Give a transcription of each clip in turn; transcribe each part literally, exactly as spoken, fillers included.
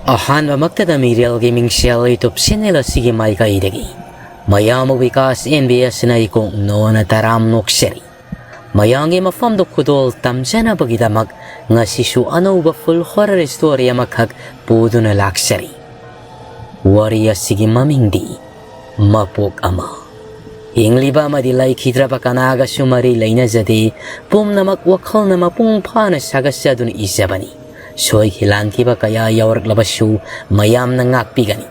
ꯑꯍꯥꯟꯕꯃꯛꯇꯗ ꯃꯤꯔꯦꯜꯒꯤ ꯃꯤꯡꯁꯦꯜ YouTube channel ꯑꯁꯤꯒꯤ ꯃꯥꯏꯀꯩꯗꯒꯤ ꯃꯌꯥꯝꯕꯨ ꯕꯤꯀꯥꯁ ꯑꯦꯟ ꯕꯤ ꯑꯦꯁꯅ ꯏꯀꯣꯛ ꯅꯣꯅ ꯇꯔꯥꯝ ꯅꯣꯛꯆꯔꯤ꯫ ꯃꯌꯥꯝꯒꯤ ꯃꯐꯝꯗ ꯈꯨꯗꯣꯜ ꯇꯝꯖꯅꯕꯒꯤꯗꯃꯛ ꯉꯁꯤꯁꯨ ꯑꯅꯧꯕ full horror story ꯑꯃꯈꯛ ꯄꯨꯗꯨꯅ ꯂꯥꯛꯆꯔꯤ꯫ ꯋꯥꯔꯤ ꯑꯁꯤꯒꯤ ꯃꯃꯤꯡꯗꯤ ꯃꯄꯣꯛ ꯑꯃ꯫ ꯍꯤꯡꯂꯤꯕ ꯑꯃꯗꯤ ꯂꯩꯈꯤꯗ꯭ꯔꯕ ꯀꯅꯥꯒꯁꯨ ꯃꯔꯤ ꯂꯩꯅꯖꯗꯦ꯫ ꯄꯨꯝꯅꯃꯛ ꯋꯥꯈꯜꯅ ꯃꯄꯨꯡ ꯐꯥꯅ ꯁꯥꯒꯠꯆꯗꯨꯅ ꯏꯖꯕꯅꯤ꯫ ꯁꯣꯏꯈꯤ ꯂꯥꯟꯈꯤꯕ ꯀꯌꯥ ꯌꯥꯎꯔꯛꯂꯕꯁꯨ ꯃꯌꯥꯝꯅ ꯉꯥꯛꯄꯤꯒꯅꯤ꯫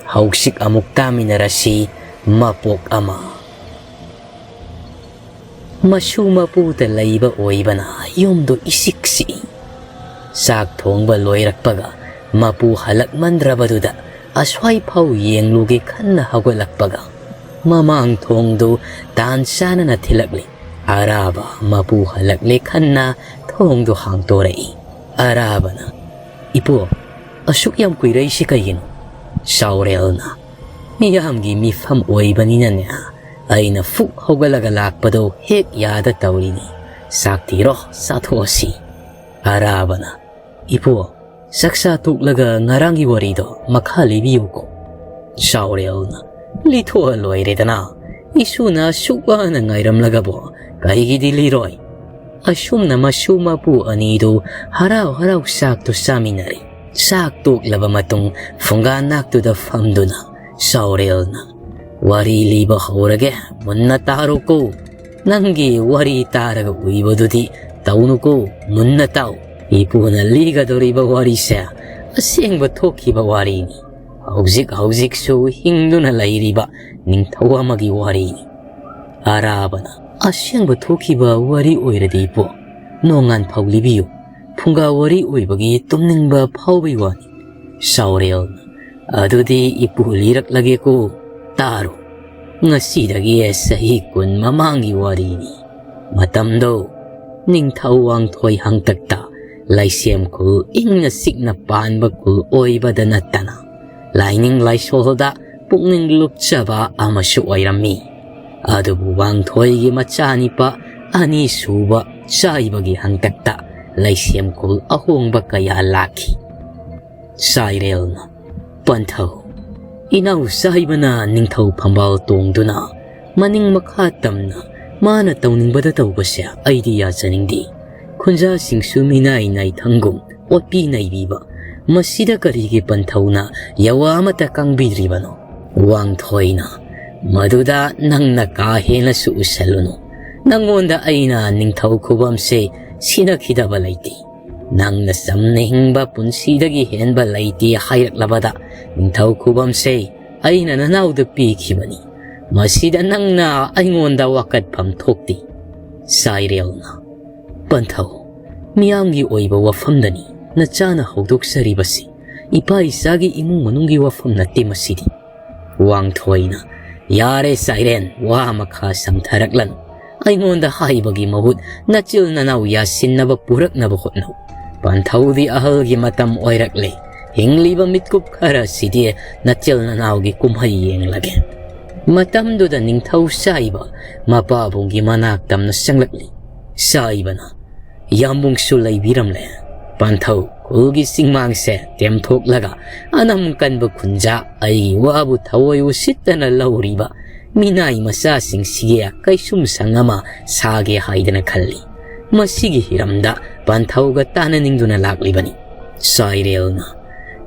ꯍꯧꯖꯤꯛ ꯑꯃꯨꯛ ꯇꯥꯃꯤꯟꯅꯔꯁꯤ ꯃꯄꯣꯛ ꯑꯃ꯫ ꯃꯁꯨ ꯃꯄꯨꯗ ꯂꯩꯕ ꯑꯣꯏꯕꯅ ꯌꯨꯝꯗꯨ ꯏꯁꯤꯛ ꯁꯤꯛꯏ꯫ ꯆꯥꯛ ꯊꯣꯡꯕ ꯂꯣꯏꯔꯛꯄꯒ ꯃꯄꯨ ꯍꯜꯂꯛꯃꯟꯗ꯭ꯔꯕꯗꯨꯗ ꯑꯁ꯭ꯋꯥꯏ ꯐꯥꯎ ꯌꯦꯡꯂꯨꯒꯦ ꯈꯟꯅ ꯍꯧꯒꯠꯂꯛꯄꯒ ꯃꯃꯥꯡ ꯊꯣꯡꯗꯨ ꯇꯥꯟ ꯆꯥꯅꯅ ꯊꯤꯜꯂꯛꯂꯤ꯫ ꯑꯔꯥꯕ ꯃꯄꯨ ꯍꯜꯂꯛꯂꯦ ꯈꯟꯅ ꯊꯣꯡꯗꯨ ꯍꯥꯡꯇꯣꯔꯛꯏ꯫ ꯑꯔꯥꯕꯅ, "ꯏꯄꯨ, ꯑꯁꯨꯛ ꯌꯥꯝ ꯀꯨꯏꯔꯛꯏꯁꯤ ꯀꯩꯒꯤꯅꯣ?" ꯆꯥꯎꯔꯦꯜꯅ, "ꯃꯤꯌꯥꯝꯒꯤ ꯃꯤꯐꯝ ꯑꯣꯏꯕꯅꯤꯅꯅꯦ, ꯑꯩꯅ ꯐꯨꯛ ꯍꯧꯒꯠꯂꯒ ꯂꯥꯛꯄꯗꯣ ꯍꯦꯛ ꯌꯥꯗ ꯇꯧꯔꯤꯅꯤ꯫ ꯆꯥꯛ ꯊꯤꯔꯣ, ꯆꯥꯊꯣꯛꯑꯁꯤ꯫" ꯑꯔꯥꯕꯅ, "ꯏꯄꯨ, ꯆꯥꯛꯆꯥ ꯇꯣꯛꯂꯒ ꯉꯔꯥꯡꯒꯤ ꯋꯥꯔꯤꯗꯣ ꯃꯈꯥ ꯂꯤꯕꯤꯌꯨꯀꯣ꯫" ꯆꯥꯎꯔꯦꯜꯅ, "ꯂꯤꯊꯣꯛꯑ ꯂꯣꯏꯔꯦꯗꯅ꯫ ꯏꯁꯨꯅ ꯑꯁꯨꯛ ꯋꯥꯅ ꯉꯥꯏꯔꯝꯂꯒꯕꯨ ꯀꯔꯤꯒꯤꯗꯤ ꯂꯤꯔꯣꯏ?" ꯑꯁꯨꯝꯅ ꯃꯁꯨ ꯃꯄꯨ ꯑꯅꯤꯗꯨ ꯍꯔꯥꯎ ꯍꯔꯥꯎ ꯆꯥꯛꯇꯨ ꯆꯥꯃꯤꯟꯅꯔꯦ꯫ ꯆꯥꯛ ꯇꯣꯛꯂꯕ ꯃꯇꯨꯡ ꯐꯨꯡꯒꯥ ꯅꯥꯛꯇꯨꯗ ꯐꯝꯗꯨꯅ ꯆꯥꯎꯔꯦꯜꯅ, "ꯋꯥꯔꯤ ꯂꯤꯕ ꯍꯧꯔꯒꯦ, ꯃꯨꯟꯅ ꯇꯥꯔꯣꯀꯣ꯫ ꯅꯪꯒꯤ ꯋꯥꯔꯤ ꯇꯥꯔꯒ ꯎꯏꯕꯗꯨꯗꯤ ꯇꯧꯅꯨꯀꯣ, ꯃꯨꯟꯅ ꯇꯥꯎ꯫ ꯏꯄꯨꯅ ꯂꯤꯒꯗꯧꯔꯤꯕ ꯋꯥꯔꯤꯁꯦ ꯑꯁꯦꯡꯕ ꯊꯣꯛꯈꯤꯕ ꯋꯥꯔꯤꯅꯤ꯫ ꯍꯧꯖꯤꯛ ꯍꯧꯖꯤꯛꯁꯨ ꯍꯤꯡꯗꯨꯅ ꯂꯩꯔꯤꯕ ꯅꯤꯡꯊꯧ ꯑꯃꯒꯤ ꯋꯥꯔꯤꯅꯤ꯫" ꯑꯔꯥꯕꯅ, "ꯑꯁꯦꯡꯕ ꯊꯣꯛꯈꯤꯕ ꯋꯥꯔꯤ ꯑꯣꯏꯔꯗꯤ ꯏꯄꯨ, ꯅꯣꯡꯉꯥꯟ ꯐꯥꯎ ꯂꯤꯕꯤꯌꯨ꯫ ꯐꯨꯡꯒꯥ ꯋꯥꯔꯤ ꯑꯣꯏꯕꯒꯤ ꯇꯨꯝꯅꯤꯡꯕ ꯐꯥꯎꯕꯒꯤ ꯋꯥꯅꯤ꯫" ꯆꯥꯎꯔꯦꯜꯅ, "ꯑꯗꯨꯗꯤ ꯏꯄꯨ ꯂꯤꯔꯛꯂꯒꯦꯀꯣ, ꯇꯥꯔꯣ꯫ ꯉꯁꯤꯗꯒꯤ ꯆꯍꯤ ꯀꯨꯟ ꯃꯃꯥꯡꯒꯤ ꯋꯥꯔꯤꯅꯤ꯫ ꯃꯇꯝꯗꯣ ꯅꯤꯡꯊꯧ ꯋꯥꯡꯊꯣꯏ ꯍꯥꯡꯇꯛꯇ ꯂꯩꯁꯦꯝ ꯈꯨꯜ ꯏꯪꯅ ꯆꯤꯛꯅ ꯄꯥꯟꯕ ꯈꯨꯜ ꯑꯣꯏꯕꯗ ꯅꯠꯇꯅ ꯂꯥꯏꯅꯤꯡ ꯂꯥꯏꯁꯣꯜꯗ ꯄꯨꯛꯅꯤꯡ ꯂꯨꯞꯆꯕ ꯑꯃꯁꯨ ꯑꯣꯏꯔꯝꯃꯤ꯫ ꯑꯗꯨꯕꯨ ꯋꯥꯡꯊꯣꯏꯒꯤ ꯃꯆꯥꯅꯤꯄꯥ ꯑꯅꯤꯁꯨꯕ ꯆꯥꯏꯕꯒꯤ ꯍꯥꯡꯇꯛꯇ ꯂꯩꯁꯦꯝ ꯈꯨꯜ ꯑꯍꯣꯡꯕ ꯀꯌꯥ ꯂꯥꯛꯈꯤ꯫ ꯁꯥꯏꯔꯦꯜꯅ, "ꯄꯟꯊꯧ, ꯏꯅꯥꯎ ꯁꯥꯏꯕꯅ ꯅꯤꯡꯊꯧ ꯐꯝꯕꯥꯜ ꯇꯣꯡꯗꯨꯅ ꯃꯅꯤꯡ ꯃꯈꯥ ꯇꯝꯅ ꯃꯥꯅ ꯇꯧꯅꯤꯡꯕꯗ ꯇꯧꯕꯁꯦ ꯑꯩꯗꯤ ꯌꯥꯖꯅꯤꯡꯗꯦ꯫ ꯈꯨꯟꯖꯥꯁꯤꯡꯁꯨ ꯃꯤꯅꯥꯏ ꯅꯥꯏꯊꯪꯒꯨꯝ ꯑꯣꯠꯄꯤ ꯅꯩꯕꯤꯕ, ꯃꯁꯤꯗ ꯀꯔꯤꯒꯤ ꯄꯟꯊꯧꯅ ꯌꯥꯋꯥ ꯑꯃꯠꯇ ꯀꯥꯡꯕꯤꯗ꯭ꯔꯤꯕꯅꯣ?" ꯋꯥꯡꯊꯣꯏꯅ, "ꯃꯗꯨꯗ ꯅꯪꯅ ꯀꯥ ꯍꯦꯟꯅꯁꯨ ꯎꯁꯜꯂꯨꯅꯨ꯫ ꯅꯪꯉꯣꯟꯗ ꯑꯩꯅ ꯅꯤꯡꯊꯧ ꯈꯨꯕꯝꯁꯦ ꯁꯤꯟꯅꯈꯤꯗꯕ ꯂꯩꯇꯦ꯫ ꯅꯪꯅ ꯆꯝꯅ ꯍꯤꯡꯕ ꯄꯨꯟꯁꯤꯗꯒꯤ ꯍꯦꯟꯕ ꯂꯩꯇꯦ ꯍꯥꯏꯔꯛꯂꯕꯗ ꯅꯤꯡꯊꯧ ꯈꯨꯕꯝꯁꯦ ꯑꯩꯅ ꯅꯅꯥꯎꯗ ꯄꯤꯈꯤꯕꯅꯤ꯫ ꯃꯁꯤꯗ ꯅꯪꯅ ꯑꯩꯉꯣꯟꯗ ꯋꯥꯀꯠꯐꯝ ꯊꯣꯛꯇꯦ꯫" ꯁꯥꯏꯔꯦꯜꯅ, "ꯄꯟꯊꯧ, ꯃꯤꯌꯥꯝꯒꯤ ꯑꯣꯏꯕ ꯋꯥꯐꯝꯗꯅꯤ ꯅꯆꯥꯅ ꯍꯧꯗꯣꯛꯆꯔꯤꯕꯁꯤ꯫ ꯏꯄꯥ ꯏꯆꯥꯒꯤ ꯏꯃꯨꯡ ꯃꯅꯨꯡꯒꯤ ꯋꯥꯐꯝ ꯅꯠꯇꯦ ꯃꯁꯤꯗꯤ꯫" ꯋꯥꯡꯊꯣꯏꯅ, "ꯌꯥꯔꯦ ꯁꯥꯏꯔꯦꯟ, ꯋꯥ ꯃꯈꯥ ꯁꯝꯊꯔꯛꯂꯅꯨ꯫ ꯑꯩꯉꯣꯟꯗ ꯍꯥꯏꯕꯒꯤ ꯃꯍꯨꯠ ꯅꯆꯤꯜ ꯅꯅꯥꯎ ꯌꯥꯁꯤꯟꯅꯕ ꯄꯨꯔꯛꯅꯕ ꯍꯣꯠꯅꯧ꯫ ꯄꯟꯊꯧꯗꯤ ꯑꯍꯜꯒꯤ ꯃꯇꯝ ꯑꯣꯏꯔꯛꯂꯦ꯫ ꯍꯤꯡꯂꯤꯕ ꯃꯤꯠꯀꯨꯞ ꯈꯔꯁꯤꯗꯤ ꯅꯆꯤꯜ ꯅꯅꯥꯎꯒꯤ ꯀꯨꯝꯍꯩ ꯌꯦꯡꯂꯒꯦ꯫" ꯃꯇꯝꯗꯨꯗ ꯅꯤꯡꯊꯧ ꯁꯥꯏꯕ ꯃꯄꯥꯕꯨꯡꯒꯤ ꯃꯅꯥꯛ ꯇꯝꯅ ꯆꯪꯂꯛꯂꯤ꯫ ꯁꯥꯏꯕꯅ, "ꯌꯥꯝꯕꯨꯡꯁꯨ ꯂꯩꯕꯤꯔꯝꯂꯦ꯫ ꯄꯟꯊꯧ, ꯈꯨꯜꯒꯤ ꯆꯤꯡꯃꯥꯡꯁꯦ ꯇꯦꯝꯊꯣꯛꯂꯒ ꯑꯅꯝ ꯀꯟꯕ ꯈꯨꯟꯖꯥ ꯑꯩꯒꯤ ꯋꯥꯕꯨ ꯊꯑꯣꯏ ꯎꯁꯤꯠꯇꯅ ꯂꯧꯔꯤꯕ ꯃꯤꯅꯥꯏ ꯃꯆꯥꯁꯤꯡꯁꯤꯒꯤ ꯀꯩꯁꯨꯝꯁꯪ ꯑꯃ ꯁꯥꯒꯦ ꯍꯥꯏꯗꯅ ꯈꯜꯂꯤ꯫ ꯃꯁꯤꯒꯤ ꯍꯤꯔꯝꯗ ꯄꯟꯊꯧꯒ ꯇꯥꯟꯅꯅꯤꯡꯗꯨꯅ ꯂꯥꯛꯂꯤꯕꯅꯤ꯫" ꯁꯥꯏꯔꯦꯜꯅ,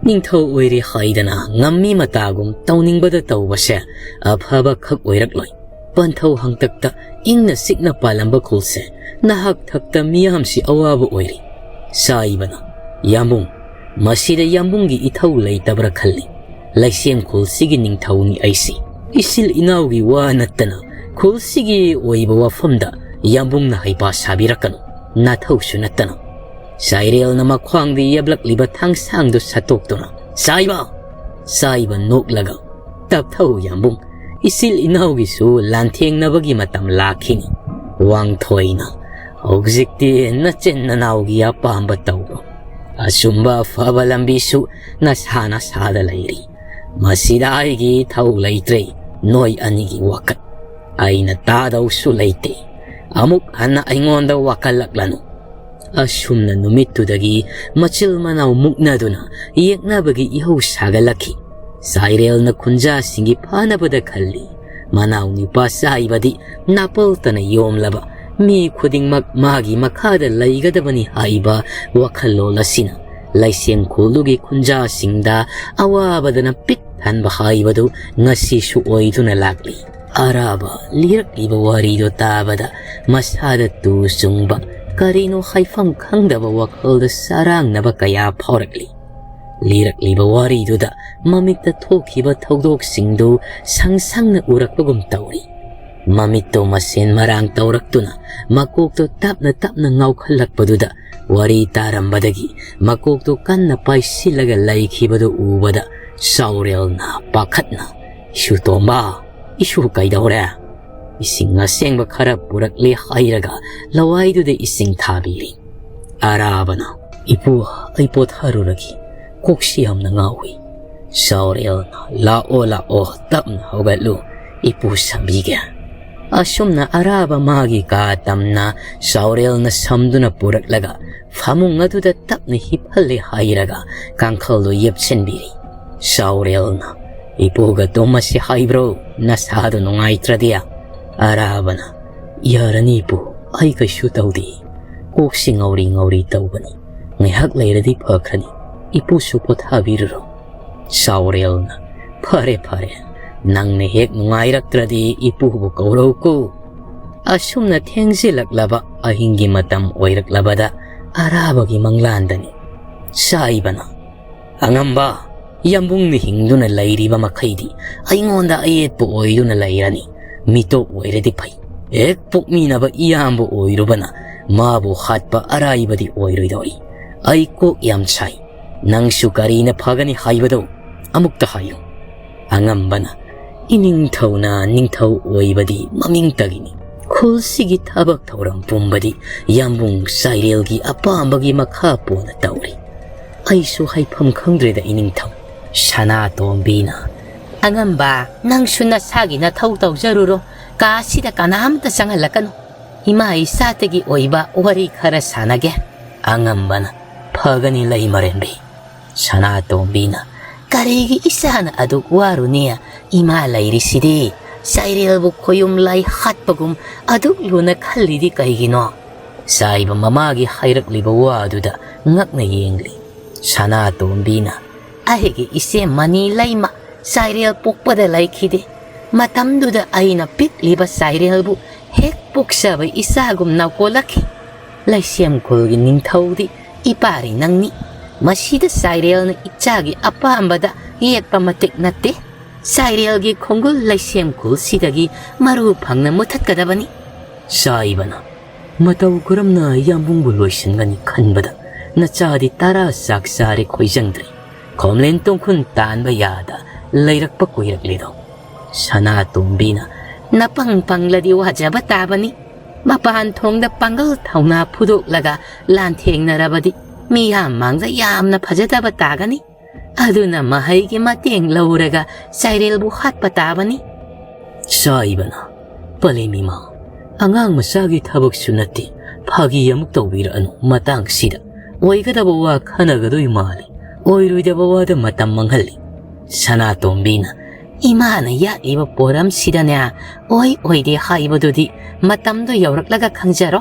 "ꯅꯤꯡꯊꯧ ꯑꯣꯏꯔꯦ ꯍꯥꯏꯗꯅ ꯉꯝꯃꯤ ꯃꯇꯥꯒꯨꯝ ꯇꯧꯅꯤꯡꯕꯗ ꯇꯧꯕꯁꯦ ꯑꯐꯕ ꯈꯛ ꯑꯣꯏꯔꯛꯂꯣꯏ꯫ ꯄꯟꯊꯧ ꯍꯪꯇꯛꯇ ꯏꯪꯅ ꯆꯤꯛꯅ ꯄꯥꯜꯂꯝꯕ ꯈꯨꯜꯁꯦ ꯅꯍꯥꯛ ꯊꯛꯇ ꯃꯤꯌꯥꯝꯁꯤ ꯑꯋꯥꯕ ꯑꯣꯏꯔꯤ꯫" ꯁꯥꯏꯕꯅ, "ꯌꯥꯝꯕꯨꯡ, ꯃꯁꯤꯗ ꯌꯥꯝꯕꯨꯡꯒꯤ ꯏꯊꯧ ꯂꯩꯇꯕ꯭ꯔꯥ ꯈꯜꯂꯤ꯫ ꯂꯩꯁꯦꯝ ꯈꯨꯜꯁꯤꯒꯤ ꯅꯤꯡꯊꯧꯅꯤ ꯑꯩꯁꯤ꯫ ꯏꯆꯤꯜ ꯏꯅꯥꯎꯒꯤ ꯋꯥ ꯅꯠꯇꯅ ꯈꯨꯜꯁꯤꯒꯤ ꯑꯣꯏꯕ ꯋꯥꯐꯝꯗ ꯌꯥꯝꯕꯨꯡꯅ ꯍꯩꯄꯥ ꯁꯥꯕꯤꯔꯛꯀꯅꯨ, ꯅꯥꯊꯧꯁꯨ ꯅꯠꯇꯅ꯫" ꯁꯥꯏꯔꯦꯜꯅ ꯃꯈ꯭ꯋꯥꯡꯗ ꯌꯦꯞꯂꯛꯂꯤꯕ ꯊꯥꯡꯁꯥꯡꯗꯨ ꯁꯠꯇꯣꯛꯇꯨꯅ, "ꯁꯥꯏꯕ!" ꯁꯥꯏꯕ ꯅꯣꯛꯂꯒ, "ꯇꯞꯊꯧ ꯌꯥꯝꯕꯨꯡ, ꯏꯆꯤꯜ ꯏꯅꯥꯎꯒꯤꯁꯨ ꯂꯥꯟꯊꯦꯡꯅꯕꯒꯤ ꯃꯇꯝ ꯂꯥꯛꯈꯤꯅꯤ꯫" ꯋꯥꯡꯊꯣꯏꯅ, "ꯍꯧꯖꯤꯛꯇꯤ ꯅꯆꯤꯟ ꯅꯅꯥꯎꯒꯤ ꯑꯄꯥꯝꯕ ꯇꯧꯔꯣ꯫ ꯑꯆꯨꯝꯕ ꯑꯐꯕ ꯂꯝꯕꯤꯁꯨ ꯅꯁꯥ ꯅꯁꯥꯗ ꯂꯩꯔꯤ꯫ ꯃꯁꯤꯗ ꯑꯩꯒꯤ ꯏꯊꯧ ꯂꯩꯇ꯭ꯔꯦ, ꯅꯣꯏ ꯑꯅꯤꯒꯤ ꯋꯥꯀꯠ꯫ ꯑꯩꯅ ꯇꯥꯗꯧꯁꯨ ꯂꯩꯇꯦ꯫ ꯑꯃꯨꯛ ꯍꯟꯅ ꯑꯩꯉꯣꯟꯗ ꯋꯥꯀꯠꯂꯛꯂꯅꯨ꯫" ꯑꯁꯨꯝꯅ ꯅꯨꯃꯤꯠꯇꯨꯗꯒꯤ ꯃꯆꯤꯜ ꯃꯅꯥꯎ ꯃꯨꯛꯅꯗꯨꯅ ꯌꯦꯛꯅꯕꯒꯤ ꯏꯍꯧ ꯁꯥꯒꯠꯂꯛꯈꯤ꯫ ꯆꯥꯏꯔꯦꯜꯅ ꯈꯨꯟꯖꯥꯁꯤꯡꯒꯤ ꯐꯅꯕꯗ ꯈꯜꯂꯤ꯫ ꯃꯅꯥꯎ ꯅꯨꯄꯥ ꯆꯥꯏꯕꯗꯤ ꯅꯥꯄꯜꯇꯅ ꯌꯣꯝꯂꯕ ꯃꯤ ꯈꯨꯗꯤꯡꯃꯛ ꯃꯥꯒꯤ ꯃꯈꯥꯗ ꯂꯩꯒꯗꯕꯅꯤ ꯍꯥꯏꯕ ꯋꯥꯈꯜꯂꯣꯟ ꯑꯁꯤꯅ ꯂꯩꯁꯦꯝꯈꯣꯜꯗꯨꯒꯤ ꯈꯨꯟꯖꯥꯁꯤꯡꯗ ꯑꯋꯥꯕꯗꯅ ꯄꯤꯛ ꯊꯟꯕ ꯍꯥꯏꯕꯗꯨ ꯉꯁꯤꯁꯨ ꯑꯣꯏꯗꯨꯅ ꯂꯥꯛꯂꯤ꯫ ꯑꯔꯥꯕ ꯂꯤꯔꯛꯂꯤꯕ ꯋꯥꯔꯤꯗꯨ ꯇꯥꯕꯗ ꯃꯁꯥꯗ ꯇꯨ ꯆꯨꯡꯕ, ꯀꯔꯤꯅꯣ ꯍꯥꯏꯐꯝ ꯈꯪꯗꯕ ꯋꯥꯈꯜꯗ ꯆꯔꯥꯡꯅꯕ ꯀꯌꯥ ꯐꯥꯎꯔꯛꯂꯤ꯫ ꯂꯤꯔꯛꯂꯤꯕ ꯋꯥꯔꯤꯗꯨꯗ ꯃꯃꯤꯠꯇ ꯊꯣꯛꯈꯤꯕ ꯊꯧꯗꯣꯛꯁꯤꯡꯗꯨ ꯁꯪ ꯁꯪꯅ ꯎꯔꯛꯄꯒꯨꯝ ꯇꯧꯔꯤ꯫ ꯃꯃꯤꯠꯇꯣ ꯃꯁꯦꯟ ꯃꯔꯥꯡ ꯇꯧꯔꯛꯇꯨꯅ ꯃꯀꯣꯛꯇꯣ ꯇꯞꯅ ꯇꯞꯅ ꯉꯥꯎꯈꯠꯂꯛꯄꯗꯨꯗ ꯋꯥꯔꯤ ꯇꯥꯔꯝꯕꯗꯒꯤ ꯃꯀꯣꯛꯇꯣ ꯀꯟꯅ ꯄꯥꯏꯁꯤꯜꯂꯒ ꯂꯩꯈꯤꯕꯗꯨ ꯎꯕꯗ ꯆꯥꯎꯔꯦꯜꯅ ꯄꯥꯈꯠꯅ, "ꯏꯁꯨ ꯇꯣꯝꯕ, ꯏꯁꯨ ꯀꯩꯗꯧꯔꯦ?" ꯏꯁꯤꯡ ꯑꯁꯦꯡꯕ ꯈꯔ ꯄꯨꯔꯛꯂꯦ ꯍꯥꯏꯔꯒ ꯂꯋꯥꯏꯗꯨꯗ ꯏꯁꯤꯡ ꯊꯥꯕꯤꯔꯤ꯫ ꯑꯔꯥꯕꯅ, "ꯏꯄꯨ, ꯑꯩ ꯄꯣꯊꯥꯔꯨꯔꯒꯦ, ꯀꯣꯛꯁꯤ ꯌꯥꯝꯅ ꯉꯥꯎꯏ꯫" ꯆꯥꯎꯔꯦꯜꯅ, "ꯂꯥꯛꯑꯣ, ꯂꯥꯛꯑꯣ, ꯇꯞꯅ ꯍꯧꯒꯠꯂꯨ, ꯏꯄꯨ ꯁꯝꯕꯤꯒꯦ꯫" ꯑꯁꯨꯝꯅ ꯑꯔꯥꯕ ꯃꯥꯒꯤ ꯀꯥ ꯇꯝꯅ ꯆꯥꯎꯔꯦꯜꯅ ꯁꯝꯗꯨꯅ ꯄꯨꯔꯛꯂꯒ ꯐꯃꯨꯡ ꯑꯗꯨꯗ ꯇꯞꯅ ꯍꯤꯞꯍꯜꯂꯦ ꯍꯥꯏꯔꯒ ꯀꯥꯡꯈꯜꯗꯨ ꯌꯦꯞꯁꯤꯟꯕꯤꯔꯤ꯫ ꯆꯥꯎꯔꯦꯜꯅ, "ꯏꯄꯨꯒ ꯇꯨꯝꯃꯁꯤ ꯍꯥꯏꯕ꯭ꯔꯣ? ꯅꯁꯥꯗꯨ ꯅꯨꯡꯉꯥꯏꯇ꯭ꯔꯗꯤ?" ꯑꯔꯥꯕꯅ, "ꯌꯥꯔꯅꯤ ꯏꯄꯨ, ꯑꯩ ꯀꯩꯁꯨ ꯇꯧꯗꯦ꯫ ꯀꯣꯛꯁꯤ ꯉꯧꯔꯤ ꯉꯧꯔꯤ ꯇꯧꯕꯅꯤ꯫ ꯉꯥꯏꯍꯥꯛ ꯂꯩꯔꯗꯤ ꯐꯈ꯭ꯔꯅꯤ꯫ ꯏꯄꯨꯁꯨ ꯄꯣꯊꯥꯕꯤꯔꯨꯔꯣ꯫" ꯆꯥꯎꯔꯦꯜꯅ, "ꯐꯔꯦ, ꯐꯔꯦ꯫ ꯅꯪꯅ ꯍꯦꯛ ꯅꯨꯡꯉꯥꯏꯔꯛꯇ꯭ꯔꯗꯤ ꯏꯄꯨꯕꯨ ꯀꯧꯔꯧꯀꯣ꯫" ꯑꯁꯨꯝꯅ ꯊꯦꯡꯖꯤꯜꯂꯛꯂꯕ ꯑꯍꯤꯡꯒꯤ ꯃꯇꯝ ꯑꯣꯏꯔꯛꯂꯕꯗ ꯑꯔꯥꯕꯒꯤ ꯃꯪꯂꯥꯟꯗꯅꯤ꯫ ꯆꯥꯏꯕꯅ, "ꯑꯉꯝꯕ, ꯌꯥꯝꯕꯨꯡꯅ ꯍꯤꯡꯗꯨꯅ ꯂꯩꯔꯤꯕ ꯃꯈꯩꯗꯤ ꯑꯩꯉꯣꯟꯗ ꯑꯌꯦꯠꯄ ꯑꯣꯏꯗꯨꯅ ꯂꯩꯔꯅꯤ꯫ ꯃꯤꯇꯣꯞ ꯑꯣꯏꯔꯗꯤ ꯐꯩ꯫ ꯍꯦꯛ ꯄꯣꯛꯃꯤꯟꯅꯕ ꯏꯌꯥꯝꯕ ꯑꯣꯏꯔꯨꯕꯅ ꯃꯥꯕꯨ ꯍꯥꯠꯄ ꯑꯔꯥꯏꯕꯗꯤ ꯑꯣꯏꯔꯣꯏꯗꯧꯔꯤ꯫ ꯑꯩ ꯀꯣꯛ ꯌꯥꯝ ꯁꯥꯏ꯫ ꯅꯪꯁꯨ ꯀꯔꯤꯅ ꯐꯒꯅꯤ ꯍꯥꯏꯕꯗꯣ ꯑꯃꯨꯛꯇ ꯍꯥꯏꯌꯨ꯫" ꯑꯉꯝꯕꯅ, "ꯏꯅꯤꯡꯊꯧꯅ ꯅꯤꯡꯊꯧ ꯑꯣꯏꯕꯗꯤ ꯃꯃꯤꯡꯇꯒꯤꯅꯤ꯫ ꯈꯨꯜꯁꯤꯒꯤ ꯊꯕꯛ ꯊꯧꯔꯝ ꯄꯨꯝꯕꯗꯤ ꯌꯥꯝꯕꯨꯡ ꯆꯥꯏꯔꯦꯜꯒꯤ ꯑꯄꯥꯝꯕꯒꯤ ꯃꯈꯥ ꯄꯣꯟꯅ ꯇꯧꯔꯤ꯫ ꯑꯩꯁꯨ ꯍꯥꯏꯐꯝ ꯈꯪꯗ꯭ꯔꯦꯗ, ꯏꯅꯤꯡꯊꯧ꯫" ꯁꯅꯥꯇꯣꯝꯕꯤꯅ, "ꯑꯉꯝꯕ, ꯅꯪꯁꯨ ꯅꯁꯥꯒꯤ ꯅꯊꯧ ꯇꯧꯖꯔꯨꯔꯣ꯫ ꯀꯥꯁꯤꯗ ꯀꯅꯥꯝꯇ ꯆꯪꯍꯜꯂꯛꯀꯅꯨ꯫" ꯏꯃꯥ ꯏꯆꯥꯇꯒꯤ ꯑꯣꯏꯕ ꯋꯥꯔꯤ ꯈꯔ ꯁꯥꯟꯅꯒꯦ꯫ ꯑꯉꯝꯕꯅ, "ꯐꯒꯅꯤ ꯂꯩꯃꯔꯦꯝꯕꯤ꯫" ꯁꯅꯥꯇꯣꯝꯕꯤꯅ, "ꯀꯔꯤꯒꯤ ꯏꯆꯥꯅ ꯑꯗꯨꯛ ꯋꯥꯔꯨꯅꯤ? ꯏꯃꯥ ꯂꯩꯔꯤꯁꯤꯗꯤ꯫ ꯆꯥꯏꯔꯦꯜꯕꯨ ꯈꯣꯌꯨꯝ ꯂꯥꯏ ꯍꯥꯠꯄꯒꯨꯝ ꯑꯗꯨꯛ ꯂꯨꯅ ꯈꯜꯂꯤꯗꯤ ꯀꯩꯒꯤꯅꯣ?" ꯆꯥꯏꯕ ꯃꯃꯥꯒꯤ ꯍꯥꯏꯔꯛꯂꯤꯕ ꯋꯥ ꯑꯗꯨꯗ ꯉꯛꯅ ꯌꯦꯡꯂꯤ꯫ ꯁꯅꯥꯇꯣꯝꯕꯤꯅ, "ꯑꯩꯒꯤ ꯏꯆꯦ ꯃꯅꯤ ꯂꯩꯃ ꯆꯥꯏꯔꯦꯜ ꯄꯣꯛꯄꯗ ꯂꯩꯈꯤꯗꯦ꯫ ꯃꯇꯝꯗꯨꯗ ꯑꯩꯅ ꯄꯤꯛꯂꯤꯕ ꯆꯥꯏꯔꯦꯜꯕꯨ ꯍꯦꯛ ꯄꯣꯛꯆꯕ ꯏꯆꯥꯒꯨꯝ ꯅꯧꯀꯣꯜꯂꯛꯈꯤ꯫ ꯂꯩꯁꯦꯝ ꯈꯨꯜꯒꯤ ꯅꯤꯡꯊꯧꯗꯤ ꯏꯄꯥꯔꯤ ꯅꯪꯅꯤ꯫ ꯃꯁꯤꯗ ꯆꯥꯏꯔꯦꯜꯅ ꯏꯆꯥꯒꯤ ꯑꯄꯥꯝꯕꯗ ꯌꯦꯠꯄ ꯃꯇꯤꯛ ꯅꯠꯇꯦ꯫ ꯆꯥꯏꯔꯦꯜꯒꯤ ꯈꯣꯡꯒꯨꯜ ꯂꯩꯁꯦꯝ ꯈꯨꯜꯁꯤꯗꯒꯤ ꯃꯔꯨ ꯐꯪꯅ ꯃꯨꯊꯠꯀꯗꯕꯅꯤ꯫" ꯆꯥꯏꯕꯅ, "ꯃꯇꯧ ꯀꯔꯝꯅ ꯌꯥꯝꯕꯨꯡꯕꯨ ꯂꯣꯏꯁꯤꯟꯒꯅꯤ ꯈꯟꯕꯗ ꯅꯆꯥꯗꯤ ꯇꯔꯥ ꯆꯥꯛ ꯆꯥꯔꯦ ꯈꯣꯏꯖꯪꯗ꯭ꯔꯦ꯫ ꯈꯣꯝꯂꯦꯟ ꯇꯣꯡꯈꯨꯟ ꯇꯥꯟꯕ ꯌꯥꯗ ꯂꯩꯔꯛꯄ ꯀꯨꯏꯔꯛꯂꯤꯗꯣ?" ꯁꯅꯥꯇꯣꯝꯕꯤꯅ, "ꯅꯄꯪ ꯄꯪꯂꯗꯤ ꯋꯥꯖꯕ ꯇꯥꯕꯅꯤ꯫ ꯃꯄꯥꯟ ꯊꯣꯡꯗ ꯄꯥꯡꯒꯜ ꯊꯧꯅꯥ ꯐꯨꯗꯣꯛꯂꯒ ꯂꯥꯟꯊꯦꯡꯅꯔꯕꯗꯤ ꯃꯤꯌꯥꯝ ꯃꯥꯡꯗ ꯌꯥꯝꯅ ꯐꯖꯗꯕ ꯇꯥꯒꯅꯤ꯫ ꯑꯗꯨꯅ ꯃꯍꯩꯒꯤ ꯃꯇꯦꯡ ꯂꯧꯔꯒ ꯆꯥꯏꯔꯦꯜꯕꯨ ꯍꯥꯠꯄ ꯇꯥꯕꯅꯤ꯫" ꯆꯥꯏꯕꯅ, "ꯄꯂꯦꯝ ꯏꯃꯥ, ꯑꯉꯥꯡ ꯃꯆꯥꯒꯤ ꯊꯕꯛꯁꯨ ꯅꯠꯇꯦ, ꯐꯥꯒꯤ ꯑꯃꯨꯛ ꯇꯧꯕꯤꯔꯛꯑꯅꯨ ꯃꯇꯥꯡꯁꯤꯗ꯫ ꯑꯣꯏꯒꯗꯕ ꯋꯥ ꯈꯟꯅꯒꯗꯣꯏ ꯃꯥꯜꯂꯤ, ꯑꯣꯏꯔꯣꯏꯗꯕ ꯋꯥꯗ ꯃꯇꯝ ꯃꯥꯡꯍꯜꯂꯤ꯫" ꯁꯅꯥꯇꯣꯝꯕꯤꯅ, "ꯏꯃꯥꯅ ꯌꯥꯠꯂꯤꯕ ꯄꯣꯔꯝꯁꯤꯗꯅꯦ, ꯑꯣꯏ ꯑꯣꯏꯗꯦ ꯍꯥꯏꯕꯗꯨꯗꯤ ꯃꯇꯝꯗꯣ ꯌꯧꯔꯛꯂꯒ ꯈꯪꯖꯔꯣ꯫"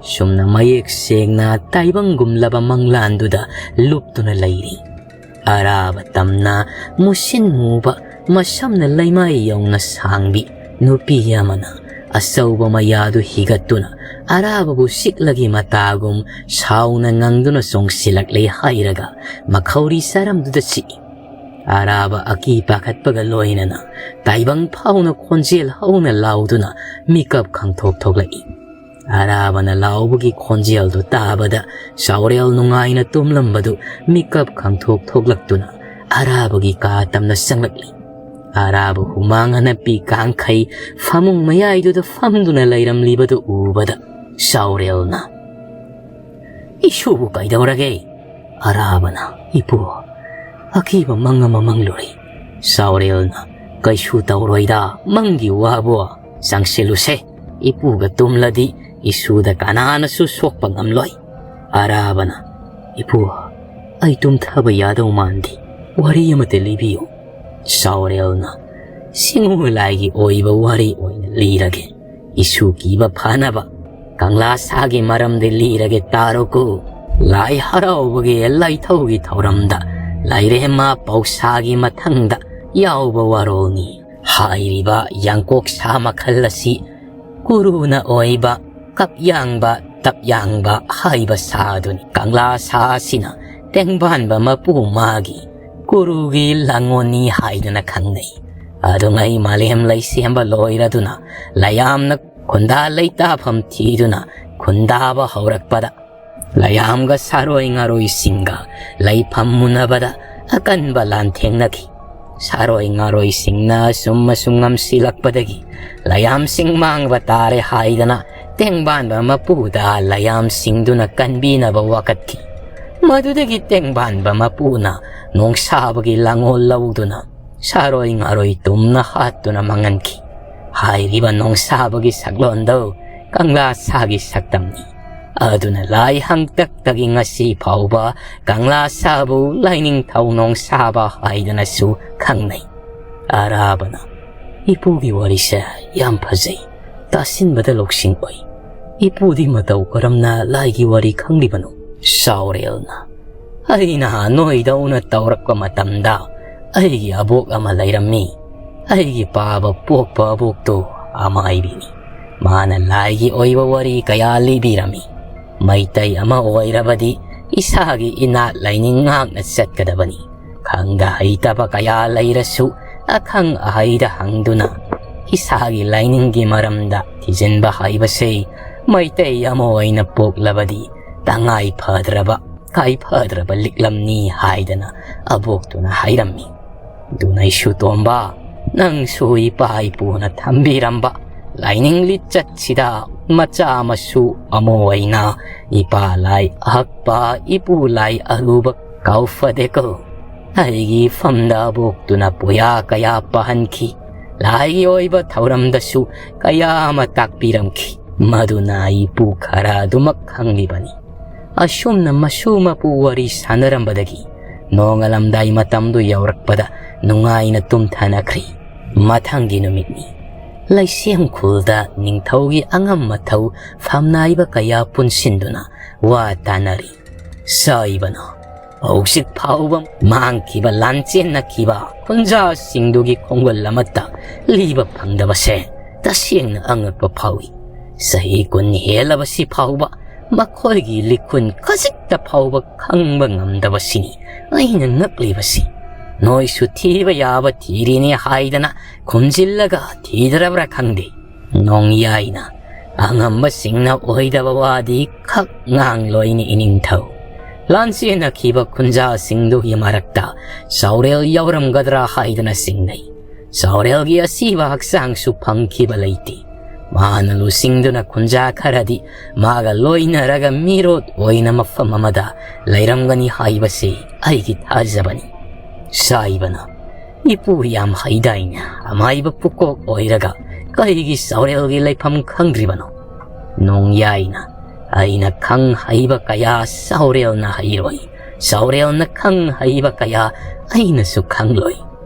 ꯆꯨꯝꯅ ꯃꯌꯦꯛ ꯁꯦꯡꯅ ꯇꯥꯏꯕꯪꯒꯨꯝꯂꯕ ꯃꯪꯂꯥꯟꯗꯨꯗ ꯂꯨꯞꯇꯨꯅ ꯂꯩꯔꯤ꯫ ꯑꯔꯥꯕ ꯇꯝꯅ ꯃꯨꯁꯤꯟ ꯃꯨꯕ, ꯃꯁꯝꯅ ꯂꯩꯃꯥꯏ ꯌꯧꯅ ꯁꯥꯡꯕꯤ ꯅꯨꯄꯤ ꯑꯃꯅ ꯑꯆꯧꯕ ꯃꯌꯥꯗꯨ ꯍꯤꯒꯠꯇꯨꯅ ꯑꯔꯥꯕꯕꯨ ꯁꯤꯛꯂꯒꯤ ꯃꯇꯥꯒꯨꯝ ꯁꯥꯎꯅ ꯉꯪꯗꯨꯅ ꯆꯣꯡꯁꯤꯜꯂꯛꯂꯦ ꯍꯥꯏꯔꯒ ꯃꯈꯧꯔꯤ ꯆꯥꯔꯝꯗꯨꯗ ꯆꯤꯛꯏ꯫ ꯑꯔꯥꯕ ꯑꯀꯤ ꯄꯥꯈꯠꯄꯒ ꯂꯣꯏꯅꯅ ꯇꯥꯏꯕꯪ ꯐꯥꯎꯅ ꯈꯣꯟꯖꯦꯜ ꯍꯧꯅ ꯂꯥꯎꯗꯨꯅ ꯃꯤꯀꯞ ꯈꯪꯊꯣꯛ ꯊꯣꯛꯂꯛꯏ꯫ ꯑꯔꯥꯕꯅ ꯂꯥꯎꯕꯒꯤ ꯈꯣꯟꯖꯦꯜꯗꯨ ꯇꯥꯕꯗ ꯆꯥꯎꯔꯦꯜ ꯅꯨꯡꯉꯥꯏꯅ ꯇꯨꯝꯂꯝꯕꯗꯨ ꯃꯤꯀꯞ ꯈꯪꯊꯣꯛ ꯊꯣꯛꯂꯛꯇꯨꯅ ꯑꯔꯥꯕꯒꯤ ꯀꯥ ꯇꯝꯅ ꯆꯪꯂꯛꯂꯤ꯫ ꯑꯔꯥꯕ ꯍꯨꯃꯥꯡ ꯑꯅꯞꯄꯤ ꯀꯥꯡꯈꯩ ꯐꯃꯨꯡ ꯃꯌꯥꯏꯗꯨꯗ ꯐꯝꯗꯨꯅ ꯂꯩꯔꯝꯂꯤꯕꯗꯨ ꯎꯕꯗ ꯆꯥꯎꯔꯦꯜꯅ, "ꯏꯁꯨꯕꯨ ꯀꯩꯗꯧꯔꯒꯦ?" ꯑꯔꯥꯕꯅ, "ꯏꯄꯨ, ꯑꯀꯤꯕ ꯃꯪ ꯑꯃ ꯃꯪꯂꯨꯔꯦ꯫" ꯆꯥꯎꯔꯦꯜꯅ, "ꯀꯩꯁꯨ ꯇꯧꯔꯣꯏꯗ, ꯃꯪꯒꯤ ꯋꯥꯕꯨ꯫ ꯆꯪꯁꯤꯜꯂꯨꯁꯦ꯫" ꯏꯄꯨꯒ ꯇꯨꯝꯂꯗꯤ ꯏꯁꯨꯗ ꯀꯅꯥꯅꯁꯨ ꯁꯣꯛꯄ ꯉꯝꯂꯣꯏ꯫ ꯑꯔꯥꯕꯅ, "ꯏꯄꯨ, ꯑꯩ ꯇꯨꯝꯊꯕ ꯌꯥꯗꯧ ꯃꯥꯟꯗꯦ, ꯋꯥꯔꯤ ꯑꯃꯇ ꯂꯤꯕꯤꯌꯨ꯫" ꯆꯥꯎꯔꯦꯜꯅ, "ꯁꯤꯡꯉꯨ ꯂꯥꯏꯒꯤ ꯑꯣꯏꯕ ꯋꯥꯔꯤ ꯑꯣꯏꯅ ꯂꯤꯔꯒꯦ꯫ ꯏꯁꯨ ꯀꯤꯕ ꯐꯅꯕ ꯀꯪꯂꯥ ꯁꯥꯒꯤ ꯃꯔꯝꯗ ꯂꯤꯔꯒꯦ, ꯇꯥꯔꯣꯀꯣ꯫ ꯂꯥꯏ ꯍꯔꯥꯎꯕꯒꯤ ꯂꯥꯏꯊꯧꯒꯤ ꯊꯧꯔꯝꯗ ꯂꯥꯏꯔꯦꯝꯃ ꯄꯧꯁꯥꯒꯤ ꯃꯊꯪꯗ ꯌꯥꯎꯕ ꯋꯥꯔꯣꯜꯅꯤ꯫ ꯍꯥꯏꯔꯤꯕ ꯌꯥꯡꯀꯣꯛ ꯁꯥ ꯃꯈꯜ ꯑꯁꯤ ꯀꯨꯔꯨꯅ ꯑꯣꯏꯕ ꯀꯞꯌꯥꯡꯕ ꯇꯞꯌꯥꯡꯕ ꯍꯥꯏꯕ ꯁꯥ ꯑꯗꯨꯅꯤ꯫ ꯀꯪꯂꯥ ꯁꯥ ꯑꯁꯤꯅ ꯇꯦꯡꯕꯥꯟꯕ ꯃꯄꯨ ꯃꯥꯒꯤ ꯀꯨꯔꯨꯒꯤ ꯂꯥꯡꯉꯣꯟꯅꯤ ꯍꯥꯏꯗꯨꯅ ꯈꯪꯅꯩ꯫ ꯑꯗꯨꯉꯩ ꯃꯥꯂꯦꯝ ꯂꯩꯁꯦꯝꯕ ꯂꯣꯏꯔꯗꯨꯅ ꯂꯌꯥꯝꯅ ꯈꯨꯟꯗꯥ ꯂꯩꯇꯥꯐꯝ ꯊꯤꯗꯨꯅ ꯈꯨꯟꯗꯥꯕ ꯍꯧꯔꯛꯄꯗ, ꯂꯌꯥꯝꯒ ꯁꯥꯔꯣꯏ ꯉꯥꯔꯣꯏꯁꯤꯡꯒ ꯂꯩꯐꯝ ꯃꯨꯟꯅꯕꯗ ꯑꯀꯟꯕ ꯂꯥꯟꯊꯦꯡꯅꯈꯤ꯫ ꯁꯥꯔꯣꯏ ꯉꯥꯔꯣꯏꯁꯤꯡꯅ ꯑꯁꯨꯝ ꯑꯁꯨꯝ ꯉꯝꯁꯤꯜꯂꯛꯄꯗꯒꯤ ꯂꯌꯥꯝꯁꯤꯡ ꯃꯥꯡꯕ ꯇꯥꯔꯦ ꯍꯥꯏꯗꯅ ꯇꯦꯡꯕꯥꯟꯕ ꯃꯄꯨꯗ ꯂꯌꯥꯝꯁꯤꯡꯗꯨꯅ ꯀꯟꯕꯤꯅꯕ ꯋꯥꯀꯠꯈꯤ꯫ ꯃꯗꯨꯗꯒꯤ ꯇꯦꯡꯕꯥꯟꯕ ꯃꯄꯨꯅ ꯅꯣꯡꯁꯥꯕꯒꯤ ꯂꯥꯡꯑꯣꯜ ꯂꯧꯗꯨꯅ ꯁꯥꯔꯣꯏ ꯉꯥꯔꯣꯏ ꯇꯨꯝꯅ ꯍꯥꯠꯇꯨꯅ ꯃꯥꯡꯍꯟꯈꯤ꯫ ꯍꯥꯏꯔꯤꯕ ꯅꯣꯡꯁꯥꯕꯒꯤ ꯁꯛꯂꯣꯟꯗꯣ ꯀꯪꯂꯥ ꯁꯥꯒꯤ ꯁꯛꯇꯝꯅꯤ꯫ ꯑꯗꯨꯅ ꯂꯥꯏ ꯍꯪꯇꯛꯇꯒꯤ ꯉꯁꯤ ꯐꯥꯎꯕ ꯀꯪꯂꯥ ꯁꯥꯕꯨ ꯂꯥꯏꯅꯤꯡꯊꯧ ꯅꯣꯡꯁꯥꯕ ꯍꯥꯏꯗꯅꯁꯨ ꯈꯪꯅꯩ꯫ ꯑꯔꯥꯕꯅ, "ꯏꯄꯨꯒꯤ ꯋꯥꯔꯤꯁꯦ ꯌꯥꯝ ꯐꯖꯩ, ꯇꯥꯁꯤꯟꯕꯗ ꯂꯧꯁꯤꯡ ꯑꯣꯏ꯫ ꯏꯄꯨꯗꯤ ꯃꯇꯧ ꯀꯔꯝꯅ ꯂꯥꯏꯒꯤ ꯋꯥꯔꯤ ꯈꯪꯂꯤꯕꯅꯣ?" ꯆꯥꯎꯔꯦꯜꯅ, "ꯑꯩꯅ ꯅꯣꯏꯗꯧꯅ ꯇꯧꯔꯛꯄ ꯃꯇꯝꯗ ꯑꯩꯒꯤ ꯑꯕꯣꯛ ꯑꯃ ꯂꯩꯔꯝꯃꯤ꯫ ꯑꯩꯒꯤ ꯄꯥꯕ ꯄꯣꯛꯄ ꯑꯕꯣꯛꯇꯨ ꯑꯃꯥꯏꯕꯤꯅꯤ꯫ ꯃꯥꯅ ꯂꯥꯏꯒꯤ ꯑꯣꯏꯕ ꯋꯥꯔꯤ ꯀꯌꯥ ꯂꯤꯕꯤꯔꯝꯃꯤ꯫ ꯃꯩꯇꯩ ꯑꯃ ꯑꯣꯏꯔꯕꯗꯤ ꯏꯁꯥꯒꯤ ꯏꯅꯥꯠ ꯂꯥꯏꯅꯤꯡ ꯉꯥꯛꯅ ꯆꯠꯀꯗꯕꯅꯤ꯫ ꯈꯪꯗ ꯍꯩꯇꯕ ꯀꯌꯥ ꯂꯩꯔꯁꯨ ꯑꯈꯪ ꯑꯍꯩꯗ ꯍꯪꯗꯨꯅ ꯏꯁꯥꯒꯤ ꯂꯥꯏꯅꯤꯡꯒꯤ ꯃꯔꯝꯗ ꯊꯤꯖꯤꯟꯕ ꯍꯥꯏꯕꯁꯦ ꯃꯩꯇꯩ ꯑꯃ ꯑꯣꯏꯅ ꯄꯣꯛꯂꯕꯗꯤ ꯇꯉꯥꯏ ꯐꯗ꯭ꯔꯕ, ꯀꯥꯏ ꯐꯗ꯭ꯔꯕ ꯂꯤꯛꯂꯝꯅꯤ" ꯍꯥꯏꯗꯅ ꯑꯕꯣꯛꯇꯨꯅ ꯍꯥꯏꯔꯝꯃꯤ꯫ ꯑꯗꯨꯅ ꯏꯁꯨ ꯇꯣꯝꯕ, ꯅꯪꯁꯨ ꯏꯄꯥ ꯏꯄꯨꯅ ꯊꯝꯕꯤꯔꯝꯕ ꯂꯥꯏꯅꯤꯡ ꯂꯤꯆꯠꯁꯤꯗ ꯃꯆꯥ ꯃꯁꯨ ꯑꯃ ꯑꯣꯏꯅ ꯏꯄꯥ ꯂꯥꯏ ꯑꯍꯛꯄ, ꯏꯄꯨ ꯂꯥꯏ ꯑꯔꯨꯕ ꯀꯥꯎꯐꯗꯦꯀꯣ꯫ ꯑꯩꯒꯤ ꯏꯐꯝꯗ ꯑꯕꯣꯛꯇꯨꯅ ꯄꯨꯌꯥ ꯀꯌꯥ ꯄꯥꯍꯟꯈꯤ꯫ ꯂꯥꯏꯒꯤ ꯑꯣꯏꯕ ꯊꯧꯔꯝꯗꯁꯨ ꯀꯌꯥ ꯑꯃ ꯇꯥꯛꯄꯤꯔꯝꯈꯤ꯫ ꯃꯗꯨꯅ ꯏꯄꯨ ꯈꯔ ꯑꯗꯨꯃꯛ ꯈꯪꯂꯤꯕꯅꯤ꯫ ꯑꯁꯨꯝꯅ ꯃꯁꯨ ꯃꯄꯨ ꯋꯥꯔꯤ ꯁꯥꯟꯅꯔꯝꯕꯗꯒꯤ ꯅꯣꯡꯉꯥꯜꯂꯝꯗꯥꯏ ꯃꯇꯝꯗꯨ ꯌꯧꯔꯛꯄꯗ ꯅꯨꯡꯉꯥꯏꯅ ꯇꯨꯝꯊꯅꯈ꯭ꯔꯤ꯫ ꯃꯊꯪꯒꯤ ꯅꯨꯃꯤꯠꯅꯤ꯫ ꯂꯩꯁꯦꯝ ꯈꯨꯜꯗ ꯅꯤꯡꯊꯧꯒꯤ ꯑꯉꯝ ꯃꯊꯧ ꯐꯝꯅꯥꯏꯕ ꯀꯌꯥ ꯄꯨꯟꯁꯤꯟꯗꯨꯅ ꯋꯥ ꯇꯥꯅꯔꯤ꯫ ꯁꯥꯏꯕꯅ ꯍꯧꯖꯤꯛ ꯐꯥꯎꯕ ꯃꯥꯡꯈꯤꯕ ꯂꯥꯟꯆꯦꯟꯅꯈꯤꯕ ꯈꯨꯟꯖꯥꯁꯤꯡꯗꯨꯒꯤ ꯈꯣꯡꯒꯨꯜ ꯑꯃꯠꯇ ꯂꯤꯕ ꯐꯪꯗꯕꯁꯦ ꯇꯁꯦꯡꯅ ꯑꯉꯛꯄ ꯐꯥꯎꯏ꯫ ꯆꯍꯤ ꯀꯨꯟ ꯍꯦꯜꯂꯕꯁꯤ ꯐꯥꯎꯕ ꯃꯈꯣꯏꯒꯤ ꯂꯤꯈꯨꯟ ꯈꯖꯤꯛꯇ ꯐꯥꯎꯕ ꯈꯪꯕ ꯉꯝꯗꯕꯁꯤꯅꯤ ꯑꯩꯅ ꯉꯛꯂꯤꯕꯁꯤ꯫ ꯅꯣꯏꯁꯨ ꯊꯤꯕ ꯌꯥꯕ ꯊꯤꯔꯤꯅꯤ ꯍꯥꯏꯗꯅ ꯈꯨꯝꯖꯤꯜꯂꯒ ꯊꯤꯗ꯭ꯔꯕ꯭ꯔꯥ ꯈꯪꯗꯦ꯫ ꯅꯣꯡꯌꯥꯏꯅ ꯑꯉꯝꯕꯁꯤꯡꯅ ꯑꯣꯏꯗꯕ ꯋꯥꯗꯤ ꯈꯛ ꯉꯥꯡꯂꯣꯏꯅꯤ ꯏꯅꯤꯡꯊꯧ꯫ ꯂꯥꯟꯆꯦꯟꯅꯈꯤꯕ ꯈꯨꯟꯖꯥꯁꯤꯡꯗꯨꯒꯤ ꯃꯔꯛꯇ ꯆꯥꯎꯔꯦꯜ ꯌꯥꯎꯔꯝꯒꯗ꯭ꯔꯥ ꯍꯥꯏꯗꯅ ꯆꯤꯡꯅꯩ꯫ ꯆꯥꯎꯔꯦꯜꯒꯤ ꯑꯁꯤꯕ ꯍꯛꯆꯥꯡꯁꯨ ꯐꯪꯈꯤꯕ ꯂꯩꯇꯦ꯫ ꯃꯥꯅ ꯂꯨꯆꯤꯡꯗꯨꯅ ꯈꯨꯟꯖꯥ ꯈꯔꯗꯤ ꯃꯥꯒ ꯂꯣꯏꯅꯔꯒ ꯃꯤꯔꯣꯠ ꯑꯣꯏꯅ ꯃꯐꯝ ꯑꯃꯗ ꯂꯩꯔꯝꯒꯅꯤ ꯍꯥꯏꯕꯁꯤ ꯑꯩꯒꯤ ꯊꯥꯖꯕꯅꯤ꯫ ꯁꯥꯏꯕꯅ, ꯏꯄꯨ ꯌꯥꯝ ꯍꯩꯗꯥꯏꯅꯦ, ꯑꯃꯥꯏꯕ ꯄꯨꯀꯣꯛ ꯑꯣꯏꯔꯒ ꯀꯔꯤꯒꯤ ꯆꯥꯎꯔꯦꯜꯒꯤ ꯂꯩꯐꯝ ꯈꯪꯗ꯭ꯔꯤꯕꯅꯣ? ꯅꯣꯡꯌꯥꯏꯅ, ꯑꯩꯅ ꯈꯪ ꯍꯩꯕ ꯀꯌꯥ ꯆꯥꯎꯔꯦꯜꯅ ꯍꯩꯔꯣꯏ, ꯆꯥꯎꯔꯦꯜꯅ ꯈꯪ ꯍꯩꯕ ꯀꯌꯥ ꯑꯩꯅꯁꯨ ꯈꯪꯂꯣꯏ꯫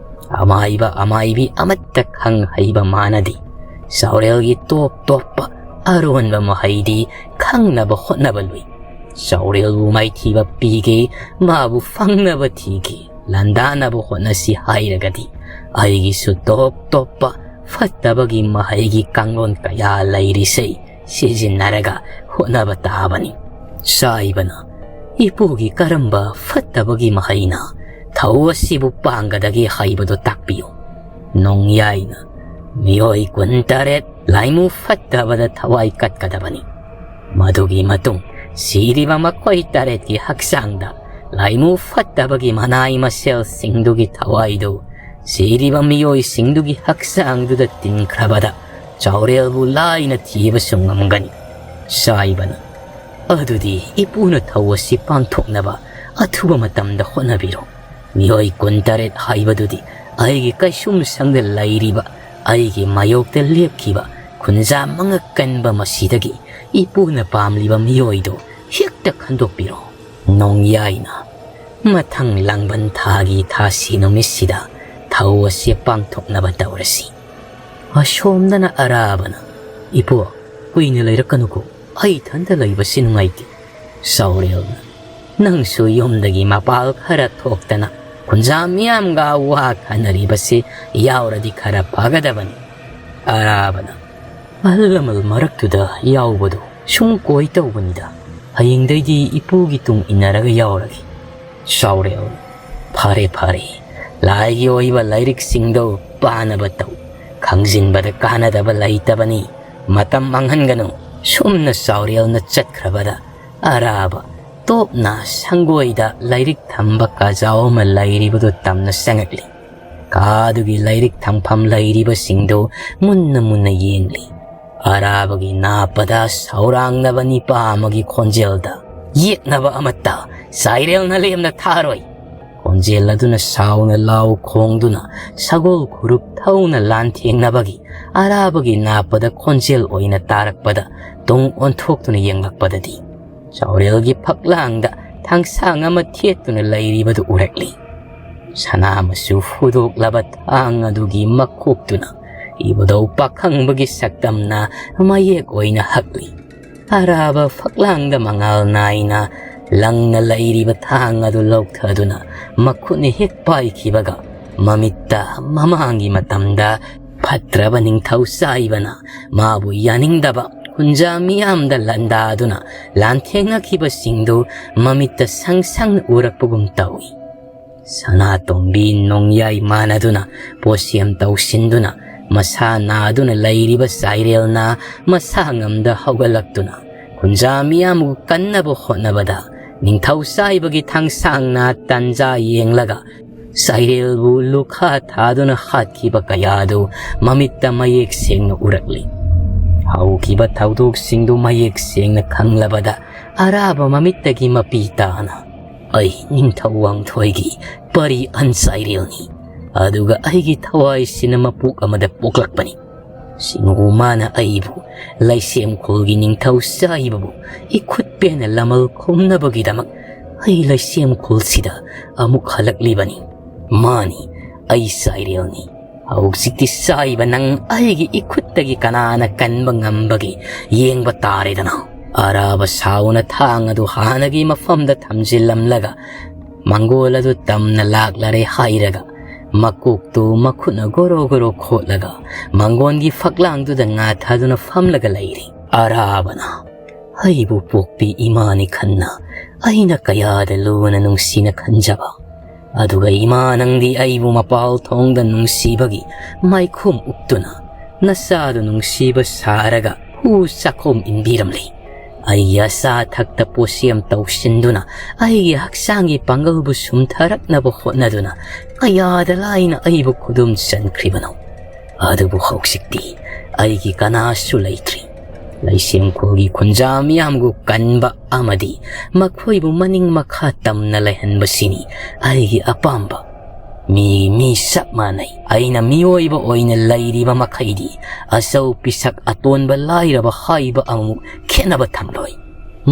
ꯑꯃꯥꯏꯕ ꯑꯃꯥꯏꯕꯤ ꯑꯃꯠꯇ ꯈꯪ ꯍꯩꯕ ꯃꯥꯟꯅꯗꯦ꯫ ꯆꯥꯎꯔꯦꯜꯒꯤ ꯇꯣꯞ ꯇꯣꯞꯄ ꯑꯔꯣꯟꯕ ꯃꯍꯩꯗꯤ ꯈꯪꯅꯕ ꯍꯣꯠꯅꯕ ꯂꯨꯏ꯫ ꯆꯥꯎꯔꯦꯜꯕꯨ ꯃꯥꯏꯊꯤꯕ ꯄꯤꯒꯦ, ꯃꯥꯕꯨ ꯐꯪꯅꯕ ꯊꯤꯒꯦ, ꯂꯥꯟꯗꯥꯅꯕ ꯍꯣꯠꯅꯁꯤ ꯍꯥꯏꯔꯒꯗꯤ ꯑꯩꯒꯤꯁꯨ ꯇꯣꯞ ꯇꯣꯞꯄ ꯐꯠꯇꯕꯒꯤ ꯃꯍꯩꯒꯤ ꯀꯥꯡꯂꯣꯟ ꯀꯌꯥ ꯂꯩꯔꯤꯁꯦ ꯁꯤꯖꯤꯟꯅꯔꯒ ꯍꯣꯠꯅꯕ ꯇꯥꯕꯅꯤ꯫ ꯁꯥꯏꯕꯅ, ꯏꯄꯨꯒꯤ ꯀꯔꯝꯕ ꯐꯠꯇꯕꯒꯤ ꯃꯍꯩꯅ ꯊꯧ ꯑꯁꯤꯕꯨ ꯄꯥꯡꯒꯗꯒꯦ ꯍꯥꯏꯕꯗꯨ ꯇꯥꯛꯄꯤꯌꯨ꯫ ꯅꯣꯡꯌꯥꯏꯅ, ꯃꯤꯑꯣꯏ ꯀꯨꯟꯇꯔꯦꯠ ꯂꯥꯏꯃꯨ ꯐꯠꯇꯕꯗ ꯊꯋꯥꯏ ꯀꯠꯀꯗꯕꯅꯤ꯫ ꯃꯗꯨꯒꯤ ꯃꯇꯨꯡ ꯁꯤꯔꯤꯕ ꯃꯈꯣꯏ ꯇꯔꯦꯠꯀꯤ ꯍꯛꯆꯥꯡꯗ ꯂꯥꯏꯃꯨ ꯐꯠꯇꯕꯒꯤ ꯃꯅꯥꯏ ꯃꯁꯦꯜꯁꯤꯡꯗꯨꯒꯤ ꯊꯋꯥꯏꯗꯨ ꯁꯤꯔꯤꯕ ꯃꯤꯑꯣꯏꯁꯤꯡꯗꯨꯒꯤ ꯍꯛꯆꯥꯡꯗꯨꯗ ꯇꯤꯟꯈ꯭ꯔꯕꯗ ꯆꯥꯎꯔꯦꯜꯕꯨ ꯂꯥꯏꯅ ꯊꯤꯕꯁꯨ ꯉꯝꯒꯅꯤ꯫ ꯁꯥꯏꯕꯅ, ꯑꯗꯨꯗꯤ ꯏꯄꯨꯅ ꯊꯧ ꯑꯁꯤ ꯄꯥꯡꯊꯣꯛꯅꯕ ꯑꯊꯨꯕ ꯃꯇꯝꯗ ꯍꯣꯠꯅꯕꯤꯔꯣ꯫ ꯃꯤꯑꯣꯏ ꯀꯨꯟꯇꯔꯦꯠ ꯍꯥꯏꯕꯗꯨꯗꯤ ꯑꯩꯒꯤ ꯀꯩꯁꯨꯝꯁꯪꯗ ꯂꯩꯔꯤꯕ ꯑꯩꯒꯤ ꯃꯥꯌꯣꯛꯇ ꯂꯦꯞꯈꯤꯕ ꯈꯨꯟꯖꯥ ꯃꯉꯛ ꯀꯟꯕ ꯃꯁꯤꯗꯒꯤ ꯏꯄꯨꯅ ꯄꯥꯝꯂꯤꯕ ꯃꯤꯑꯣꯏꯗꯨ ꯍꯦꯛꯇ ꯈꯟꯗꯣꯛꯄꯤꯔꯣ꯫ ꯅꯣꯡꯌꯥꯏꯅ ꯃꯊꯪ ꯂꯥꯡꯕꯟ ꯊꯥꯒꯤ ꯊꯥꯁꯤ ꯅꯨꯃꯤꯠꯁꯤꯗ ꯊꯧ ꯑꯁꯤ ꯄꯥꯡꯊꯣꯛꯅꯕ ꯇꯧꯔꯁꯤ꯫ ꯑꯁꯣꯝꯗꯅ ꯑꯔꯥꯕꯅ, "ꯏꯄꯨ, ꯀꯨꯏꯅ ꯂꯩꯔꯛꯀꯅꯨꯀꯣ, ꯑꯩ ꯏꯊꯟꯇ ꯂꯩꯕꯁꯤ ꯅꯨꯡꯉꯥꯏꯇꯦ꯫" ꯆꯥꯎꯔꯦꯜꯅ, "ꯅꯪꯁꯨ ꯌꯨꯝꯗꯒꯤ ꯃꯄꯥꯜ ꯈꯔ ꯊꯣꯛꯇꯅ ꯈꯨꯟꯖꯥ ꯃꯤꯌꯥꯝꯒ ꯋꯥ ꯈꯟꯅꯔꯤꯕꯁꯤ ꯌꯥꯎꯔꯗꯤ ꯈꯔ ꯐꯒꯗꯕꯅꯤ꯫" ꯑꯔꯥꯕꯅ, "ꯑꯍꯜ ꯂꯃꯟ ꯃꯔꯛꯇꯨꯗ ꯌꯥꯎꯕꯗꯨ ꯁꯨꯝ ꯀꯣꯏ ꯇꯧꯕꯅꯤꯗ꯫ ꯍꯌꯦꯡꯗꯩꯗꯤ ꯏꯄꯨꯒꯤ ꯇꯨꯡ ꯏꯟꯅꯔꯒ ꯌꯥꯎꯔꯒꯦ꯫" ꯆꯥꯎꯔꯦꯜ, "ꯐꯔꯦ, ꯐꯔꯦ꯫ ꯂꯥꯏꯒꯤ ꯑꯣꯏꯕ ꯂꯥꯏꯔꯤꯛꯁꯤꯡꯗꯣ ꯄꯥꯅꯕ ꯇꯧ꯫ ꯈꯪꯖꯤꯟꯕꯗ ꯀꯥꯟꯅꯗꯕ ꯂꯩꯇꯕꯅꯤ꯫ ꯃꯇꯝ ꯃꯥꯡꯍꯟꯒꯅꯨ꯫" ꯁꯨꯝꯅ ꯆꯥꯎꯔꯦꯜꯅ ꯆꯠꯈ꯭ꯔꯕꯗ ꯑꯔꯥꯕ ꯇꯣꯞꯅ ꯁꯪꯒꯣꯏꯗ ꯂꯥꯏꯔꯤꯛ ꯊꯝꯕ ꯀꯥꯖꯥꯎ ꯑꯃ ꯂꯩꯔꯤꯕꯗꯨ ꯇꯝꯅ ꯆꯪꯉꯛꯂꯤ꯫ ꯀꯥꯗꯨꯒꯤ ꯂꯥꯏꯔꯤꯛ ꯊꯝꯐꯝ ꯂꯩꯔꯤꯕꯁꯤꯡꯗꯨ ꯃꯨꯟꯅ ꯃꯨꯟꯅ ꯌꯦꯡꯂꯤ꯫ ꯑꯔꯥꯕꯒꯤ ꯅꯥꯞꯄꯗ ꯁꯧꯔꯥꯡꯅꯕ ꯅꯤꯄꯥ ꯑꯃꯒꯤ ꯈꯣꯟꯖꯦꯜꯗ, "ꯌꯦꯠꯅꯕ ꯑꯃꯠꯇ ꯆꯥꯏꯔꯦꯜꯅ ꯂꯦꯝꯅ ꯊꯥꯔꯣꯏ!" ꯈꯣꯟꯖꯦꯜ ꯑꯗꯨꯅ ꯁꯥꯎꯅ ꯂꯥꯎ ꯈꯣꯡꯗꯨꯅ ꯁꯒꯣꯜ ꯈꯨꯔꯨꯞ ꯊꯧꯅ ꯂꯥꯟꯊꯦꯡꯅꯕꯒꯤ ꯑꯔꯥꯕꯒꯤ ꯅꯥꯞꯄꯗ ꯈꯣꯟꯖꯦꯜ ꯑꯣꯏꯅ ꯇꯥꯔꯛꯄꯗ ꯇꯨꯡ ꯑꯣꯟꯊꯣꯛꯇꯨꯅ ꯌꯦꯡꯂꯛꯄꯗꯗꯤ ꯆꯥꯎꯔꯦꯜꯒꯤ ꯐꯛꯂꯥꯡꯗ ꯊꯥꯡꯁꯥꯡ ꯑꯃ ꯊꯦꯠꯇꯨꯅ ꯂꯩꯔꯤꯕꯗꯨ ꯎꯔꯛꯂꯤ꯫ ꯁꯅꯥ ꯃꯆꯨ ꯍꯨꯗꯣꯛꯂꯕ ꯊꯥꯡ ꯑꯗꯨꯒꯤ ꯃꯈꯣꯛꯇꯨꯅ ꯏꯕꯨꯙꯧ ꯄꯥꯈꯪꯕꯒꯤ ꯁꯛꯇꯝꯅ ꯃꯌꯦꯛ ꯑꯣꯏꯅ ꯍꯛꯂꯤ꯫ ꯑꯔꯥꯕ ꯐꯛꯂꯥꯡꯗ ꯃꯉꯥꯜ ꯅꯥꯏꯅ ꯂꯪꯅ ꯂꯩꯔꯤꯕ ꯊꯥꯡ ꯑꯗꯨ ꯂꯧꯊꯗꯨꯅ ꯃꯈꯨꯠꯅ ꯍꯦꯛ ꯄꯥꯏꯈꯤꯕꯒ, ꯃꯃꯤꯠꯇ ꯃꯃꯥꯡꯒꯤ ꯃꯇꯝꯗ ꯐꯠꯇ꯭ꯔꯕ ꯅꯤꯡꯊꯧ ꯆꯥꯏꯕꯅ ꯃꯥꯕꯨ ꯌꯥꯅꯤꯡꯗꯕ ꯈꯨꯟꯖꯥ ꯃꯤꯌꯥꯝꯗ ꯂꯥꯟꯗꯥꯗꯨꯅ ꯂꯥꯟꯊꯦꯡꯅꯈꯤꯕꯁꯤꯡꯗꯨ ꯃꯃꯤꯠꯇ ꯁꯪ ꯁꯪꯅ ꯎꯔꯛꯄꯒꯨꯝ ꯇꯧꯏ꯫ ꯁꯅꯥꯇꯣꯝꯕꯤ ꯅꯣꯡꯌꯥꯏ ꯃꯥꯟꯅꯗꯨꯅ ꯄꯣꯠꯁꯦꯝ ꯇꯧꯁꯤꯟꯗꯨꯅ ꯃꯁꯥ ꯅꯥꯗꯨꯅ ꯂꯩꯔꯤꯕ ꯆꯥꯏꯔꯦꯜꯅ ꯃꯁꯥ ꯉꯝꯗ ꯍꯧꯒꯠꯂꯛꯇꯨꯅ ꯈꯨꯟꯖꯥ ꯃꯤꯌꯥꯝꯕꯨ ꯀꯟꯅꯕ ꯍꯣꯠꯅꯕꯗ ꯅꯤꯡꯊꯧ ꯆꯥꯏꯕꯒꯤ ꯊꯥꯡꯁꯥꯡꯅ ꯇꯟꯖꯥ ꯌꯦꯡꯂꯒ ꯆꯥꯏꯔꯦꯜꯕꯨ ꯂꯨꯈꯥ ꯊꯥꯗꯨꯅ ꯍꯥꯠꯈꯤꯕ ꯀꯌꯥꯗꯨ ꯃꯃꯤꯠꯇ ꯃꯌꯦꯛ ꯁꯦꯡꯅ ꯎꯔꯛꯂꯤ꯫ ꯍꯧꯈꯤꯕ ꯊꯧꯗꯣꯛꯁꯤꯡꯗꯨ ꯃꯌꯦꯛ ꯁꯦꯡꯅ ꯈꯪꯂꯕꯗ ꯑꯔꯥꯕ ꯃꯃꯤꯠꯇꯒꯤ ꯃꯄꯤ ꯇꯥꯅ, "ꯑꯩ ꯅꯤꯡꯊꯧ ꯋꯥꯡꯊꯣꯏꯒꯤ ꯄꯔꯤ ꯑꯟ ꯆꯥꯏꯔꯦꯜꯅꯤ꯫ ꯑꯗꯨꯒ ꯑꯩꯒꯤ ꯊꯋꯥꯏꯁꯤꯅ ꯃꯄꯣꯛ ꯑꯃꯗ ꯄꯣꯛꯂꯛꯄꯅꯤ꯫ ꯁꯤꯡꯍꯨ ꯃꯥꯅ ꯑꯩꯕꯨ ꯂꯩꯁꯦꯝ ꯈꯨꯜꯒꯤ ꯅꯤꯡꯊꯧ ꯁꯥꯍꯤꯕꯕꯨ ꯏꯈꯨꯠ ꯄꯦꯟꯅ ꯂꯃꯜ ꯈꯨꯝꯅꯕꯒꯤꯗꯃꯛ ꯑꯩ ꯂꯩꯁꯦꯝ ꯈꯨꯜꯁꯤꯗ ꯑꯃꯨꯛ ꯍꯜꯂꯛꯂꯤꯕꯅꯤ꯫ ꯃꯥꯅꯤ, ꯑꯩ ꯁꯥꯏꯔꯦꯜꯅꯤ꯫ ꯍꯧꯖꯤꯛꯇꯤ ꯁꯥꯏꯕ ꯅꯪ ꯑꯩꯒꯤ ꯏꯈꯨꯠꯇꯒꯤ ꯀꯅꯥꯅ ꯀꯟꯕ ꯉꯝꯕꯒꯦ ꯌꯦꯡꯕ ꯇꯥꯔꯦꯗꯅ꯫ ꯑꯔꯥꯕ ꯁꯥꯎꯅ ꯊꯥꯡ ꯑꯗꯨ ꯍꯥꯟꯅꯒꯤ ꯃꯐꯝꯗ ꯊꯝꯖꯤꯜꯂꯝꯂꯒ ꯃꯪꯒꯣꯜ ꯑꯗꯨ ꯇꯝꯅ ꯂꯥꯛꯂꯔꯦ ꯍꯥꯏꯔꯒ ꯃꯀꯣꯛꯇꯨ ꯃꯈꯨꯠꯅ ꯒꯣꯔꯣ ꯒꯣꯔꯣ ꯈꯣꯠꯂꯒ ꯃꯪꯒꯣꯟꯒꯤ ꯐꯛꯂꯥꯡꯗꯨꯗ ꯉꯥꯊꯗꯨꯅ ꯐꯝꯂꯒ ꯂꯩꯔꯤ꯫ ꯑꯔꯥꯕꯅ ꯑꯩꯕꯨ ꯄꯣꯛꯄꯤ ꯏꯃꯥꯅꯤ ꯈꯟꯅ ꯑꯩꯅ ꯀꯌꯥꯗ ꯂꯨꯅ ꯅꯨꯡꯁꯤꯅ ꯈꯟꯖꯕ꯫ ꯑꯗꯨꯒ ꯏꯃꯥ ꯅꯪꯗꯤ ꯑꯩꯕꯨ ꯃꯄꯥꯜ ꯊꯣꯡꯗ ꯅꯨꯡꯁꯤꯕꯒꯤ ꯃꯥꯏꯈꯨꯝ ꯎꯞꯇꯨꯅ ꯅꯆꯥꯗꯨ ꯅꯨꯡꯁꯤꯕ ꯁꯥꯔꯒ ꯍꯨ ꯆꯥꯛꯈꯣꯝ ꯏꯟꯕꯤꯔꯝꯂꯤ꯫ ꯑꯩꯒꯤ ꯑꯆꯥ ꯑꯊꯛꯇ ꯄꯣꯠꯁꯦꯝ ꯇꯧꯁꯤꯟꯗꯨꯅ ꯑꯩꯒꯤ ꯍꯛꯆꯥꯡꯒꯤ ꯄꯥꯡꯒꯜꯕꯨ ꯁꯨꯝꯊꯔꯛꯅꯕ ꯍꯣꯠꯅꯗꯨꯅ ꯀꯌꯥꯗ ꯂꯥꯏꯅ ꯑꯩꯕꯨ ꯈꯨꯗꯨꯝ ꯆꯟꯈ꯭ꯔꯤꯕꯅꯣ꯫ ꯑꯗꯨꯕꯨ ꯍꯧꯖꯤꯛꯇꯤ ꯑꯩꯒꯤ ꯀꯅꯥꯁꯨ ꯂꯩꯇ꯭ꯔꯤ꯫ ꯂꯩꯁꯦꯝꯈꯣꯜꯒꯤ ꯈꯨꯟꯖꯥ ꯃꯤꯌꯥꯝꯕꯨ ꯀꯟꯕ ꯑꯃꯗꯤ ꯃꯈꯣꯏꯕꯨ ꯃꯅꯤꯡ ꯃꯈꯥ ꯇꯝꯅ ꯂꯩꯍꯟꯕꯁꯤꯅꯤ ꯑꯩꯒꯤ ꯑꯄꯥꯝꯕ꯫ ꯃꯤ ꯃꯤ ꯆꯞ ꯃꯥꯟꯅꯩ꯫ ꯑꯩꯅ ꯃꯤꯑꯣꯏꯕ ꯑꯣꯏꯅ ꯂꯩꯔꯤꯕ ꯃꯈꯩꯗꯤ ꯑꯆꯧ ꯄꯤꯁꯛ ꯑꯇꯣꯟꯕ ꯂꯥꯏꯔꯕ ꯍꯥꯏꯕ ꯑꯃꯨꯛ ꯈꯦꯠꯅꯕ ꯊꯝꯂꯣꯏ꯫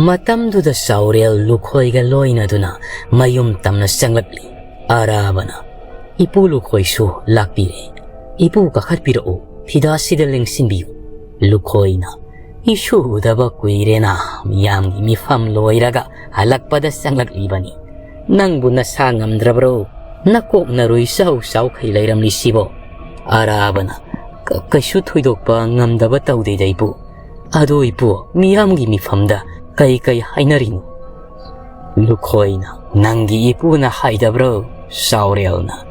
ꯃꯇꯝꯗꯨꯗ ꯆꯥꯎꯔꯦꯜ ꯂꯨꯈꯣꯏꯒ ꯂꯣꯏꯅꯗꯨꯅ ꯃꯌꯨꯝ ꯇꯝꯅ ꯆꯪꯂꯛꯂꯤ꯫ ꯑꯔꯥꯕꯅ, "ꯏꯄꯨ ꯂꯨꯈꯣꯏꯁꯨ ꯂꯥꯛꯄꯤꯔꯦ꯫ ꯏꯄꯨ ꯀꯥꯈꯠꯄꯤꯔꯛꯎ, ꯐꯤꯗꯥꯁꯤꯗ ꯂꯦꯡꯁꯤꯟꯕꯤꯌꯨ꯫" ꯂꯨꯈꯣꯏꯅ, "ꯏꯁꯨ ꯎꯗꯕ ꯀꯨꯏꯔꯦꯅ, ꯃꯤꯌꯥꯝꯒꯤ ꯃꯤꯐꯝ ꯂꯣꯏꯔꯒ ꯍꯜꯂꯛꯄꯗ ꯆꯪꯂꯛꯂꯤꯕꯅꯤ꯫ ꯅꯪꯕꯨ ꯅꯁꯥ ꯉꯝꯗ꯭ꯔꯕ꯭ꯔꯣ? ꯅꯀꯣꯛ ꯅꯔꯨꯏ ꯆꯥꯎ ꯆꯥꯎꯈꯩ ꯂꯩꯔꯝꯂꯤꯁꯤꯕꯣ?" ꯑꯔꯥꯕꯅ, "ꯀ-, ꯀꯩꯁꯨ ꯊꯣꯏꯗꯣꯛꯄ ꯉꯝꯗꯕ ꯇꯧꯗꯦꯗ ꯏꯄꯨ꯫ ꯑꯗꯣ ꯏꯄꯨ, ꯃꯤꯌꯥꯝꯒꯤ ꯃꯤꯐꯝꯗ ꯀꯩ ꯀꯩ ꯍꯥꯏꯅꯔꯤꯅꯣ?" ꯂꯨꯈꯣꯏꯅ, "ꯅꯪꯒꯤ ꯏꯄꯨꯅ ꯍꯥꯏꯗꯕ꯭ꯔꯣ?" ꯆꯥꯎꯔꯦꯜꯅ,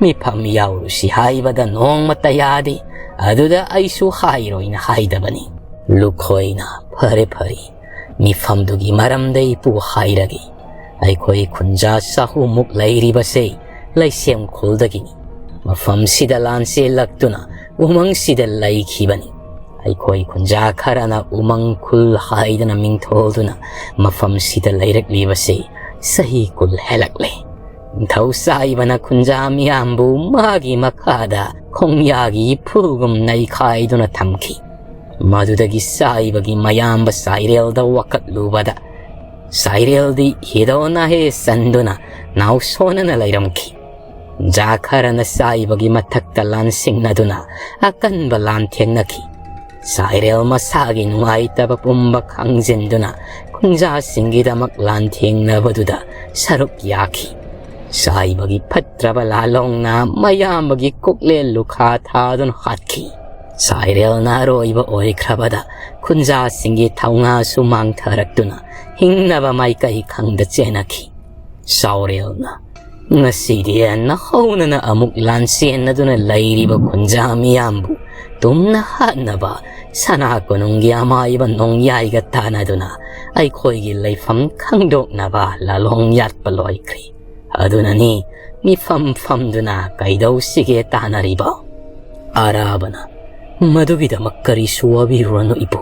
"ꯃꯤꯐꯝ ꯌꯥꯎꯔꯨꯁꯤ ꯍꯥꯏꯕꯗ ꯅꯣꯡꯃꯇ ꯌꯥꯗꯦ꯫ ꯑꯗꯨꯗ ꯑꯩꯁꯨ ꯍꯥꯏꯔꯣꯏꯅ ꯍꯥꯏꯗꯕꯅꯤ꯫" ꯂꯨꯈꯣꯏꯅ, "ꯐꯔꯦ ꯐꯔꯦ, ꯃꯤꯐꯝꯗꯨꯒꯤ ꯃꯔꯝꯗ ꯏꯄꯨ ꯍꯥꯏꯔꯒꯦ꯫ ꯑꯩꯈꯣꯏ ꯈꯨꯟꯖꯥ ꯆꯍꯨꯝꯃꯨꯛ ꯂꯩꯔꯤꯕꯁꯦ ꯂꯩꯁꯦꯝ ꯈꯨꯜꯗꯒꯤꯅꯤ꯫ ꯃꯐꯝꯁꯤꯗ ꯂꯥꯟ ꯆꯦꯜꯂꯛꯇꯨꯅ ꯎꯃꯪꯁꯤꯗ ꯂꯩꯈꯤꯕꯅꯤ꯫ ꯑꯩꯈꯣꯏ ꯈꯨꯟꯖꯥ ꯈꯔꯅ ꯎꯃꯪ ꯈꯨꯜ ꯍꯥꯏꯗꯅ ꯃꯤꯡꯊꯣꯜꯗꯨꯅ ꯃꯐꯝꯁꯤꯗ ꯂꯩꯔꯛꯂꯤꯕꯁꯤ ꯆꯍꯤ ꯀꯨꯟ ꯍꯦꯜꯂꯛꯂꯦ꯫ ꯅꯤꯡꯊꯧ ꯁꯥꯏꯕꯅ ꯈꯨꯟꯖꯥ ꯃꯤꯌꯥꯝꯕꯨ ꯃꯥꯒꯤ ꯃꯈꯥꯗ ꯈꯣꯡꯌꯥꯒꯤ ꯏꯐꯨꯜꯒꯨꯝ ꯅꯩꯈꯥꯏꯗꯨꯅ ꯊꯝꯈꯤ꯫ ꯃꯗꯨꯗꯒꯤ ꯁꯥꯏꯕꯒꯤ ꯃꯌꯥꯝꯕ ꯁꯥꯏꯔꯦꯜꯗ ꯋꯥꯀꯠꯂꯨꯕꯗ, ꯁꯥꯏꯔꯦꯜꯗꯤ ꯍꯤꯗꯣ ꯅꯥꯍꯦ ꯆꯟꯗꯨꯅ ꯅꯥꯎꯁꯣꯟꯅꯅ ꯂꯩꯔꯝꯈꯤ꯫ ꯈꯨꯟꯖꯥ ꯈꯔꯅ ꯁꯥꯏꯕꯒꯤ ꯃꯊꯛꯇ ꯂꯥꯟꯁꯤꯡꯅꯗꯨꯅ ꯑꯀꯟꯕ ꯂꯥꯟꯊꯦꯡꯅꯈꯤ꯫ ꯁꯥꯏꯔꯦꯜ ꯃꯁꯥꯒꯤ ꯅꯨꯡꯉꯥꯏꯇꯕ ꯄꯨꯝꯕ ꯈꯪꯖꯤꯟꯗꯨꯅ ꯈꯨꯟꯖꯥꯁꯤꯡꯒꯤꯗꯃꯛ ꯂꯥꯟꯊꯦꯡꯅꯕꯗꯨꯗ ꯁꯔꯨꯛ ꯌꯥꯈꯤ꯫ ꯁꯥꯏꯕꯒꯤ ꯐꯠꯇ꯭ꯔꯕ ꯂꯥꯂꯣꯡꯅ ꯃꯌꯥꯝꯕꯒꯤ ꯀꯣꯛꯂꯦꯜ ꯂꯨꯈꯥ ꯊꯥꯗꯨꯅ ꯍꯥꯠꯈꯤ꯫ ꯁꯥꯏꯔꯦꯜꯅ ꯑꯔꯣꯏꯕ ꯑꯣꯏꯈ꯭ꯔꯕꯗ ꯈꯨꯟꯖꯥꯁꯤꯡꯒꯤ ꯊꯧꯅꯥꯁꯨ ꯃꯥꯡꯊꯔꯛꯇꯨꯅ ꯍꯤꯡꯅꯕ ꯃꯥꯏꯀꯩ ꯈꯪꯗ ꯆꯦꯟꯅꯈꯤ꯫ ꯁꯥꯎꯔꯦꯜꯅ, "ꯉꯁꯤꯗꯤ ꯅꯍꯧꯅꯅ ꯑꯃꯨꯛ ꯂꯥꯟꯆꯦꯟꯅꯗꯨꯅ ꯂꯩꯔꯤꯕ ꯈꯨꯟꯖꯥ ꯃꯤꯌꯥꯝꯕꯨ ꯇꯨꯝꯅ ꯍꯥꯠꯅꯕ ꯁꯅꯥ ꯀꯣꯅꯨꯡꯒꯤ ꯑꯃꯥꯏꯕ ꯅꯣꯡꯌꯥꯏꯒ ꯇꯥꯟꯅꯗꯨꯅ ꯑꯩꯈꯣꯏꯒꯤ ꯂꯩꯐꯝ ꯈꯪꯗꯣꯛꯅꯕ ꯂꯥꯂꯣꯡ ꯌꯥꯠꯄ ꯂꯣꯏꯈ꯭ꯔꯦ꯫ ꯑꯗꯨꯅꯅꯤ ꯃꯤꯐꯝ ꯐꯝꯗꯨꯅ ꯀꯩꯗꯧꯁꯤꯒꯦ ꯇꯥꯟꯅꯔꯤꯕ?" ꯑꯔꯥꯕꯅ, "ꯃꯗꯨꯒꯤꯗꯃꯛ ꯀꯔꯤꯁꯨ ꯋꯥꯕꯤꯔꯨꯔꯅꯨ ꯏꯄꯨ꯫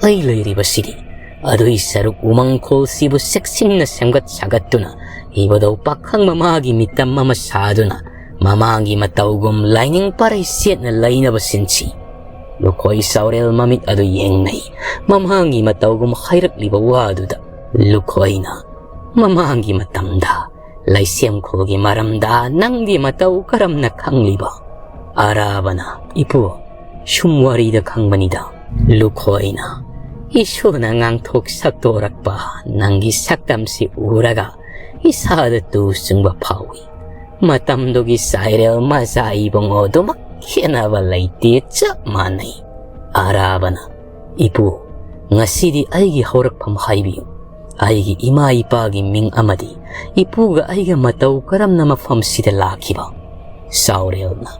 ꯑꯩ ꯂꯩꯔꯤꯕꯁꯤꯗꯤ ꯑꯗꯨꯒꯤ ꯁꯔꯨꯛ ꯎꯃꯪꯈꯣꯜꯁꯤꯕꯨ ꯆꯦꯛꯁꯤꯟꯅ ꯁꯦꯝꯒꯠ ꯁꯥꯒꯠꯇꯨꯅ ꯏꯕꯨꯙꯧ ꯄꯥꯈꯪ ꯃꯃꯥꯒꯤ ꯃꯤꯇꯝ ꯑꯃ ꯁꯥꯗꯨꯅ ꯃꯃꯥꯡꯒꯤ ꯃꯇꯧꯒꯨꯝ ꯂꯥꯏꯅꯤꯡ ꯄꯔꯩ ꯁꯦꯠꯅ ꯂꯩꯅꯕ ꯁꯤꯟꯁꯤ꯫" ꯂꯨꯈꯣꯏ ꯁꯥꯎꯔꯦꯜ ꯃꯃꯤꯠ ꯑꯗꯨ ꯌꯦꯡꯅꯩ꯫ ꯃꯃꯥꯡꯒꯤ ꯃꯇꯧꯒꯨꯝ ꯍꯥꯏꯔꯛꯂꯤꯕ ꯋꯥꯗꯨꯗ ꯂꯨꯈꯣꯏꯅ, "ꯃꯃꯥꯡꯒꯤ ꯃꯇꯝꯗ ꯂꯩꯁꯦꯝꯈꯣꯜꯒꯤ ꯃꯔꯝꯗ ꯅꯪꯗꯤ ꯃꯇꯧ ꯀꯔꯝꯅ ꯈꯪꯂꯤꯕ?" ꯑꯔꯥꯕꯅ, "ꯏꯄꯨ, ꯁꯨꯝ ꯋꯥꯔꯤꯗ ꯈꯪꯕꯅꯤꯗ꯫" ꯂꯨꯈꯣꯏꯅ, "ꯏꯁꯣꯔꯅ ꯉꯥꯡꯊꯣꯛ ꯁꯛꯇꯣꯔꯛꯄ ꯅꯪꯒꯤ ꯁꯛꯇꯝꯁꯤ ꯎꯔꯒ ꯏꯁꯥꯗ ꯇꯨ ꯆꯨꯡꯕ ꯐꯥꯎꯏ꯫ ꯃꯇꯝꯗꯨꯒꯤ ꯁꯥꯏꯔꯦꯜ ꯃꯆꯥ ꯏꯕꯨꯡꯉꯣꯗꯨꯃꯛ ꯈꯦꯠꯅꯕ ꯂꯩꯇꯦ, ꯆꯞ ꯃꯥꯟꯅꯩ꯫" ꯑꯔꯥꯕꯅ, "ꯏꯄꯨ, ꯉꯁꯤꯗꯤ ꯑꯩꯒꯤ ꯍꯧꯔꯛꯐꯝ ꯍꯥꯏꯕꯤꯌꯨ꯫ ꯑꯩꯒꯤ ꯏꯃꯥ ꯏꯄꯥꯒꯤ ꯃꯤꯡ ꯑꯃꯗꯤ ꯏꯄꯨꯒ ꯑꯩꯒ ꯃꯇꯧ ꯀꯔꯝꯅ ꯃꯐꯝꯁꯤꯗ ꯂꯥꯛꯈꯤꯕ?" ꯁꯥꯎꯔꯦꯜꯅ,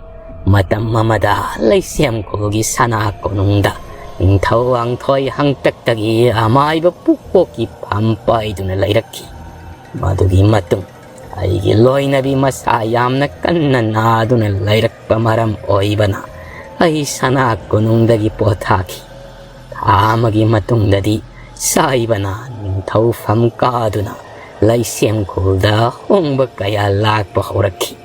"ꯃꯇꯝ ꯑꯃꯗ ꯂꯩꯁꯦꯝꯈꯣꯜꯒꯤ ꯁꯅꯥ ꯀꯣꯅꯨꯡꯗ ꯅꯤꯡꯊꯧ ꯋꯥꯡꯊꯣꯏ ꯍꯥꯡꯇꯛꯇꯒꯤ ꯑꯃꯥꯏꯕ ꯄꯨꯀꯣꯛꯀꯤ ꯐꯝ ꯄꯥꯏꯗꯨꯅ ꯂꯩꯔꯛꯈꯤ꯫ ꯃꯗꯨꯒꯤ ꯃꯇꯨꯡ ꯑꯩꯒꯤ ꯂꯣꯏꯅꯕꯤ ꯃꯁꯥ ꯌꯥꯝꯅ ꯀꯟꯅ ꯅꯥꯗꯨꯅ ꯂꯩꯔꯛꯄ ꯃꯔꯝ ꯑꯣꯏꯕꯅ ꯑꯩ ꯁꯅꯥ ꯀꯣꯅꯨꯡꯗꯒꯤ ꯄꯣꯊꯥꯈꯤ꯫ ꯊꯥ ꯑꯃꯒꯤ ꯃꯇꯨꯡꯗꯗꯤ ꯁꯥꯏꯕꯅ ꯅꯤꯡꯊꯧ ꯐꯝ ꯀꯥꯗꯨꯅ ꯂꯩꯁꯦꯝ ꯈꯨꯜꯗ ꯍꯣꯡꯕ ꯀꯌꯥ ꯂꯥꯛꯄ ꯍꯧꯔꯛꯈꯤ꯫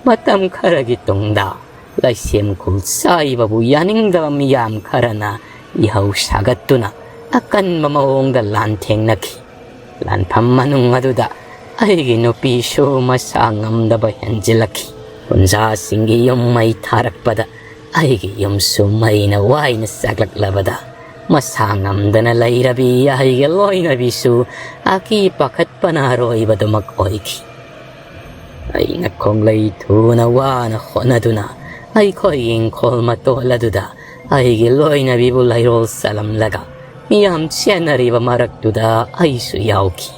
ꯃꯇꯝ ꯈꯔꯒꯤ ꯇꯨꯡꯗ ꯂꯩꯁꯦꯝ ꯈꯨꯜ ꯆꯥꯏꯕꯕꯨ ꯌꯥꯅꯤꯡꯗꯕ ꯃꯤꯌꯥꯝ ꯈꯔꯅ ꯏꯍꯧ ꯁꯥꯒꯠꯇꯨꯅ ꯑꯀꯟꯕ ꯃꯑꯣꯡꯗ ꯂꯥꯟꯊꯦꯡꯅꯈꯤ꯫ ꯂꯥꯟꯐꯝ ꯃꯅꯨꯡ ꯑꯗꯨꯗ ꯑꯩꯒꯤ ꯅꯨꯄꯤꯁꯨ ꯃꯁꯥ ꯉꯝꯗꯕ ꯍꯦꯟꯖꯤꯜꯂꯛꯈꯤ꯫ ꯈꯨꯟꯖꯥꯁꯤꯡꯒꯤ ꯌꯨꯝ ꯃꯩ ꯊꯥꯔꯛꯄꯗ ꯑꯩꯒꯤ ꯌꯨꯝꯁꯨ ꯃꯩꯅ ꯋꯥꯏꯅ ꯆꯥꯛꯂꯛꯂꯕꯗ ꯃꯁꯥ ꯉꯝꯗꯅ ꯂꯩꯔꯕꯤ ꯑꯩꯒꯤ ꯂꯣꯏꯅꯕꯤꯁꯨ ꯑꯀꯤ ꯄꯥꯈꯠꯄꯅ ꯑꯔꯣꯏꯕꯗꯨꯃꯛ ꯑꯣꯏꯈꯤ꯫ ꯑꯩꯅ ꯈꯣꯡꯂꯩ ꯊꯨꯅ ꯋꯥꯅ ꯍꯣꯠꯅꯗꯨꯅ ꯑꯩꯈꯣꯏꯒꯤ ꯏꯪꯈꯣꯜ ꯃꯇꯣꯜ ꯑꯗꯨꯗ ꯑꯩꯒꯤ ꯂꯣꯏꯅꯕꯤꯕꯨ ꯂꯩꯔꯣꯜ ꯆꯠꯂꯝꯂꯒ ꯃꯤꯌꯥꯝ ꯆꯦꯟꯅꯔꯤꯕ ꯃꯔꯛꯇꯨꯗ ꯑꯩꯁꯨ ꯌꯥꯎꯈꯤ꯫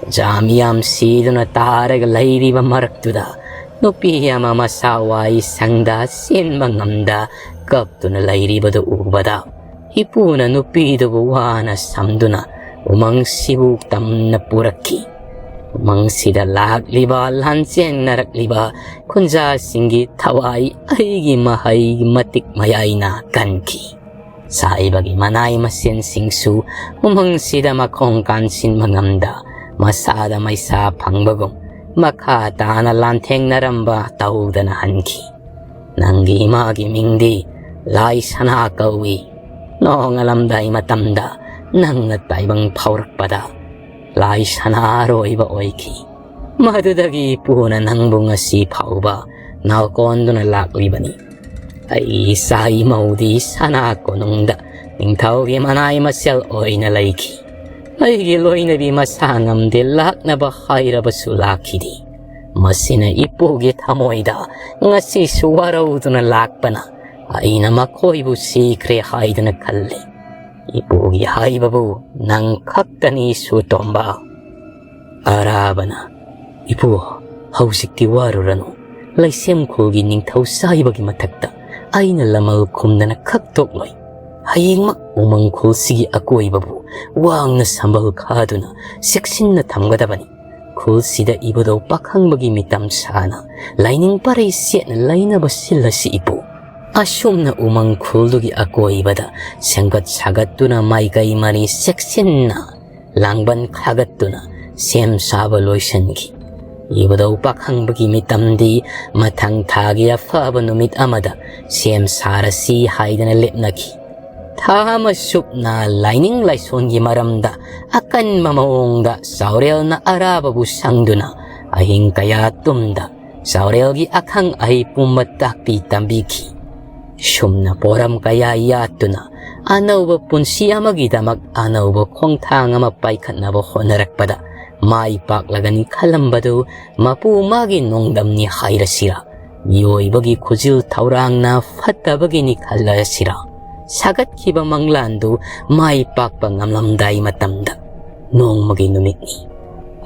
ꯑꯣꯖꯥ ꯃꯤꯌꯥꯝ ꯁꯤꯗꯨꯅ ꯇꯥꯔꯒ ꯂꯩꯔꯤꯕ ꯃꯔꯛꯇꯨꯗ ꯅꯨꯄꯤ ꯑꯃ ꯃꯁꯥ ꯋꯥꯏ ꯁꯪꯗ ꯆꯦꯟꯕ ꯉꯝꯗ ꯀꯞꯇꯨꯅ ꯂꯩꯔꯤꯕꯗꯨ ꯎꯕꯗ ꯏꯄꯨꯅ ꯅꯨꯄꯤꯗꯨꯕꯨ ꯋꯥꯅ ꯁꯝꯗꯨꯅ ꯎꯃꯪꯁꯤꯕꯨ ꯇꯝꯅ ꯄꯨꯔꯛꯈꯤ꯫ ꯎꯃꯪꯁꯤꯗ ꯂꯥꯛꯂꯤꯕ ꯂꯥꯟꯆꯦꯟꯅꯔꯛꯂꯤꯕ ꯈꯨꯟꯖꯥꯁꯤꯡꯒꯤ ꯊꯋꯥꯏ ꯑꯩꯒꯤ ꯃꯍꯩ ꯃꯇꯤꯛ ꯃꯌꯥꯏꯅ ꯀꯟꯈꯤ꯫ ꯆꯥꯏꯕꯒꯤ ꯃꯅꯥꯏ ꯃꯁꯤꯟꯁꯤꯡꯁꯨ ꯎꯃꯪꯁꯤꯗ ꯃꯈꯣꯡ ꯀꯥꯟꯁꯤꯟꯕ ꯉꯝꯗ ꯃꯁꯥꯗ ꯃꯩꯁꯥ ꯐꯪꯕꯒꯨꯝ ꯃꯈꯥ ꯇꯥꯅ ꯂꯥꯟꯊꯦꯡꯅꯔꯝꯕ ꯇꯧꯗꯅ ꯍꯟꯈꯤ꯫ ꯅꯪꯒꯤ ꯏꯃꯥꯒꯤ ꯃꯤꯡꯗꯤ ꯂꯥꯏ ꯁꯅꯥ ꯀꯧꯏ꯫ ꯅꯣꯡꯉꯥꯜꯂꯝꯗꯥꯏ ꯃꯇꯝꯗ ꯅꯪꯅ ꯇꯥꯏꯕꯪ ꯐꯥꯎꯔꯛꯄꯗ ꯂꯥꯏ ꯁꯅꯥ ꯑꯔꯣꯏꯕ ꯑꯣꯏꯈꯤ꯫ ꯃꯗꯨꯗꯒꯤ ꯏꯄꯨꯅ ꯅꯪꯕꯨ ꯉꯁꯤ ꯐꯥꯎꯕ ꯅꯥꯎꯀꯣꯟꯗꯨꯅ ꯂꯥꯛꯂꯤꯕꯅꯤ꯫ ꯑꯩ ꯏꯆꯥ ꯏꯃꯧꯗꯤ ꯁꯅꯥ ꯀꯣꯅꯨꯡꯗ ꯅꯤꯡꯊꯧꯒꯤ ꯃꯅꯥꯏ ꯃꯁꯦꯜ ꯑꯣꯏꯅ ꯂꯩꯈꯤ꯫ ꯑꯩꯒꯤ ꯂꯣꯏꯅꯕꯤ ꯃꯁꯥ ꯉꯝꯗꯦ ꯂꯥꯛꯅꯕ ꯍꯥꯏꯔꯕꯁꯨ ꯂꯥꯛꯈꯤꯗꯦ꯫ ꯃꯁꯤꯅ ꯏꯄꯨꯒꯤ ꯊꯃꯣꯏꯗ ꯉꯁꯤꯁꯨ ꯋꯥꯔꯧꯗꯨꯅ ꯂꯥꯛꯄꯅ ꯑꯩꯅ ꯃꯈꯣꯏꯕꯨ ꯁꯤꯈ꯭ꯔꯦ ꯍꯥꯏꯗꯨꯅ ꯈꯜꯂꯤ꯫ ꯏꯄꯨꯒꯤ ꯍꯥꯏꯕꯕꯨ ꯅꯪ ꯈꯛꯇꯅꯤ ꯁꯨꯇꯣꯝꯕ꯫ ꯑꯔꯥꯕꯅ, ꯏꯄꯨ, ꯍꯧꯖꯤꯛꯇꯤ ꯋꯥꯔꯨꯔꯅꯨ꯫ ꯂꯩꯁꯦꯝ ꯈꯨꯜꯒꯤ ꯅꯤꯡꯊꯧ ꯆꯥꯏꯕꯒꯤ ꯃꯊꯛꯇ ꯑꯩꯅ ꯂꯃꯜ ꯈꯨꯝꯗꯅ ꯈꯛ ꯇꯣꯛꯂꯣꯏ꯫ ꯍꯌꯦꯡꯃꯛ ꯎꯃꯪ ꯈꯨꯜꯁꯤꯒꯤ ꯑꯀꯣꯏꯕꯕꯨ ꯋꯥꯡꯅ ꯁꯝꯕꯜ ꯈꯥꯗꯨꯅ ꯆꯦꯛꯁꯤꯟꯅ ꯊꯝꯒꯗꯕꯅꯤ꯫ ꯈꯨꯜꯁꯤꯗ ꯏꯕꯨꯙꯧ ꯄꯥꯈꯪꯕꯒꯤ ꯃꯤꯇꯝ ꯁꯥꯅ ꯂꯥꯏꯅꯤꯡ ꯄꯔꯩ ꯁꯦꯠꯅ ꯂꯩꯅꯕ ꯁꯤꯜꯂꯁꯤ ꯏꯄꯨ꯫ ꯑꯁꯨꯝꯅ ꯎꯃꯪ ꯈꯨꯜꯗꯨꯒꯤ ꯑꯀꯣꯏꯕꯗ ꯁꯦꯝꯒꯠ ꯁꯥꯒꯠꯇꯨꯅ ꯃꯥꯏꯀꯩ ꯃꯔꯤ ꯆꯦꯛꯁꯤꯟꯅ ꯂꯥꯡꯕꯟ ꯈꯥꯒꯠꯇꯨꯅ ꯁꯦꯝ ꯁꯥꯕ ꯂꯣꯏꯁꯤꯟꯈꯤ꯫ ꯏꯕꯨꯙꯧ ꯄꯥꯈꯪꯕꯒꯤ ꯃꯤꯇꯝꯗꯤ ꯃꯊꯪ ꯊꯥꯒꯤ ꯑꯐꯕ ꯅꯨꯃꯤꯠ ꯑꯃꯗ ꯁꯦꯝ ꯁꯥꯔꯁꯤ ꯍꯥꯏꯗꯅ ꯂꯦꯞꯅꯈꯤ꯫ ꯊꯥ ꯑꯃ ꯁꯨꯞꯅ ꯂꯥꯏꯅꯤꯡ ꯂꯥꯏꯁꯣꯟꯒꯤ ꯃꯔꯝꯗ ꯑꯀꯟꯕ ꯃꯑꯣꯡꯗ ꯆꯥꯎꯔꯦꯜꯅ ꯑꯔꯥꯕꯕꯨ ꯁꯪꯗꯨꯅ ꯑꯍꯤꯡ ꯀꯌꯥ ꯇꯨꯝꯗ ꯆꯥꯎꯔꯦꯜꯒꯤ ꯑꯈꯪ ꯑꯍꯩ ꯄꯨꯝꯕ ꯇꯥꯛꯄꯤ ꯇꯝꯕꯤꯈꯤ꯫ ꯁꯨꯝꯅ ꯄꯣꯔꯝ ꯀꯌꯥ ꯌꯥꯠꯇꯨꯅ ꯑꯅꯧꯕ ꯄꯨꯟꯁꯤ ꯑꯃꯒꯤꯗꯃꯛ ꯑꯅꯧꯕ ꯈꯣꯡꯊꯥꯡ ꯑꯃ ꯄꯥꯏꯈꯠꯅꯕ ꯍꯣꯠꯅꯔꯛꯄꯗ ꯃꯥꯏ ꯄꯥꯛꯂꯒꯅꯤ ꯈꯜꯂꯝꯕꯗꯨ ꯃꯄꯨ ꯃꯥꯒꯤ ꯅꯣꯡꯗꯝꯅꯤ ꯍꯥꯏꯔꯁꯤꯔꯥ, ꯃꯤꯑꯣꯏꯕꯒꯤ ꯈꯨꯖꯤꯜ ꯊꯧꯔꯥꯡꯅ ꯐꯠꯇꯕꯒꯤꯅꯤ ꯈꯜꯂꯁꯤꯔꯥ, ꯁꯥꯒꯠꯈꯤꯕ ꯃꯪꯂꯥꯟꯗꯨ ꯃꯥꯏ ꯄꯥꯛꯄ ꯉꯝꯂꯝꯗꯥꯏ ꯃꯇꯝꯗ ꯅꯣꯡꯃꯒꯤ ꯅꯨꯃꯤꯠꯅꯤ꯫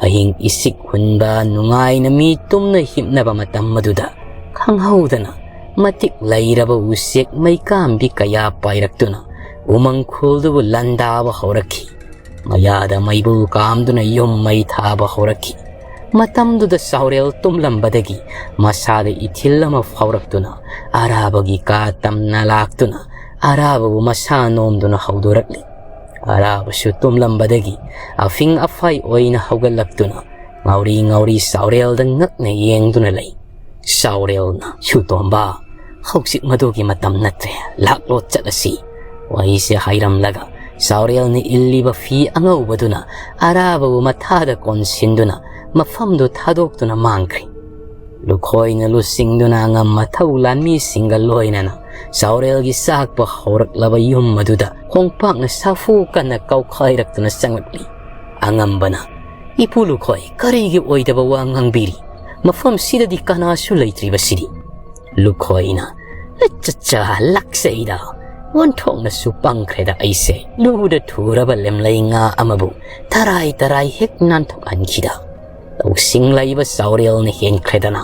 ꯑꯍꯤꯡ ꯏꯁꯤꯛ ꯍꯨꯟꯕ ꯅꯨꯡꯉꯥꯏꯅ ꯃꯤ ꯇꯨꯝꯅ ꯍꯤꯞꯅꯕ ꯃꯇꯝ ꯑꯗꯨꯗ ꯈꯪꯍꯧꯗꯅ ꯃꯇꯤꯛ ꯂꯩꯔꯕ ꯎꯆꯦꯛ ꯃꯩꯀꯥꯝꯕꯤ ꯀꯌꯥ ꯄꯥꯏꯔꯛꯇꯨꯅ ꯎꯃꯪ ꯈꯨꯜꯗꯨꯕꯨ ꯂꯥꯟꯗꯥꯕ ꯍꯧꯔꯛꯈꯤ꯫ ꯃꯌꯥꯗ ꯃꯩꯕꯨꯜ ꯀꯥꯝꯗꯨꯅ ꯌꯨꯝ ꯃꯩ ꯊꯥꯕ ꯍꯧꯔꯛꯈꯤ꯫ ꯃꯇꯝꯗꯨꯗ ꯆꯥꯎꯔꯦꯜ ꯇꯨꯝꯂꯝꯕꯗꯒꯤ ꯃꯁꯥꯗ ꯏꯊꯤꯜ ꯑꯃ ꯐꯥꯎꯔꯛꯇꯨꯅ ꯑꯔꯥꯕꯒꯤ ꯀꯥ ꯇꯝꯅ ꯂꯥꯛꯇꯨꯅ ꯑꯔꯥꯕꯕꯨ ꯃꯁꯥ ꯅꯣꯝꯗꯨꯅ ꯍꯧꯗꯣꯔꯛꯂꯤ꯫ ꯑꯔꯥꯕꯁꯨ ꯇꯨꯝꯂꯝꯕꯗꯒꯤ ꯑꯐꯤꯡ ꯑꯐꯥꯏ ꯑꯣꯏꯅ ꯍꯧꯒꯠꯂꯛꯇꯨꯅ ꯉꯥꯎꯔꯤ ꯉꯥꯎꯔꯤ ꯆꯥꯎꯔꯦꯜꯗ ꯉꯛꯅ ꯌꯦꯡꯗꯨꯅ ꯂꯩ꯫ ꯆꯥꯎꯔꯦꯜꯅ, "ꯁꯨꯇꯣꯝꯕ, ꯍꯧꯖꯤꯛ ꯃꯗꯨꯒꯤ ꯃꯇꯝ ꯅꯠꯇ꯭ꯔꯦ, ꯂꯥꯛꯂꯣ ꯆꯠꯂꯁꯤ," ꯋꯥꯍꯩꯁꯦ ꯍꯥꯏꯔꯝꯂꯒ ꯆꯥꯎꯔꯦꯜꯅ ꯏꯜꯂꯤꯕ ꯐꯤ ꯑꯉꯧꯕꯗꯨꯅ ꯑꯔꯥꯕꯕꯨ ꯃꯊꯥꯗ ꯀꯣꯟꯁꯤꯟꯗꯨꯅ ꯃꯐꯝꯗꯨ ꯊꯥꯗꯣꯛꯇꯨꯅ ꯃꯥꯡꯈ꯭ꯔꯦ꯫ ꯂꯨꯈꯣꯏꯅ ꯂꯨꯆꯤꯡꯗꯨꯅ ꯑꯉꯝ ꯑꯊꯧ ꯂꯥꯟꯃꯤꯁꯤꯡꯒ ꯂꯣꯏꯅꯅ ꯆꯥꯎꯔꯦꯜꯒꯤ ꯆꯥꯛꯄ ꯍꯧꯔꯛꯂꯕ ꯌꯨꯝ ꯑꯗꯨꯗ ꯈꯣꯡꯄꯥꯛꯅ ꯁꯥꯐꯨ ꯀꯟꯅ ꯀꯥꯎꯈꯥꯏꯔꯛꯇꯨꯅ ꯆꯪꯂꯛꯂꯤ꯫ ꯑꯉꯝꯕꯅ, "ꯏꯄꯨ ꯂꯨꯈꯣꯏ, ꯀꯔꯤꯒꯤ ꯑꯣꯏꯗꯕ ꯋꯥ ꯉꯥꯡꯕꯤꯔꯤ? ꯃꯐꯝꯁꯤꯗꯗꯤ ꯀꯅꯥꯁꯨ ꯂꯩꯇ꯭ꯔꯤꯕꯁꯤꯗꯤ?" ꯂꯨꯈꯣꯏꯅ, "ꯑꯆꯠꯆꯥ, ꯂꯥꯛꯆꯩꯗ꯫ ꯑꯣꯟꯊꯣꯛꯅꯁꯨ ꯄꯪꯈ꯭ꯔꯦꯗ ꯑꯩꯁꯦ꯫ ꯂꯨꯗ ꯊꯨꯔꯕ ꯂꯦꯝꯂꯩ ꯉꯥ ꯑꯃꯕꯨ ꯇꯔꯥꯏ ꯇꯔꯥꯏ ꯍꯦꯛ ꯅꯥꯟꯊꯣꯛꯍꯟꯈꯤꯗ꯫ ꯂꯧꯁꯤꯡ ꯂꯩꯕ ꯆꯥꯎꯔꯦꯜꯅ ꯍꯦꯟꯈ꯭ꯔꯦꯗꯅ꯫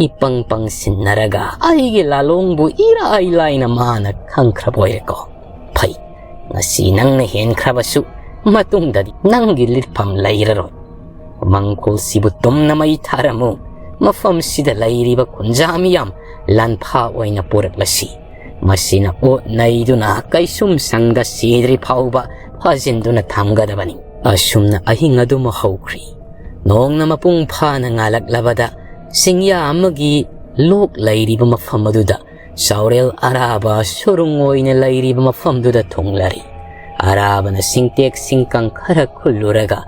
ꯏꯄꯪ ꯄꯪꯁꯤꯟꯅꯔꯒ ꯑꯩꯒꯤ ꯂꯥꯂꯣꯡꯕꯨ ꯏꯔꯥꯏ ꯂꯥꯏꯅ ꯃꯥꯅ ꯈꯪꯈ꯭ꯔꯕ ꯑꯣꯏꯔꯦꯀꯣ꯫ ꯐꯩ, ꯉꯁꯤ ꯅꯪꯅ ꯍꯦꯟꯈ꯭ꯔꯕꯁꯨ ꯃꯇꯨꯡꯗꯗꯤ ꯅꯪꯒꯤ ꯂꯤꯠꯐꯝ ꯂꯩꯔꯔꯣꯏ꯫ ꯃꯪꯈꯣꯜꯁꯤꯕꯨ ꯇꯨꯝꯅ ꯃꯩ ꯊꯥꯔꯝꯃꯨ꯫ ꯃꯐꯝꯁꯤꯗ ꯂꯩꯔꯤꯕ ꯈꯨꯟꯖꯥ ꯃꯤꯌꯥꯝ ꯂꯥꯟꯐꯥ ꯑꯣꯏꯅ ꯄꯨꯔꯛꯂꯁꯤ꯫ ꯃꯁꯤꯅ ꯑꯣꯠ ꯅꯩꯗꯨꯅ ꯀꯩꯁꯨꯝ ꯁꯪꯗ ꯁꯤꯗ꯭ꯔꯤ ꯐꯥꯎꯕ ꯐꯥꯖꯤꯟꯗꯨꯅ ꯊꯝꯒꯗꯕꯅꯤ꯫ ꯑꯁꯨꯝꯅ ꯑꯍꯤꯡ ꯑꯗꯨꯃ ꯍꯧꯈ꯭ꯔꯤ꯫ ꯅꯣꯡꯅ ꯃꯄꯨꯡ ꯐꯥꯅ ꯉꯥꯜꯂꯛꯂꯕꯗ ꯆꯤꯡꯌꯥ ꯑꯃꯒꯤ ꯂꯣꯛ ꯂꯩꯔꯤꯕ ꯃꯐꯝ ꯑꯗꯨꯗ ꯆꯥꯎꯔꯦꯜ ꯑꯔꯥꯕ ꯁꯨꯔꯨꯡ ꯑꯣꯏꯅ ꯂꯩꯔꯤꯕ ꯃꯐꯝꯗꯨꯗ ꯊꯨꯡꯂꯔꯤ꯫ ꯑꯔꯥꯕꯅ ꯁꯤꯡꯇꯦꯛ ꯁꯤꯡꯀꯪ ꯈꯔ ꯈꯨꯜꯂꯨꯔꯒ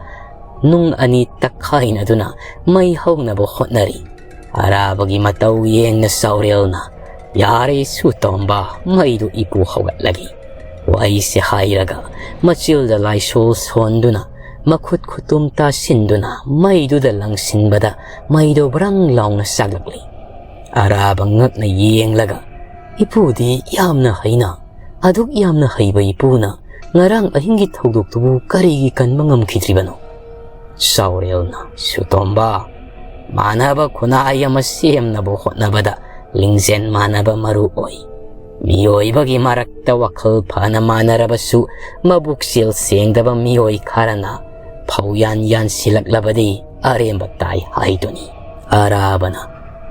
ꯅꯨꯡ ꯑꯅꯤ ꯇꯛꯈꯥꯏꯅꯗꯨꯅ ꯃꯩ ꯍꯧꯅꯕ ꯍꯣꯠꯅꯔꯤ꯫ ꯑꯔꯥꯕꯒꯤ ꯃꯇꯧ ꯌꯦꯡꯅ ꯆꯥꯎꯔꯦꯜꯅ, "ꯌꯥꯔꯦ ꯁꯨꯇꯣꯝꯕ, ꯃꯩꯗꯨ ꯏꯄꯨ ꯍꯧꯒꯠꯂꯒꯦ" ꯋꯥꯍꯩꯁꯦ ꯍꯥꯏꯔꯒ ꯃꯆꯤꯜꯗ ꯂꯥꯏꯁꯣꯜ ꯁꯣꯟꯗꯨꯅ ꯃꯈꯨꯠ ꯈꯨꯇꯨꯝ ꯇꯥꯁꯤꯟꯗꯨꯅ ꯃꯩꯗꯨꯗ ꯂꯪꯁꯤꯟꯕꯗ ꯃꯩꯗꯨ ꯕ꯭ꯔꯪ ꯂꯥꯎꯅ ꯆꯥꯛꯂꯛꯂꯤ꯫ ꯑꯔꯥꯕ ꯉꯛꯅ ꯌꯦꯡꯂꯒ, "ꯏꯄꯨꯗꯤ ꯌꯥꯝꯅ ꯍꯩꯅ, ꯑꯗꯨꯛ ꯌꯥꯝꯅ ꯍꯩꯕ ꯏꯄꯨꯅ ꯉꯔꯥꯡ ꯑꯍꯤꯡꯒꯤ ꯊꯧꯗꯣꯛꯇꯨꯕꯨ ꯀꯔꯤꯒꯤ ꯀꯟꯕ ꯉꯝꯈꯤꯗ꯭ꯔꯤꯕꯅꯣ?" ꯆꯥꯎꯔꯦꯜꯅ, "ꯁꯨꯇꯣꯝꯕ, ꯃꯥꯟꯅꯕ ꯈꯨꯟꯅꯥꯏ ꯑꯃ ꯁꯦꯝꯅꯕ ꯍꯣꯠꯅꯕꯗ ꯂꯤꯡꯖꯦꯜ ꯃꯥꯟꯅꯕ ꯃꯔꯨ ꯑꯣꯏ꯫ ꯃꯤꯑꯣꯏꯕꯒꯤ ꯃꯔꯛꯇ ꯋꯥꯈꯜ ꯐꯅ ꯃꯥꯟꯅꯔꯕꯁꯨ ꯃꯕꯨꯛꯆꯦꯜ ꯁꯦꯡꯗꯕ ꯃꯤꯑꯣꯏ ꯈꯔꯅ ꯐꯧ ꯌꯥꯟ ꯌꯥꯟꯁꯤꯜꯂꯛꯂꯕꯗꯤ ꯑꯔꯦꯝꯕ ꯇꯥꯏ ꯍꯥꯏꯗꯨꯅꯤ꯫" ꯑꯔꯥꯕꯅ,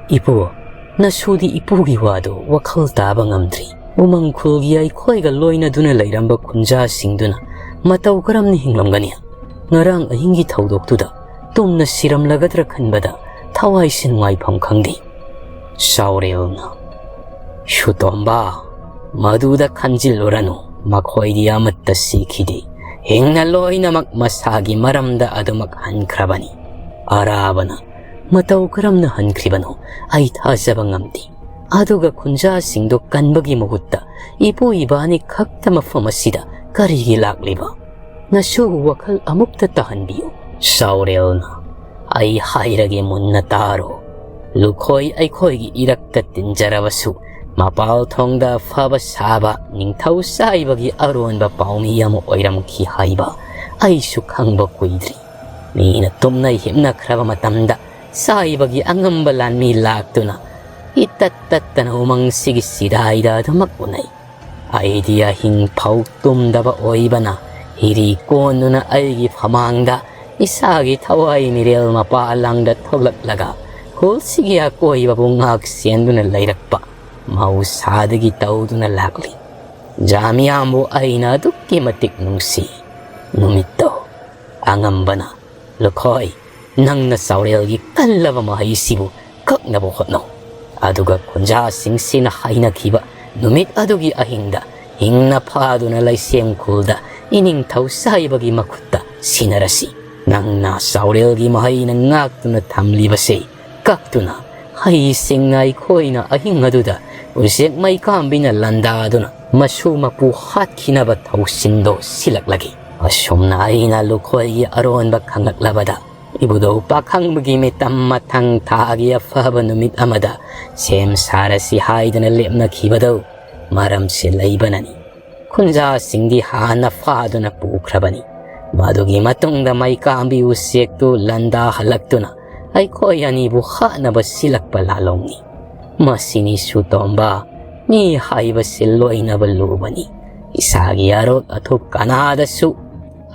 "ꯏꯄꯨ, ꯅꯁꯨꯗꯤ ꯏꯄꯨꯒꯤ ꯋꯥꯗꯨ ꯋꯥꯈꯜ ꯇꯥꯕ ꯉꯝꯗ꯭ꯔꯤ꯫ ꯎꯃꯪ ꯈꯨꯜꯒꯤ ꯑꯩꯈꯣꯏꯒ ꯂꯣꯏꯅꯗꯨꯅ ꯂꯩꯔꯝꯕ ꯈꯨꯟꯖꯥꯁꯤꯡꯗꯨꯅ ꯃꯇꯧ ꯀꯔꯝꯅ ꯍꯤꯡꯂꯝꯒꯅꯤ? ꯉꯔꯥꯡ ꯑꯍꯤꯡꯒꯤ ꯊꯧꯗꯣꯛꯇꯨꯗ ꯇꯨꯝꯅ ꯁꯤꯔꯝꯂꯒꯗ꯭ꯔꯥ ꯈꯟꯕꯗ ꯊꯋꯥꯏꯁꯦ ꯅꯨꯡꯉꯥꯏꯐꯝ ꯈꯪꯗꯦ꯫" ꯆꯥꯎꯔꯦꯜꯅ, "ꯁꯨꯇꯣꯝꯕ, ꯃꯗꯨꯗ ꯈꯟꯖꯤꯜꯂꯨꯔꯅꯨ꯫ ꯃꯈꯣꯏꯗꯤ ꯑꯃꯠꯇ ꯁꯤꯈꯤꯗꯦ꯫ ꯍꯤꯡꯅ ꯂꯣꯏꯅꯃꯛ ꯃꯁꯥꯒꯤ ꯃꯔꯝꯗ ꯑꯗꯨꯃꯛ ꯍꯟꯈ꯭ꯔꯕꯅꯤ꯫" ꯑꯔꯥꯕꯅ, "ꯃꯇꯧ ꯀꯔꯝꯅ ꯍꯟꯈ꯭ꯔꯤꯕꯅꯣ? ꯑꯩ ꯊꯥꯖꯕ ꯉꯝꯗꯦ꯫ ꯑꯗꯨꯒ ꯈꯨꯟꯖꯥꯁꯤꯡꯗꯨ ꯀꯟꯕꯒꯤ ꯃꯍꯨꯠꯇ ꯏꯄꯨ ꯏꯕꯥꯅꯤ ꯈꯛꯇ ꯃꯐꯝ ꯑꯁꯤꯗ ꯀꯔꯤꯒꯤ ꯂꯥꯛꯂꯤꯕ? ꯅꯁꯨꯕꯨ ꯋꯥꯈꯜ ꯑꯃꯨꯛꯇ ꯇꯥꯍꯟꯕꯤꯌꯨ꯫" ꯆꯥꯎꯔꯦꯜꯅ, "ꯑꯩ ꯍꯥꯏꯔꯒꯦ ꯃꯨꯟꯅ ꯇꯥꯔꯣ꯫ ꯂꯨꯈꯣꯏ ꯑꯩꯈꯣꯏꯒꯤ ꯏꯔꯛꯇ ꯇꯤꯟꯖꯔꯕꯁꯨ ꯃꯄꯥꯜ ꯊꯣꯡꯗ ꯑꯐꯕ ꯁꯥꯕ ꯅꯤꯡꯊꯧ ꯆꯥꯏꯕꯒꯤ ꯑꯔꯣꯟꯕ ꯄꯥꯎꯃꯤ ꯑꯃ ꯑꯣꯏꯔꯝꯈꯤ ꯍꯥꯏꯕ ꯑꯩꯁꯨ ꯈꯪꯕ ꯀꯨꯏꯗ꯭ꯔꯤ꯫ ꯃꯤꯅ ꯇꯨꯝꯅ ꯍꯤꯞꯅꯈ꯭ꯔꯕ ꯃꯇꯝꯗ ꯆꯥꯏꯕꯒꯤ ꯑꯉꯝꯕ ꯂꯥꯟꯃꯤ ꯂꯥꯛꯇꯨꯅ ꯏꯇꯠ ꯇꯠꯇꯅ ꯎꯃꯪꯁꯤꯒꯤ ꯁꯤꯗꯥꯏꯗ ꯑꯗꯨꯃꯛ ꯎꯅꯩ꯫ ꯑꯩꯗꯤ ꯑꯍꯤꯡ ꯐꯥꯎ ꯇꯨꯝꯗꯕ ꯑꯣꯏꯕꯅ ꯍꯤꯔꯤ ꯀꯣꯟꯗꯨꯅ ꯑꯩꯒꯤ ꯐꯃꯥꯡꯗ ꯏꯁꯥꯒꯤ ꯊꯋꯥꯏ ꯃꯤꯔꯦꯜ ꯃꯄꯥ ꯂꯥꯡꯗ ꯊꯣꯛꯂꯛꯂꯒ ꯈꯨꯜꯁꯤꯒꯤ ꯑꯀꯣꯏꯕꯕꯨ ꯉꯥꯛ ꯁꯦꯟꯗꯨꯅ ꯂꯩꯔꯛꯄ ꯃꯍꯧꯁꯥꯗꯒꯤ ꯇꯧꯗꯨꯅ ꯂꯥꯛꯂꯤ꯫ ꯖꯥꯃꯤꯌꯥꯝꯕꯨ ꯑꯩꯅ ꯑꯗꯨꯛꯀꯤ ꯃꯇꯤꯛ ꯅꯨꯡꯁꯤ꯫ ꯅꯨꯃꯤꯠꯇꯣ ꯑꯉꯝꯕꯅ, "ꯂꯨꯈꯣꯏ, ꯅꯪꯅ ꯆꯥꯎꯔꯦꯜꯒꯤ ꯀꯜꯂꯕ ꯃꯍꯩꯁꯤꯕꯨ ꯀꯛꯅꯕ ꯍꯣꯠꯅꯧ"꯫ ꯑꯗꯨꯒ ꯈꯨꯟꯖꯥꯁꯤꯡꯁꯤꯅ ꯍꯥꯏꯅꯈꯤꯕ ꯅꯨꯃꯤꯠ ꯑꯗꯨꯒꯤ ꯑꯍꯤꯡꯗ ꯍꯤꯡꯅ ꯐꯥꯗꯨꯅ ꯂꯩꯁꯦꯝ ꯈꯨꯜꯗ ꯏꯅꯤꯡꯊꯧ ꯁꯥꯏꯕꯒꯤ ꯃꯈꯨꯠꯇ ꯁꯤꯟꯅꯔꯁꯤ꯫ ꯅꯪꯅ ꯆꯥꯎꯔꯦꯜꯒꯤ ꯃꯍꯩꯅ ꯉꯥꯛꯇꯨꯅ ꯊꯝꯂꯤꯕꯁꯦ ꯀꯛꯇꯨꯅ, ꯍꯩꯁꯤꯡꯅ ꯑꯩꯈꯣꯏꯅ ꯑꯍꯤꯡ ꯑꯗꯨꯗ ꯎꯆꯦꯛ ꯃꯩꯀꯥꯝꯕꯤꯅ ꯂꯥꯟꯗꯥꯗꯨꯅ ꯃꯁꯨ ꯃꯄꯨ ꯍꯥꯠꯈꯤꯅꯕ ꯊꯧꯁꯤꯟꯗꯣ ꯁꯤꯜꯂꯛꯂꯒꯦ꯫ ꯑꯁꯨꯝꯅ ꯑꯩꯅ ꯂꯨꯈꯣꯏꯒꯤ ꯑꯔꯣꯟꯕ ꯈꯪꯂꯛꯂꯕꯗ, ꯏꯕꯨꯙꯧ ꯄꯥꯈꯪꯕꯒꯤ ꯃꯤꯇꯝ ꯃꯊꯪ ꯊꯥꯒꯤ ꯑꯐꯕ ꯅꯨꯃꯤꯠ ꯑꯃꯗ ꯁꯦꯝ ꯁꯥꯔꯁꯤ ꯍꯥꯏꯗꯨꯅ ꯂꯦꯞꯅꯈꯤꯕꯗꯧ ꯃꯔꯝꯁꯤ ꯂꯩꯕꯅꯅꯤ꯫ ꯈꯨꯟꯖꯥꯁꯤꯡꯗꯤ ꯍꯥꯟꯅ ꯐꯥꯗꯨꯅ ꯄꯨꯈ꯭ꯔꯕꯅꯤ꯫ ꯃꯗꯨꯒꯤ ꯃꯇꯨꯡꯗ ꯃꯩꯀꯥꯝꯕꯤ ꯎꯆꯦꯛꯇꯨ ꯂꯥꯟꯗꯥꯍꯜꯂꯛꯇꯨꯅ ꯑꯩꯈꯣꯏ ꯑꯅꯤꯕꯨ ꯍꯥꯠꯅꯕ ꯁꯤꯜꯂꯛꯄ ꯂꯥꯂꯣꯡꯅꯤ꯫ ꯃꯁꯤꯅꯤ ꯁꯨꯇꯣꯝꯕ, ꯃꯤ ꯍꯥꯏꯕꯁꯤ ꯂꯣꯏꯅꯕ ꯂꯨꯕꯅꯤ꯫ ꯏꯁꯥꯒꯤ ꯑꯔꯣꯠ ꯑꯊꯨꯞ ꯀꯅꯥꯗꯁꯨ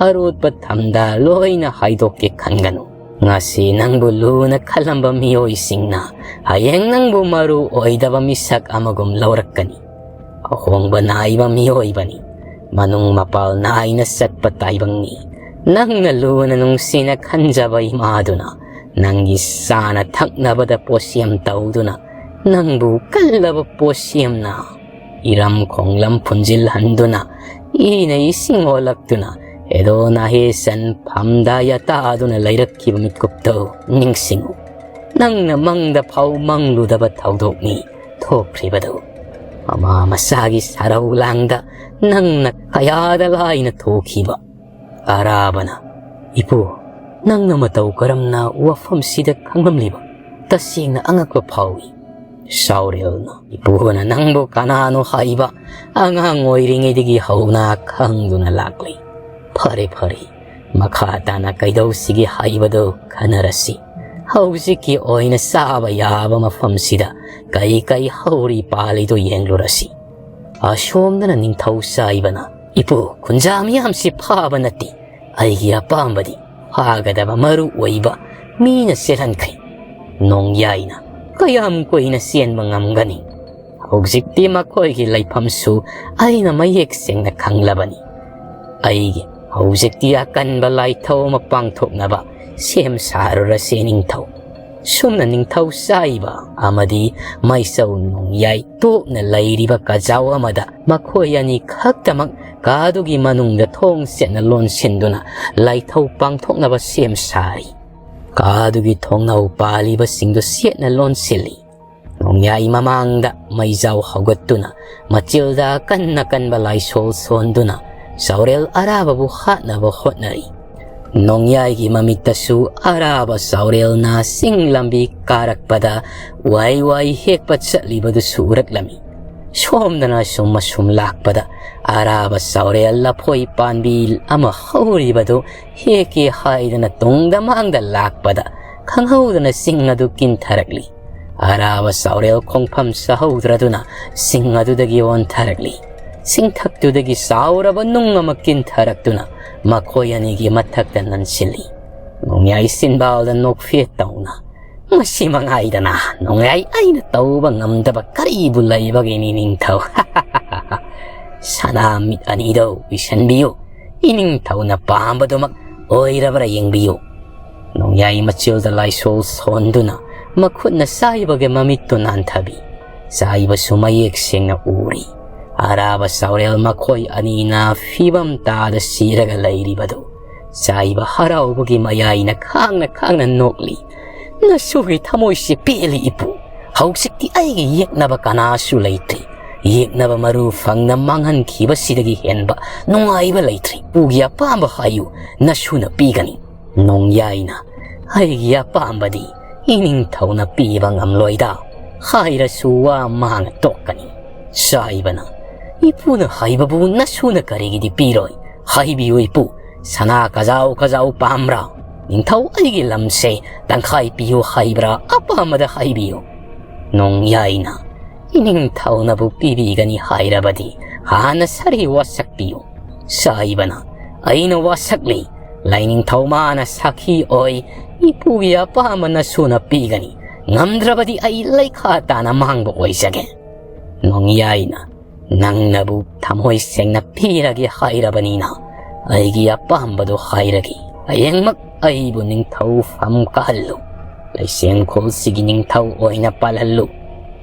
ꯑꯔꯣꯠꯄ ꯊꯝꯗ ꯂꯣꯏꯅ ꯍꯥꯏꯗꯣꯛꯀꯦ ꯈꯟꯒꯅꯨ꯫ ꯉꯁꯤ ꯅꯪꯕꯨ ꯂꯨꯅ ꯈꯜꯂꯝꯕ ꯃꯤꯑꯣꯏꯁꯤꯡꯅ ꯍꯌꯦꯡ ꯅꯪꯕꯨ ꯃꯔꯨ ꯑꯣꯏꯗꯕ ꯃꯤꯁꯛ ꯑꯃꯒꯨꯝ ꯂꯧꯔꯛꯀꯅꯤ꯫ ꯑꯍꯣꯡꯕ ꯅꯥꯏꯕ ꯃꯤꯑꯣꯏꯕꯅꯤ꯫ ꯃꯅꯨꯡ ꯃꯄꯥꯜ ꯅꯥꯏꯅ ꯆꯠꯄ ꯇꯥꯏꯕꯪꯅꯤ꯫ ꯅꯪꯅ ꯂꯨꯅ ꯅꯨꯡꯁꯤꯅ ꯈꯟꯖꯕ ꯏꯃꯥꯗꯨꯅ ꯅꯪꯒꯤ ꯆꯥꯅ ꯊꯛꯅꯕꯗ ꯄꯣꯠꯁꯦꯝ ꯇꯧꯗꯨꯅ ꯅꯪꯕꯨ ꯀꯜꯂꯕ ꯄꯣꯠꯁꯦꯝꯅ ꯏꯔꯝ ꯈꯣꯡꯂꯝ ꯐꯨꯟꯖꯤꯜꯍꯟꯗꯨꯅ ꯏꯅ ꯏꯁꯤꯡ ꯑꯣꯜꯂꯛꯇꯨꯅ ꯑꯦꯗꯣ ꯅꯥꯍꯦ ꯁꯟꯐꯝꯗ ꯌꯥꯇꯥꯗꯨꯅ ꯂꯩꯔꯛꯈꯤꯕ ꯃꯤꯀꯨꯞꯇꯨ ꯅꯤꯡꯁꯤꯡꯉꯨ꯫ ꯅꯪꯅ ꯃꯪꯗ ꯐꯥꯎ ꯃꯪꯂꯨꯗꯕ ꯊꯧꯗꯣꯛꯅꯤ ꯊꯣꯛꯈ꯭ꯔꯤꯕꯗꯨ꯫ ꯃꯃꯥ ꯃꯆꯥꯒꯤ ꯁꯔꯧ ꯂꯥꯡꯗ ꯅꯪꯅ ꯀꯌꯥꯗ ꯂꯥꯏꯅ ꯊꯣꯛꯈꯤꯕ꯫ ꯑꯔꯥꯕꯅ, "ꯏꯄꯨ, ꯅꯪꯅ ꯃꯇꯧ ꯀꯔꯝꯅ ꯋꯥꯐꯝꯁꯤꯗ ꯈꯪꯂꯝꯂꯤꯕ? ꯇꯁꯦꯡꯅ ꯑꯉꯛꯄ ꯐꯥꯎꯏ"꯫ ꯁꯥꯎꯔꯦꯜꯅ, "ꯏꯄꯨꯅ ꯅꯪꯕꯨ ꯀꯅꯥꯅꯣ ꯍꯥꯏꯕ ꯑꯉꯥꯡ ꯑꯣꯏꯔꯤꯉꯩꯗꯒꯤ ꯍꯧꯅ ꯈꯪꯗꯨꯅ ꯂꯥꯛꯂꯤ"꯫ "ꯐꯔꯦ, ꯐꯔꯦ, ꯃꯈꯥ ꯇꯥꯅ ꯀꯩꯗꯧꯁꯤꯒꯦ ꯍꯥꯏꯕꯗꯨ ꯈꯟꯅꯔꯁꯤ꯫ ꯍꯧꯖꯤꯛꯀꯤ ꯑꯣꯏꯅ ꯆꯥꯕ ꯌꯥꯕ ꯃꯐꯝꯁꯤꯗ ꯀꯩ ꯀꯩ ꯍꯧꯔꯤ ꯄꯥꯜꯂꯤꯗꯨ ꯌꯦꯡꯂꯨꯔꯁꯤ"꯫ ꯑꯁꯣꯝꯗꯅ ꯅꯤꯡꯊꯧ ꯁꯥꯏꯕꯅ, "ꯏꯄꯨ, ꯈꯨꯟꯖꯥ ꯃꯤꯌꯥꯝꯁꯤ ꯐꯥꯕ ꯅꯠꯇꯦ꯫ ꯑꯩꯒꯤ ꯑꯄꯥꯝꯕꯗꯤ ꯐꯥꯒꯗꯕ ꯃꯔꯨ ꯑꯣꯏꯕ ꯃꯤꯅ ꯆꯦꯜꯍꯟꯈ꯭ꯔꯦ꯫ ꯅꯣꯡꯌꯥꯏꯅ ꯀꯌꯥꯝ ꯀꯨꯏꯅ ꯆꯦꯟꯕ ꯉꯝꯒꯅꯤ? ꯍꯧꯖꯤꯛꯇꯤ ꯃꯈꯣꯏꯒꯤ ꯂꯩꯐꯝꯁꯨ ꯑꯩꯅ ꯃꯌꯦꯛ ꯁꯦꯡꯅ ꯈꯪꯂꯕꯅꯤ꯫ ꯑꯩꯒꯤ ꯍꯧꯖꯤꯛꯇꯤ ꯑꯀꯟꯕ ꯂꯥꯏꯊꯧ ꯑꯃ ꯄꯥꯡꯊꯣꯛꯅꯕ ꯁꯦꯝ ꯁꯥꯔꯨꯔꯁꯦ ꯅꯤꯡꯊꯧ꯫ ꯁꯨꯝꯅ ꯅꯤꯡꯊꯧ ꯆꯥꯏꯕ ꯑꯃꯗꯤ ꯃꯩꯆꯧ ꯅꯣꯡꯌꯥꯏ ꯇꯣꯛꯅ ꯂꯩꯔꯤꯕ ꯀꯖꯥꯎ ꯑꯃꯗ ꯃꯈꯣꯏ ꯑꯅꯤ ꯈꯛꯇꯃꯛ ꯀꯥꯗꯨꯒꯤ ꯃꯅꯨꯡꯗ ꯊꯣꯡ ꯆꯦꯠꯅ ꯂꯣꯟꯁꯤꯟꯗꯨꯅ ꯂꯥꯏꯊꯧ ꯄꯥꯡꯊꯣꯛꯅꯕ ꯁꯦꯝ ꯁꯥꯔꯤ꯫ ꯀꯥꯗꯨꯒꯤ ꯊꯣꯡꯅꯥꯎ ꯄꯥꯜꯂꯤꯕꯁꯤꯡꯗꯨ ꯆꯦꯠꯅ ꯂꯣꯟꯁꯤꯜꯂꯤ꯫ ꯅꯣꯡꯌꯥꯏ ꯃꯃꯥꯡꯗ ꯃꯩꯖꯥꯎ ꯍꯧꯒꯠꯇꯨꯅ ꯃꯆꯤꯜꯗ ꯑꯀꯟ ꯑꯀꯟꯕ ꯂꯥꯏꯁꯣꯜ ꯁꯣꯟꯗꯨꯅ ꯆꯥꯎꯔꯦꯜ ꯑꯔꯥꯕꯕꯨ ꯍꯥꯠꯅꯕ ꯍꯣꯠꯅꯔꯤ꯫ ꯅꯣꯡꯌꯥꯏꯒꯤ ꯃꯃꯤꯠꯇꯁꯨ ꯑꯔꯥꯕ ꯆꯥꯎꯔꯦꯜꯅ ꯆꯤꯡ ꯂꯝꯕꯤ ꯀꯥꯔꯛꯄꯗ ꯋꯥꯏ ꯋꯥꯏ ꯍꯦꯛꯄ ꯆꯠꯂꯤꯕꯗꯨꯁꯨ ꯎꯔꯛꯂꯝꯃꯤ꯫ ꯁꯣꯝꯗꯅ ꯁꯨꯝ ꯑꯁꯨꯝ ꯂꯥꯛꯄꯗ ꯑꯔꯥꯕ ꯆꯥꯎꯔꯦꯜ ꯂꯐꯣꯏ ꯄꯥꯟꯕꯤ ꯑꯃ ꯍꯧꯔꯤꯕꯗꯨ ꯍꯦꯛꯀꯦ ꯍꯥꯏꯗꯅ ꯇꯨꯡꯗ ꯃꯥꯡꯗ ꯂꯥꯛꯄꯗ ꯈꯪꯍꯧꯗꯅ ꯆꯤꯡ ꯑꯗꯨ ꯀꯤꯟꯊꯔꯛꯂꯤ꯫ ꯑꯔꯥꯕ ꯆꯥꯎꯔꯦꯜ ꯈꯣꯡꯐꯝ ꯆꯥꯍꯧꯗ꯭ꯔꯗꯨꯅ ꯆꯤꯡ ꯑꯗꯨꯗꯒꯤ ꯑꯣꯟꯊꯔꯛꯂꯤ꯫ ꯆꯤꯡꯊꯛꯇꯨꯗꯒꯤ ꯆꯥꯎꯔꯕ ꯅꯨꯡ ꯑꯃ ꯀꯤꯟꯊꯔꯛꯇꯨꯅ ꯃꯈꯣꯏ ꯑꯅꯤꯒꯤ ꯃꯊꯛꯇ ꯅꯟꯁꯤꯜꯂꯤ꯫ ꯅꯣꯡꯌꯥꯏ ꯆꯤꯟꯕꯥꯜꯗ ꯅꯣꯛꯐꯦꯠ ꯇꯧꯅ, "ꯃꯁꯤ ꯃꯉꯥꯏꯗꯅ ꯅꯣꯡꯌꯥꯏ ꯑꯩꯅ ꯇꯧꯕ ꯉꯝꯗꯕ ꯀꯔꯤꯕꯨ ꯂꯩꯕꯒꯦ ꯅꯤꯡꯊꯧ? ꯁꯅꯥ ꯃꯤꯠ ꯑꯅꯤꯗꯣ ꯎꯏꯁꯟꯕꯤꯌꯨ, ꯏꯅꯤꯡꯊꯧꯅ ꯄꯥꯝꯕꯗꯨꯃꯛ ꯑꯣꯏꯔꯕ꯭ꯔꯥ ꯌꯦꯡꯕꯤꯌꯨ"꯫ ꯅꯣꯡꯌꯥꯏ ꯃꯆꯤꯜꯗ ꯂꯥꯏꯁꯣꯜ ꯁꯣꯟꯗꯨꯅ ꯃꯈꯨꯠꯅ ꯆꯥꯏꯕꯒꯤ ꯃꯃꯤꯠꯇꯨ ꯅꯥꯟꯊꯕꯤ꯫ ꯆꯥꯏꯕꯁꯨ ꯃꯌꯦꯛ ꯁꯦꯡꯅ ꯎꯔꯤ꯫ ꯑꯔꯥꯕ ꯆꯥꯎꯔꯦꯜ ꯃꯈꯣꯏ ꯑꯅꯤꯅ ꯐꯤꯕꯝ ꯇꯥꯗ ꯁꯤꯔꯒ ꯂꯩꯔꯤꯕꯗꯨ ꯆꯥꯏꯕ ꯍꯔꯥꯎꯕꯒꯤ ꯃꯌꯥꯏꯅ ꯈꯥꯡꯅ ꯈꯥꯡꯅ ꯅꯣꯛꯂꯤ꯫ "ꯅꯁꯨꯒꯤ ꯊꯃꯣꯏꯁꯤ ꯄꯦꯜꯂꯤ ꯏꯄꯨ꯫ ꯍꯧꯖꯤꯛꯇꯤ ꯑꯩꯒꯤ ꯌꯦꯛꯅꯕ ꯀꯅꯥꯁꯨ ꯂꯩꯇ꯭ꯔꯤ꯫ ꯌꯦꯛꯅꯕ ꯃꯔꯨ ꯐꯪꯅ ꯃꯥꯡꯍꯟꯈꯤꯕꯁꯤꯗꯒꯤ ꯍꯦꯟꯕ ꯅꯨꯡꯉꯥꯏꯕ ꯂꯩꯇ꯭ꯔꯤ꯫ ꯏꯄꯨꯒꯤ ꯑꯄꯥꯝꯕ ꯍꯥꯏꯌꯨ, ꯅꯁꯨꯅ ꯄꯤꯒꯅꯤ"꯫ ꯅꯣꯡꯌꯥꯏꯅ, "ꯑꯩꯒꯤ ꯑꯄꯥꯝꯕꯗꯤ ꯏꯅꯤꯡꯊꯧꯅ ꯄꯤꯕ ꯉꯝꯂꯣꯏꯗ꯫ ꯍꯥꯏꯔꯁꯨ ꯋꯥ ꯃꯥꯡꯉ ꯇꯣꯛꯀꯅꯤ"꯫ ꯆꯥꯏꯕꯅ, "ꯏꯄꯨꯅ ꯍꯥꯏꯕꯕꯨ ꯅꯁꯨꯅ ꯀꯔꯤꯒꯤꯗꯤ ꯄꯤꯔꯣꯏ? ꯍꯥꯏꯕꯤꯌꯨ ꯏꯄꯨ, ꯁꯅꯥ ꯀꯖꯥꯎ ꯀꯖꯥꯎ ꯄꯥꯝꯕ꯭ꯔꯥ? ꯅꯤꯡꯊꯧ ꯑꯩꯒꯤ ꯂꯝꯁꯦ ꯇꯪꯈꯥꯏ ꯄꯤꯌꯨ ꯍꯥꯏꯕ꯭ꯔꯥ? ꯑꯄꯥꯝꯕꯗ ꯍꯥꯏꯕꯤꯌꯨ"꯫ ꯅꯣꯡꯌꯥꯏꯅ, "ꯏꯅꯤꯡꯊꯧꯅꯕꯨ ꯄꯤꯕꯤꯒꯅꯤ ꯍꯥꯏꯔꯕꯗꯤ ꯍꯥꯟꯅ ꯁꯥꯔꯤ ꯋꯥꯁꯛꯄꯤꯌꯨ"꯫ ꯆꯥꯏꯕꯅ, "ꯑꯩꯅ ꯋꯥꯁꯛꯂꯤ꯫ ꯂꯥꯏꯅꯤꯡꯊꯧ ꯃꯥꯅ ꯁꯥꯈꯤ ꯑꯣꯏ꯫ ꯏꯄꯨꯒꯤ ꯑꯄꯥꯝꯕ ꯅꯁꯨꯅ ꯄꯤꯒꯅꯤ꯫ ꯉꯝꯗ꯭ꯔꯕꯗꯤ ꯑꯩ ꯂꯩꯈꯥ ꯇꯥꯅ ꯃꯥꯡꯕ ꯑꯣꯏꯖꯒꯦ"꯫ ꯅꯣꯡꯌꯥꯏꯅ, "ꯅꯪꯅꯕꯨ ꯊꯃꯣꯏ ꯁꯦꯡꯅ ꯄꯤꯔꯒꯦ ꯍꯥꯏꯔꯕꯅꯤꯅ ꯑꯩꯒꯤ ꯑꯄꯥꯝꯕꯗꯨ ꯍꯥꯏꯔꯒꯦ꯫ ꯍꯌꯦꯡꯃꯛ ꯑꯩꯕꯨ ꯅꯤꯡꯊꯧꯐꯝ ꯀꯥꯍꯜꯂꯨ꯫ ꯂꯩꯁꯦꯝꯈꯣꯜꯁꯤꯒꯤ ꯅꯤꯡꯊꯧ ꯑꯣꯏꯅ ꯄꯥꯜꯍꯜꯂꯨ꯫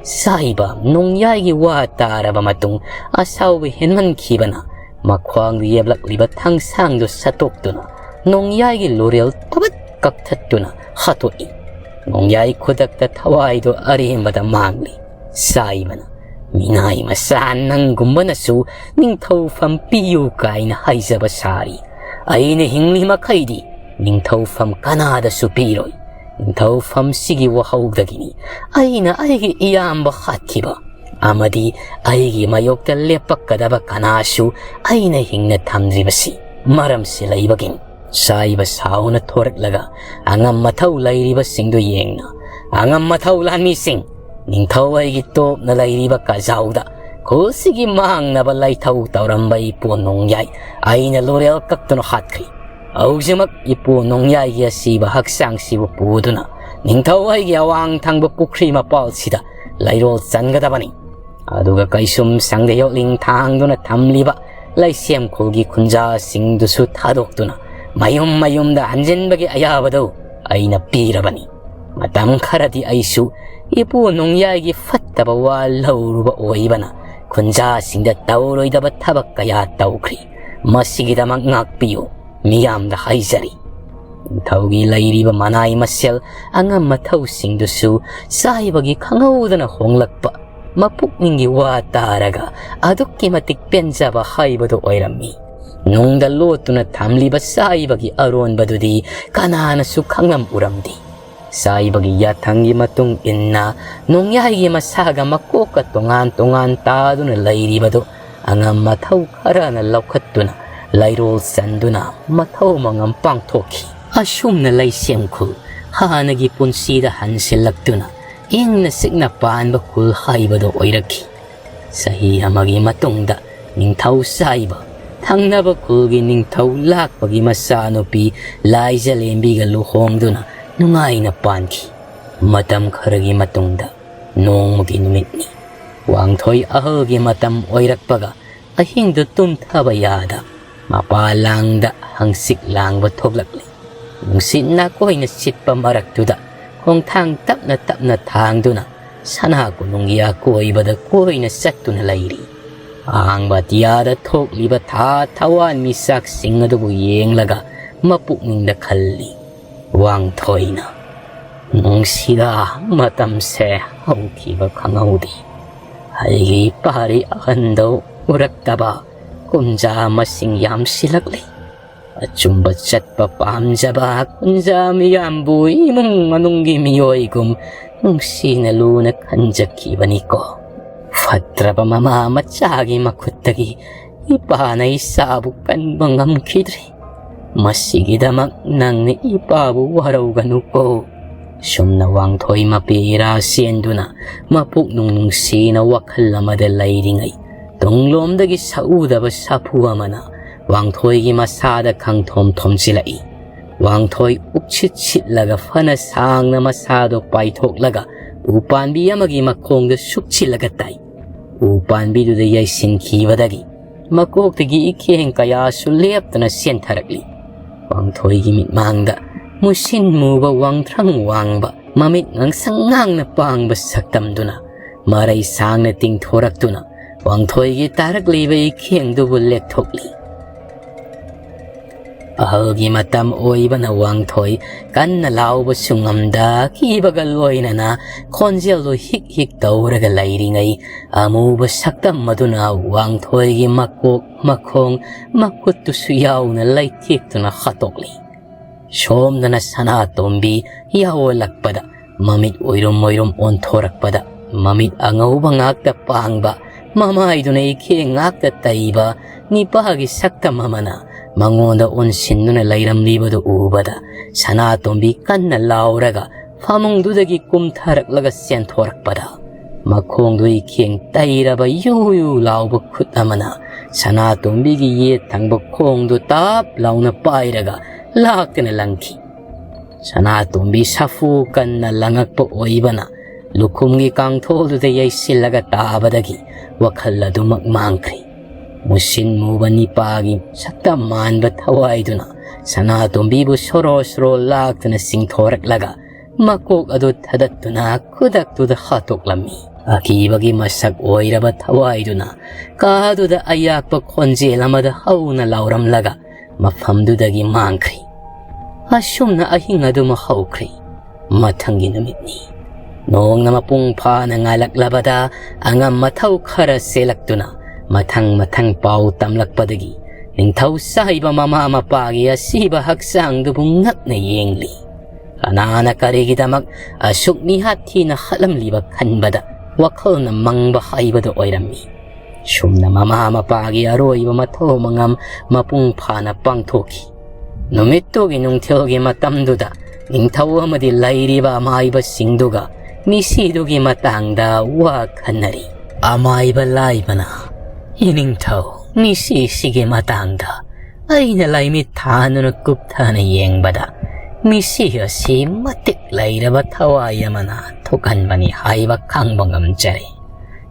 ꯁꯥꯏꯕ ꯅꯣꯡꯌꯥꯏꯒꯤ ꯋꯥ ꯇꯥꯔꯕ ꯃꯇꯨꯡ, ꯑꯁꯥꯎꯕ ꯍꯦꯟꯃꯟꯈꯤꯕꯅ ꯃꯈ꯭ꯋꯥꯡꯗ ꯌꯦꯞꯂꯛꯂꯤꯕ ꯊꯥꯡꯁꯥꯡꯗꯨ ꯁꯠꯇꯣꯛꯇꯨꯅ ꯅꯣꯡꯌꯥꯏꯒꯤ ꯂꯨꯔꯦꯜ ꯇꯕꯠ ꯀꯛꯊꯠꯇꯨꯅ ꯍꯥꯠꯇꯣꯛꯏ꯫ ꯅꯣꯡꯌꯥꯏ ꯈꯨꯗꯛꯇ ꯊꯋꯥꯏꯗꯨ ꯑꯔꯦꯝꯕꯗ ꯃꯥꯡꯂꯤ꯫ ꯁꯥꯏꯕꯅ, "ꯃꯤꯅꯥꯏ ꯃꯆꯥ ꯅꯪꯒꯨꯝꯕꯅꯁꯨ ꯅꯤꯡꯊꯧꯐꯝ ꯄꯤꯌꯨ ꯀꯥꯏꯅ ꯍꯥꯏꯖꯕ ꯁꯥꯔꯤ꯫ ꯑꯩꯅ ꯍꯤꯡꯂꯤ ꯃꯈꯩꯗꯤ ꯅꯤꯡꯊꯧꯐꯝ ꯀꯅꯥꯗꯁꯨ ꯄꯤꯔꯣꯏ꯫ ꯅꯤꯡꯊꯧꯐꯝꯁꯤꯒꯤ ꯋꯥꯍꯧꯗꯒꯤꯅꯤ ꯑꯩꯅ ꯑꯩꯒꯤ ꯏꯌꯥꯝꯕ ꯍꯥꯠꯈꯤꯕ ꯑꯃꯗꯤ ꯑꯩꯒꯤ ꯃꯥꯌꯣꯛꯇ ꯂꯦꯞꯄꯛꯀꯗꯕ ꯀꯅꯥꯁꯨ ꯑꯩꯅ ꯍꯤꯡꯅ ꯊꯝꯗ꯭ꯔꯤꯕꯁꯤ꯫ ꯃꯔꯝꯁꯤ ꯂꯩꯕꯒꯤꯅꯤ꯫" ꯁꯥꯏꯕ ꯁꯥꯎꯅ ꯊꯣꯔꯛꯂꯒ, "ꯑꯉꯝ ꯑꯊꯧ ꯂꯩꯔꯤꯕꯁꯤꯡꯗꯨ ꯌꯦꯡꯅ, ꯑꯉꯝ ꯑꯊꯧ ꯂꯥꯟꯃꯤꯁꯤꯡ, ꯅꯤꯡꯊꯧ ꯑꯩꯒꯤ ꯇꯣꯞꯅ ꯂꯩꯔꯤꯕ ꯀꯖꯥꯎꯗ ꯈꯨꯜꯁꯤꯒꯤ ꯃꯥꯡꯅꯕ ꯂꯥꯏꯊꯧ ꯇꯧꯔꯝꯕ ꯏꯄꯨ ꯅꯣꯡꯌꯥꯏ ꯑꯩꯅ ꯂꯨꯔꯦꯜ ꯀꯛꯇꯨꯅ ꯍꯥꯠꯈ꯭ꯔꯤ꯫ ꯍꯧꯖꯤꯛꯃꯛ ꯏꯄꯨ ꯅꯣꯡꯌꯥꯏꯒꯤ ꯑꯁꯤꯕ ꯍꯛꯆꯥꯡꯁꯤꯕꯨ ꯄꯨꯗꯨꯅ ꯅꯤꯡꯊꯧ ꯑꯩꯒꯤ ꯑꯋꯥꯡ ꯊꯪꯕ ꯄꯨꯈ꯭ꯔꯤ ꯃꯄꯥꯜꯁꯤꯗ ꯂꯩꯔꯣꯜ ꯆꯟꯒꯗꯕꯅꯤ꯫ ꯑꯗꯨꯒ ꯀꯩꯁꯨꯝ ꯁꯪꯗ ꯌꯣꯠꯂꯤꯡ ꯊꯥꯡꯗꯨꯅ ꯊꯝꯂꯤꯕ ꯂꯩꯁꯦꯝꯈꯣꯜꯒꯤ ꯈꯨꯟꯖꯥꯁꯤꯡꯗꯨꯁꯨ ꯊꯥꯗꯣꯛꯇꯨꯅ ꯃꯌꯨꯝ ꯃꯌꯨꯝꯗ ꯍꯟꯖꯤꯟꯕꯒꯤ ꯑꯌꯥꯕꯗꯨ ꯑꯩꯅ ꯄꯤꯔꯕꯅꯤ꯫ ꯃꯇꯝ ꯈꯔꯗꯤ ꯑꯩꯁꯨ ꯏꯄꯨ ꯅꯣꯡꯌꯥꯏꯒꯤ ꯐꯠꯇꯕ ꯋꯥ ꯂꯧꯔꯨꯕ ꯑꯣꯏꯕꯅ ꯈꯨꯟꯖꯥꯁꯤꯡꯗ ꯇꯧꯔꯣꯏꯗꯕ ꯊꯕꯛ ꯀꯌꯥ ꯇꯧꯈ꯭ꯔꯤ꯫ ꯃꯁꯤꯒꯤꯗꯃꯛ ꯉꯥꯛꯄꯤꯌꯨ꯫ ꯃꯤꯌꯥꯝꯗ ꯍꯥꯏꯖꯔꯤ꯫" ꯅꯤꯡꯊꯧꯒꯤ ꯂꯩꯔꯤꯕ ꯃꯅꯥꯏ ꯃꯁꯦꯜ ꯑꯉꯝ ꯑꯊꯧꯁꯤꯡꯗꯨꯁꯨ ꯆꯥꯏꯕꯒꯤ ꯈꯪꯍꯧꯗꯅ ꯍꯣꯡꯂꯛꯄ ꯃꯄꯨꯛꯅꯤꯡꯒꯤ ꯋꯥ ꯇꯥꯔꯒ ꯑꯗꯨꯛꯀꯤ ꯃꯇꯤꯛ ꯄꯦꯟꯖꯕ ꯍꯥꯏꯕꯗꯨ ꯑꯣꯏꯔꯝꯃꯤ꯫ ꯅꯨꯡꯗ ꯂꯣꯠꯇꯨꯅ ꯊꯝꯂꯤꯕ ꯆꯥꯏꯕꯒꯤ ꯑꯔꯣꯟꯕꯗꯨꯗꯤ ꯀꯅꯥꯅꯁꯨ ꯈꯪꯂꯝ ꯎꯔꯝꯗꯦ꯫ ꯆꯥꯏꯕꯒꯤ ꯌꯥꯊꯪꯒꯤ ꯃꯇꯨꯡ ꯏꯟꯅ ꯅꯣꯡꯌꯥꯏꯒꯤ ꯃꯁꯥꯒ ꯃꯀꯣꯛꯀ ꯇꯣꯉꯥꯟ ꯇꯣꯉꯥꯟ ꯇꯥꯗꯨꯅ ꯂꯩꯔꯤꯕꯗꯨ ꯑꯉꯝ ꯑꯊꯧ ꯈꯔꯅ ꯂꯧꯈꯠꯇꯨꯅ ꯂꯩꯔꯣꯜ ꯆꯟꯗꯨꯅ ꯃꯊꯧ ꯃꯉꯝ ꯄꯥꯡꯊꯣꯛꯈꯤ꯫ ꯑꯁꯨꯝꯅ ꯂꯩꯁꯦꯝꯈꯨꯜ ꯍꯥꯟꯅꯒꯤ ꯄꯨꯟꯁꯤꯗ ꯍꯟꯁꯤꯜꯂꯛꯇꯨꯅ ꯏꯪꯅ ꯆꯤꯛꯅ ꯄꯥꯟꯕ ꯈꯨꯜ ꯍꯥꯏꯕꯗꯨ ꯑꯣꯏꯔꯛꯈꯤ꯫ ꯆꯍꯤ ꯑꯃꯒꯤ ꯃꯇꯨꯡꯗ ꯅꯤꯡꯊꯧ ꯆꯥꯏꯕ ꯊꯪꯅꯕ ꯈꯨꯜꯒꯤ ꯅꯤꯡꯊꯧ ꯂꯥꯛꯄꯒꯤ ꯃꯆꯥꯅꯨꯄꯤ ꯂꯥꯏꯖꯂꯦꯝꯕꯤꯒ ꯂꯨꯍꯣꯡꯗꯨꯅ ꯅꯨꯡꯉꯥꯏꯅ ꯄꯥꯟꯈꯤ꯫ ꯃꯇꯝ ꯈꯔꯒꯤ ꯃꯇꯨꯡꯗ ꯅꯣꯡꯃꯒꯤ ꯅꯨꯃꯤꯠꯅꯤ꯫ ꯋꯥꯡꯊꯣꯏ ꯑꯍꯜꯒꯤ ꯃꯇꯝ ꯑꯣꯏꯔꯛꯄꯒ ꯑꯍꯤꯡꯗꯨ ꯇꯨꯝꯊꯕ ꯌꯥꯗ ꯃꯄꯥ ꯂꯥꯡꯗ ꯍꯪꯆꯤꯛ ꯂꯥꯡꯕ ꯊꯣꯛꯂꯛꯂꯤ꯫ ꯅꯨꯡꯁꯤꯠ ꯅꯥꯀꯣꯏꯅ ꯁꯤꯠꯄ ꯃꯔꯛꯇꯨꯗ ꯈꯣꯡꯊꯥꯡ ꯇꯞꯅ ꯇꯞꯅ ꯊꯥꯡꯗꯨꯅ ꯁꯅꯥ ꯀꯣꯅꯨꯡꯒꯤ ꯑꯀꯣꯏꯕꯗ ꯀꯣꯏꯅ ꯆꯠꯇꯨꯅ ꯂꯩꯔꯤ꯫ ꯑꯍꯥꯡꯕ ꯑꯇꯤꯌꯥꯗ ꯊꯣꯛꯂꯤꯕ ꯊꯥ ꯊꯋꯥꯟ ꯃꯤꯆꯥꯛꯁꯤꯡ ꯑꯗꯨꯕꯨ ꯌꯦꯡꯂꯒ ꯃꯄꯨꯛꯅꯤꯡꯗ ꯈꯜꯂꯤ꯫ ꯋꯥꯡꯊꯣꯏꯅ, "ꯅꯨꯡꯁꯤꯗ, ꯃꯇꯝꯁꯦ ꯍꯧꯈꯤꯕ ꯈꯪꯍꯧꯗꯦ꯫ ꯑꯩꯒꯤ ꯏꯄꯥꯔꯤ ꯑꯍꯟꯗꯧ ꯎꯔꯛꯇꯕ ꯀꯨꯝꯖꯥ ꯃꯁꯤꯡ ꯌꯥꯝꯁꯤꯜꯂꯛꯂꯤ꯫ ꯑꯆꯨꯝꯕ ꯆꯠꯄ ꯄꯥꯝꯖꯕ ꯀꯨꯟꯖꯥ ꯃꯤꯌꯥꯝꯕꯨ ꯏꯃꯨꯡ ꯃꯅꯨꯡꯒꯤ ꯃꯤꯑꯣꯏꯒꯨꯝ ꯅꯨꯡꯁꯤꯅ ꯂꯨꯅ ꯈꯟꯖꯈꯤꯕꯅꯤꯀꯣ꯫ ꯐꯠꯇ꯭ꯔꯕ ꯃꯃꯥ ꯃꯆꯥꯒꯤ ꯃꯈꯨꯠꯇꯒꯤ ꯏꯄꯥꯅ ꯏꯆꯥꯕꯨ ꯀꯟꯕ ꯉꯝꯈꯤꯗ꯭ꯔꯤ꯫ ꯃꯁꯤꯒꯤꯗꯃꯛ ꯅꯪꯅ ꯏꯄꯥꯕꯨ ꯋꯥꯔꯧꯒꯅꯨꯀꯣ"꯫ ꯁꯨꯝꯅ ꯋꯥꯡꯊꯣꯏ ꯃꯄꯦꯔꯥ ꯆꯦꯟꯗꯨꯅ ꯃꯄꯨꯛꯅꯨꯡ ꯅꯨꯡꯁꯤꯅ ꯋꯥꯈꯜ ꯑꯃꯗ ꯂꯩꯔꯤꯉꯩ, ꯇꯨꯡꯂꯣꯝꯗꯒꯤ ꯁꯛꯎꯗꯕ ꯁꯥꯐꯨ ꯑꯃꯅ ꯋꯥꯡꯊꯣꯏꯒꯤ ꯃꯁꯥꯗ ꯈꯪꯊꯣꯝ ꯊꯣꯝꯖꯤꯜꯂꯛꯏ꯫ ꯋꯥꯡꯊꯣꯏ ꯎꯞꯁꯤꯠ ꯁꯤꯠꯂꯒ ꯐꯅ ꯁꯥꯡꯅ ꯃꯁꯥꯗꯣ ꯄꯥꯏꯊꯣꯛꯂꯒ ꯎꯄꯥꯝꯕꯤ ꯑꯃꯒꯤ ꯃꯈꯣꯡꯗ ꯁꯨꯛꯆꯤꯜꯂꯒ ꯇꯥꯏ꯫ ꯎꯄꯥꯝꯕꯤꯗꯨꯗ ꯌꯩꯁꯤꯟꯈꯤꯕꯗꯒꯤ ꯃꯀꯣꯛꯇꯒꯤ ꯏꯈꯦꯡ ꯀꯌꯥꯁꯨ ꯂꯦꯞꯇꯅ ꯆꯦꯟꯊꯔꯛꯂꯤ꯫ ꯋꯥꯡꯊꯣꯏꯒꯤ ꯃꯤꯠꯃꯥꯡꯗ ꯃꯨꯁꯤꯟ ꯃꯨꯕ ꯋꯥꯡꯊ꯭ꯔꯪ ꯋꯥꯡꯕ, ꯃꯃꯤꯠ ꯉꯥꯡꯁꯪ ꯉꯥꯡꯅ ꯄꯥꯡꯕ ꯁꯛꯇꯝꯗꯨꯅ ꯃꯔꯩ ꯁꯥꯡꯅ ꯇꯤꯡꯊꯣꯔꯛꯇꯨꯅ ꯋꯥꯡꯊꯣꯏꯒꯤ ꯇꯥꯔꯛꯂꯤꯕ ꯏꯈꯦꯡꯗꯨꯕꯨ ꯂꯦꯛꯊꯣꯛꯂꯤ꯫ ꯑꯍꯜꯒꯤ ꯃꯇꯝ ꯑꯣꯏꯕꯅ ꯋꯥꯡꯊꯣꯏ ꯀꯟꯅ ꯂꯥꯎꯕꯁꯨ ꯉꯝꯗ, ꯑꯀꯤꯕꯒ ꯂꯣꯏꯅꯅ ꯈꯣꯟꯖꯦꯜꯗꯨ ꯍꯤꯛ ꯍꯤꯛ ꯇꯧꯔꯒ ꯂꯩꯔꯤꯉꯩ, ꯑꯃꯨꯕ ꯁꯛꯇꯝ ꯑꯗꯨꯅ ꯋꯥꯡꯊꯣꯏꯒꯤ ꯃꯀꯣꯛ, ꯃꯈꯣꯡ, ꯃꯈꯨꯠꯇꯨꯁꯨ ꯌꯥꯎꯅ ꯂꯩꯊꯦꯛꯇꯨꯅ ꯍꯥꯠꯇꯣꯛꯂꯤ꯫ ꯁꯣꯝꯗꯅ ꯁꯅꯥꯇꯣꯝꯕꯤ ꯌꯥꯑꯣꯜꯂꯛꯄꯗ, ꯃꯃꯤꯠ ꯑꯣꯏꯔꯨꯝ ꯑꯣꯏꯔꯨꯝ ꯑꯣꯟꯊꯣꯔꯛꯄꯗ, ꯃꯃꯤꯠ ꯑꯉꯧꯕ ꯉꯥꯛꯇ ꯄꯥꯡꯕ, ꯃꯃꯥꯏꯗꯨꯅ ꯏꯈꯦꯡ ꯉꯥꯛꯇ ꯇꯩꯕ ꯅꯤꯄꯥꯒꯤ ꯁꯛꯇꯝ ꯑꯃꯅ ꯃꯉꯣꯟꯗ ꯑꯣꯟꯁꯤꯟꯗꯨꯅ ꯂꯩꯔꯝꯂꯤꯕꯗꯨ ꯎꯕꯗ, ꯁꯅꯥꯇꯣꯝꯕꯤ ꯀꯟꯅ ꯂꯥꯎꯔꯒ ꯐꯃꯨꯡꯗꯨꯗꯒꯤ ꯀꯨꯝꯊꯔꯛꯂꯒ ꯆꯦꯟꯊꯣꯔꯛꯄꯗ, ꯃꯈꯣꯡꯗꯨ ꯏꯈꯦꯡ ꯇꯩꯔꯕ ꯌꯨ ꯌꯨ ꯂꯥꯎꯕ ꯈꯨꯠ ꯑꯃꯅ ꯁꯅꯥꯇꯣꯝꯕꯤꯒꯤ ꯌꯦꯠ ꯊꯪꯕ ꯈꯣꯡꯗꯨ ꯇꯥꯞ ꯂꯥꯎꯅ ꯄꯥꯏꯔꯒ ꯂꯥꯛꯇꯨꯅ ꯂꯪꯈꯤ꯫ ꯁꯅꯥꯇꯣꯝꯕꯤ ꯁꯥꯐꯨ ꯀꯟꯅ ꯂꯪꯉꯛꯄ ꯑꯣꯏꯕꯅ ꯂꯨꯈꯨꯝꯒꯤ ꯀꯥꯡꯊꯣꯜꯗꯨꯗ ꯌꯩꯁꯤꯜꯂꯒ ꯇꯥꯕꯗꯒꯤ ꯋꯥꯈꯜ ꯑꯗꯨꯃꯛ ꯃꯥꯡꯈ꯭ꯔꯦ꯫ ꯃꯨꯁꯤꯟ ꯃꯨꯕ ꯅꯤꯄꯥꯒꯤ ꯁꯛꯇꯝ ꯃꯥꯟꯕ ꯊꯋꯥꯏꯗꯨꯅ ꯁꯅꯥꯇꯣꯝꯕꯤꯕꯨ ꯁꯣꯔꯣ ꯁꯣꯔꯣ ꯂꯥꯛꯇꯨꯅ ꯆꯤꯡꯊꯣꯔꯛꯂꯒ ꯃꯀꯣꯛ ꯑꯗꯨ ꯊꯗꯠꯇꯨꯅ ꯈꯨꯗꯛꯇꯨꯗ ꯍꯥꯠꯇꯣꯛꯂꯝꯃꯤ꯫ ꯑꯀꯤꯕꯒꯤ ꯃꯁꯛ ꯑꯣꯏꯔꯕ ꯊꯋꯥꯏꯗꯨꯅ ꯀꯥꯗꯨꯗ ꯑꯌꯥꯛꯄ ꯈꯣꯟꯖꯦꯜ ꯑꯃꯗ ꯍꯧꯅ ꯂꯥꯎꯔꯝꯂꯒ ꯃꯐꯝꯗꯨꯗꯒꯤ ꯃꯥꯡꯈ꯭ꯔꯤ꯫ ꯑꯁꯨꯝꯅ ꯑꯍꯤꯡ ꯑꯗꯨꯃ ꯍꯧꯈ꯭ꯔꯦ꯫ ꯃꯊꯪꯒꯤ ꯅꯨꯃꯤꯠꯅꯤ꯫ ꯅꯣꯡꯅ ꯃꯄꯨꯡ ꯐꯥꯅ ꯉꯥꯜꯂꯛꯂꯕꯗ ꯑꯉꯝ ꯑꯊꯧ ꯈꯔ ꯆꯦꯜꯂꯛꯇꯨꯅ ꯃꯊꯪ ꯃꯊꯪ ꯄꯥꯎ ꯇꯝꯂꯛꯄꯗꯒꯤ ꯅꯤꯡꯊꯧ ꯁꯥꯍꯩꯕ ꯃꯃꯥ ꯃꯄꯥꯒꯤ ꯑꯁꯤꯕ ꯍꯛꯆꯥꯡꯗꯨꯕꯨ ꯉꯛꯅ ꯌꯦꯡꯂꯤ꯫ ꯀꯅꯥꯅ ꯀꯔꯤꯒꯤꯗꯃꯛ ꯑꯁꯨꯛ ꯃꯤꯍꯥꯠ ꯊꯤꯅ ꯍꯥꯠꯂꯝꯂꯤꯕ ꯈꯟꯕꯗ ꯋꯥꯈꯜꯅ ꯃꯪꯕ ꯍꯥꯏꯕꯗꯨ ꯑꯣꯏꯔꯝꯃꯤ꯫ ꯁꯨꯝꯅ ꯃꯃꯥ ꯃꯄꯥꯒꯤ ꯑꯔꯣꯏꯕ ꯃꯊꯧ ꯃꯉꯝ ꯃꯄꯨꯡ ꯐꯥꯅ ꯄꯥꯡꯊꯣꯛꯈꯤ꯫ ꯅꯨꯃꯤꯠꯇꯨꯒꯤ ꯅꯨꯡꯊꯤꯜꯒꯤ ꯃꯇꯝꯗꯨꯗ ꯅꯤꯡꯊꯧ ꯑꯃꯗꯤ ꯂꯩꯔꯤꯕ ꯑꯃꯥꯏꯕꯁꯤꯡꯗꯨꯒ ꯃꯤꯁꯤꯗꯨꯒꯤ ꯃꯇꯥꯡꯗ ꯋꯥ ꯈꯟꯅꯔꯤ꯫ ꯑꯃꯥꯏꯕ ꯂꯥꯏꯕꯅ, "ꯏꯅꯤꯡꯊꯧ, ꯃꯤꯁꯤꯁꯤꯒꯤ ꯃꯇꯥꯡꯗ ꯑꯩꯅ ꯂꯥꯏꯃꯤꯠ ꯊꯥꯗꯨꯅ ꯀꯨꯞꯊꯅ ꯌꯦꯡꯕꯗ ꯃꯤꯁꯤ ꯑꯁꯤ ꯃꯇꯤꯛ ꯂꯩꯔꯕ ꯊꯋꯥꯏ ꯑꯃꯅ ꯊꯣꯛꯍꯟꯕꯅꯤ ꯍꯥꯏꯕ ꯈꯪꯕ ꯉꯝꯖꯔꯦ꯫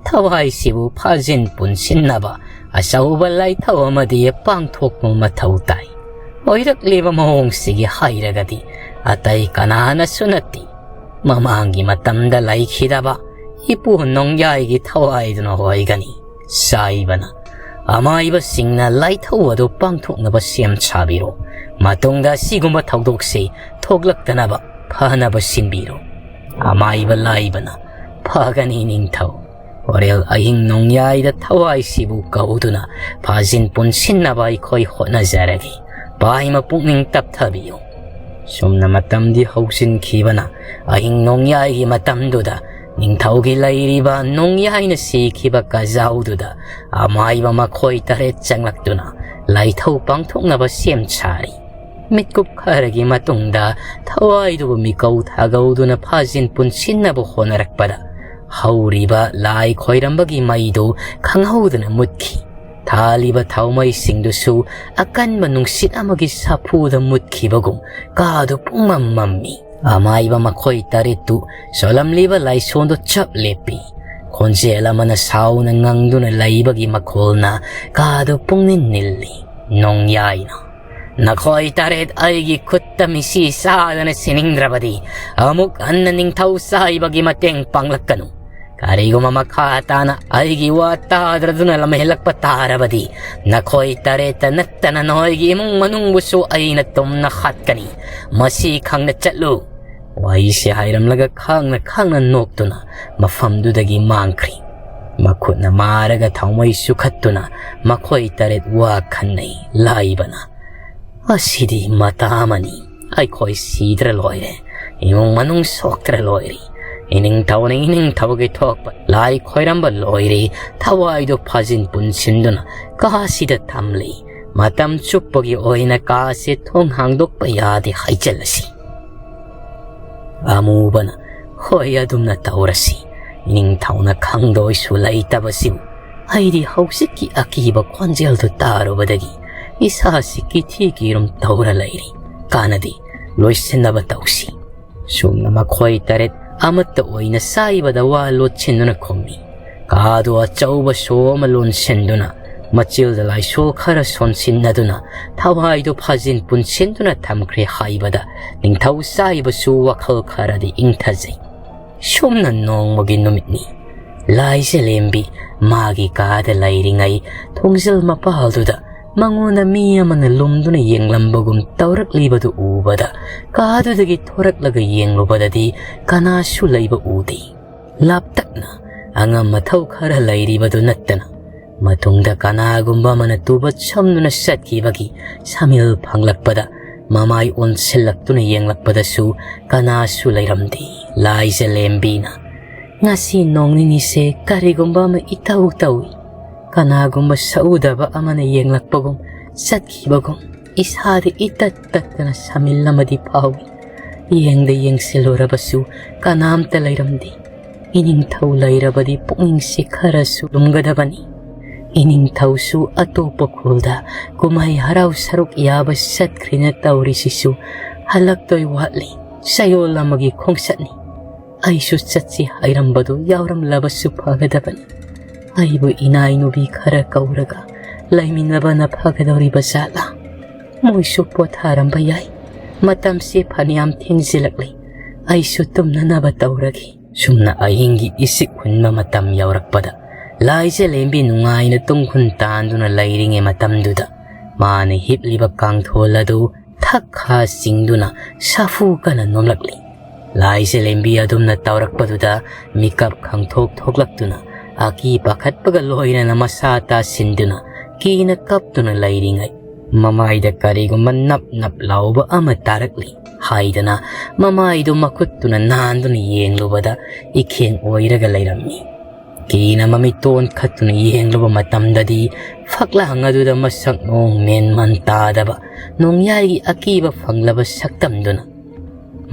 ꯊꯋꯥꯏꯁꯤꯕꯨ ꯐꯥꯖꯤꯟ ꯄꯨꯟꯁꯤꯟꯅꯕ ꯑꯆꯧꯕ ꯂꯥꯏꯊꯧ ꯑꯃꯗꯤ ꯄꯥꯡꯊꯣꯛꯄ ꯃꯊꯧ ꯇꯥꯏ꯫ ꯑꯣꯏꯔꯛꯂꯤꯕ ꯃꯑꯣꯡꯁꯤꯒꯤ ꯍꯥꯏꯔꯒꯗꯤ ꯑꯇꯩ ꯀꯅꯥꯅꯁꯨ ꯅꯠꯇꯦ, ꯃꯃꯥꯡꯒꯤ ꯃꯇꯝꯗ ꯂꯩꯈꯤꯗꯕ ꯏꯄꯨ ꯅꯣꯡꯌꯥꯏꯒꯤ ꯊꯋꯥꯏꯗꯨꯅ ꯑꯣꯏꯒꯅꯤ"꯫ ꯁꯥꯏꯕꯅ ꯑꯃꯥꯏꯕꯁꯤꯡꯅ ꯂꯥꯏꯊꯧ ꯑꯗꯨ ꯄꯥꯡꯊꯣꯛꯅꯕ ꯁꯦꯝ ꯁꯥꯕꯤꯔꯣ꯫ ꯃꯇꯨꯡꯗ ꯑꯁꯤꯒꯨꯝꯕ ꯊꯧꯗꯣꯛꯁꯤ ꯊꯣꯛꯂꯛꯇꯅꯕ ꯐꯅꯕ ꯁꯤꯟꯕꯤꯔꯣ꯫ ꯑꯃꯥꯏꯕ ꯂꯥꯏꯕꯅ, "ꯐꯒꯅꯤ ꯅꯤꯡꯊꯧ꯫ ꯍꯣꯔꯦꯜ ꯑꯍꯤꯡ ꯅꯣꯡꯌꯥꯏꯗ ꯊꯋꯥꯏꯁꯤꯕꯨ ꯀꯧꯗꯨꯅ ꯐꯥꯖꯤꯟ ꯄꯨꯟꯁꯤꯟꯅꯕ ꯑꯩꯈꯣꯏ ꯍꯣꯠꯅꯖꯔꯒꯦ꯫ ꯄꯥꯏꯃ ꯄꯨꯛꯅꯤꯡ ꯇꯞꯊꯕꯤꯌꯨ"꯫ ꯁꯨꯝꯅ ꯃꯇꯝꯗꯤ ꯍꯧꯖꯤꯟꯈꯤꯕꯅ ꯑꯍꯤꯡ ꯅꯣꯡꯌꯥꯏꯒꯤ ꯃꯇꯝꯗꯨꯗ ꯅꯤꯡꯊꯧꯒꯤ ꯂꯩꯔꯤꯕ ꯅꯣꯡꯌꯥꯏꯅ ꯁꯤꯈꯤꯕ ꯀꯖꯥꯎꯗꯨꯗ ꯑꯃꯥꯏꯕ ꯃꯈꯣꯏ ꯇꯔꯦꯠ ꯆꯪꯂꯛꯇꯨꯅ ꯂꯥꯏꯊꯧ ꯄꯥꯡꯊꯣꯛꯅꯕ ꯁꯦꯝ ꯁꯥꯔꯤ꯫ ꯃꯤꯠꯀꯨꯞ ꯈꯔꯒꯤ ꯃꯇꯨꯡꯗ ꯊꯋꯥꯏꯗꯨꯕꯨ ꯃꯤꯀꯧ ꯊꯥꯒꯧꯗꯨꯅ ꯐꯥꯖꯤꯟ ꯄꯨꯟꯁꯤꯟꯅꯕ ꯍꯣꯠꯅꯔꯛꯄꯗ ꯍꯧꯔꯤꯕ ꯂꯥꯏ ꯈꯣꯏꯔꯝꯕꯒꯤ ꯃꯩꯗꯨ ꯈꯪꯍꯧꯗꯅ ꯃꯨꯠꯈꯤ꯫ ꯊꯥꯜꯂꯤꯕ ꯊꯥꯎꯃꯩꯁꯤꯡꯗꯨꯁꯨ ꯑꯀꯟꯕ ꯅꯨꯡꯁꯤꯠ ꯑꯃꯒꯤ ꯁꯥꯐꯨꯗ ꯃꯨꯠꯈꯤꯕꯒꯨꯝ ꯀꯥꯗꯨ ꯄꯨꯡꯃꯝ ꯃꯝꯃꯤ꯫ ꯑꯃꯥꯏꯕ ꯃꯈꯣꯏ ꯇꯔꯦꯠꯇꯨ ꯁꯣꯜꯂꯝꯂꯤꯕ ꯂꯥꯏꯁꯣꯟꯗꯨ ꯆꯞ ꯂꯦꯞꯄꯤ꯫ ꯈꯣꯟꯖꯦꯜ ꯑꯃꯅ ꯁꯥꯎꯅ ꯉꯪꯗꯨꯅ ꯂꯩꯕꯒꯤ ꯃꯈꯣꯜꯅ ꯀꯥꯗꯨ ꯄꯨꯡꯅꯤꯜ ꯅꯤꯜꯂꯤ꯫ ꯅꯣꯡꯌꯥꯏꯅ, "ꯅꯈꯣꯏ ꯇꯔꯦꯠ ꯑꯩꯒꯤ ꯈꯨꯠꯇ ꯃꯤꯁꯤ ꯆꯥꯗꯅ ꯁꯤꯅꯤꯡꯗ꯭ꯔꯕꯗꯤ ꯑꯃꯨꯛ ꯍꯟꯅ ꯅꯤꯡꯊꯧ ꯆꯥꯏꯕꯒꯤ ꯃꯇꯦꯡ ꯄꯥꯡꯂꯛꯀꯅꯨ꯫ ꯀꯔꯤꯒꯨꯝꯕ ꯃꯈꯥ ꯇꯥꯅ ꯑꯩꯒꯤ ꯋꯥ ꯇꯥꯗ꯭ꯔꯗꯨꯅ ꯂꯝꯍꯦꯜꯂꯛꯄ ꯇꯥꯔꯕꯗꯤ ꯅꯈꯣꯏ ꯇꯔꯦꯠꯇ ꯅꯠꯇꯅ ꯅꯈꯣꯏꯒꯤ ꯏꯃꯨꯡ ꯃꯅꯨꯡꯕꯨꯁꯨ ꯑꯩꯅ ꯇꯨꯝꯅ ꯍꯥꯠꯀꯅꯤ꯫ ꯃꯁꯤ ꯈꯪꯅ ꯆꯠꯂꯨ꯫" ꯋꯥꯍꯩꯁꯦ ꯍꯥꯏꯔꯝꯂꯒ ꯈꯥꯡꯅ ꯈꯥꯡꯅ ꯅꯣꯛꯇꯨꯅ ꯃꯐꯝꯗꯨꯗꯒꯤ ꯃꯥꯡꯈ꯭ꯔꯤ꯫ ꯃꯈꯨꯠꯅ ꯃꯥꯔꯒ ꯊꯥꯎꯃꯩ ꯆꯨꯈꯠꯇꯨꯅ ꯃꯈꯣꯏ ꯇꯔꯦꯠ ꯋꯥ ꯈꯟꯅꯩ꯫ ꯂꯥꯏꯕꯅ, "ꯑꯁꯤꯗꯤ ꯃꯇꯥ ꯑꯃꯅꯤ꯫ ꯑꯩꯈꯣꯏ ꯁꯤꯗ꯭ꯔ ꯂꯣꯏꯔꯦ꯫ ꯏꯃꯨꯡ ꯃꯅꯨꯡ ꯁꯣꯛꯇ꯭ꯔ ꯂꯣꯏꯔꯦ꯫ ꯏꯅꯤꯡꯊꯧꯅ ꯏꯅꯤꯡꯊꯧꯒꯤ ꯊꯣꯛꯄ ꯂꯥꯏ ꯈꯣꯏꯔꯝꯕ ꯂꯣꯏꯔꯦ꯫ ꯊꯋꯥꯏꯗꯣ ꯐꯥꯖꯤꯟ ꯄꯨꯟꯁꯤꯟꯗꯨꯅ ꯀꯥꯁꯤꯗ ꯊꯝꯂꯤ꯫ ꯃꯇꯝ ꯆꯨꯞꯄꯒꯤ ꯑꯣꯏꯅ ꯀꯥꯁꯦ ꯊꯣꯡ ꯍꯥꯡꯗꯣꯛꯄ ꯌꯥꯗꯦ ꯍꯥꯏꯖꯜꯂꯁꯤ꯫" ꯑꯃꯨꯕꯅ, "ꯍꯣꯏ, ꯑꯗꯨꯝꯅ ꯇꯧꯔꯁꯤ꯫ ꯅꯤꯡꯊꯧꯅ ꯈꯪꯗꯣꯏꯁꯨ ꯂꯩꯇꯕꯁꯤꯕꯨ꯫" ꯑꯩꯗꯤ ꯍꯧꯖꯤꯛꯀꯤ ꯑꯀꯤꯕ ꯈꯣꯟꯖꯦꯜꯗꯨ ꯇꯥꯔꯨꯕꯗꯒꯤ ꯏꯁꯥꯁꯤ ꯀꯤꯊꯤ ꯀꯤꯔꯨꯝ ꯇꯧꯔ ꯂꯩꯔꯤ꯫ ꯀꯥꯟꯅꯗꯦ, ꯂꯣꯏꯁꯤꯟꯅꯕ ꯇꯧꯁꯤ꯫ ꯁꯨꯝꯅ ꯃꯈꯣꯏ ꯇꯔꯦꯠ ꯑꯃꯠꯇ ꯑꯣꯏꯅ ꯆꯥꯏꯕꯗ ꯋꯥ ꯂꯣꯠꯁꯤꯟꯗꯨꯅ ꯈꯨꯝꯃꯤ꯫ ꯀꯥꯗꯨ ꯑꯆꯧꯕ ꯁꯣ ꯑꯃ ꯂꯣꯟꯁꯤꯟꯗꯨꯅ ꯃꯆꯤꯜꯗ ꯂꯥꯏꯁꯣ ꯈꯔ ꯁꯣꯟꯁꯤꯟꯅꯗꯨꯅ ꯊꯋꯥꯏꯗꯨ ꯐꯥꯖꯤꯟ ꯄꯨꯟꯁꯤꯟꯗꯨꯅ ꯊꯝꯈ꯭ꯔꯦ ꯍꯥꯏꯕꯗ ꯅꯤꯡꯊꯧ ꯆꯥꯏꯕꯁꯨ ꯋꯥꯈꯜ ꯈꯔꯗꯤ ꯏꯪꯊꯖꯩ꯫ ꯁꯨꯝꯅ ꯅꯣꯡꯃꯒꯤ ꯅꯨꯃꯤꯠꯅꯤ꯫ ꯂꯥꯏꯖꯂꯦꯝꯕꯤ ꯃꯥꯒꯤ ꯀꯥꯗ ꯂꯩꯔꯤꯉꯩ ꯊꯣꯡꯖꯤꯜ ꯃꯄꯥꯜꯗꯨꯗ ꯃꯉꯣꯟꯗ ꯃꯤ ꯑꯃꯅ ꯂꯨꯝꯗꯨꯅ ꯌꯦꯡꯂꯝꯕꯒꯨꯝ ꯇꯧꯔꯛꯂꯤꯕꯗꯨ ꯎꯕꯗ ꯀꯥꯗꯨꯗꯒꯤ ꯊꯣꯔꯛꯂꯒ ꯌꯦꯡꯂꯨꯕꯗꯗꯤ ꯀꯅꯥꯁꯨ ꯂꯩꯕ ꯎꯗꯦ꯫ ꯂꯥꯞꯇꯛꯅ ꯑꯉꯝ ꯑꯊꯧ ꯈꯔ ꯂꯩꯔꯤꯕꯗꯨ ꯅꯠꯇꯅ ꯃꯇꯨꯡꯗ ꯀꯅꯥꯒꯨꯝꯕ ꯑꯃꯅ ꯇꯨꯕ ꯁꯝꯗꯨꯅ ꯆꯠꯈꯤꯕꯒꯤ ꯁꯃꯤꯜ ꯐꯪꯂꯛꯄꯗ ꯃꯃꯥꯏ ꯑꯣꯟꯁꯤꯜꯂꯛꯇꯨꯅ ꯌꯦꯡꯂꯛꯄꯗꯁꯨ ꯀꯅꯥꯁꯨ ꯂꯩꯔꯝꯗꯦ꯫ ꯂꯥꯏꯖꯂꯦꯝꯕꯤꯅ, "ꯉꯁꯤ ꯅꯣꯡ ꯅꯤꯅꯤꯁꯦ ꯀꯔꯤꯒꯨꯝꯕ ꯑꯃ ꯏꯇꯧ ꯇꯧꯏ꯫ ꯀꯅꯥꯒꯨꯝꯕ ꯁꯛꯎꯗꯕ ꯑꯃꯅ ꯌꯦꯡꯂꯛꯄꯒꯨꯝ ꯆꯠꯈꯤꯕꯒꯨꯝ ꯏꯁꯥꯗ ꯏꯇꯠ ꯇꯠꯇꯅ ꯁꯃꯤꯜ ꯑꯃꯗꯤ ꯐꯥꯎꯏ꯫ ꯌꯦꯡꯗ ꯌꯦꯡꯁꯤꯜꯂꯨꯔꯕꯁꯨ ꯀꯅꯥꯝꯇ ꯂꯩꯔꯝꯗꯦ꯫ ꯏꯅꯤꯡꯊꯧ ꯂꯩꯔꯕꯗꯤ ꯄꯨꯛꯅꯤꯡꯁꯤ ꯈꯔꯁꯨ ꯂꯨꯝꯒꯗꯕꯅꯤ꯫ ꯏꯅꯤꯡꯊꯧꯁꯨ ꯑꯇꯣꯞꯄ ꯈꯨꯜꯗ ꯀꯨꯝꯍꯩ ꯍꯔꯥꯎ ꯁꯔꯨꯛ ꯌꯥꯕ ꯆꯠꯈ꯭ꯔꯦꯅ ꯇꯧꯔꯤꯁꯤꯁꯨ ꯍꯜꯂꯛꯇꯣꯏ ꯋꯥꯠꯂꯤ꯫ ꯆꯌꯣꯜ ꯑꯃꯒꯤ ꯈꯣꯡꯆꯠꯅꯤ꯫ ꯑꯩꯁꯨ ꯆꯠꯁꯤ ꯍꯥꯏꯔꯝꯕꯗꯨ ꯌꯥꯎꯔꯝꯂꯕꯁꯨ ꯐꯒꯗꯕꯅꯤ꯫ ꯑꯩꯕꯨ ꯏꯅꯥꯏ ꯅꯨꯄꯤ ꯈꯔ ꯀꯧꯔꯒ ꯂꯩꯃꯤꯟꯅꯕꯅ ꯐꯒꯗꯧꯔꯤꯕ ꯖꯥꯠꯂꯥ? ꯃꯣꯏꯁꯨ ꯄꯣꯊꯥꯔꯝꯕ ꯌꯥꯏ꯫ ꯃꯇꯝꯁꯤ ꯐꯅꯌꯥꯝ ꯊꯦꯡꯖꯤꯜꯂꯛꯂꯤ꯫ ꯑꯩꯁꯨ ꯇꯨꯝꯅꯅꯕ ꯇꯧꯔꯒꯦ꯫ ꯁꯨꯝꯅ ꯑꯍꯤꯡꯒꯤ ꯏꯁꯤꯛ ꯍꯨꯟꯕ ꯃꯇꯝ ꯌꯧꯔꯛꯄꯗ ꯂꯥꯏꯖꯂꯦꯝꯕꯤ ꯅꯨꯡꯉꯥꯏꯅ ꯇꯨꯡꯈꯨꯟ ꯇꯥꯟꯗꯨꯅ ꯂꯩꯔꯤꯉꯩ ꯃꯇꯝꯗꯨꯗ ꯃꯥꯅ ꯍꯤꯞꯂꯤꯕ ꯀꯥꯡꯊꯣꯜ ꯑꯗꯨ ꯊꯛ ꯈꯥ ꯆꯤꯡꯗꯨꯅ ꯁꯥꯐꯨ ꯀꯟꯅ ꯅꯣꯝꯂꯛꯂꯤ꯫ ꯂꯥꯏꯖꯂꯦꯝꯕꯤ ꯑꯗꯨꯝꯅ ꯇꯧꯔꯛꯄꯗꯨꯗ ꯃꯤꯀꯞ ꯈꯪꯊꯣꯛ ꯊꯣꯛꯂꯛꯇꯨꯅ ꯑꯀꯤ ꯄꯥꯈꯠꯄꯒ ꯂꯣꯏꯅꯅ ꯃꯁꯥ ꯇꯥꯁꯤꯟꯗꯨꯅ ꯀꯤꯅ ꯀꯞꯇꯨꯅ ꯂꯩꯔꯤꯉꯩ ꯃꯃꯥꯏꯗ ꯀꯔꯤꯒꯨꯝꯕ ꯅꯞ ꯅꯞ ꯂꯥꯎꯕ ꯑꯃ ꯇꯥꯔꯛꯂꯤ ꯍꯥꯏꯗꯅ ꯃꯃꯥꯏꯗꯨ ꯃꯈꯨꯠꯇꯨꯅ ꯅꯥꯟꯗꯨꯅ ꯌꯦꯡꯂꯨꯕꯗ ꯏꯈꯦꯡ ꯑꯣꯏꯔꯒ ꯂꯩꯔꯝꯃꯤ꯫ ꯀꯤꯅ ꯃꯃꯤꯠ ꯇꯣꯟꯈꯠꯇꯨꯅ ꯌꯦꯡꯂꯨꯕ ꯃꯇꯝꯗꯗꯤ ꯐꯛꯂꯥꯡ ꯑꯗꯨꯗ ꯃꯁꯛ ꯃꯑꯣꯡ ꯃꯦꯟ ꯃꯥꯟ ꯇꯥꯗꯕ ꯅꯣꯡꯌꯥꯏꯒꯤ ꯑꯀꯤꯕ ꯐꯪꯂꯕ ꯁꯛꯇꯝꯗꯨꯅ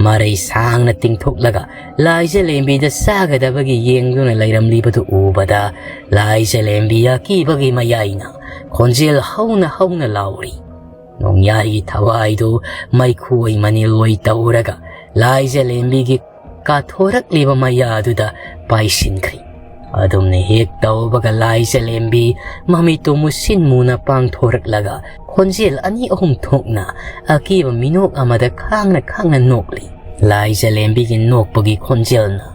ꯃꯔꯩ ꯁꯥꯡꯅ ꯇꯤꯡꯊꯣꯛꯂꯒ ꯂꯥꯏꯖꯂꯦꯝꯕꯤꯗ ꯆꯥꯒꯗꯕꯒꯤ ꯌꯦꯡꯗꯨꯅ ꯂꯩꯔꯝꯂꯤꯕꯗꯨ ꯎꯕꯗ ꯂꯥꯏꯖꯂꯦꯝꯕꯤ ꯑꯀꯤꯕꯒꯤ ꯃꯌꯥꯏꯅ ꯈꯣꯟꯖꯦꯜ ꯍꯧꯅ ꯍꯧꯅ ꯂꯥꯎꯔꯤ꯫ ꯅꯣꯡꯌꯥꯏꯒꯤ ꯊꯋꯥꯏꯗꯨ ꯃꯩꯈꯨ ꯑꯣꯏ ꯃꯅꯤꯜ ꯑꯣꯏ ꯇꯧꯔꯒ ꯂꯥꯏꯖꯂꯦꯝꯕꯤꯒꯤ ꯀꯥꯊꯣꯔꯛꯂꯤꯕ ꯃꯌꯥꯗꯨꯗ ꯄꯥꯏꯁꯤꯟꯈ꯭ꯔꯤ꯫ ꯑꯗꯨꯝꯅ ꯍꯦꯛ ꯇꯧꯕꯒ ꯂꯥꯏꯖꯂꯦꯝꯕꯤ ꯃꯃꯤꯠꯇꯨ ꯃꯨꯁꯤꯟ ꯃꯨꯅ ꯄꯥꯡꯊꯣꯔꯛꯂꯒ ꯈꯣꯟꯖꯦꯜ ꯑꯅꯤ ꯑꯍꯨꯝ ꯊꯣꯛꯅ ꯑꯀꯤꯕ ꯃꯤꯅꯣꯛ ꯑꯃꯗ ꯈꯥꯡꯅ ꯈꯥꯡꯅ ꯅꯣꯛꯂꯤ꯫ ꯂꯥꯏꯖꯂꯦꯝꯕꯤꯒꯤ ꯅꯣꯛꯄꯒꯤ ꯈꯣꯟꯖꯦꯜꯅ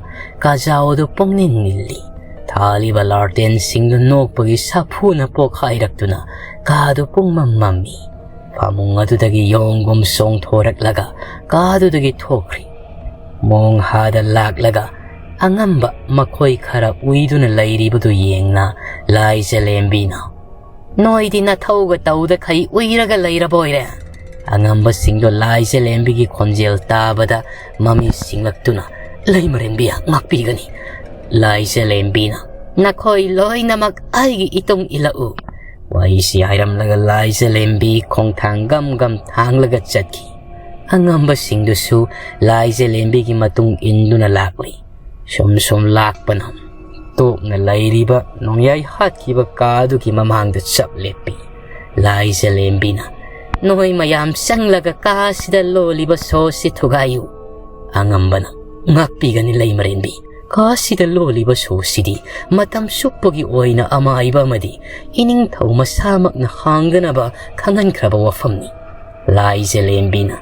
ꯀꯥꯖꯥꯎ ꯑꯗꯨ ꯄꯨꯡꯅꯤꯜ ꯅꯤꯜꯂꯤ꯫ ꯊꯥꯜꯂꯤꯕ ꯂꯥꯔꯇꯦꯟꯁꯤꯡꯗꯨ ꯅꯣꯛꯄꯒꯤ ꯁꯥꯐꯨꯅ ꯄꯣꯛꯈꯥꯏꯔꯛꯇꯨꯅ ꯀꯥꯗꯨ ꯄꯨꯡꯃꯝ ꯃꯝꯃꯤ꯫ ꯐꯃꯨꯡ ꯑꯗꯨꯗꯒꯤ ꯌꯣꯡꯒꯨꯝ ꯆꯣꯡꯊꯣꯔꯛꯂꯒ ꯀꯥꯗꯨꯗꯒꯤ ꯊꯣꯛꯈ꯭ꯔꯤ꯫ ꯃꯣꯡꯍꯥꯗ ꯂꯥꯛꯂꯒ ꯑꯉꯝꯕ ꯃꯈꯣꯏ ꯈꯔ ꯎꯏꯗꯨꯅ ꯂꯩꯔꯤꯕꯗꯨ ꯌꯦꯡꯅ ꯂꯥꯏꯖꯂꯦꯝꯕꯤꯅ, "ꯅꯣꯏꯗꯤ ꯅꯊꯧꯒ ꯇꯧꯗꯈꯩ ꯎꯏꯔꯒ ꯂꯩꯔꯕꯣꯏꯔꯦ?" ꯑꯉꯝꯕꯁꯤꯡꯗꯣ ꯂꯥꯏꯖꯂꯦꯝꯕꯤꯒꯤ ꯈꯣꯟꯖꯦꯜ ꯇꯥꯕꯗ ꯃꯃꯤ ꯁꯤꯡꯂꯛꯇꯨꯅ, "ꯂꯩꯃꯔꯦꯟꯕꯤ ꯉꯥꯛꯄꯤꯒꯅꯤ꯫" ꯂꯥꯏꯖꯂꯦꯝꯕꯤꯅ, "ꯅꯈꯣꯏ ꯂꯣꯏꯅꯃꯛ ꯑꯩꯒꯤ ꯏꯇꯨꯡ ꯏꯜꯂꯛꯎ꯫" ꯋꯥꯍꯩꯁꯤ ꯍꯥꯏꯔꯝꯂꯒ ꯂꯥꯏꯖꯂꯦꯝꯕꯤ ꯈꯣꯡꯊꯥꯡ ꯒꯝ ꯒꯝ ꯊꯥꯡꯂꯒ ꯆꯠꯈꯤ꯫ ꯑꯉꯝꯕꯁꯤꯡꯗꯨꯁꯨ ꯂꯥꯏꯖꯂꯦꯝꯕꯤꯒꯤ ꯃꯇꯨꯡ ꯏꯟꯗꯨꯅ ꯂꯥꯛꯂꯤ꯫ ꯁꯨꯝ ꯁꯨꯝ ꯂꯥꯛꯄꯅ ꯇꯣꯛꯅ ꯂꯩꯔꯤꯕ ꯅꯣꯡꯌꯥꯏ ꯍꯥꯠꯈꯤꯕ ꯀꯥ ꯑꯗꯨꯒꯤ ꯃꯃꯥꯡꯗ ꯆꯞ ꯂꯦꯞꯄꯤ꯫ ꯂꯥꯏꯖꯂꯦꯝꯕꯤꯅ, "ꯅꯣꯏ ꯃꯌꯥꯝ ꯆꯪꯂꯒ ꯀꯥ ꯑꯁꯤꯗ ꯂꯣꯜꯂꯤꯕ ꯁꯣꯁꯤ ꯊꯨꯒꯥꯏꯌꯨ꯫" ꯑꯉꯝꯕꯅ, ꯉꯥꯛꯄꯤꯒꯅꯤ ꯂꯩꯃꯔꯦꯟꯕꯤ꯫ ꯀꯥꯁꯤꯗ ꯂꯣꯜꯂꯤꯕ ꯁꯣꯁꯤꯗꯤ ꯃꯇꯝ ꯆꯨꯞꯄꯒꯤ ꯑꯣꯏꯅ ꯑꯃꯥꯏꯕ ꯑꯃꯗꯤ ꯏꯅꯤꯡꯊꯧ ꯃꯁꯥꯃꯛꯅ ꯍꯥꯡꯗꯅꯕ ꯈꯪꯍꯟꯈ꯭ꯔꯕ ꯋꯥꯐꯝꯅꯤ꯫ ꯂꯥꯏꯖꯂꯦꯝꯕꯤꯅ,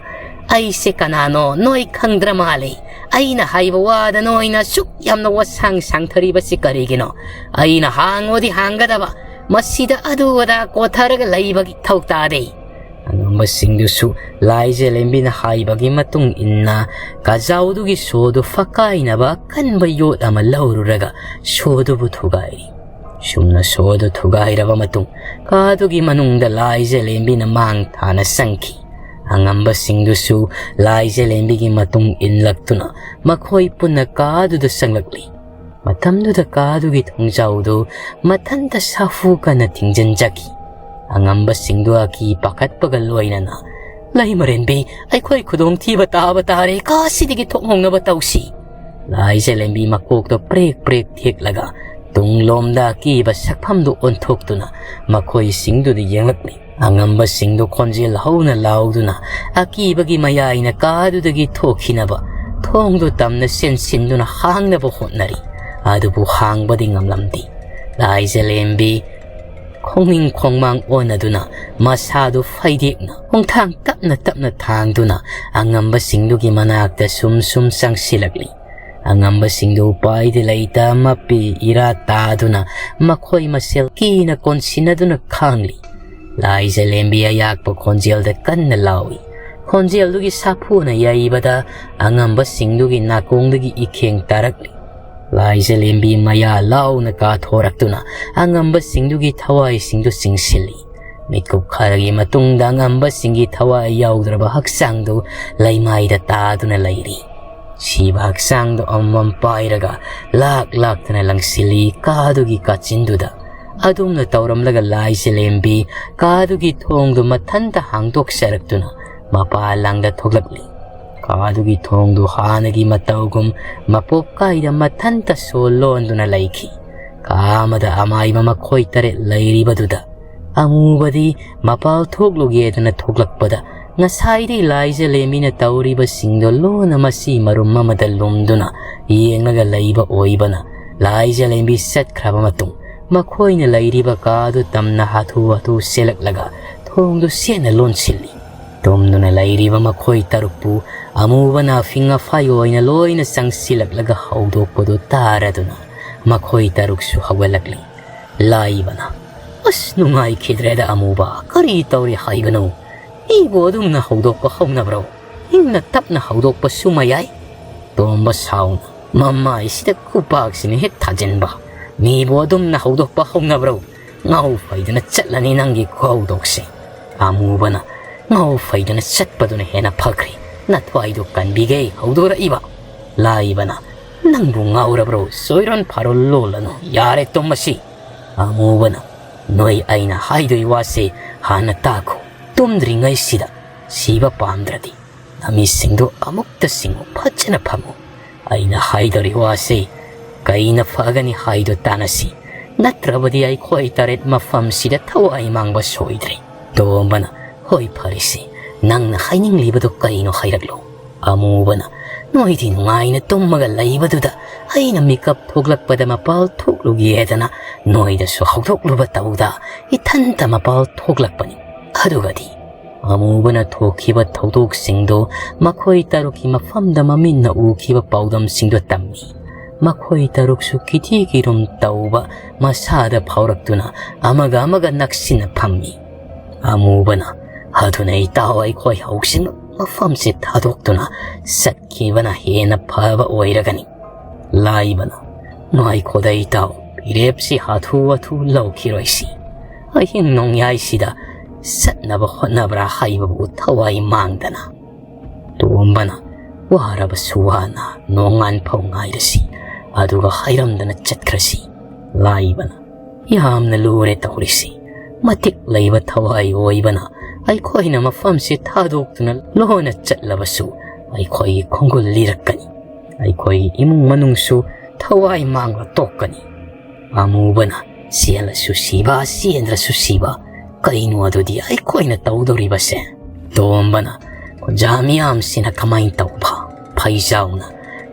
"ꯑꯩꯁꯦ ꯀꯅꯥꯅꯣ ꯅꯣꯏ ꯈꯪꯗ꯭ꯔ ꯃꯥꯜꯂꯦ꯫ ꯑꯩꯅ ꯍꯥꯏꯕ ꯋꯥꯗ ꯅꯣꯏꯅ ꯁꯨꯛ ꯌꯥꯝꯅ ꯋꯥꯁꯥꯡ ꯁꯥꯡꯊꯔꯤꯕꯁꯤ ꯀꯔꯤꯒꯤꯅꯣ? ꯑꯩꯅ ꯍꯥꯡꯉꯣꯗꯤ ꯍꯥꯡꯒꯗꯕ, ꯃꯁꯤꯗ ꯑꯗꯨ ꯑꯗꯥ ꯀꯣꯊꯔꯒ ꯂꯩꯕꯒꯤ ꯊꯧ ꯇꯥꯗꯦ꯫" ꯑꯉꯝꯕꯁꯤꯡꯗꯨꯁꯨ ꯂꯥꯏꯖꯂꯦꯝꯕꯤꯅ ꯍꯥꯏꯕꯒꯤ ꯃꯇꯨꯡ ꯏꯟꯅ ꯀꯥꯖꯥꯎꯗꯨꯒꯤ ꯁꯣꯗꯨ ꯐꯛꯀꯥꯏꯅꯕ ꯑꯀꯟꯕ ꯌꯣꯠ ꯑꯃ ꯂꯧꯔꯨꯔꯒ ꯁꯣꯗꯨꯕꯨ ꯊꯨꯒꯥꯏꯔꯤ꯫ ꯁꯨꯝꯅ ꯁꯣꯗꯨ ꯊꯨꯒꯥꯏꯔꯕ ꯃꯇꯨꯡ, ꯀꯥꯗꯨꯒꯤ ꯃꯅꯨꯡꯗ ꯂꯥꯏꯖꯂꯦꯝꯕꯤꯅ ꯃꯥꯡ ꯊꯥꯅ ꯆꯪꯈꯤ꯫ ꯑꯉꯝꯕꯁꯤꯡꯗꯨꯁꯨ ꯂꯥꯏꯖꯂꯦꯝꯕꯤꯒꯤ ꯃꯇꯨꯡ ꯏꯟꯂꯛꯇꯨꯅ ꯃꯈꯣꯏ ꯄꯨꯟꯅ ꯀꯥꯗꯨꯗ ꯆꯪꯂꯛꯂꯤ꯫ ꯃꯇꯝꯗꯨꯗ ꯀꯥꯗꯨꯒꯤ ꯊꯣꯡꯖꯥꯎꯗꯨ ꯃꯊꯟꯇ ꯁꯥꯐꯨ ꯀꯟꯅ ꯊꯤꯡꯖꯤꯟꯖꯈꯤ꯫ ꯑꯉꯝꯕꯁꯤꯡꯗꯨ ꯑꯀꯤ ꯄꯥꯈꯠꯄꯒ ꯂꯣꯏꯅꯅ, "ꯂꯩꯃꯔꯦꯟꯕꯤ, ꯑꯩꯈꯣꯏ ꯈꯨꯗꯣꯡꯊꯤꯕ ꯇꯥꯕ ꯇꯥꯔꯦ, ꯀꯥꯁꯤꯗꯒꯤ ꯊꯣꯛꯍꯧꯅꯕ ꯇꯧꯁꯤ꯫" ꯂꯥꯏꯖꯂꯦꯝꯕꯤ ꯃꯀꯣꯛꯇꯣ ꯄ꯭ꯔꯦꯛ ꯄ꯭ꯔꯦꯛ ꯊꯦꯛꯂꯒ ꯇꯨꯡꯂꯣꯝꯗ ꯑꯀꯤꯕ ꯁꯛꯐꯝꯗꯨ ꯑꯣꯟꯊꯣꯛꯇꯨꯅ ꯃꯈꯣꯏꯁꯤꯡꯗꯨꯗ ꯌꯦꯡꯂꯛꯂꯤ꯫ ꯑꯉꯝꯕꯁꯤꯡꯗꯨ ꯈꯣꯟꯖꯦꯜ ꯍꯧꯅ ꯂꯥꯎꯗꯨꯅ ꯑꯀꯤꯕꯒꯤ ꯃꯌꯥꯏꯅ ꯀꯥꯗꯨꯗꯒꯤ ꯊꯣꯛꯈꯤꯅꯕ ꯊꯣꯡꯗꯨ ꯇꯝꯅ ꯆꯦꯟꯁꯤꯟꯗꯨꯅ ꯍꯥꯡꯅꯕ ꯍꯣꯠꯅꯔꯤ꯫ ꯑꯗꯨꯕꯨ ꯍꯥꯡꯕꯗꯤ ꯉꯝꯂꯝꯗꯦ꯫ ꯂꯥꯏꯖꯂꯦꯝꯕꯤ ꯈꯣꯡꯅꯤꯡ ꯈꯣꯡꯃꯥꯡ ꯑꯣꯟꯅꯗꯨꯅ ꯃꯁꯥꯗꯨ ꯐꯩꯗꯦꯛꯅ ꯈꯣꯡꯊꯥꯡ ꯇꯞꯅ ꯇꯞꯅ ꯊꯥꯡꯗꯨꯅ ꯑꯉꯝꯕꯁꯤꯡꯗꯨꯒꯤ ꯃꯅꯥꯛꯇ ꯁꯨꯝ ꯁꯨꯝ ꯆꯪꯁꯤꯜꯂꯛꯂꯤ꯫ ꯑꯉꯝꯕꯁꯤꯡꯗꯨ ꯎꯄꯥꯏꯗꯤ ꯂꯩꯇ ꯃꯄꯤ ꯏꯔꯥ ꯇꯥꯗꯨꯅ ꯃꯈꯣꯏ ꯃꯁꯦꯜ ꯀꯤꯅ ꯀꯣꯟꯁꯤꯟꯅꯗꯨꯅ ꯈꯥꯡꯂꯤ꯫ ꯂꯥꯏꯖꯂꯦꯝꯕꯤ ꯑꯌꯥꯛꯄ ꯈꯣꯟꯖꯦꯜꯗ ꯀꯟꯅ ꯂꯥꯎꯏ꯫ ꯈꯣꯟꯖꯦꯜꯗꯨꯒꯤ ꯁꯥꯐꯨꯅ ꯌꯩꯕꯗ ꯑꯉꯝꯕꯁꯤꯡꯗꯨꯒꯤ ꯅꯥꯀꯣꯡꯗꯒꯤ ꯏꯈꯦꯡ ꯇꯥꯔꯛꯂꯤ꯫ ꯂꯥꯏꯖꯂꯦꯝꯕꯤ ꯃꯌꯥ ꯂꯥꯎꯅ ꯀꯥꯊꯣꯔꯛꯇꯨꯅ ꯑꯉꯝꯕꯁꯤꯡꯗꯨꯒꯤ ꯊꯋꯥꯏꯁꯤꯡꯗꯨ ꯆꯤꯡꯁꯤꯜꯂꯤ꯫ ꯃꯤꯠꯀꯨꯞ ꯈꯔꯒꯤ ꯃꯇꯨꯡꯗ ꯑꯉꯝꯕꯁꯤꯡꯒꯤ ꯊꯋꯥꯏ ꯌꯥꯎꯗ꯭ꯔꯕ ꯍꯛꯆꯥꯡꯗꯨ ꯂꯩꯃꯥꯏꯗ ꯇꯥꯗꯨꯅ ꯂꯩꯔꯤ꯫ ꯁꯤꯕ ꯍꯛꯆꯥꯡꯗꯨ ꯑꯃꯃꯝ ꯄꯥꯏꯔꯒ ꯂꯥꯛ ꯂꯥꯛꯇꯅ ꯂꯪꯁꯤꯜꯂꯤ ꯀꯥꯗꯨꯒꯤ ꯀꯥꯆꯤꯟꯗꯨꯗ꯫ ꯑꯗꯨꯝꯅ ꯇꯧꯔꯝꯂꯒ ꯂꯥꯏꯖꯂꯦꯝꯕꯤ ꯀꯥꯗꯨꯒꯤ ꯊꯣꯡꯗꯨ ꯃꯊꯟꯇ ꯍꯥꯡꯗꯣꯛꯆꯔꯛꯇꯨꯅ ꯃꯄꯥ ꯂꯥꯡꯗ ꯊꯣꯛꯂꯛꯂꯤ꯫ ꯀꯥꯗꯨꯒꯤ ꯊꯣꯡꯗꯨ ꯍꯥꯟꯅꯒꯤ ꯃꯇꯧꯒꯨꯝ ꯃꯄꯣꯞ ꯀꯥꯏꯗ ꯃꯊꯟꯇ ꯁꯣ ꯂꯣꯟꯗꯨꯅ ꯂꯩꯈꯤ꯫ ꯀꯥ ꯑꯃꯗ ꯑꯃꯥꯏꯕ ꯃꯈꯣꯏ ꯇꯔꯦꯠ ꯂꯩꯔꯤꯕꯗꯨꯗ ꯑꯃꯨꯕꯗꯤ ꯃꯄꯥꯜ ꯊꯣꯛꯂꯨꯒꯦꯗꯅ ꯊꯣꯛꯂꯛꯄꯗ ꯉꯁꯥꯏꯗꯩ ꯂꯥꯏꯖꯂꯦꯝꯕꯤꯅ ꯇꯧꯔꯤꯕꯁꯤꯡꯗꯣ ꯂꯣꯏꯅ ꯃꯁꯤ ꯃꯔꯨꯝ ꯑꯃꯗ ꯂꯨꯝꯗꯨꯅ ꯌꯦꯡꯂꯒ ꯂꯩꯕ ꯑꯣꯏꯕꯅ, ꯂꯥꯏꯖꯂꯦꯝꯕꯤ ꯆꯠꯈ꯭ꯔꯕ ꯃꯇꯨꯡ ꯃꯈꯣꯏꯅ ꯂꯩꯔꯤꯕ ꯀꯥꯗꯨ ꯇꯝꯅ ꯍꯥꯊꯨ ꯍꯥꯊꯨ ꯆꯦꯜꯂꯛꯂꯒ ꯊꯣꯡꯗꯨ ꯆꯦꯠꯅ ꯂꯣꯟꯁꯤꯜꯂꯤ꯫ ꯇꯨꯝꯗꯨꯅ ꯂꯩꯔꯤꯕ ꯃꯈꯣꯏ ꯇꯔꯨꯛꯄꯨ ꯑꯃꯨꯕꯅ ꯑꯐꯤꯡ ꯑꯐꯥꯏ ꯑꯣꯏꯅ ꯂꯣꯏꯅ ꯆꯪꯁꯤꯜꯂꯛꯂꯒ ꯍꯧꯗꯣꯛꯄꯗꯨ ꯇꯥꯔꯗꯨꯅ ꯃꯈꯣꯏ ꯇꯔꯨꯛꯁꯨ ꯍꯧꯒꯠꯂꯛꯂꯤ꯫ ꯂꯥꯏꯕꯅ, "ꯑꯁ, ꯅꯨꯡꯉꯥꯏꯈꯤꯗ꯭ꯔꯦꯗ ꯑꯃꯨꯕ, ꯀꯔꯤ ꯇꯧꯔꯤ ꯍꯥꯏꯕꯅꯣ? ꯃꯤꯕꯨ ꯑꯗꯨꯝꯅ ꯍꯧꯗꯣꯛꯄ ꯍꯧꯅꯕ꯭ꯔꯣ? ꯏꯪꯅ ꯇꯞꯅ ꯍꯧꯗꯣꯛꯄꯁꯨ ꯃꯌꯥꯏ?" ꯇꯣꯝꯕ ꯁꯥꯎꯅ, "ꯃꯃꯥꯏꯁꯤꯗ ꯈꯨꯄꯥꯛꯁꯤꯅ ꯍꯦꯛ ꯊꯥꯖꯤꯟꯕ꯫ ꯃꯤꯕꯨ ꯑꯗꯨꯝꯅ ꯍꯧꯗꯣꯛꯄ ꯍꯧꯅꯕ꯭ꯔꯣ? ꯉꯥꯎ ꯐꯩꯗꯅ ꯆꯠꯂꯅꯤ ꯅꯪꯒꯤ ꯈꯨꯍꯧꯗꯣꯛꯁꯦ꯫" ꯑꯃꯨꯕꯅ, "ꯉꯥꯎ ꯐꯩꯗꯅ ꯆꯠꯄꯗꯨꯅ ꯍꯦꯟꯅ ꯐꯈ꯭ꯔꯦ꯫ ꯅꯊ꯭ꯋꯥꯏꯗꯣ ꯀꯟꯕꯤꯒꯦ ꯍꯧꯗꯣꯔꯛꯏꯕ꯫" ꯂꯥꯏꯕꯅ, "ꯅꯪꯕꯨ ꯉꯥꯎꯔꯕ꯭ꯔꯣ? ꯆꯣꯏꯔꯣꯟ ꯐꯥꯔꯣꯟ ꯂꯣꯜꯂꯅꯨ꯫ ꯌꯥꯔꯦ ꯇꯨꯝꯃꯁꯤ꯫" ꯑꯃꯨꯕꯅ, "ꯅꯣꯏ ꯑꯩꯅ ꯍꯥꯏꯗꯣꯏ ꯋꯥꯁꯦ ꯍꯥꯟꯅ ꯇꯥꯈꯣ꯫ ꯇꯨꯝꯗ꯭ꯔꯤꯉꯩꯁꯤꯗ ꯁꯤꯕ ꯄꯥꯝꯗ꯭ꯔꯗꯤ ꯅꯃꯤꯠꯁꯤꯡꯗꯨ ꯑꯃꯨꯛꯇ ꯁꯤꯡꯉꯨ, ꯐꯖꯅ ꯐꯝꯃꯨ꯫ ꯑꯩꯅ ꯍꯥꯏꯗꯣꯔꯤ ꯋꯥꯁꯦ ꯀꯩꯅ ꯐꯒꯅꯤ ꯍꯥꯏꯗꯣ ꯇꯥꯟꯅꯁꯤ꯫ ꯅꯠꯇ꯭ꯔꯕꯗꯤ ꯑꯩꯈꯣꯏ ꯇꯔꯦꯠ ꯃꯐꯝꯁꯤꯗ ꯊꯋꯥꯏ ꯃꯥꯡꯕ ꯁꯣꯏꯗ꯭ꯔꯦ꯫" ꯇꯣꯝꯕꯅ, "ꯍꯣꯏ, ꯐꯔꯦꯁꯦ, ꯅꯪꯅ ꯍꯥꯏꯅꯤꯡꯂꯤꯕꯗꯨ ꯀꯩꯅꯣ ꯍꯥꯏꯔꯛꯂꯣ꯫" ꯑꯃꯨꯕꯅ, "ꯅꯣꯏꯗꯤ ꯅꯨꯡꯉꯥꯏꯅ ꯇꯨꯝꯃꯒ ꯂꯩꯕꯗꯨꯗ ꯑꯩꯅ ꯃꯤꯀꯞ ꯊꯣꯛꯂꯛꯄꯗ ꯃꯄꯥꯜ ꯊꯣꯛꯂꯨꯒꯦꯗꯅ ꯅꯣꯏꯗꯁꯨ ꯍꯧꯗꯣꯛꯂꯨꯕ ꯇꯧꯗ ꯏꯊꯟꯇ ꯃꯄꯥꯜ ꯊꯣꯛꯂꯛꯄꯅꯤ꯫ ꯑꯗꯨꯒꯗꯤ" ꯑꯃꯨꯕꯅ ꯊꯣꯛꯈꯤꯕ ꯊꯧꯗꯣꯛꯁꯤꯡꯗꯨ ꯃꯈꯣꯏ ꯇꯔꯨꯛꯀꯤ ꯃꯐꯝꯗ ꯃꯃꯤꯠꯅ ꯎꯈꯤꯕ ꯄꯥꯎꯗꯝꯁꯤꯡꯗꯨ ꯇꯝꯃꯤ꯫ ꯃꯈꯣꯏ ꯇꯔꯨꯛꯁꯨ ꯀꯤꯊꯤ ꯀꯤꯔꯨꯝ ꯇꯧꯕ ꯃꯁꯥꯗ ꯐꯥꯎꯔꯛꯇꯨꯅ ꯑꯃꯒ ꯑꯃꯒ ꯅꯛꯁꯤꯟꯅ ꯐꯝꯃꯤ꯫ ꯑꯃꯨꯕꯅ, "ꯑꯗꯨꯅ ꯏꯇꯥꯎ, ꯑꯩꯈꯣꯏ ꯍꯧꯖꯤꯛꯃꯛ ꯃꯐꯝꯁꯤ ꯊꯥꯗꯣꯛꯇꯨꯅ ꯆꯠꯈꯤꯕꯅ ꯍꯦꯟꯅ ꯐꯕ ꯑꯣꯏꯔꯒꯅꯤ꯫" ꯂꯥꯏꯕꯅ, "ꯉꯥꯏꯈꯣꯗ ꯏꯇꯥꯎ, ꯐꯤꯔꯦꯞꯁꯤ ꯍꯥꯊꯨ ꯍꯥꯊꯨ ꯂꯧꯈꯤꯔꯣꯏꯁꯤ꯫ ꯑꯍꯤꯡ ꯅꯣꯡꯌꯥꯏꯁꯤꯗ ꯆꯠꯅꯕ ꯍꯣꯠꯅꯕ꯭ꯔꯥ ꯍꯥꯏꯕꯕꯨ ꯊꯋꯥꯏ ꯃꯥꯡꯗꯅ꯫" ꯇꯣꯝꯕꯅ, "ꯋꯥꯔꯕꯁꯨ ꯋꯥꯅ ꯅꯣꯡꯉꯥꯟ ꯐꯥꯎ ꯉꯥꯏꯔꯁꯤ, ꯑꯗꯨꯒ ꯍꯥꯏꯔꯝꯗꯅ ꯆꯠꯈ꯭ꯔꯁꯤ꯫" ꯂꯥꯏꯕꯅ, "ꯌꯥꯝꯅ ꯂꯨꯔꯦ ꯇꯧꯔꯤꯁꯤ꯫ ꯃꯇꯤꯛ ꯂꯩꯕ ꯊꯋꯥꯏ ꯑꯣꯏꯕꯅ ꯑꯩꯈꯣꯏꯅ ꯃꯐꯝꯁꯤ ꯊꯥꯗꯣꯛꯇꯨꯅ ꯂꯣꯟꯅ ꯆꯠꯂꯕꯁꯨ ꯑꯩꯈꯣꯏꯒꯤ ꯈꯣꯡꯒꯨꯜ ꯂꯤꯔꯛꯀꯅꯤ꯫ ꯑꯩꯈꯣꯏꯒꯤ ꯏꯃꯨꯡ ꯃꯅꯨꯡꯁꯨ ꯊꯋꯥꯏ ꯃꯥꯡꯂ ꯇꯣꯛꯀꯅꯤ꯫" ꯑꯃꯨꯕꯅ, "ꯆꯦꯜꯂꯁꯨ ꯁꯤꯕ, ꯆꯦꯟꯗ꯭ꯔꯁꯨ ꯁꯤꯕ, ꯀꯩꯅꯣ ꯑꯗꯨꯗꯤ ꯑꯩꯈꯣꯏꯅ ꯇꯧꯗꯧꯔꯤꯕꯁꯦ?" ꯇꯣꯝꯕꯅ, "ꯈꯨꯟꯖꯥ ꯃꯤꯌꯥꯝꯁꯤꯅ ꯀꯃꯥꯏꯅ ꯇꯧꯕ?" ꯐꯩꯖꯥꯎꯅ,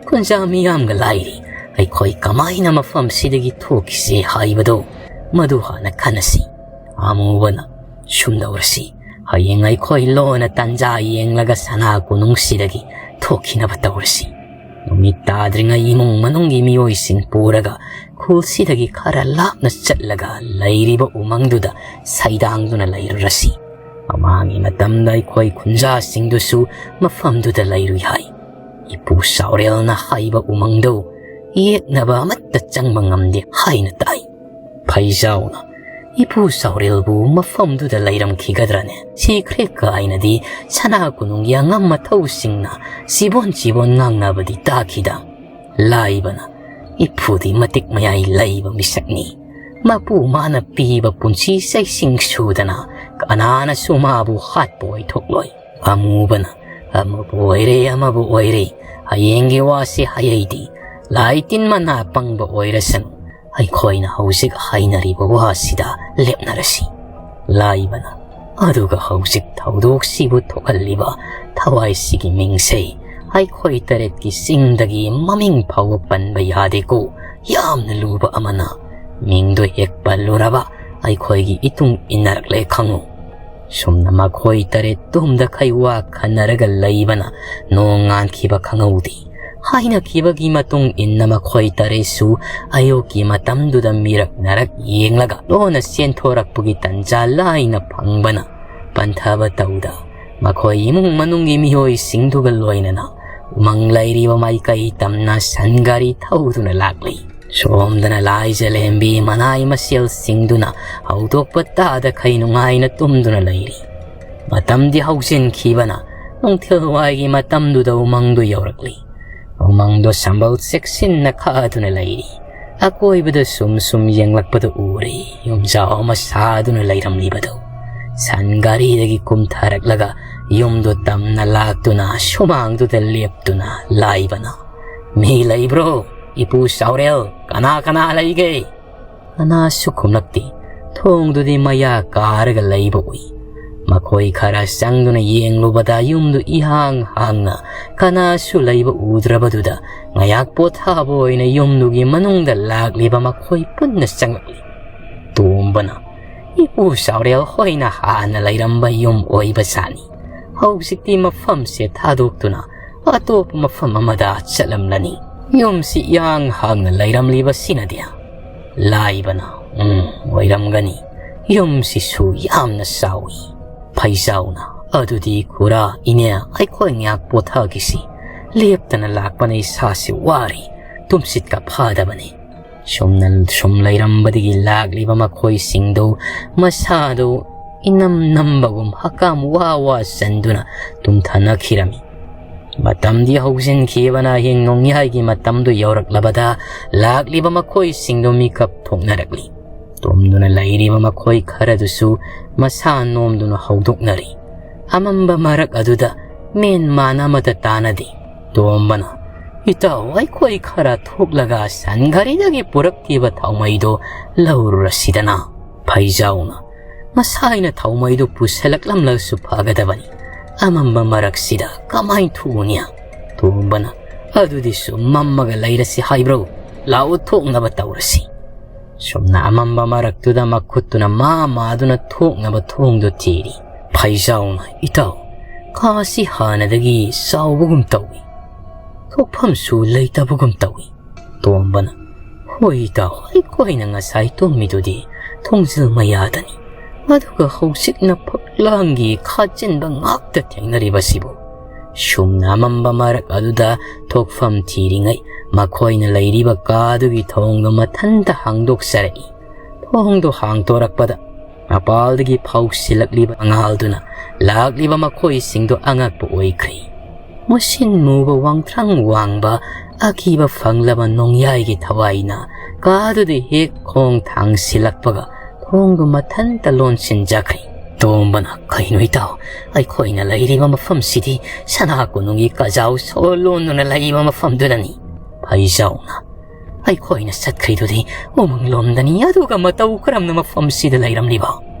"ꯈꯨꯟꯖꯥ ꯃꯤꯌꯥꯝꯒ ꯂꯥꯏꯔꯤ, ꯑꯩꯈꯣꯏ ꯀꯃꯥꯏꯅ ꯃꯐꯝꯁꯤꯗꯒꯤ ꯊꯣꯛꯈꯤꯁꯦ ꯍꯥꯏꯕꯗꯣ ꯃꯗꯨ ꯍꯥꯟꯅ ꯈꯟꯅꯁꯤ꯫" ꯑꯃꯨꯕꯅ, "ꯁꯨꯝ ꯇꯧꯔꯁꯤ, ꯍꯌꯦꯡ ꯑꯩꯈꯣꯏ ꯂꯣꯟꯅ ꯇꯥꯟꯖꯥ ꯌꯦꯡꯂꯒ ꯁꯅꯥ ꯀꯣꯅꯨꯡꯁꯤꯗꯒꯤ ꯊꯣꯛꯈꯤꯅꯕ ꯇꯧꯔꯁꯤ꯫ ꯅꯨꯃꯤꯠ ꯇꯥꯗ꯭ꯔꯤꯉꯩ ꯏꯃꯨꯡ ꯃꯅꯨꯡꯒꯤ ꯃꯤꯑꯣꯏꯁꯤꯡ ꯄꯨꯔꯒ ꯈꯨꯜꯁꯤꯗꯒꯤ ꯈꯔ ꯂꯥꯞꯅ ꯆꯠꯂꯒ ꯂꯩꯔꯤꯕ ꯎꯃꯪꯗꯨꯗ ꯁꯩꯗꯥꯡꯗꯨꯅ ꯂꯩꯔꯨꯔꯁꯤ꯫ ꯃꯃꯥꯡꯒꯤ ꯃꯇꯝꯗ ꯑꯩꯈꯣꯏ ꯈꯨꯟꯖꯥꯁꯤꯡꯗꯨꯁꯨ ꯃꯐꯝꯗꯨꯗ ꯂꯩꯔꯨꯏ ꯍꯥꯏ꯫ ꯏꯄꯨ ꯆꯥꯎꯔꯦꯜꯅ ꯍꯥꯏꯕ ꯎꯃꯪꯗꯨ ꯌꯦꯛꯅꯕ ꯑꯃꯠꯇ ꯆꯪꯕ ꯉꯝꯗꯦ ꯍꯥꯏꯅ ꯇꯥꯏ꯫" ꯐꯩꯖꯥꯎꯅ, "ꯏꯄꯨ ꯆꯥꯎꯔꯦꯜꯕꯨ ꯃꯐꯝꯗꯨꯗ ꯂꯩꯔꯝꯈꯤꯒꯗ꯭ꯔꯅꯦ? ꯁꯤꯈ꯭ꯔꯦ ꯀꯥꯏꯅꯗꯤ ꯁꯅꯥ ꯀꯣꯅꯨꯡꯒꯤ ꯑꯉꯝ ꯑꯊꯧꯁꯤꯡꯅ ꯆꯤꯕꯣꯟ ꯆꯤꯕꯣꯟ ꯉꯥꯡꯅꯕꯗꯤ ꯇꯥꯈꯤꯗ꯫" ꯂꯥꯏꯕꯅ, "ꯏꯄꯨꯗꯤ ꯃꯇꯤꯛ ꯃꯌꯥꯏ ꯂꯩꯕ ꯃꯤꯁꯛꯅꯤ꯫ ꯃꯄꯨ ꯃꯥꯅ ꯄꯤꯕ ꯄꯨꯟꯁꯤ ꯆꯩꯁꯤꯡ ꯁꯨꯗꯅ ꯀꯅꯥꯅꯁꯨ ꯃꯥꯕꯨ ꯍꯥꯠꯄ ꯑꯣꯏꯊꯣꯛꯂꯣꯏ꯫" ꯑꯃꯨꯕꯅ, "ꯑꯃꯕꯨ ꯑꯣꯏꯔꯦ, ꯑꯃꯕꯨ ꯑꯣꯏꯔꯦ, ꯍꯌꯦꯡꯒꯤ ꯋꯥꯁꯤ ꯍꯌꯦꯡꯗꯤ, ꯂꯥꯏ ꯇꯤꯟ ꯃꯅꯥ ꯄꯪꯕ ꯑꯣꯏꯔꯁꯅꯨ, ꯑꯩꯈꯣꯏꯅ ꯍꯧꯖꯤꯛ ꯍꯥꯏꯅꯔꯤꯕ ꯋꯥꯁꯤꯗ ꯂꯦꯞꯅꯔꯁꯤ꯫" ꯂꯥꯏꯕꯅ, "ꯑꯗꯨꯒ ꯍꯧꯖꯤꯛ ꯊꯧꯗꯣꯛꯁꯤꯕꯨ ꯊꯣꯛꯍꯜꯂꯤꯕ ꯊꯋꯥꯏꯁꯤꯒꯤ ꯃꯤꯡꯁꯦ ꯑꯩꯈꯣꯏ ꯇꯔꯦꯠꯀꯤ ꯆꯤꯡꯗꯒꯤ ꯃꯃꯤꯡ ꯐꯥꯎꯕ ꯄꯟꯕ ꯌꯥꯗꯦꯀꯣ꯫ ꯌꯥꯝꯅ ꯂꯨꯕ ꯑꯃꯅ ꯃꯤꯡꯗꯣ ꯍꯦꯛ ꯄꯜꯂꯨꯔꯕ ꯑꯩꯈꯣꯏꯒꯤ ꯏꯇꯨꯡ ꯏꯟꯅꯔꯛꯂꯦ ꯈꯪꯉꯨ꯫" ꯁꯨꯝꯅ ꯃꯈꯣꯏ ꯇꯔꯦꯠ ꯇꯨꯝꯗꯈꯩ ꯋꯥ ꯈꯟꯅꯔꯒ ꯂꯩꯕꯅ ꯅꯣꯡ ꯉꯥꯟꯈꯤꯕ ꯈꯪꯍꯧꯗꯦ꯫ ꯍꯥꯏꯅꯈꯤꯕꯒꯤ ꯃꯇꯨꯡ ꯏꯟꯅ ꯃꯈꯣꯏ ꯇꯔꯦꯠꯁꯨ ꯑꯌꯨꯛꯀꯤ ꯃꯇꯝꯗꯨꯗ ꯃꯤꯔꯛ ꯅꯔꯛ ꯌꯦꯡꯂꯒ ꯂꯣꯟꯅ ꯆꯦꯟꯊꯣꯔꯛꯄꯒꯤ ꯇꯟꯖꯥ ꯂꯥꯏꯅ ꯐꯪꯕꯅ ꯄꯟꯊꯕ ꯇꯧꯗ ꯃꯈꯣꯏ ꯏꯃꯨꯡ ꯃꯅꯨꯡꯒꯤ ꯃꯤꯑꯣꯏꯁꯤꯡꯗꯨꯒ ꯂꯣꯏꯅꯅ ꯎꯃꯪ ꯂꯩꯔꯤꯕ ꯃꯥꯏꯀꯩ ꯇꯝꯅ ꯁꯟ ꯒꯥꯔꯤ ꯊꯧꯗꯨꯅ ꯂꯥꯛꯂꯤ꯫ ꯁꯣꯝꯗꯅ ꯂꯥꯏꯖꯂꯦꯝꯕꯤ ꯃꯅꯥꯏ ꯃꯁꯦꯜꯁꯤꯡꯗꯨꯅ ꯍꯧꯗꯣꯛꯄ ꯇꯥꯗꯈꯩ ꯅꯨꯡꯉꯥꯏꯅ ꯇꯨꯝꯗꯨꯅ ꯂꯩꯔꯤ꯫ ꯃꯇꯝꯗꯤ ꯍꯧꯖꯤꯟꯈꯤꯕꯅ ꯅꯨꯡꯊꯤꯜꯋꯥꯏꯒꯤ ꯃꯇꯝꯗꯨꯗ ꯎꯃꯪꯗꯨ ꯌꯧꯔꯛꯂꯤ꯫ ꯎꯃꯪꯗꯣ ꯁꯝꯕꯜ ꯆꯦꯛꯁꯤꯟꯅ ꯈꯥꯗꯨꯅ ꯂꯩꯔꯤ꯫ ꯑꯀꯣꯏꯕꯗ ꯁꯨꯝ ꯁꯨꯝ ꯌꯦꯡꯂꯛꯄꯗ ꯎꯔꯦ ꯌꯨꯝꯖꯥꯎ ꯑꯃ ꯁꯥꯗꯨꯅ ꯂꯩꯔꯝꯂꯤꯕꯗꯨ꯫ ꯁꯟ ꯒꯥꯔꯤꯗꯒꯤ ꯀꯨꯝꯊꯔꯛꯂꯒ ꯌꯨꯝꯗꯨ ꯇꯝꯅ ꯂꯥꯛꯇꯨꯅ ꯁꯨꯃꯥꯡꯗꯨꯗ ꯂꯦꯞꯇꯨꯅ ꯂꯥꯏꯕꯅ, "ꯃꯤ ꯂꯩꯕ꯭ꯔꯣ? ꯏꯄꯨ ꯆꯥꯎꯔꯦꯜ, ꯀꯅꯥ ꯀꯅꯥ ꯂꯩꯒꯦ?" ꯀꯅꯥꯁꯨ ꯈꯨꯝꯂꯛꯇꯦ꯫ ꯊꯣꯡꯗꯨꯗꯤ ꯃꯌꯥ ꯀꯥꯔꯒ ꯂꯩꯕ ꯎꯏ꯫ ꯃꯈꯣꯏ ꯈꯔ ꯆꯪꯗꯨꯅ ꯌꯦꯡꯂꯨꯕꯗ ꯌꯨꯝꯗꯨ ꯏꯍꯥꯡ ꯍꯥꯡꯅ ꯀꯅꯥꯁꯨ ꯂꯩꯕ ꯎꯗ꯭ꯔꯕꯗꯨꯗ ꯉꯥꯏꯍꯥꯛ ꯄꯣꯊꯥꯕ ꯑꯣꯏꯅ ꯌꯨꯝꯗꯨꯒꯤ ꯃꯅꯨꯡꯗ ꯂꯥꯛꯂꯤꯕ ꯃꯈꯣꯏ ꯄꯨꯟꯅ ꯆꯪꯂꯛꯂꯤ꯫ ꯇꯣꯝꯕꯅ, "ꯏꯄꯨ ꯆꯥꯎꯔꯦꯜ ꯍꯣꯏꯅ ꯍꯥꯟꯅ ꯂꯩꯔꯝꯕ ꯌꯨꯝ ꯑꯣꯏꯕ ꯁꯥꯅꯤ꯫ ꯍꯧꯖꯤꯛꯇꯤ ꯃꯐꯝꯁꯦ ꯊꯥꯗꯣꯛꯇꯨꯅ ꯑꯇꯣꯞꯄ ꯃꯐꯝ ꯑꯃꯗ ꯆꯠꯂꯝꯂꯅꯤ꯫ ꯌꯨꯝꯁꯤ ꯏꯍꯥꯡ ꯍꯥꯡꯅ ꯂꯩꯔꯝꯂꯤꯕꯁꯤꯅꯗꯤ?" ꯂꯥꯏꯕꯅ, "ꯎꯝ, ꯑꯣꯏꯔꯝꯒꯅꯤ꯫ ꯌꯨꯝꯁꯤꯁꯨ ꯌꯥꯝꯅ ꯆꯥꯎꯏ꯫" ꯐꯩꯖꯥꯎꯅ, "ꯑꯗꯨꯗꯤ ꯈꯨꯔꯥ, ꯏꯅꯦ, ꯑꯩꯈꯣꯏ ꯉꯥꯏꯍꯥꯛ ꯄꯣꯊꯥꯈꯤꯁꯤ꯫ ꯂꯦꯞꯇꯅ ꯂꯥꯛꯄꯅ ꯏꯁꯥꯁꯤ ꯋꯥꯔꯤ, ꯇꯨꯝꯁꯤꯠꯀ ꯐꯥꯗꯕꯅꯤ꯫" ꯁꯨꯝꯅ ꯁꯨꯝ ꯂꯩꯔꯝꯕꯗꯒꯤ ꯂꯥꯛꯂꯤꯕ ꯃꯈꯣꯏꯁꯤꯡꯗꯨ ꯃꯁꯥꯗꯨ ꯏꯅꯝ ꯅꯝꯕꯒꯨꯝ ꯍꯀꯥꯝ ꯋꯥ ꯋꯥ ꯆꯟꯗꯨꯅ ꯇꯨꯝꯊꯅꯈꯤꯔꯝꯃꯤ꯫ ꯃꯇꯝꯗꯤ ꯍꯧꯖꯤꯟꯈꯤꯕꯅ ꯑꯍꯤꯡ ꯅꯣꯡꯌꯥꯏꯒꯤ ꯃꯇꯝꯗꯨ ꯌꯧꯔꯛꯂꯕꯗ ꯂꯥꯛꯂꯤꯕ ꯃꯈꯣꯏꯁꯤꯡꯗꯨ ꯃꯤꯀꯞ ꯊꯣꯛꯅꯔꯛꯂꯤ꯫ ꯇꯨꯝꯗꯨꯅ ꯂꯩꯔꯤꯕ ꯃꯈꯣꯏ ꯈꯔꯗꯨꯁꯨ ꯃꯁꯥ ꯅꯣꯝꯗꯨꯅ ꯍꯧꯗꯣꯛꯅꯔꯤ꯫ ꯑꯃꯝꯕ ꯃꯔꯛ ꯑꯗꯨꯗ ꯃꯦꯟ ꯃꯥꯟ ꯑꯃꯠꯇ ꯇꯥꯅꯗꯦ꯫ ꯇꯣꯝꯕꯅ, "ꯏꯇꯥꯎ, ꯑꯩꯈꯣꯏ ꯈꯔ ꯊꯣꯛꯂꯒ ꯁꯟ ꯘꯔꯤꯗꯒꯤ ꯄꯨꯔꯛꯈꯤꯕ ꯊꯥꯎꯃꯩꯗꯣ ꯂꯧꯔꯨꯔꯁꯤꯗꯅ꯫" ꯐꯩꯖꯥꯎꯅ, "ꯃꯁꯥꯏꯅ ꯊꯥꯎꯃꯩꯗꯣ ꯄꯨꯁꯜꯂꯛꯂꯝꯂꯒꯁꯨ ꯐꯒꯗꯕꯅꯤ꯫ ꯑꯃꯝꯕ ꯃꯔꯛꯁꯤꯗ ꯀꯃꯥꯏꯅ ꯊꯣꯛꯎꯅꯤ?" ꯇꯣꯝꯕꯅ, "ꯑꯗꯨꯗꯤ ꯁꯨꯝ ꯃꯝꯃꯒ ꯂꯩꯔꯁꯤ ꯍꯥꯏꯕ꯭ꯔꯣ? ꯂꯥꯛꯑꯣ, ꯊꯣꯛꯅꯕ ꯇꯧꯔꯁꯤ꯫" ꯁꯨꯝꯅ ꯑꯃꯝꯕ ꯃꯔꯛꯇꯨꯗ ꯃꯈꯨꯠꯇꯨꯅ ꯃꯥ ꯃꯥꯗꯨꯅ ꯊꯣꯛꯅꯕ ꯊꯣꯡꯗꯨ ꯊꯤꯔꯤ꯫ ꯐꯩꯖꯥꯎꯅ, "ꯏꯇꯥꯎ, ꯀꯥꯁꯤ ꯍꯥꯟꯅꯗꯒꯤ ꯆꯥꯎꯕꯒꯨꯝ ꯇꯧꯏ꯫ ꯊꯣꯛꯐꯝꯁꯨ ꯂꯩꯇꯕꯒꯨꯝ ꯇꯧꯏ꯫" ꯇꯣꯝꯕꯅ, "ꯍꯣꯏ ꯏꯇꯥꯎ, ꯑꯩꯈꯣꯏꯅ ꯉꯁꯥꯏ ꯇꯨꯝꯃꯤꯗꯨꯗꯤ ꯊꯣꯡꯖꯤꯜ ꯃꯌꯥꯗꯅꯤ꯫ ꯑꯗꯨꯒ ꯍꯧꯖꯤꯛꯅ ꯐꯛꯂꯥꯡꯒꯤ ꯈꯥꯖꯤꯟꯕ ꯉꯥꯛꯇ ꯊꯦꯡꯅꯔꯤꯕꯁꯤꯕꯨ?" ꯁꯨꯝꯅ ꯑꯃꯝꯕ ꯃꯔꯛ ꯑꯗꯨꯗ ꯊꯣꯛꯐꯝ ꯊꯤꯔꯤꯉꯩ ꯃꯈꯣꯏꯅ ꯂꯩꯔꯤꯕ ꯀꯥꯗꯨꯒꯤ ꯊꯣꯡꯗꯨ ꯃꯊꯟꯇ ꯍꯥꯡꯗꯣꯛꯆꯔꯛꯏ꯫ ꯊꯣꯡꯗꯨ ꯍꯥꯡꯗꯣꯔꯛꯄꯗ ꯃꯄꯥꯜꯗꯒꯤ ꯐꯥꯎꯁꯤꯜꯂꯛꯂꯤꯕ ꯃꯉꯥꯜꯗꯨꯅ ꯂꯥꯛꯂꯤꯕ ꯃꯈꯣꯏꯁꯤꯡꯗꯨ ꯑꯉꯛꯄ ꯑꯣꯏꯈ꯭ꯔꯦ꯫ ꯃꯨꯁꯤꯟ ꯃꯨꯕ ꯋꯥꯡꯊ꯭ꯔꯪ ꯋꯥꯡꯕ ꯑꯀꯤꯕ ꯐꯪꯂꯕ ꯅꯣꯡꯌꯥꯏꯒꯤ ꯊꯋꯥꯏꯅ ꯀꯥꯗꯨꯗ ꯍꯦꯛ ꯈꯣꯡ ꯊꯥꯡꯁꯤꯜꯂꯛꯄꯒ ꯊꯣꯡꯗꯨ ꯃꯊꯟꯇ ꯂꯣꯟꯁꯤꯟꯖꯈ꯭ꯔꯦ꯫ ꯇꯣꯝꯕꯅ, "ꯀꯩꯅꯣ ꯏꯇꯥꯎ, ꯑꯩꯈꯣꯏꯅ ꯂꯩꯔꯤꯕ ꯃꯐꯝꯁꯤꯗꯤ ꯁꯅꯥ ꯀꯣꯅꯨꯡꯒꯤ ꯀꯖꯥꯎ ꯁꯣꯔ ꯂꯣꯟꯗꯨꯅ ꯂꯩꯕ ꯃꯐꯝꯗꯨꯗꯅꯤ꯫" ꯐꯩꯖꯥꯎꯅ, "ꯑꯩꯈꯣꯏꯅ ꯆꯠꯈ꯭ꯔꯤꯗꯨꯗꯤ ꯎꯃꯪꯂꯣꯝꯗꯅꯤ, ꯑꯗꯨꯒ ꯃꯇꯧ ꯀꯔꯝꯅ ꯃꯐꯝꯁꯤꯗ ꯂꯩꯔꯝꯂꯤꯕ?"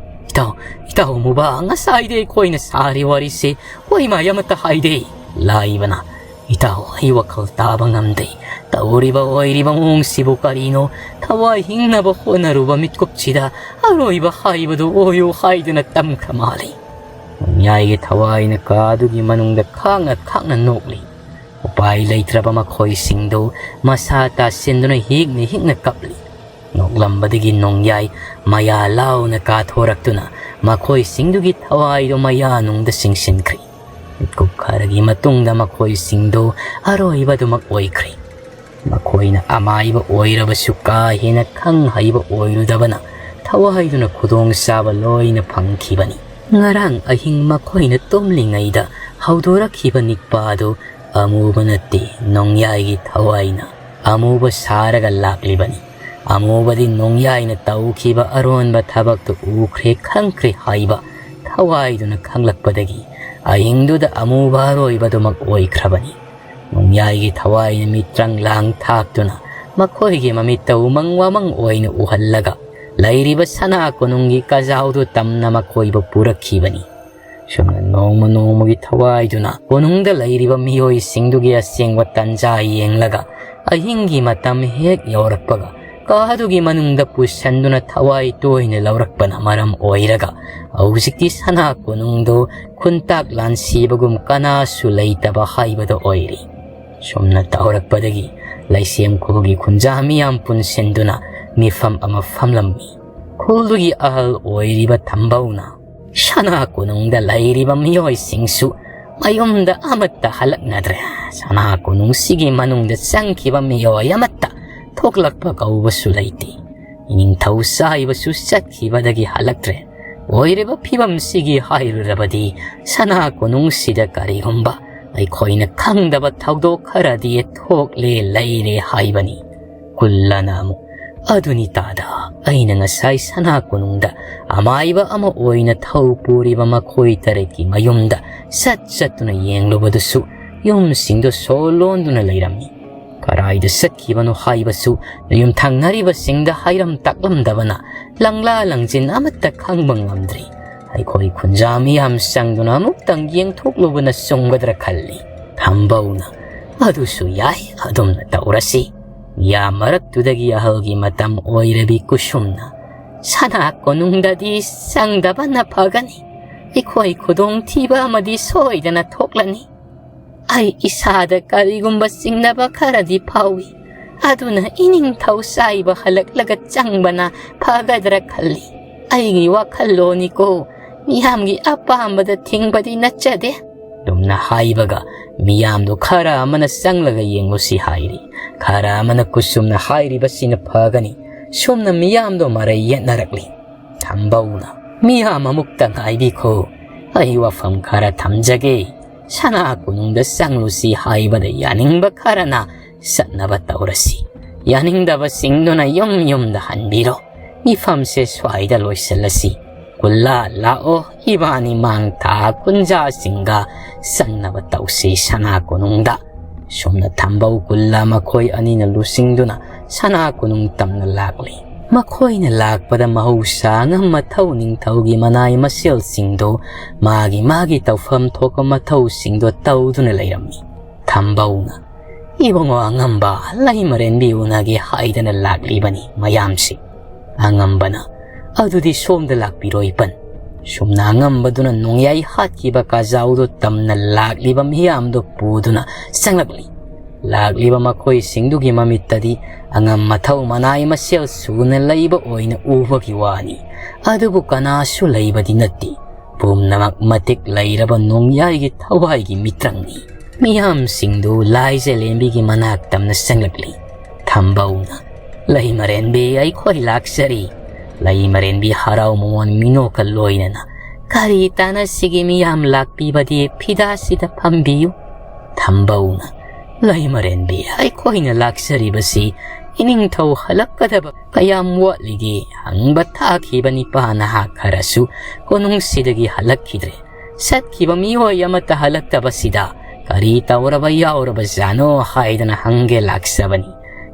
"ꯏꯇꯥꯎ, ꯏꯇꯥꯎ ꯑꯃꯨꯕ, ꯉꯁꯥꯏꯗꯤ ꯑꯩꯈꯣꯏꯅ ꯁꯥꯔꯤ ꯋꯥꯔꯤꯁꯤ ꯑꯣꯏꯃꯥꯏ ꯑꯃꯠꯇ ꯍꯥꯏꯗꯦ꯫ ꯂꯥꯛꯏꯕꯅ, ꯏꯇꯥꯎ, ꯑꯩ ꯋꯥꯈꯜ ꯇꯥꯕ ꯉꯝꯗꯦ꯫ ꯇꯧꯔꯤꯕ ꯑꯣꯏꯔꯤꯕ ꯃꯑꯣꯡꯁꯤꯕꯨ ꯀꯔꯤꯅꯣ? ꯊꯋꯥꯏ ꯍꯤꯡꯅꯕ ꯍꯣꯠꯅꯔꯨꯕ ꯃꯤꯠꯀꯨꯞꯁꯤꯗ ꯑꯔꯣꯏꯕ ꯍꯥꯏꯕꯗꯨ ꯑꯣꯏꯌꯨ ꯍꯥꯏꯗꯨꯅ ꯇꯝꯈ꯭ꯔ ꯃꯥꯜꯂꯤ"꯫ ꯅꯣꯡꯌꯥꯏꯒꯤ ꯊꯋꯥꯏꯅ ꯀꯥꯗꯨꯒꯤ ꯃꯅꯨꯡꯗ ꯈꯥꯡꯅ ꯈꯥꯡꯅ ꯅꯣꯛꯂꯤ꯫ ꯎꯄꯥꯏ ꯂꯩꯇ꯭ꯔꯕ ꯃꯈꯣꯏꯁꯤꯡꯗꯨ ꯃꯁꯥ ꯇꯥꯁꯤꯟꯗꯨꯅ ꯍꯤꯛꯅ ꯍꯤꯛꯅ ꯀꯞꯂꯤ꯫ ꯅꯣꯛꯂꯝꯕꯗꯒꯤ ꯅꯣꯡꯌꯥꯏ ꯃꯌꯥ ꯂꯥꯎꯅ ꯀꯥꯊꯣꯔꯛꯇꯨꯅ ꯃꯈꯣꯏꯁꯤꯡꯗꯨꯒꯤ ꯊꯋꯥꯏꯗꯨ ꯃꯌꯥꯅꯨꯡꯗ ꯆꯤꯡꯁꯤꯟꯈ꯭ꯔꯤ꯫ ꯃꯤꯠꯀꯨꯞ ꯈꯔꯒꯤ ꯃꯇꯨꯡꯗ ꯃꯈꯣꯏꯁꯤꯡꯗꯨ ꯑꯔꯣꯏꯕꯗꯨꯃꯛ ꯑꯣꯏꯈ꯭ꯔꯤ꯫ ꯃꯈꯣꯏꯅ ꯑꯃꯥꯏꯕ ꯑꯣꯏꯔꯕꯁꯨ ꯀꯥ ꯍꯦꯟꯅ ꯈꯪ ꯍꯩꯕ ꯑꯣꯏꯔꯨꯗꯕꯅ ꯊꯋꯥꯏꯗꯨꯅ ꯈꯨꯗꯣꯡꯆꯥꯕ ꯂꯣꯏꯅ ꯐꯪꯈꯤꯕꯅꯤ꯫ ꯉꯔꯥꯡ ꯑꯍꯤꯡ ꯃꯈꯣꯏꯅ ꯇꯨꯝꯂꯤꯉꯩꯗ ꯍꯧꯗꯣꯔꯛꯈꯤꯕ ꯅꯤꯛꯄꯥ ꯑꯗꯨ ꯑꯃꯨꯕ ꯅꯠꯇꯦ, ꯅꯣꯡꯌꯥꯏꯒꯤ ꯊꯋꯥꯏꯅ ꯑꯃꯨꯕ ꯁꯥꯔꯒ ꯂꯥꯛꯂꯤꯕꯅꯤ꯫ ꯑꯃꯨꯕꯗꯤ ꯅꯣꯡꯌꯥꯏꯅ ꯇꯧꯈꯤꯕ ꯑꯔꯣꯟꯕ ꯊꯕꯛꯇꯨ ꯎꯈ꯭ꯔꯦ ꯈꯪꯈ꯭ꯔꯦ ꯍꯥꯏꯕ ꯊꯋꯥꯏꯗꯨꯅ ꯈꯪꯂꯛꯄꯗꯒꯤ ꯑꯍꯤꯡꯗꯨꯗ ꯑꯃꯨꯕ ꯑꯔꯣꯏꯕꯗꯨꯃꯛ ꯑꯣꯏꯈ꯭ꯔꯕꯅꯤ꯫ ꯅꯣꯡꯌꯥꯏꯒꯤ ꯊꯋꯥꯏꯅ ꯃꯤꯇ꯭ꯔꯪ ꯂꯥꯡ ꯊꯥꯛꯇꯨꯅ ꯃꯈꯣꯏꯒꯤ ꯃꯃꯤꯠꯇ ꯎꯃꯪ ꯋꯥꯃꯪ ꯑꯣꯏꯅ ꯎꯍꯜꯂꯒ ꯂꯩꯔꯤꯕ ꯁꯅꯥ ꯀꯣꯅꯨꯡꯒꯤ ꯀꯖꯥꯎꯗꯨ ꯇꯝꯅ ꯃꯈꯣꯏꯕꯨ ꯄꯨꯔꯛꯈꯤꯕꯅꯤ꯫ ꯁꯨꯝꯅ ꯅꯣꯡꯃ ꯅꯣꯡꯃꯒꯤ ꯊꯋꯥꯏꯗꯨꯅ ꯀꯣꯅꯨꯡꯗ ꯂꯩꯔꯤꯕ ꯃꯤꯑꯣꯏꯁꯤꯡꯗꯨꯒꯤ ꯑꯁꯦꯡꯕ ꯇꯟꯖꯥ ꯌꯦꯡꯂꯒ ꯑꯍꯤꯡꯒꯤ ꯃꯇꯝ ꯍꯦꯛ ꯌꯧꯔꯛꯄꯒ ꯀꯥꯗꯨꯒꯤ ꯃꯅꯨꯡꯗ ꯄꯨꯁꯟꯗꯨꯅ ꯊꯋꯥꯏ ꯇꯣꯏꯅ ꯂꯧꯔꯛꯄꯅ ꯃꯔꯝ ꯑꯣꯏꯔꯒ ꯍꯧꯖꯤꯛꯇꯤ ꯁꯅꯥ ꯀꯣꯅꯨꯡꯗꯨ ꯈꯨꯟꯇꯥꯛ ꯂꯥꯟꯁꯤꯕꯒꯨꯝ ꯀꯅꯥꯁꯨ ꯂꯩꯇꯕ ꯍꯥꯏꯕꯗꯨ ꯑꯣꯏꯔꯤ꯫ ꯁꯨꯝꯅ ꯇꯧꯔꯛꯄꯗꯒꯤ ꯂꯩꯁꯦꯝ ꯈꯨꯜꯒꯤ ꯈꯨꯟꯖꯥ ꯃꯤꯌꯥꯝ ꯄꯨꯟꯁꯤꯟꯗꯨꯅ ꯃꯤꯐꯝ ꯑꯃ ꯐꯝꯂꯝꯃꯤ꯫ ꯈꯨꯜꯗꯨꯒꯤ ꯑꯍꯜ ꯑꯣꯏꯔꯤꯕ ꯊꯝꯕꯧꯅ, "ꯁꯅꯥ ꯀꯣꯅꯨꯡꯗ ꯂꯩꯔꯤꯕ ꯃꯤꯑꯣꯏꯁꯤꯡꯁꯨ ꯃꯌꯨꯝꯗ ꯑꯃꯠꯇ ꯍꯜꯂꯛꯅꯗ꯭ꯔꯦ꯫ ꯁꯅꯥ ꯀꯣꯅꯨꯡꯁꯤꯒꯤ ꯃꯅꯨꯡꯗ ꯆꯪꯈꯤꯕ ꯃꯤꯑꯣꯏ ꯑꯃꯠꯇ ꯊꯣꯛꯂꯛꯄ ꯀꯧꯕꯁꯨ ꯂꯩꯇꯦ꯫ ꯅꯤꯡꯊꯧ ꯆꯥꯏꯕꯁꯨ ꯆꯠꯈꯤꯕꯗꯒꯤ ꯍꯜꯂꯛꯇ꯭ꯔꯦ꯫ ꯑꯣꯏꯔꯤꯕ ꯐꯤꯕꯝꯁꯤꯒꯤ ꯍꯥꯏꯔꯨꯔꯕꯗꯤ ꯁꯅꯥ ꯀꯣꯅꯨꯡꯁꯤꯗ ꯀꯔꯤꯒꯨꯝꯕ ꯑꯩꯈꯣꯏꯅ ꯈꯪꯗꯕ ꯊꯧꯗꯣꯛ ꯈꯔꯗꯤ ꯊꯣꯛꯂꯦ ꯂꯩꯔꯦ ꯍꯥꯏꯕꯅꯤ"꯫ ꯀꯨꯜꯂꯅ ꯑꯃꯨꯛ, "ꯑꯗꯨꯅꯤ ꯇꯥꯗ, ꯑꯩꯅ ꯉꯁꯥꯏ ꯁꯅꯥ ꯀꯣꯅꯨꯡꯗ ꯑꯃꯥꯏꯕ ꯑꯃ ꯑꯣꯏꯅ ꯊꯧ ꯄꯨꯔꯤꯕ ꯃꯈꯣꯏ ꯇꯔꯦꯠꯀꯤ ꯃꯌꯨꯝꯗ ꯆꯠ ꯆꯠꯇꯨꯅ ꯌꯦꯡꯂꯨꯕꯗꯨꯁꯨ ꯌꯨꯝꯁꯤꯡꯗꯨ ꯁꯣ ꯂꯣꯟꯗꯨꯅ ꯂꯩꯔꯝꯃꯤ꯫ ꯀꯗꯥꯏꯗ ꯆꯠꯈꯤꯕꯅꯣ ꯍꯥꯏꯕꯁꯨ ꯌꯨꯝꯊꯪꯅꯔꯤꯕꯁꯤꯡꯗ ꯍꯥꯏꯔꯝ ꯇꯥꯛꯂꯝꯗꯕꯅ ꯂꯪꯂꯥ ꯂꯪꯖꯤꯟ ꯑꯃꯠꯇ ꯈꯪꯕ ꯉꯝꯗ꯭ꯔꯤ꯫ ꯑꯩꯈꯣꯏ ꯈꯨꯟꯖꯥ ꯃꯤꯌꯥꯝ ꯆꯪꯗꯨꯅ ꯑꯃꯨꯛꯇꯪ ꯌꯦꯡꯊꯣꯛꯂꯨꯕꯅ ꯆꯨꯝꯒꯗ꯭ꯔꯥ ꯈꯜꯂꯤ꯫ ꯊꯝꯕꯧꯅ, "ꯑꯗꯨꯁꯨ ꯌꯥꯏ, ꯑꯗꯨꯝꯅ ꯇꯧꯔꯁꯤ꯫ ꯃꯤꯌꯥꯝ ꯃꯔꯛꯇꯨꯗꯒꯤ ꯑꯍꯜꯒꯤ ꯃꯇꯝ ꯑꯣꯏꯔꯕꯤ ꯀꯨꯁꯨꯝꯅ, ꯁꯅꯥ ꯀꯣꯅꯨꯡꯗꯗꯤ ꯆꯪꯗꯕꯅ ꯐꯒꯅꯤ꯫ ꯑꯩꯈꯣꯏ ꯈꯨꯗꯣꯡꯊꯤꯕ ꯑꯃꯗꯤ ꯁꯣꯏꯗꯅ ꯊꯣꯛꯂꯅꯤ꯫ ꯑꯩ ꯏꯁꯥꯗ ꯀꯔꯤꯒꯨꯝꯕ ꯆꯤꯡꯅꯕ ꯈꯔꯗꯤ ꯐꯥꯎꯏ꯫ ꯑꯗꯨꯅ ꯏꯅꯤꯡꯊꯧ ꯆꯥꯏꯕ ꯍꯜꯂꯛꯂꯒ ꯆꯪꯕꯅ ꯐꯒꯗ꯭ꯔꯥ ꯈꯜꯂꯤ꯫ ꯑꯩꯒꯤ ꯋꯥꯈꯜꯂꯣꯟꯅꯤꯀꯣ, ꯃꯤꯌꯥꯝꯒꯤ ꯑꯄꯥꯝꯕꯗ ꯊꯤꯡꯕꯗꯤ ꯅꯠꯆꯗꯦ"꯫ ꯑꯗꯨꯝꯅ ꯍꯥꯏꯕꯒ ꯃꯤꯌꯥꯝꯗꯣ ꯈꯔ ꯑꯃꯅ ꯆꯪꯂꯒ ꯌꯦꯡꯂꯨꯁꯤ ꯍꯥꯏꯔꯤ, ꯈꯔ ꯑꯃꯅ ꯀꯨꯁꯨꯝꯅ ꯍꯥꯏꯔꯤꯕꯁꯤꯅ ꯐꯒꯅꯤ꯫ ꯁꯨꯝꯅ ꯃꯤꯌꯥꯝꯗꯣ ꯃꯔꯩ ꯌꯦꯠꯅꯔꯛꯂꯤ꯫ ꯊꯝꯕꯧꯅ, "ꯃꯤꯌꯥꯝ ꯑꯃꯨꯛꯇ ꯉꯥꯏꯕꯤꯈꯣ, ꯑꯩ ꯋꯥꯐꯝ ꯈꯔ ꯊꯝꯖꯒꯦ꯫ ꯁꯅꯥ ꯀꯣꯅꯨꯡꯗ ꯆꯪꯂꯨꯁꯤ ꯍꯥꯏꯕꯗ ꯌꯥꯅꯤꯡꯕ ꯈꯔꯅ ꯆꯠꯅꯕ ꯇꯧꯔꯁꯤ, ꯌꯥꯅꯤꯡꯗꯕꯁꯤꯡꯗꯨꯅ ꯌꯨꯝ ꯌꯨꯝꯗ ꯍꯟꯕꯤꯔꯣ꯫ ꯃꯤꯐꯝꯁꯦ ꯁ꯭ꯋꯥꯏꯗ ꯂꯣꯏꯁꯤꯜꯂꯁꯤ꯫ ꯀꯨꯜꯂꯥ ꯂꯥꯛꯑꯣ, ꯏꯕꯥꯅꯤ ꯃꯥꯡ ꯊꯥ ꯀꯨꯟꯖꯥꯁꯤꯡꯒ ꯆꯪꯅꯕ ꯇꯧꯁꯤ ꯁꯅꯥ ꯀꯣꯅꯨꯡꯗ"꯫ ꯁꯨꯝꯅ ꯊꯝꯕꯧ ꯀꯨꯜꯂꯥ ꯃꯈꯣꯏ ꯑꯅꯤꯅ ꯂꯨꯆꯤꯡꯗꯨꯅ ꯁꯅꯥ ꯀꯣꯅꯨꯡ ꯇꯝꯅ ꯂꯥꯛꯂꯤ꯫ ꯃꯈꯣꯏꯅ ꯂꯥꯛꯄꯗ ꯃꯍꯧꯁꯥ ꯑꯉꯝ ꯃꯊꯧ ꯅꯤꯡꯊꯧꯒꯤ ꯃꯅꯥꯏ ꯃꯁꯦꯜꯁꯤꯡꯗꯨ ꯃꯥꯒꯤ ꯃꯥꯒꯤ ꯇꯧꯐꯝ ꯊꯣꯛꯄ ꯃꯊꯧꯁꯤꯡꯗꯣ ꯇꯧꯗꯨꯅ ꯂꯩꯔꯝꯃꯤ꯫ ꯊꯝꯕꯧꯅ, "ꯏꯕꯨꯡꯉꯣ ꯑꯉꯝꯕ, ꯂꯩꯃꯔꯦꯟꯕꯤ ꯎꯅꯒꯦ ꯍꯥꯏꯗꯅ ꯂꯥꯛꯂꯤꯕꯅꯤ ꯃꯌꯥꯝꯁꯤ"꯫ ꯑꯉꯝꯕꯅ, "ꯑꯗꯨꯗꯤ ꯁꯣꯝꯗ ꯂꯥꯛꯄꯤꯔꯣ ꯏꯄꯟ"꯫ ꯁꯨꯝꯅ ꯑꯉꯝꯕꯗꯨꯅ ꯅꯣꯡꯌꯥꯏ ꯍꯥꯠꯈꯤꯕ ꯀꯥꯖꯥꯎꯗꯣ ꯇꯝꯅ ꯂꯥꯛꯂꯤꯕ ꯃꯤꯌꯥꯝꯗꯣ ꯄꯨꯗꯨꯅ ꯆꯪꯂꯛꯂꯤ꯫ ꯂꯥꯛꯂꯤꯕ ꯃꯈꯣꯏꯁꯤꯡꯗꯨꯒꯤ ꯃꯃꯤꯠꯇꯗꯤ ꯑꯉꯝ ꯃꯊꯧ ꯃꯅꯥꯏ ꯃꯁꯦꯜ ꯁꯨꯅ ꯂꯩꯕ ꯑꯣꯏꯅ ꯎꯕꯒꯤ ꯋꯥꯅꯤ꯫ ꯑꯗꯨꯕꯨ ꯀꯅꯥꯁꯨ ꯂꯩꯕꯗꯤ ꯅꯠꯇꯦ꯫ ꯄꯨꯝꯅꯃꯛ ꯃꯇꯤꯛ ꯂꯩꯔꯕ ꯅꯣꯡꯌꯥꯏꯒꯤ ꯊꯋꯥꯏꯒꯤ ꯃꯤꯇ꯭ꯔꯪꯅꯤ꯫ ꯃꯤꯌꯥꯝꯁꯤꯡꯗꯨ ꯂꯥꯏꯖꯂꯦꯝꯕꯤꯒꯤ ꯃꯅꯥꯛ ꯇꯝꯅ ꯆꯪꯂꯛꯂꯤ꯫ ꯊꯝꯕꯧꯅ, "ꯂꯩꯃꯔꯦꯟꯕꯤ, ꯑꯩꯈꯣꯏ ꯂꯥꯛꯆꯔꯤ"꯫ ꯂꯩꯃꯔꯦꯟꯕꯤ ꯍꯔꯥꯎ ꯃꯃꯣꯟ ꯃꯤꯅꯣꯛꯀ ꯂꯣꯏꯅꯅ, "ꯀꯔꯤ ꯇꯥꯟꯅꯁꯤꯒꯦ ꯃꯤꯌꯥꯝ ꯂꯥꯛꯄꯤꯕꯗꯤ? ꯐꯤꯗꯥꯁꯤꯗ ꯐꯝꯕꯤꯌꯨ"꯫ ꯊꯝꯕꯧꯅ, "ꯂꯩꯃꯔꯦꯟꯕꯤ, ꯑꯩꯈꯣꯏꯅ ꯂꯥꯛꯆꯔꯤꯕꯁꯤ ꯏꯅꯤꯡꯊꯧ ꯍꯜꯂꯛꯀꯗꯕ ꯀꯌꯥꯝ ꯋꯥꯠꯂꯤꯒꯦ ꯍꯪꯕ ꯊꯥꯈꯤꯕ ꯅꯤꯄꯥ ꯅꯍꯥ ꯈꯔꯁꯨ ꯀꯣꯅꯨꯡꯁꯤꯗꯒꯤ ꯍꯜꯂꯛꯈꯤꯗ꯭ꯔꯦ꯫ ꯆꯠꯈꯤꯕ ꯃꯤꯑꯣꯏ ꯑꯃꯠꯇ ꯍꯜꯂꯛꯇꯕꯁꯤꯗ "ꯀꯔꯤ ꯇꯧꯔꯕ ꯌꯥꯎꯔꯕꯖꯥꯠꯅꯣ?" ꯍꯥꯏꯗꯅ ꯍꯪꯒꯦ ꯂꯥꯛꯆꯕꯅꯤ꯫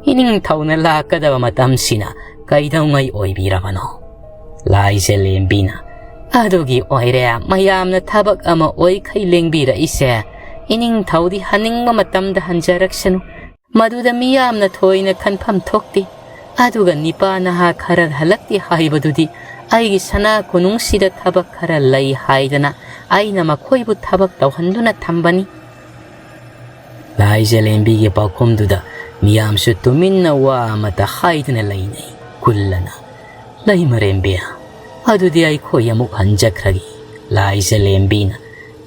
"ꯏꯅꯤꯡꯊꯧꯅ ꯂꯥꯛꯀꯗꯕ ꯃꯇꯝꯁꯤꯅ ꯀꯩꯗꯧꯉꯩ ꯑꯣꯏꯕꯤꯔꯕꯅꯣ?" ꯂꯥꯏꯖꯂꯦꯝꯕꯤꯅ, "ꯑꯗꯨꯒꯤ ꯑꯣꯏꯔꯦ ꯃꯌꯥꯝꯅ ꯊꯕꯛ ꯑꯃ ꯑꯣꯏꯈꯩ ꯂꯦꯡꯕꯤꯔꯛꯏꯁꯦ꯫ ꯏꯅꯤꯡꯊꯧꯗꯤ ꯍꯟꯅꯤꯡꯕ ꯃꯇꯝꯗ ꯍꯟꯖꯔꯛꯁꯅꯨ꯫ ꯃꯗꯨꯗ ꯃꯤꯌꯥꯝꯅ ꯊꯣꯏꯅ ꯈꯟꯐꯝ ꯊꯣꯛꯇꯦ꯫ ꯑꯗꯨꯒ ꯅꯤꯄꯥ ꯅꯍꯥ ꯈꯔ ꯍꯜꯂꯛꯇꯦ ꯍꯥꯏꯕꯗꯨꯗꯤ ꯑꯩꯒꯤ ꯁꯅꯥ ꯀꯣꯅꯨꯡꯁꯤꯗ ꯊꯕꯛ ꯈꯔ ꯂꯩ ꯍꯥꯏꯗꯅ ꯑꯩꯅ ꯃꯈꯣꯏꯕꯨ ꯊꯕꯛ ꯇꯧꯍꯟꯗꯨꯅ ꯊꯝꯕꯅꯤ꯫" ꯂꯥꯏꯖꯂꯦꯝꯕꯤꯒꯤ ꯄꯥꯎꯈꯨꯝꯗꯨꯗ ꯃꯤꯌꯥꯝꯁꯨ ꯇꯨꯃꯤꯟꯅ ꯋꯥ ꯑꯃꯠꯇ ꯍꯥꯏꯗꯅ ꯂꯩꯅꯩ꯫ ꯀꯨꯜꯂꯅ, "ꯂꯩꯃꯔꯦꯝꯕꯤ, ꯑꯗꯨꯗꯤ ꯑꯩꯈꯣꯏ ꯑꯃꯨꯛ ꯍꯟꯖꯈ꯭ꯔꯒꯦ꯫" ꯂꯥꯏꯖꯂꯦꯝꯕꯤꯅ,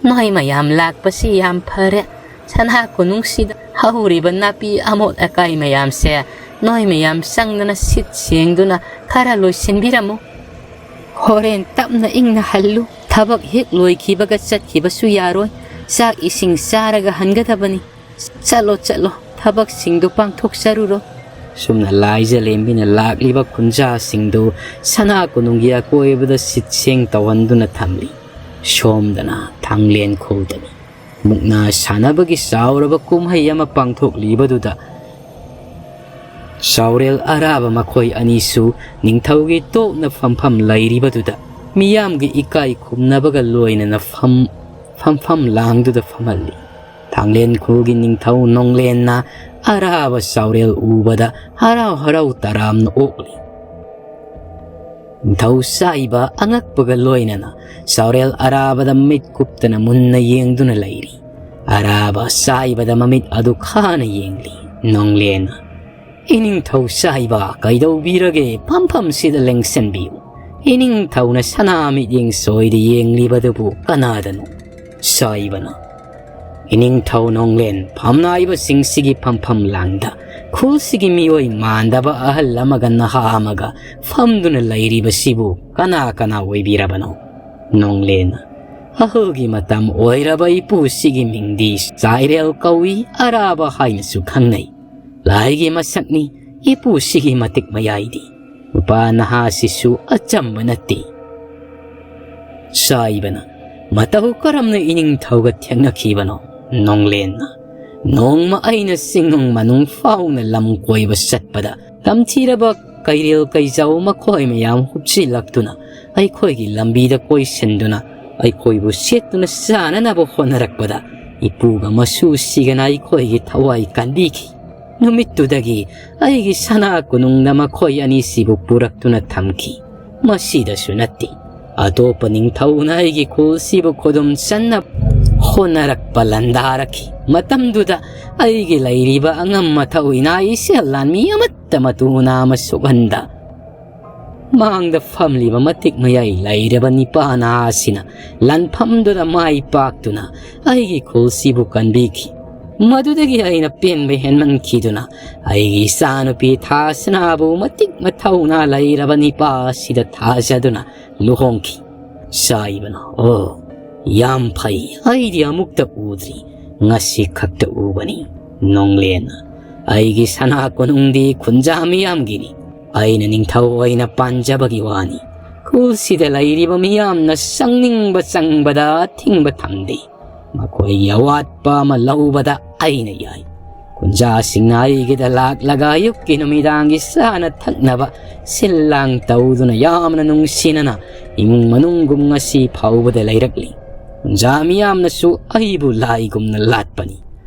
"ꯅꯣꯏ ꯃꯌꯥꯝ ꯂꯥꯛꯄꯁꯤ ꯌꯥꯝ ꯐꯔꯦ꯫ ꯁꯅꯥ ꯀꯣꯅꯨꯡꯁꯤꯗ ꯍꯧꯔꯤꯕ ꯅꯥꯄꯤ ꯑꯃꯣꯠ ꯑꯀꯥꯏ ꯃꯌꯥꯝꯁꯦ ꯅꯣꯏ ꯃꯌꯥꯝ ꯆꯪꯗꯅ ꯁꯤꯠ ꯁꯦꯡꯗꯨꯅ ꯈꯔ ꯂꯣꯏꯁꯤꯟꯕꯤꯔꯝꯃꯨ꯫ ꯍꯣꯔꯦꯟ ꯇꯞꯅ ꯏꯪꯅ ꯍꯜꯂꯨ꯫ ꯊꯕꯛ ꯍꯦꯛ ꯂꯣꯏꯈꯤꯕꯒ ꯆꯠꯈꯤꯕꯁꯨ ꯌꯥꯔꯣꯏ꯫ ꯆꯥꯛ ꯏꯁꯤꯡ ꯆꯥꯔꯒ ꯍꯟꯒꯗꯕꯅꯤ꯫ ꯆꯠꯂꯣ, ꯆꯠꯂꯣ, ꯊꯕꯛꯁꯤꯡꯗꯨ ꯄꯥꯡꯊꯣꯛꯆꯔꯨꯔꯣ꯫" ꯁꯨꯝꯅ ꯂꯥꯏꯖꯂꯦꯝꯕꯤꯅ ꯂꯥꯛꯂꯤꯕ ꯈꯨꯟꯖꯥꯁꯤꯡꯗꯨ ꯁꯅꯥ ꯀꯣꯅꯨꯡꯒꯤ ꯑꯀꯣꯏꯕꯗ ꯁꯤꯠ ꯁꯦꯡ ꯇꯧꯍꯟꯗꯨꯅ ꯊꯝꯂꯤ꯫ ꯁꯣꯝꯗꯅ ꯊꯥꯡꯂꯦꯟ ꯈꯨꯜꯗꯅꯤ꯫ ꯃꯨꯛꯅꯥ ꯁꯥꯟꯅꯕꯒꯤ ꯆꯥꯎꯔꯕ ꯀꯨꯝꯍꯩ ꯑꯃ ꯄꯥꯡꯊꯣꯛꯂꯤꯕꯗꯨꯗ ꯆꯥꯎꯔꯦꯜ ꯑꯔꯥꯕ ꯃꯈꯣꯏ ꯑꯅꯤꯁꯨ ꯅꯤꯡꯊꯧꯒꯤ ꯇꯣꯞꯅ ꯐꯝꯐꯝ ꯂꯩꯔꯤꯕꯗꯨꯗ ꯃꯤꯌꯥꯝꯒꯤ ꯏꯀꯥꯏ ꯈꯨꯝꯅꯕꯒ ꯂꯣꯏꯅꯅ ꯐꯝ-, ꯐꯝꯐꯝ ꯂꯥꯡꯗꯨꯗ ꯐꯝꯍꯜꯂꯤ꯫ ꯊꯥꯡꯂꯦꯟ ꯈꯨꯜꯒꯤ ꯅꯤꯡꯊꯧ ꯅꯣꯡꯂꯦꯟꯅ ꯑꯔꯥꯕ ꯆꯥꯎꯔꯦꯜ ꯎꯕꯗ ꯍꯔꯥꯎ ꯍꯔꯥꯎ ꯇꯔꯥꯝꯅ ꯑꯣꯛꯂꯤ꯫ ꯅꯤꯡꯊꯧ ꯆꯥꯏꯕ ꯑꯉꯛꯄꯒ ꯂꯣꯏꯅꯅ ꯆꯥꯎꯔꯦꯜ ꯑꯔꯥꯕꯗ ꯃꯤꯠ ꯀꯨꯞꯇꯅ ꯃꯨꯟꯅ ꯌꯦꯡꯗꯨꯅ ꯂꯩꯔꯤ꯫ ꯑꯔꯥꯕ ꯆꯥꯏꯕꯗ ꯃꯃꯤꯠ ꯑꯗꯨ ꯈꯥꯅ ꯌꯦꯡꯂꯤ꯫ ꯅꯣꯡꯂꯦꯟꯅ, "ꯏꯅꯤꯡꯊꯧ ꯆꯥꯏꯕ, ꯀꯩꯗꯧꯕꯤꯔꯒꯦ? ꯐꯝꯐꯝꯁꯤꯗ ꯂꯦꯡꯁꯟꯕꯤꯌꯨ꯫ ꯏꯅꯤꯡꯊꯧꯅ ꯁꯅꯥ ꯃꯤꯠꯌꯦꯡ ꯁꯣꯏꯗ ꯌꯦꯡꯂꯤꯕꯗꯨꯕꯨ ꯀꯅꯥꯗꯅꯣ?" ꯆꯥꯏꯕꯅ, "ꯏꯅꯤꯡꯊꯧ ꯅꯣꯡꯂꯦꯟ, ꯐꯝꯅꯥꯏꯕꯁꯤꯡꯁꯤꯒꯤ ꯐꯝꯐꯝ ꯂꯥꯡꯗ ꯈꯨꯜꯁꯤꯒꯤ ꯃꯤꯑꯣꯏ ꯃꯥꯟꯗꯕ ꯑꯍꯜ ꯑꯃꯒ ꯅꯍꯥ ꯑꯃꯒ ꯐꯝꯗꯨꯅ ꯂꯩꯔꯤꯕꯁꯤꯕꯨ ꯀꯅꯥ ꯀꯅꯥ ꯑꯣꯏꯕꯤꯔꯕꯅꯣ?" ꯅꯣꯡꯂꯦꯟꯅ, "ꯑꯍꯜꯒꯤ ꯃꯇꯝ ꯑꯣꯏꯔꯕ ꯏꯄꯨꯁꯤꯒꯤ ꯃꯤꯡꯗꯤ ꯆꯥꯏꯔꯦꯜ ꯀꯧꯏ, ꯑꯔꯥꯕ ꯍꯥꯏꯅꯁꯨ ꯈꯪꯅꯩ꯫ ꯂꯥꯏꯒꯤ ꯃꯁꯛꯅꯤ, ꯏꯄꯨꯁꯤꯒꯤ ꯃꯇꯤꯛ ꯃꯌꯥꯏꯗꯤ꯫ ꯅꯨꯄꯥ ꯅꯍꯥꯁꯤꯁꯨ ꯑꯆꯝꯕ ꯅꯠꯇꯦ꯫" ꯆꯥꯏꯕꯅ, "ꯃꯇꯧ ꯀꯔꯝꯅ ꯏꯅꯤꯡꯊꯧꯒ ꯊꯦꯡꯅꯈꯤꯕꯅꯣ?" ꯅꯣꯡꯂꯦꯟꯅ꯫ ꯅꯣꯡꯃ ꯑꯩꯅ ꯆꯤꯡꯅꯨꯡ ꯃꯅꯨꯡ ꯐꯥꯎꯅ ꯂꯝ ꯀꯣꯏꯕ ꯆꯠꯄꯗ, ꯇꯝꯊꯤꯔꯕ ꯀꯩꯔꯦꯜ ꯀꯩꯖꯧ ꯃꯈꯣꯏ ꯃꯌꯥꯝ ꯍꯨꯞꯆꯤꯜꯂꯛꯇꯨꯅ ꯑꯩꯈꯣꯏꯒꯤ ꯂꯝꯕꯤꯗ ꯀꯣꯏꯁꯤꯟꯗꯨꯅ ꯑꯩꯈꯣꯏꯕꯨ ꯁꯦꯠꯇꯨꯅ ꯆꯥꯅꯅꯕ ꯍꯣꯠꯅꯔꯛꯄꯗ, ꯏꯄꯨꯒ ꯃꯁꯨꯁꯤꯒꯅ ꯑꯩꯈꯣꯏꯒꯤ ꯊꯋꯥꯏ ꯀꯟꯕꯤꯈꯤ꯫ ꯅꯨꯃꯤꯠꯇꯨꯗꯒꯤ ꯑꯩꯒꯤ ꯁꯅꯥ ꯀꯣꯅꯨꯡꯗ ꯃꯈꯣꯏ ꯑꯅꯤꯁꯤꯕꯨ ꯄꯨꯔꯛꯇꯨꯅ ꯊꯝꯈꯤ꯫ ꯃꯁꯤꯗꯁꯨ ꯅꯠꯇꯦ, ꯑꯇꯣꯞꯄ ꯅꯤꯡꯊꯧꯅ ꯑꯩꯒꯤ ꯈꯨꯜꯁꯤꯕꯨ ꯈꯨꯗꯨꯝ ꯆꯟꯅ ꯍꯣꯠꯅꯔꯛꯄ ꯂꯥꯟꯗꯥꯔꯛꯈꯤ꯫ ꯃꯇꯝꯗꯨꯗ ꯑꯩꯒꯤ ꯂꯩꯔꯤꯕ ꯑꯉꯝ ꯑꯊꯧ ꯏꯅꯥ ꯏꯁꯦꯜ ꯂꯥꯟꯃꯤ ꯑꯃꯠꯇ ꯃꯇꯨ ꯅꯥꯝꯃ ꯁꯣꯛꯍꯟꯗ, ꯃꯥꯡꯗ ꯐꯝꯂꯤꯕ ꯃꯇꯤꯛ ꯃꯌꯥꯏ ꯂꯩꯔꯕ ꯅꯤꯄꯥ ꯅꯍꯥꯁꯤꯅ ꯂꯥꯟꯐꯝꯗꯨꯗ ꯃꯥꯏ ꯄꯥꯛꯇꯨꯅ ꯑꯩꯒꯤ ꯈꯨꯜꯁꯤꯕꯨ ꯀꯟꯕꯤꯈꯤ꯫ ꯃꯗꯨꯗꯒꯤ ꯑꯩꯅ ꯄꯦꯟꯕ ꯍꯦꯟꯃꯟꯈꯤꯗꯨꯅ ꯑꯩꯒꯤ ꯏꯆꯥꯅꯨꯄꯤ ꯊꯥꯁꯅꯥꯕꯨ ꯃꯇꯤꯛ ꯃꯊꯧꯅꯥ ꯂꯩꯔꯕ ꯅꯤꯄꯥ ꯑꯁꯤꯗ ꯊꯥꯖꯗꯨꯅ ꯂꯨꯍꯣꯡꯈꯤ꯫ ꯆꯥꯏꯕꯅ, "ꯑꯣ, ꯌꯥꯝ ꯐꯩ, ꯑꯩꯗꯤ ꯑꯃꯨꯛꯇ ꯎꯗ꯭ꯔꯤ, ꯉꯁꯤ ꯈꯛꯇ ꯎꯕꯅꯤ꯫" ꯅꯣꯡꯂꯦꯟꯅ, "ꯑꯩꯒꯤ ꯁꯅꯥ ꯀꯣꯅꯨꯡꯗꯤ ꯈꯨꯟꯖꯥ ꯃꯤꯌꯥꯝꯒꯤꯅꯤ, ꯑꯩꯅ ꯅꯤꯡꯊꯧ ꯑꯣꯏꯅ ꯄꯥꯟꯖꯕꯒꯤ ꯋꯥꯅꯤ꯫ ꯈꯨꯜꯁꯤꯗ ꯂꯩꯔꯤꯕ ꯃꯤꯌꯥꯝꯅ ꯆꯪꯅꯤꯡꯕ ꯆꯪꯕꯗ ꯑꯊꯤꯡꯕ ꯊꯝꯗꯦ꯫ ꯃꯈꯣꯏꯒꯤ ꯑꯋꯥꯠꯄ ꯑꯃ ꯂꯧꯕꯗ ꯑꯩꯅ ꯌꯥꯏ꯫ ꯈꯨꯟꯖꯥꯁꯤꯡꯅ ꯑꯩꯒꯤꯗ ꯂꯥꯛꯂꯒ ꯑꯌꯨꯛꯀꯤ ꯅꯨꯃꯤꯗꯥꯡꯒꯤ ꯆꯥꯅ ꯊꯛꯅꯕ ꯁꯤꯜ ꯂꯥꯡ ꯇꯧꯗꯨꯅ ꯌꯥꯝꯅ ꯅꯨꯡꯁꯤꯅꯅ ꯏꯃꯨꯡ ꯃꯅꯨꯡꯒꯨꯝ ꯉꯁꯤ ꯐꯥꯎꯕꯗ ꯂꯩꯔꯛꯂꯤ꯫ ꯈꯨꯟꯖꯥ ꯃꯤꯌꯥꯝꯅꯁꯨ ꯑꯩꯕꯨ ꯂꯥꯏꯒꯨꯝꯅ ꯂꯥꯠꯄꯅꯤ꯫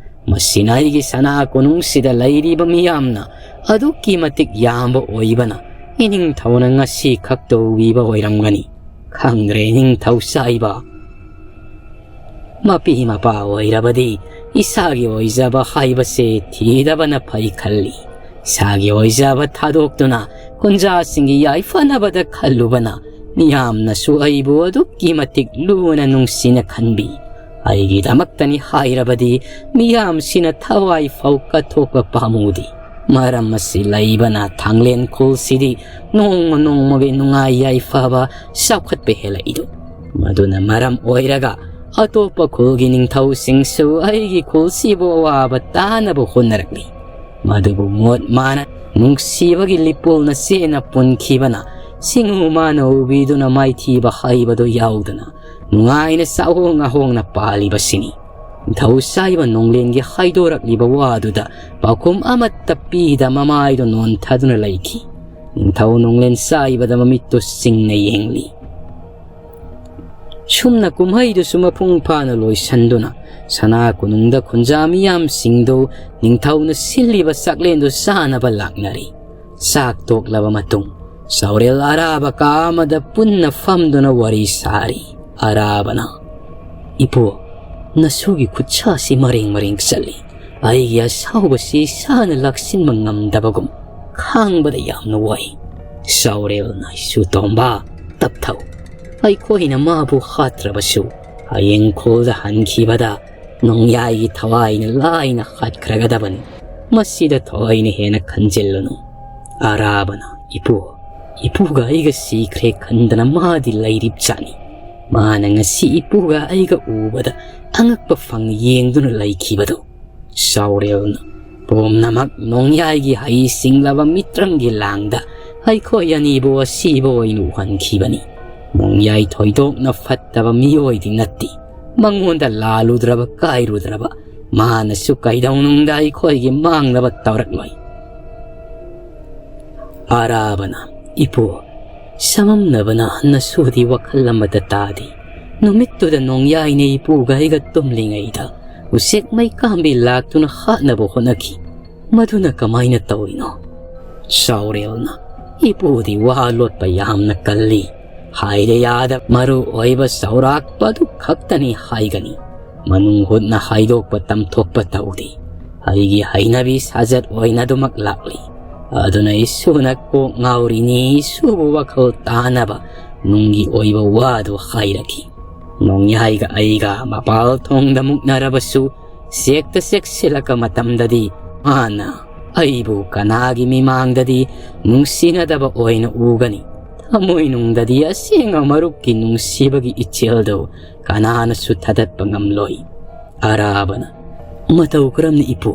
ꯃꯁꯤꯅ ꯑꯩꯒꯤ ꯁꯅꯥ ꯀꯣꯅꯨꯡꯁꯤꯗ ꯂꯩꯔꯤꯕ ꯃꯤꯌꯥꯝꯅ ꯑꯗꯨꯛꯀꯤ ꯃꯇꯤꯛ ꯌꯥꯝꯕ ꯑꯣꯏꯕꯅ ꯏꯅꯤꯡꯊꯧꯅ ꯉꯁꯤ ꯈꯛꯇ ꯎꯕꯤꯕ ꯑꯣꯏꯔꯝꯒꯅꯤ꯫ ꯈꯪꯗ꯭ꯔꯦ ꯏꯅꯤꯡꯊꯧ ꯆꯥꯏꯕ꯫ ꯃꯄꯤ ꯃꯄꯥ ꯑꯣꯏꯔꯕꯗꯤ ꯏꯁꯥꯒꯤ ꯑꯣꯏꯖꯕ ꯍꯥꯏꯕꯁꯦ ꯊꯤꯗꯕꯅ ꯐꯩ ꯈꯜꯂꯤ꯫ ꯏꯁꯥꯒꯤ ꯑꯣꯏꯖꯕ ꯊꯥꯗꯣꯛꯇꯨꯅ ꯈꯨꯟꯖꯥꯁꯤꯡꯒꯤ ꯌꯥꯏꯐꯅꯕꯗ ꯈꯜꯂꯨꯕꯅ ꯃꯤꯌꯥꯝꯅꯁꯨ ꯑꯩꯕꯨ ꯑꯗꯨꯛꯀꯤ ꯃꯇꯤꯛ ꯂꯨꯅ ꯅꯨꯡꯁꯤꯅ ꯈꯟꯕꯤ꯫ ꯑꯩꯒꯤꯗꯃꯛꯇꯅꯤ ꯍꯥꯏꯔꯕꯗꯤ ꯃꯤꯌꯥꯝꯁꯤꯅ ꯊꯋꯥꯏ ꯐꯥꯎ ꯀꯠꯊꯣꯛꯄ ꯄꯥꯝꯃꯨꯗꯦ꯫ ꯃꯔꯝ ꯑꯁꯤ ꯂꯩꯕꯅ ꯊꯥꯡꯂꯦꯟ ꯈꯨꯜꯁꯤꯗꯤ ꯅꯣꯡꯃ ꯅꯣꯡꯃꯒꯤ ꯅꯨꯡꯉꯥꯏ ꯌꯥꯏꯐꯕ ꯆꯥꯎꯈꯠꯄ ꯍꯦꯜꯂꯛꯏꯗꯨ꯫ ꯃꯗꯨꯅ ꯃꯔꯝ ꯑꯣꯏꯔꯒ ꯑꯇꯣꯞꯄ ꯈꯨꯜꯒꯤ ꯅꯤꯡꯊꯧꯁꯤꯡꯁꯨ ꯑꯩꯒꯤ ꯈꯨꯜꯁꯤꯕꯨ ꯑꯋꯥꯕ ꯇꯥꯅꯕ ꯍꯣꯠꯅꯔꯛꯂꯤ꯫ ꯃꯗꯨꯕꯨ ꯃꯣꯠ ꯃꯥꯅ ꯅꯨꯡꯁꯤꯕꯒꯤ ꯂꯤꯄꯨꯜꯅ ꯆꯦꯅ ꯄꯨꯟꯈꯤꯕꯅ ꯁꯤꯡꯎ ꯃꯥꯅ ꯎꯕꯤꯗꯨꯅ ꯃꯥꯏꯊꯤꯕ ꯍꯩꯕꯗꯨ ꯌꯥꯎꯗꯅ ꯅꯨꯡꯉꯥꯏꯅ ꯆꯥꯍꯣꯡ ꯉꯥꯍꯣꯡꯅ ꯄꯥꯜꯂꯤꯕꯁꯤꯅꯤ꯫ ꯅꯤꯡꯊꯧ ꯁꯥꯏꯕ ꯅꯣꯡꯂꯦꯟꯒꯤ ꯍꯥꯏꯗꯣꯔꯛꯂꯤꯕ ꯋꯥꯗꯨꯗ ꯄꯥꯎꯈꯨꯝ ꯑꯃꯠꯇ ꯄꯤꯗ ꯃꯃꯥꯏꯗꯨ ꯅꯣꯟꯊꯗꯨꯅ ꯂꯩꯈꯤ꯫ ꯅꯤꯡꯊꯧ ꯅꯣꯡꯂꯦꯟ ꯁꯥꯏꯕꯗ ꯃꯃꯤꯠꯇꯨ ꯁꯤꯡꯅ ꯌꯦꯡꯂꯤ꯫ ꯁꯨꯝꯅ ꯀꯨꯝꯍꯩꯗꯨꯁꯨ ꯃꯄꯨꯡ ꯐꯥꯅ ꯂꯣꯏꯁꯤꯟꯗꯨꯅ ꯁꯅꯥ ꯀꯣꯅꯨꯡꯗ ꯈꯨꯟꯖꯥ ꯃꯤꯌꯥꯝꯁꯤꯡꯗꯨ ꯅꯤꯡꯊꯧꯅ ꯁꯤꯜꯂꯤꯕ ꯆꯥꯛꯂꯦꯟꯗꯨ ꯆꯥꯅꯕ ꯂꯥꯛꯅꯔꯤ꯫ ꯆꯥꯛ ꯇꯣꯛꯂꯕ ꯃꯇꯨꯡ ꯆꯥꯎꯔꯦꯜ ꯑꯔꯥꯕ ꯀꯥ ꯑꯃꯗ ꯄꯨꯟꯅ ꯐꯝꯗꯨꯅ ꯋꯥꯔꯤ ꯁꯥꯔꯤ꯫ ꯑꯔꯥꯕꯅ, "ꯏꯄꯨ, ꯅꯁꯨꯒꯤ ꯈꯨꯠꯁꯥꯁꯤ ꯃꯔꯦꯡ ꯃꯔꯦꯡ ꯆꯠꯂꯤ꯫ ꯑꯩꯒꯤ ꯑꯁꯥꯎꯕꯁꯤ ꯏꯁꯥꯅ ꯂꯥꯛꯁꯤꯟꯕ ꯉꯝꯗꯕꯒꯨꯝ ꯈꯥꯡꯕꯗ ꯌꯥꯝꯅ ꯋꯥꯏ꯫" ꯆꯥꯎꯔꯦꯜꯅ, "ꯏꯁꯨ ꯇꯣꯝꯕ, ꯇꯞꯊꯧ꯫ ꯑꯩꯈꯣꯏꯅ ꯃꯥꯕꯨ ꯍꯥꯠꯇ꯭ꯔꯕꯁꯨ ꯍꯌꯦꯡ ꯈꯨꯜꯗ ꯍꯟꯈꯤꯕꯗ ꯅꯣꯡꯌꯥꯏꯒꯤ ꯊꯋꯥꯏꯅ ꯂꯥꯏꯅ ꯍꯥꯠꯈ꯭ꯔꯒꯗꯕꯅꯤ꯫ ꯃꯁꯤꯗ ꯊꯋꯥꯏꯅ ꯍꯦꯟꯅ ꯈꯟꯖꯤꯜꯂꯨꯅꯨ꯫" ꯑꯔꯥꯕꯅ, "ꯏꯄꯨ, ꯏꯄꯨꯒ ꯑꯩꯒ ꯁꯤꯈ꯭ꯔꯦ ꯈꯟꯗꯅ ꯃꯥꯗꯤ ꯂꯩꯔꯤꯕꯖꯥꯠꯅꯤ꯫ ꯃꯥꯅ ꯉꯁꯤ ꯏꯄꯨꯒ ꯑꯩꯒ ꯎꯕꯗ ꯑꯉꯛꯄ ꯐꯪ ꯌꯦꯡꯗꯨꯅ ꯂꯩꯈꯤꯕꯗꯣ꯫" ꯆꯥꯎꯔꯦꯜꯅ, "ꯄꯨꯝꯅꯃꯛ ꯅꯣꯡꯌꯥꯏꯒꯤ ꯍꯩ ꯁꯤꯡꯂꯕ ꯃꯤꯇ꯭ꯔꯪꯒꯤ ꯂꯥꯡꯗ ꯑꯩꯈꯣꯏ ꯑꯅꯤꯕꯨ ꯑꯁꯤꯕ ꯑꯣꯏꯅ ꯎꯍꯟꯈꯤꯕꯅꯤ꯫ ꯅꯣꯡꯌꯥꯏ ꯊꯣꯏꯗꯣꯛꯅ ꯐꯠꯇꯕ ꯃꯤꯑꯣꯏꯗꯤ ꯅꯠꯇꯦ꯫ ꯃꯉꯣꯟꯗ ꯂꯥꯜꯂꯨꯗ꯭ꯔꯕ ꯀꯥꯏꯔꯨꯗ꯭ꯔꯕ ꯃꯥꯅꯁꯨ ꯀꯩꯗꯧꯅꯨꯡꯗ ꯑꯩꯈꯣꯏꯒꯤ ꯃꯥꯡꯅꯕ ꯇꯧꯔꯛꯂꯣꯏ꯫" ꯑꯔꯥꯕꯅ, "ꯏꯄꯨ, ꯁꯃꯝꯅꯕꯅ ꯅꯁꯨꯗꯤ ꯋꯥꯈꯜ ꯑꯃꯠꯇ ꯇꯥꯗꯦ꯫ ꯅꯨꯃꯤꯠꯇꯨꯗ ꯅꯣꯡꯌꯥꯏꯅ ꯏꯄꯨꯒ ꯑꯩꯒ ꯇꯨꯝꯂꯤꯉꯩꯗ ꯎꯆꯦꯛ ꯃꯩꯀꯥꯝꯕꯤ ꯂꯥꯛꯇꯨꯅ ꯍꯥꯠꯅꯕ ꯍꯣꯠꯅꯈꯤ꯫ ꯃꯗꯨꯅ ꯀꯃꯥꯏꯅ ꯇꯧꯔꯤꯅꯣ?" ꯆꯥꯎꯔꯦꯜꯅ, "ꯏꯄꯨꯗꯤ ꯋꯥ ꯂꯣꯠꯄ ꯌꯥꯝꯅ ꯀꯜꯂꯤ꯫ ꯍꯥꯏꯔꯦ ꯌꯥꯗ ꯃꯔꯨ ꯑꯣꯏꯕ ꯆꯥꯎꯔꯥꯛꯄ ꯑꯗꯨ ꯈꯛꯇꯅꯤ ꯍꯥꯏꯒꯅꯤ꯫ ꯃꯅꯨꯡ ꯍꯨꯠꯅ ꯍꯥꯏꯗꯣꯛꯄ ꯇꯝꯊꯣꯛꯄ ꯇꯧꯗꯦ꯫ ꯑꯩꯒꯤ ꯍꯩꯅꯕꯤ ꯁꯥꯖꯠ ꯑꯣꯏꯅ ꯑꯗꯨꯃꯛ ꯂꯥꯛꯂꯤ꯫ ꯑꯗꯨꯅ ꯏꯁꯨꯅ ꯀꯣꯛ ꯉꯥꯎꯔꯤꯅꯤ, ꯏꯁꯨꯕꯨ ꯋꯥꯈꯜ ꯇꯥꯅꯕ ꯅꯨꯡꯒꯤ ꯑꯣꯏꯕ ꯋꯥꯗꯨ ꯍꯥꯏꯔꯛꯈꯤ꯫ ꯅꯣꯡꯌꯥꯏꯒ ꯑꯩꯒ ꯃꯄꯥꯜ ꯊꯣꯡꯗ ꯃꯨꯛꯅꯔꯕꯁꯨ ꯆꯦꯛꯇ ꯆꯦꯛꯁꯤꯜꯂꯛꯄ ꯃꯇꯝꯗꯗꯤ ꯃꯥꯅ ꯑꯩꯕꯨ ꯀꯅꯥꯒꯤ ꯃꯤꯃꯥꯡꯗꯗꯤ ꯅꯨꯡꯁꯤꯅꯗꯕ ꯑꯣꯏꯅ ꯎꯒꯅꯤ? ꯊꯃꯣꯏꯅꯨꯡꯗꯗꯤ ꯑꯁꯦꯡꯕ ꯃꯔꯨꯞꯀꯤ ꯅꯨꯡꯁꯤꯕꯒꯤ ꯏꯆꯦꯜꯗꯨ ꯀꯅꯥꯅꯁꯨ ꯊꯥꯗꯠꯄ ꯉꯝꯂꯣꯏ꯫" ꯑꯔꯥꯕꯅ, "ꯃꯇꯧ ꯀꯔꯝꯅ ꯏꯄꯨ?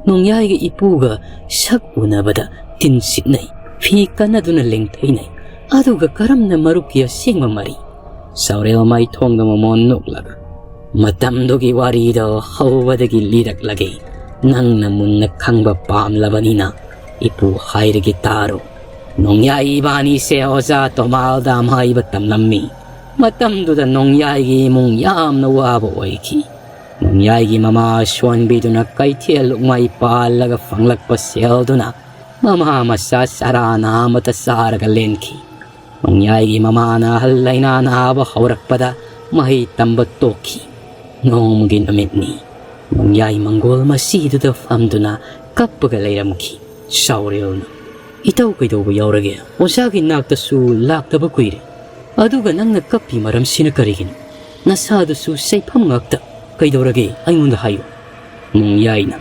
ꯅꯣꯡꯌꯥꯏꯒ ꯏꯄꯨꯒ ꯁꯛ ꯎꯅꯕꯗ ꯇꯤꯟ ꯁꯤꯠꯅꯩ, ꯐꯤ ꯀꯟꯅꯗꯨꯅ ꯂꯦꯡꯊꯩꯅꯩ, ꯑꯗꯨꯒ ꯀꯔꯝꯅ ꯃꯔꯨꯞꯀꯤ ꯑꯁꯦꯡꯕ ꯃꯔꯤ?" ꯆꯥꯎꯔꯦꯜ ꯃꯥꯏꯊꯣꯡꯗ ꯃꯃꯣꯟ ꯅꯣꯛꯂꯒ, ꯃꯇꯝꯗꯨꯒꯤ ꯋꯥꯔꯤꯗꯣ ꯍꯧꯕꯗꯒꯤ ꯂꯤꯔꯛꯂꯒꯦ꯫ ꯅꯪꯅ ꯃꯨꯟꯅ ꯈꯪꯕ ꯄꯥꯝꯂꯕꯅꯤꯅ ꯏꯄꯨ ꯍꯥꯏꯔꯒꯦ ꯇꯥꯔꯣ꯫ ꯅꯣꯡꯌꯥꯏ ꯏꯕꯥꯅꯤꯁꯦ ꯑꯣꯖꯥ ꯇꯣꯃꯥꯜꯗꯥꯝ ꯍꯥꯏꯕ ꯇꯝꯂꯝꯃꯤ꯫ ꯃꯇꯝꯗꯨꯗ ꯅꯣꯡꯌꯥꯏꯒꯤ ꯏꯃꯨꯡ ꯌꯥꯝꯅ ꯋꯥꯕ ꯑꯣꯏꯈꯤ꯫ ꯅꯣꯡꯌꯥꯏꯒꯤ ꯃꯃꯥ ꯁꯣꯟꯕꯤꯗꯨꯅ ꯀꯩꯊꯦꯜ ꯂꯨꯛꯃꯥꯏ ꯄꯥꯜꯂꯒ ꯐꯪꯂꯛꯄ ꯁꯦꯜꯗꯨꯅ ꯃꯃꯥ ꯃꯆꯥ ꯆꯔꯥ ꯅꯥꯝꯃꯇ ꯆꯥꯔꯒ ꯂꯦꯟꯈꯤ꯫ ꯅꯣꯡꯌꯥꯏꯒꯤ ꯃꯃꯥꯅ ꯑꯍꯜ ꯂꯩꯅꯥ ꯅꯥꯕ ꯍꯧꯔꯛꯄꯗ ꯃꯍꯩ ꯇꯝꯕ ꯇꯣꯛꯈꯤ꯫ ꯅꯣꯡꯃꯒꯤ ꯅꯨꯃꯤꯠꯅꯤ꯫ ꯅꯣꯡꯌꯥꯏ ꯃꯪꯒꯣꯜ ꯃꯁꯤꯗꯨꯗ ꯐꯝꯗꯨꯅ ꯀꯞꯄꯒ ꯂꯩꯔꯝꯈꯤ꯫ ꯁꯥꯎꯔꯦꯜꯅ, "ꯏꯇꯥꯎ, ꯀꯩꯗꯧꯕ ꯌꯥꯎꯔꯒꯦ? ꯑꯣꯖꯥꯒꯤ ꯅꯥꯛꯇꯁꯨ ꯂꯥꯛꯇꯕ ꯀꯨꯏꯔꯦ꯫ ꯑꯗꯨꯒ ꯅꯪꯅ ꯀꯞꯄꯤ ꯃꯔꯝꯁꯤꯅ ꯀꯔꯤꯒꯤꯅꯣ? ꯅꯁꯥꯗꯨꯁꯨ ꯆꯩꯐꯝ ꯉꯥꯛꯇ꯫ ꯀꯩꯗꯧꯔꯒꯦ? ꯑꯩꯉꯣꯟꯗ ꯍꯥꯏꯌꯨ꯫" ꯅꯣꯡꯌꯥꯏꯅ,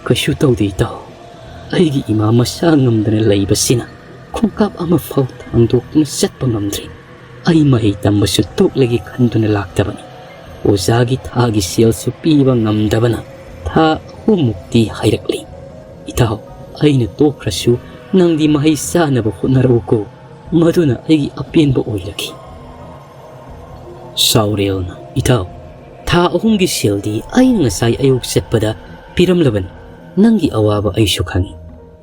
"ꯀꯩꯁꯨ ꯇꯧꯗꯦ ꯏꯇꯥꯎ꯫ ꯑꯩꯒꯤ ꯏꯃꯥ ꯃꯁꯥ ꯉꯝꯗꯅ ꯂꯩꯕꯁꯤꯅ ꯈꯣꯡꯀꯥꯞ ꯑꯃꯐꯥꯎ ꯊꯥꯡꯗꯣꯛꯇꯨꯅ ꯆꯠꯄ ꯉꯝꯗ꯭ꯔꯤ꯫ ꯑꯩ ꯃꯍꯩ ꯇꯝꯕꯁꯨ ꯇꯣꯛꯂꯒꯦ ꯈꯟꯗꯨꯅ ꯂꯥꯛꯇꯕꯅꯤ꯫ ꯑꯣꯖꯥꯒꯤ ꯊꯥꯒꯤ ꯁꯦꯜꯁꯨ ꯄꯤꯕ ꯉꯝꯗꯕꯅ ꯊꯥ ꯑꯍꯨꯝꯃꯨꯛꯇꯤ ꯍꯥꯏꯔꯛꯂꯤ꯫ ꯏꯇꯥꯎ, ꯑꯩꯅ ꯇꯣꯛꯈ꯭ꯔꯁꯨ ꯅꯪꯗꯤ ꯃꯍꯩ ꯆꯥꯅꯕ ꯍꯣꯠꯅꯔꯛꯎꯀꯣ꯫ ꯃꯗꯨꯅ ꯑꯩꯒꯤ ꯑꯄꯦꯟꯕ ꯑꯣꯏꯔꯒꯦ꯫" ꯁꯥꯎꯔꯦꯜꯅ, "ꯏꯇꯥꯎ, ꯊꯥ ꯑꯍꯨꯝꯒꯤ ꯁꯦꯜꯗꯤ ꯑꯩꯅ ꯉꯁꯥꯏ ꯑꯌꯨꯛ ꯆꯠꯄꯗ ꯄꯤꯔꯝꯂꯕꯅꯤ꯫ ꯅꯪꯒꯤ ꯑꯋꯥꯕ ꯑꯩꯁꯨ ꯈꯪꯏ꯫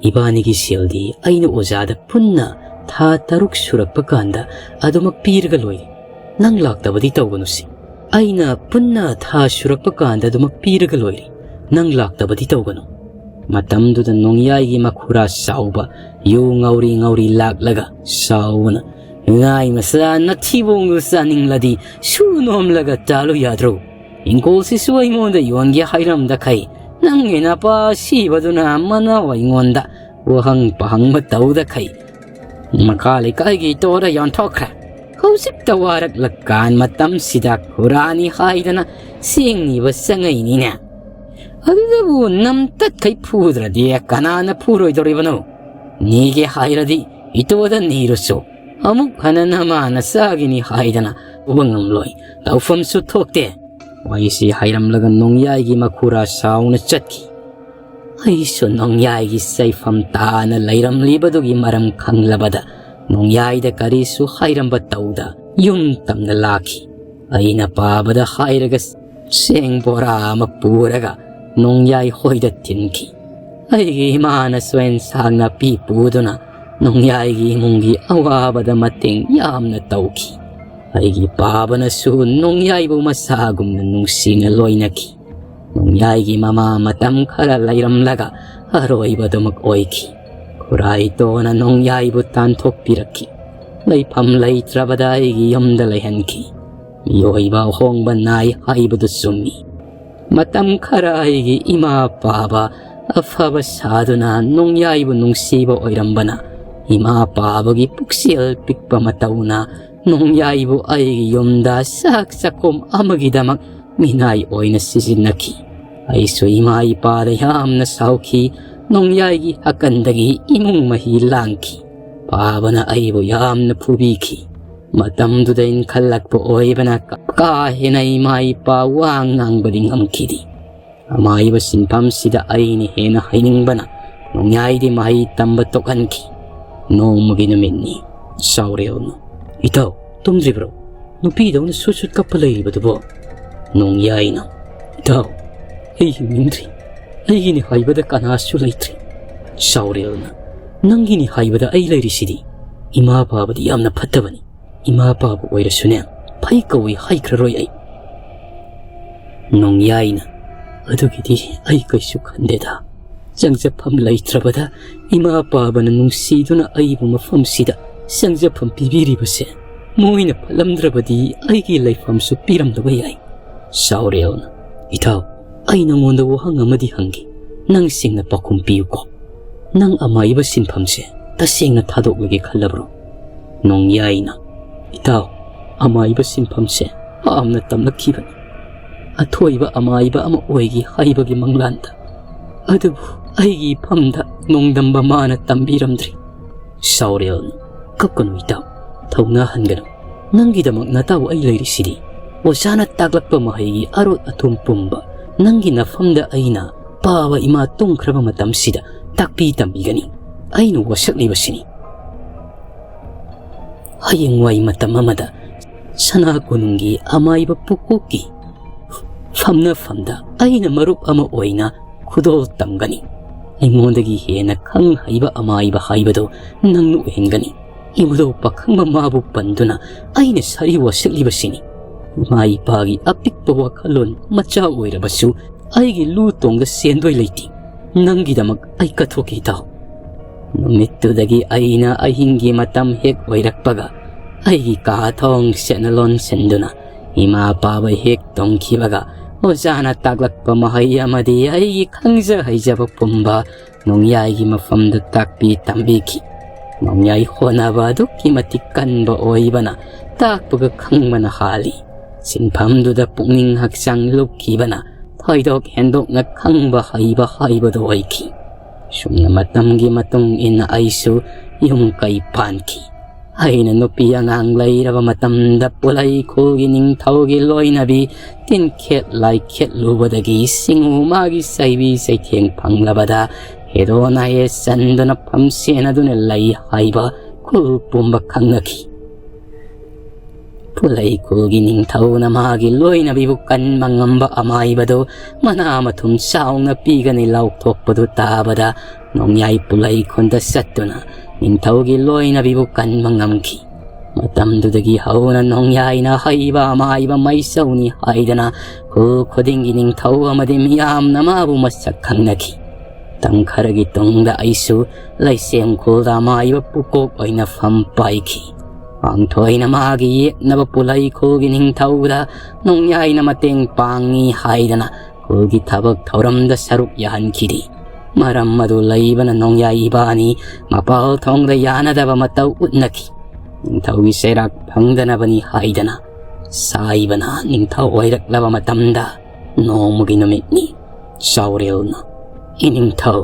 ꯏꯕꯥꯅꯤꯒꯤ ꯁꯦꯜꯗꯤ ꯑꯩꯅ ꯑꯣꯖꯥꯗ ꯄꯨꯟꯅ ꯊꯥ ꯇꯔꯨꯛ ꯁꯨꯔꯛꯄ ꯀꯥꯟꯗ ꯑꯗꯨꯃꯛ ꯄꯤꯔꯒ ꯂꯣꯏꯔꯦ꯫ ꯅꯪ ꯂꯥꯛꯇꯕꯗꯤ ꯇꯧꯒꯅꯨꯁꯦ꯫ ꯑꯩꯅ ꯄꯨꯟꯅ ꯊꯥ ꯁꯨꯔꯛꯄ ꯀꯥꯟꯗ ꯑꯗꯨꯃꯛ ꯄꯤꯔꯒ ꯂꯣꯏꯔꯦ꯫ ꯅꯪ ꯂꯥꯛꯇꯕꯗꯤ ꯇꯧꯒꯅꯨ꯫" ꯃꯇꯝꯗꯨꯗ ꯅꯣꯡꯌꯥꯏꯒꯤ ꯃꯈꯨꯔꯥ ꯆꯥꯎꯕ ꯌꯨ ꯉꯧꯔꯤ ꯉꯧꯔꯤ ꯂꯥꯛꯂꯒ ꯁꯥꯎꯕꯅ, "ꯉꯥꯏ ꯃꯆꯥ, ꯅꯊꯤꯕꯣꯡꯗꯨ ꯆꯥꯅꯤꯡꯂꯗꯤ ꯁꯨ ꯅꯣꯝꯂꯒ ꯆꯥꯂꯨ ꯌꯥꯗ꯭ꯔꯣ? ꯏꯪꯈꯣꯜꯁꯤꯁꯨ ꯑꯩꯉꯣꯟꯗ ꯌꯣꯟꯒꯦ ꯍꯥꯏꯔꯝꯗꯈꯩ ꯅꯪꯒꯤ ꯅꯄꯥ ꯁꯤꯕꯗꯨꯅ ꯃꯅꯥꯎ ꯑꯩꯉꯣꯟꯗ ꯋꯥꯍꯪ ꯄꯥꯍꯪꯕ ꯇꯧꯗꯈꯩ ꯃꯈꯥ ꯂꯩꯀꯥꯏꯒꯤ ꯇꯣꯔ ꯌꯣꯟꯊꯣꯛꯈ꯭ꯔꯦ꯫ ꯍꯧꯖꯤꯛꯇ ꯋꯥꯔꯛꯂꯀꯥꯟ ꯃꯇꯝꯁꯤꯗ ꯈꯨꯔꯥꯅꯤ ꯍꯥꯏꯗꯅ ꯆꯦꯡ ꯅꯤꯕ ꯆꯪꯉꯛꯏꯅꯤꯅꯦ꯫ ꯑꯗꯨꯗꯕꯨ ꯅꯝꯇꯠꯈꯩ ꯐꯨꯗ꯭ꯔꯗꯤ ꯀꯅꯥꯅ ꯐꯨꯔꯣꯏꯗꯧꯔꯤꯕꯅꯣ? ꯅꯤꯒꯦ ꯍꯥꯏꯔꯗꯤ ꯏꯇꯣꯗ ꯅꯤꯔꯨꯆꯣ꯫ ꯑꯃꯨꯛ ꯍꯟꯅ ꯅꯃꯥ ꯅꯆꯥꯒꯤꯅꯤ ꯍꯥꯏꯗꯅ ꯎꯕ ꯉꯝꯂꯣꯏ꯫ ꯇꯧꯐꯝꯁꯨ ꯊꯣꯛꯇꯦ꯫" ꯋꯥꯍꯩꯁꯤ ꯍꯥꯏꯔꯝꯂꯒ ꯅꯣꯡꯌꯥꯏꯒꯤ ꯃꯈꯨꯔꯥ ꯁꯥꯎꯅ ꯆꯠꯈꯤ꯫ ꯑꯩꯁꯨ ꯅꯣꯡꯌꯥꯏꯒꯤ ꯆꯩꯐꯝ ꯇꯥꯅ ꯂꯩꯔꯝꯂꯤꯕꯗꯨꯒꯤ ꯃꯔꯝ ꯈꯪꯂꯕꯗ ꯅꯣꯡꯌꯥꯏꯗ ꯀꯔꯤꯁꯨ ꯍꯥꯏꯔꯝꯕ ꯇꯧꯗ ꯌꯨꯝ ꯇꯝꯅ ꯂꯥꯛꯈꯤ꯫ ꯑꯩꯅ ꯄꯥꯕꯗ ꯍꯥꯏꯔꯒ ꯆꯦꯡ ꯕꯣꯔꯥ ꯑꯃ ꯄꯨꯔꯒ ꯅꯣꯡꯌꯥꯏ ꯍꯣꯏꯗ ꯊꯤꯟꯈꯤ꯫ ꯑꯩꯒꯤ ꯏꯃꯥꯅꯁꯨ ꯑꯦꯟꯁꯥꯡ ꯅꯥꯄꯤ ꯄꯨꯗꯨꯅ ꯅꯣꯡꯌꯥꯏꯒꯤ ꯏꯃꯨꯡꯒꯤ ꯑꯋꯥꯕꯗ ꯃꯇꯦꯡ ꯌꯥꯝꯅ ꯇꯧꯈꯤ꯫ ꯑꯩꯒꯤ ꯄꯥꯕꯅꯁꯨ ꯅꯣꯡꯌꯥꯏꯕꯨ ꯃꯁꯥꯒꯨꯝꯅ ꯅꯨꯡꯁꯤꯅ ꯂꯣꯏꯅꯈꯤ꯫ ꯅꯣꯡꯌꯥꯏꯒꯤ ꯃꯃꯥ ꯃꯇꯝ ꯈꯔ ꯂꯩꯔꯝꯂꯒ ꯑꯔꯣꯏꯕꯗꯨꯃꯛ ꯑꯣꯏꯈꯤ꯫ ꯈꯨꯔꯥꯏꯇꯣꯅ ꯅꯣꯡꯌꯥꯏꯕꯨ ꯇꯥꯟꯊꯣꯛꯄꯤꯔꯛꯈꯤ꯫ ꯂꯩꯐꯝ ꯂꯩꯇ꯭ꯔꯕꯗ ꯑꯩꯒꯤ ꯌꯨꯝꯗ ꯂꯩꯍꯟꯈꯤ꯫ ꯃꯤꯑꯣꯏꯕ ꯑꯍꯣꯡꯕ ꯅꯥꯏ ꯍꯥꯏꯕꯗꯨ ꯆꯨꯝꯃꯤ꯫ ꯃꯇꯝ ꯈꯔ ꯑꯩꯒꯤ ꯏꯃꯥ ꯄꯥꯕ ꯑꯐꯕ ꯁꯥꯗꯨꯅ ꯅꯣꯡꯌꯥꯏꯕꯨ ꯅꯨꯡꯁꯤꯕ ꯑꯣꯏꯔꯝꯕꯅ, ꯏꯃꯥ ꯄꯥꯕꯒꯤ ꯄꯨꯛꯆꯦꯜ ꯄꯤꯛꯄ ꯃꯇꯧꯅ ꯅꯣꯡꯌꯥꯏꯕꯨ ꯑꯩꯒꯤ ꯌꯨꯝꯗ ꯆꯥꯛ ꯆꯥꯛꯈꯨꯝ ꯑꯃꯒꯤꯗꯃꯛ ꯃꯤꯅꯥꯏ ꯑꯣꯏꯅ ꯁꯤꯖꯤꯟꯅꯈꯤ꯫ ꯑꯩꯁꯨ ꯏꯃꯥ ꯏꯄꯥꯗ ꯌꯥꯝꯅ ꯁꯥꯎꯈꯤ꯫ ꯅꯣꯡꯌꯥꯏꯒꯤ ꯑꯀꯟꯗꯒꯤ ꯏꯃꯨꯡ ꯃꯍꯤ ꯂꯥꯡꯈꯤ꯫ ꯄꯥꯕꯅ ꯑꯩꯕꯨ ꯌꯥꯝꯅ ꯐꯨꯕꯤꯈꯤ꯫ ꯃꯇꯝꯗꯨꯗ ꯏꯟꯈꯠꯂꯛꯄ ꯑꯣꯏꯕꯅ ꯀꯥ ꯍꯦꯟꯅ ꯏꯃꯥ ꯏꯄꯥ ꯋꯥ ꯉꯥꯡꯕꯗꯤ ꯉꯝꯈꯤꯗꯦ꯫ ꯑꯃꯥꯏꯕ ꯁꯤꯟꯐꯝꯁꯤꯗ ꯑꯩꯅ ꯍꯦꯟꯅ ꯍꯩꯅꯤꯡꯕꯅ ꯅꯣꯡꯌꯥꯏꯗꯤ ꯃꯍꯩ ꯇꯝꯕ ꯇꯣꯛꯍꯟꯈꯤ꯫ ꯅꯣꯡꯃꯒꯤ ꯅꯨꯃꯤꯠꯅꯤ꯫ ꯆꯥꯎꯔꯦꯜꯅ, "ꯏꯇꯥꯎ, ꯇꯨꯝꯗ꯭ꯔꯤꯕ꯭ꯔꯣ? ꯅꯨꯄꯤꯗꯧꯅ ꯁꯨꯠ ꯁꯨꯠ ꯀꯞꯄ ꯂꯩꯔꯤꯕꯗꯨꯕꯣ?" ꯅꯣꯡꯌꯥꯏꯅ, "ꯏꯇꯥꯎ, ꯑꯩ ꯍꯤꯡꯅꯤꯡꯗ꯭ꯔꯤ꯫ ꯑꯩꯒꯤꯅꯤ ꯍꯥꯏꯕꯗ ꯀꯅꯥꯁꯨ ꯂꯩꯇ꯭ꯔꯤ꯫" ꯆꯥꯎꯔꯦꯜꯅ, "ꯅꯪꯒꯤꯅꯤ ꯍꯥꯏꯕꯗ ꯑꯩ ꯂꯩꯔꯤꯁꯤꯗꯤ꯫ ꯏꯃꯥ ꯄꯥꯕꯗꯤ ꯌꯥꯝꯅ ꯐꯠꯇꯕꯅꯤ꯫ ꯏꯃꯥ ꯄꯥꯕ ꯑꯣꯏꯔꯁꯨꯅꯦ, ꯐꯩ ꯀꯧꯏ ꯍꯥꯏꯈ꯭ꯔꯔꯣꯏ ꯑꯩ꯫" ꯅꯣꯡꯌꯥꯏꯅ, "ꯑꯗꯨꯒꯤꯗꯤ ꯑꯩ ꯀꯩꯁꯨ ꯈꯟꯗꯦꯗ꯫ ꯆꯪꯖꯐꯝ ꯂꯩꯇ꯭ꯔꯕꯗ ꯏꯃꯥ ꯄꯥꯕꯅ ꯅꯨꯡꯁꯤꯗꯨꯅ ꯑꯩꯕꯨ ꯃꯐꯝꯁꯤꯗ ꯆꯪꯖꯐꯝ ꯄꯤꯕꯤꯔꯤꯕꯁꯦ, ꯃꯣꯏꯅ ꯐꯠꯂꯝꯗ꯭ꯔꯕꯗꯤ ꯑꯩꯒꯤ ꯂꯩꯐꯝꯁꯨ ꯄꯤꯔꯝꯗꯕ ꯌꯥꯏ꯫" ꯆꯥꯎꯔꯦꯜꯅ, "ꯏꯇꯥꯎ, ꯑꯩ ꯅꯉꯣꯟꯗ ꯋꯥꯍꯪ ꯑꯃꯗꯤ ꯍꯪꯒꯦ꯫ ꯅꯪ ꯁꯦꯡꯅ ꯄꯥꯎꯈꯨꯝ ꯄꯤꯌꯨꯀꯣ꯫ ꯅꯪ ꯑꯃꯥꯏꯕ ꯁꯤꯟꯐꯝꯁꯦ ꯇꯁꯦꯡꯅ ꯊꯥꯗꯣꯛꯂꯒꯦ ꯈꯜꯂꯕ꯭ꯔꯣ?" ꯅꯣꯡꯌꯥꯏꯅ, "ꯏꯇꯥꯎ, ꯑꯃꯥꯏꯕ ꯁꯤꯟꯐꯝꯁꯦ ꯄꯥꯝꯅ ꯇꯝꯂꯛꯈꯤꯕꯅꯤ꯫ ꯑꯊꯣꯏꯕ ꯑꯃꯥꯏꯕ ꯑꯃ ꯑꯣꯏꯒꯦ ꯍꯥꯏꯕꯒꯤ ꯃꯪꯂꯥꯟꯗ꯫ ꯑꯗꯨꯕꯨ ꯑꯩꯒꯤ ꯏꯐꯝꯗ ꯅꯣꯡꯗꯝꯕ ꯃꯥꯅ ꯇꯝꯕꯤꯔꯝꯗ꯭ꯔꯤ꯫" ꯆꯥꯎꯔꯦꯜꯅ, "ꯀꯞꯀꯅꯨ ꯏꯇꯥꯎ, ꯊꯧꯅꯥ ꯍꯟꯒꯅꯨ꯫ ꯅꯪꯒꯤꯗꯃꯛ ꯅꯇꯥꯎ ꯑꯩ ꯂꯩꯔꯤꯁꯤꯗꯤ꯫ ꯑꯣꯖꯥꯅ ꯇꯥꯛꯂꯛꯄ ꯃꯍꯩꯒꯤ ꯑꯔꯣꯠ ꯑꯊꯨꯝ ꯄꯨꯝꯕ ꯅꯪꯒꯤ ꯅꯐꯝꯗ ꯑꯩꯅ ꯄꯥꯕ ꯏꯃꯥ ꯇꯨꯝꯈ꯭ꯔꯕ ꯃꯇꯝꯁꯤꯗ ꯇꯥꯛꯄꯤ ꯇꯝꯕꯤꯒꯅꯤ꯫ ꯑꯩꯅ ꯋꯥꯁꯛꯂꯤꯕꯁꯤꯅꯤ꯫ ꯍꯌꯦꯡꯋꯥꯏ ꯃꯇꯝ ꯑꯃꯗ ꯁꯅꯥ ꯀꯣꯅꯨꯡꯒꯤ ꯑꯃꯥꯏꯕ ꯄꯨꯀꯣꯛꯀꯤ ꯐꯝꯅꯐꯝꯗ ꯑꯩꯅ ꯃꯔꯨꯞ ꯑꯃ ꯑꯣꯏꯅ ꯈꯨꯗꯣꯜ ꯇꯝꯒꯅꯤ꯫ ꯑꯩꯉꯣꯟꯗꯒꯤ ꯍꯦꯟꯅ ꯈꯪ ꯍꯩꯕ ꯑꯃꯥꯏꯕ ꯍꯥꯏꯕꯗꯨ ꯅꯪꯅ ꯑꯣꯏꯍꯟꯒꯅꯤ꯫ ꯏꯕꯨꯙꯧ ꯄꯥꯈꯪꯕ ꯃꯥꯕꯨ ꯄꯟꯗꯨꯅ ꯑꯩꯅ ꯁꯥꯔꯤ ꯋꯥꯁꯛꯂꯤꯕꯁꯤꯅꯤ꯫ ꯏꯃꯥ ꯏꯄꯥꯒꯤ ꯑꯄꯤꯛꯄ ꯋꯥꯈꯜꯂꯣꯟ ꯃꯆꯥ ꯑꯣꯏꯔꯕꯁꯨ ꯑꯩꯒꯤ ꯂꯨ ꯇꯣꯡꯗ ꯁꯦꯟꯗꯣꯏ ꯂꯩꯇꯦ꯫ ꯅꯪꯒꯤꯗꯃꯛ ꯑꯩ ꯀꯠꯊꯣꯛꯀꯦ ꯏꯇꯥꯎ꯫ ꯅꯨꯃꯤꯠꯇꯨꯗꯒꯤ ꯑꯩꯅ ꯑꯍꯤꯡꯒꯤ ꯃꯇꯝ ꯍꯦꯛ ꯑꯣꯏꯔꯛꯄꯒ ꯑꯩꯒꯤ ꯀꯥ ꯊꯣꯡ ꯁꯦꯠꯅ ꯂꯣꯟꯁꯤꯟꯗꯨꯅ ꯏꯃꯥ ꯄꯥꯕ ꯍꯦꯛ ꯇꯣꯡꯈꯤꯕꯒ ꯑꯣꯖꯥꯅ ꯇꯥꯛꯂꯛꯄ ꯃꯍꯩ ꯑꯃꯗꯤ ꯑꯩꯒꯤ ꯈꯪꯖ ꯍꯩꯖꯕ ꯄꯨꯝꯕ ꯅꯣꯡꯌꯥꯏꯒꯤ ꯃꯐꯝꯗ ꯇꯥꯛꯄꯤ ꯇꯝꯕꯤꯈꯤ꯫ ꯅꯣꯡꯌꯥꯏ ꯍꯣꯠꯅꯕ ꯑꯗꯨꯛꯀꯤ ꯃꯇꯤꯛ ꯀꯟꯕ ꯑꯣꯏꯕꯅ ꯇꯥꯛꯄꯒ ꯈꯪꯕꯅ ꯍꯥꯜꯂꯤ꯫ ꯁꯤꯟꯐꯝꯗꯨꯗ ꯄꯨꯛꯅꯤꯡ ꯍꯛꯆꯥꯡ ꯂꯨꯞꯈꯤꯕꯅ ꯊꯣꯏꯗꯣꯛ ꯍꯦꯟꯗꯣꯛꯅ ꯈꯪꯕ ꯍꯩꯕ ꯍꯥꯏꯕꯗꯨ ꯑꯣꯏꯈꯤ꯫ ꯁꯨꯝꯅ ꯃꯇꯝꯒꯤ ꯃꯇꯨꯡ ꯏꯟꯅ ꯑꯩꯁꯨ ꯌꯨꯝ ꯀꯩ ꯄꯥꯟꯈꯤ꯫ ꯑꯩꯅ ꯅꯨꯄꯤ ꯑꯉꯥꯡ ꯂꯩꯔꯕ ꯃꯇꯝꯗ ꯄꯨꯂꯩ ꯈꯨꯜꯒꯤ ꯅꯤꯡꯊꯧꯒꯤ ꯂꯣꯏꯅꯕꯤ ꯇꯤꯟꯈꯦꯠ ꯂꯥꯏꯈꯦꯠꯂꯨꯕꯗꯒꯤ ꯁꯤꯡꯎ ꯃꯥꯒꯤ ꯆꯩꯕꯤ ꯆꯩꯊꯦꯡ ꯐꯪꯂꯕꯗ ꯍꯦꯔꯣꯅ ꯍꯦ ꯆꯟꯗꯨꯅ ꯐꯝꯁꯦꯟꯅꯗꯨꯅ ꯂꯩ ꯍꯥꯏꯕ ꯈꯨꯜ ꯄꯨꯝꯕ ꯈꯪꯅꯈꯤ꯫ ꯄꯨꯂꯩ ꯈꯨꯜꯒꯤ ꯅꯤꯡꯊꯧꯅ ꯃꯥꯒꯤ ꯂꯣꯏꯅꯕꯤꯕꯨ ꯀꯟꯕ ꯉꯝꯕ ꯑꯃꯥꯏꯕꯗꯨ ꯃꯅꯥ ꯃꯊꯨꯝ ꯆꯥꯎꯅ ꯄꯤꯒꯅꯤ ꯂꯥꯎꯊꯣꯛꯄꯗꯨ ꯇꯥꯕꯗ ꯅꯣꯡꯌꯥꯏ ꯄꯨꯂꯩ ꯈꯨꯟꯗ ꯆꯠꯇꯨꯅ ꯅꯤꯡꯊꯧꯒꯤ ꯂꯣꯏꯅꯕꯤꯕꯨ ꯀꯟꯕ ꯉꯝꯈꯤ꯫ ꯃꯇꯝꯗꯨꯗꯒꯤ ꯍꯧꯅ ꯅꯣꯡꯌꯥꯏꯅ ꯍꯩꯕ ꯑꯃꯥꯏꯕ ꯃꯩꯁꯧꯅꯤ ꯍꯥꯏꯗꯅ ꯈꯨꯜ ꯈꯨꯗꯤꯡꯒꯤ ꯅꯤꯡꯊꯧ ꯑꯃꯗꯤ ꯃꯤꯌꯥꯝꯅ ꯃꯥꯕꯨ ꯃꯁꯛ ꯈꯪꯅꯈꯤ꯫ ꯃꯇꯝ ꯈꯔꯒꯤ ꯇꯨꯡꯗ ꯑꯩꯁꯨ ꯂꯩꯁꯦꯝ ꯈꯨꯜꯗ ꯑꯃꯥꯏꯕ ꯄꯨꯀꯣꯛ ꯑꯣꯏꯅ ꯐꯝ ꯄꯥꯏꯈꯤ꯫ ꯄꯥꯡꯊꯣꯏꯅ ꯃꯥꯒꯤ ꯌꯦꯠꯅꯕ ꯄꯨꯂꯩ ꯈꯨꯜꯒꯤ ꯅꯤꯡꯊꯧꯗ ꯅꯣꯡꯌꯥꯏꯅ ꯃꯇꯦꯡ ꯄꯥꯡꯉꯤ ꯍꯥꯏꯗꯅ ꯈꯨꯜꯒꯤ ꯊꯕꯛ ꯊꯧꯔꯝꯗ ꯁꯔꯨꯛ ꯌꯥꯍꯟꯈꯤꯗꯦ꯫ ꯃꯔꯝ ꯑꯗꯨ ꯂꯩꯕꯅ ꯅꯣꯡꯌꯥꯏ ꯏꯕꯥꯅꯤ ꯃꯄꯥꯜ ꯊꯣꯡꯗ ꯌꯥꯅꯗꯕ ꯃꯇꯧ ꯎꯠꯅꯈꯤ꯫ ꯅꯤꯡꯊꯧꯒꯤ ꯆꯩꯔꯥꯛ ꯐꯪꯗꯅꯕꯅꯤ ꯍꯥꯏꯗꯅ ꯁꯥꯏꯕꯅ ꯅꯤꯡꯊꯧ ꯑꯣꯏꯔꯛꯂꯕ ꯃꯇꯝꯗ ꯅꯣꯡꯃꯒꯤ ꯅꯨꯃꯤꯠꯅꯤ꯫ ꯆꯥꯎꯔꯦꯜꯅ, "ꯏꯅꯤꯡꯊꯧ,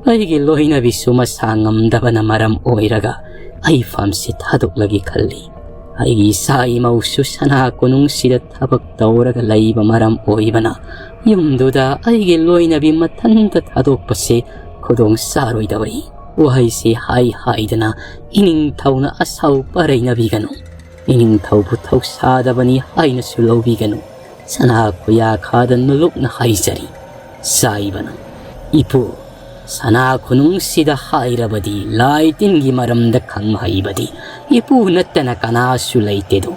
ꯑꯩꯒꯤ ꯂꯣꯏꯅꯕꯤꯁꯨ ꯃꯁꯥ ꯉꯝꯗꯕꯅ ꯃꯔꯝ ꯑꯣꯏꯔꯒ ꯑꯩ ꯐꯥꯝꯁꯤ ꯊꯥꯗꯣꯛꯂꯒꯦ ꯈꯜꯂꯤ꯫ ꯑꯩꯒꯤ ꯏꯆꯥ ꯏꯃꯧꯁꯨ ꯁꯅꯥ ꯀꯣꯅꯨꯡꯁꯤꯗ ꯊꯕꯛ ꯇꯧꯔꯒ ꯂꯩꯕ ꯃꯔꯝ ꯑꯣꯏꯕꯅ ꯌꯨꯝꯗꯨꯗ ꯑꯩꯒꯤ ꯂꯣꯏꯅꯕꯤ ꯃꯊꯟꯇ ꯊꯥꯗꯣꯛꯄꯁꯤ ꯈꯨꯗꯣꯡ ꯆꯥꯔꯣꯏꯗꯕꯅꯤ"꯫ ꯋꯥꯍꯩꯁꯤ ꯍꯥꯏ ꯍꯥꯏꯗꯅ ꯏꯅꯤꯡꯊꯧꯅ ꯑꯁꯥꯎ ꯄꯔꯩꯅꯕꯤꯒꯅꯨ꯫ ꯏꯅꯤꯡꯊꯧꯕꯨ ꯊꯧꯁꯥꯗꯕꯅꯤ ꯍꯥꯏꯅꯁꯨ ꯂꯧꯕꯤꯒꯅꯨ꯫ ꯁꯅꯥ ꯈꯨꯌꯥꯈꯥꯗ ꯅꯣꯂꯨꯛꯅ ꯍꯥꯏꯖꯔꯤ꯫ ꯆꯥꯏꯕꯅ, "ꯏꯄꯨ, ꯁꯅꯥ ꯈꯨꯅꯨꯡꯁꯤꯗ ꯍꯥꯏꯔꯕꯗꯤ ꯂꯥꯏ ꯇꯤꯟꯒꯤ ꯃꯔꯝꯗ ꯈꯪ ꯍꯩꯕꯗꯤ ꯏꯄꯨ ꯅꯠꯇꯅ ꯀꯅꯥꯁꯨ ꯂꯩꯇꯦꯗꯣ꯫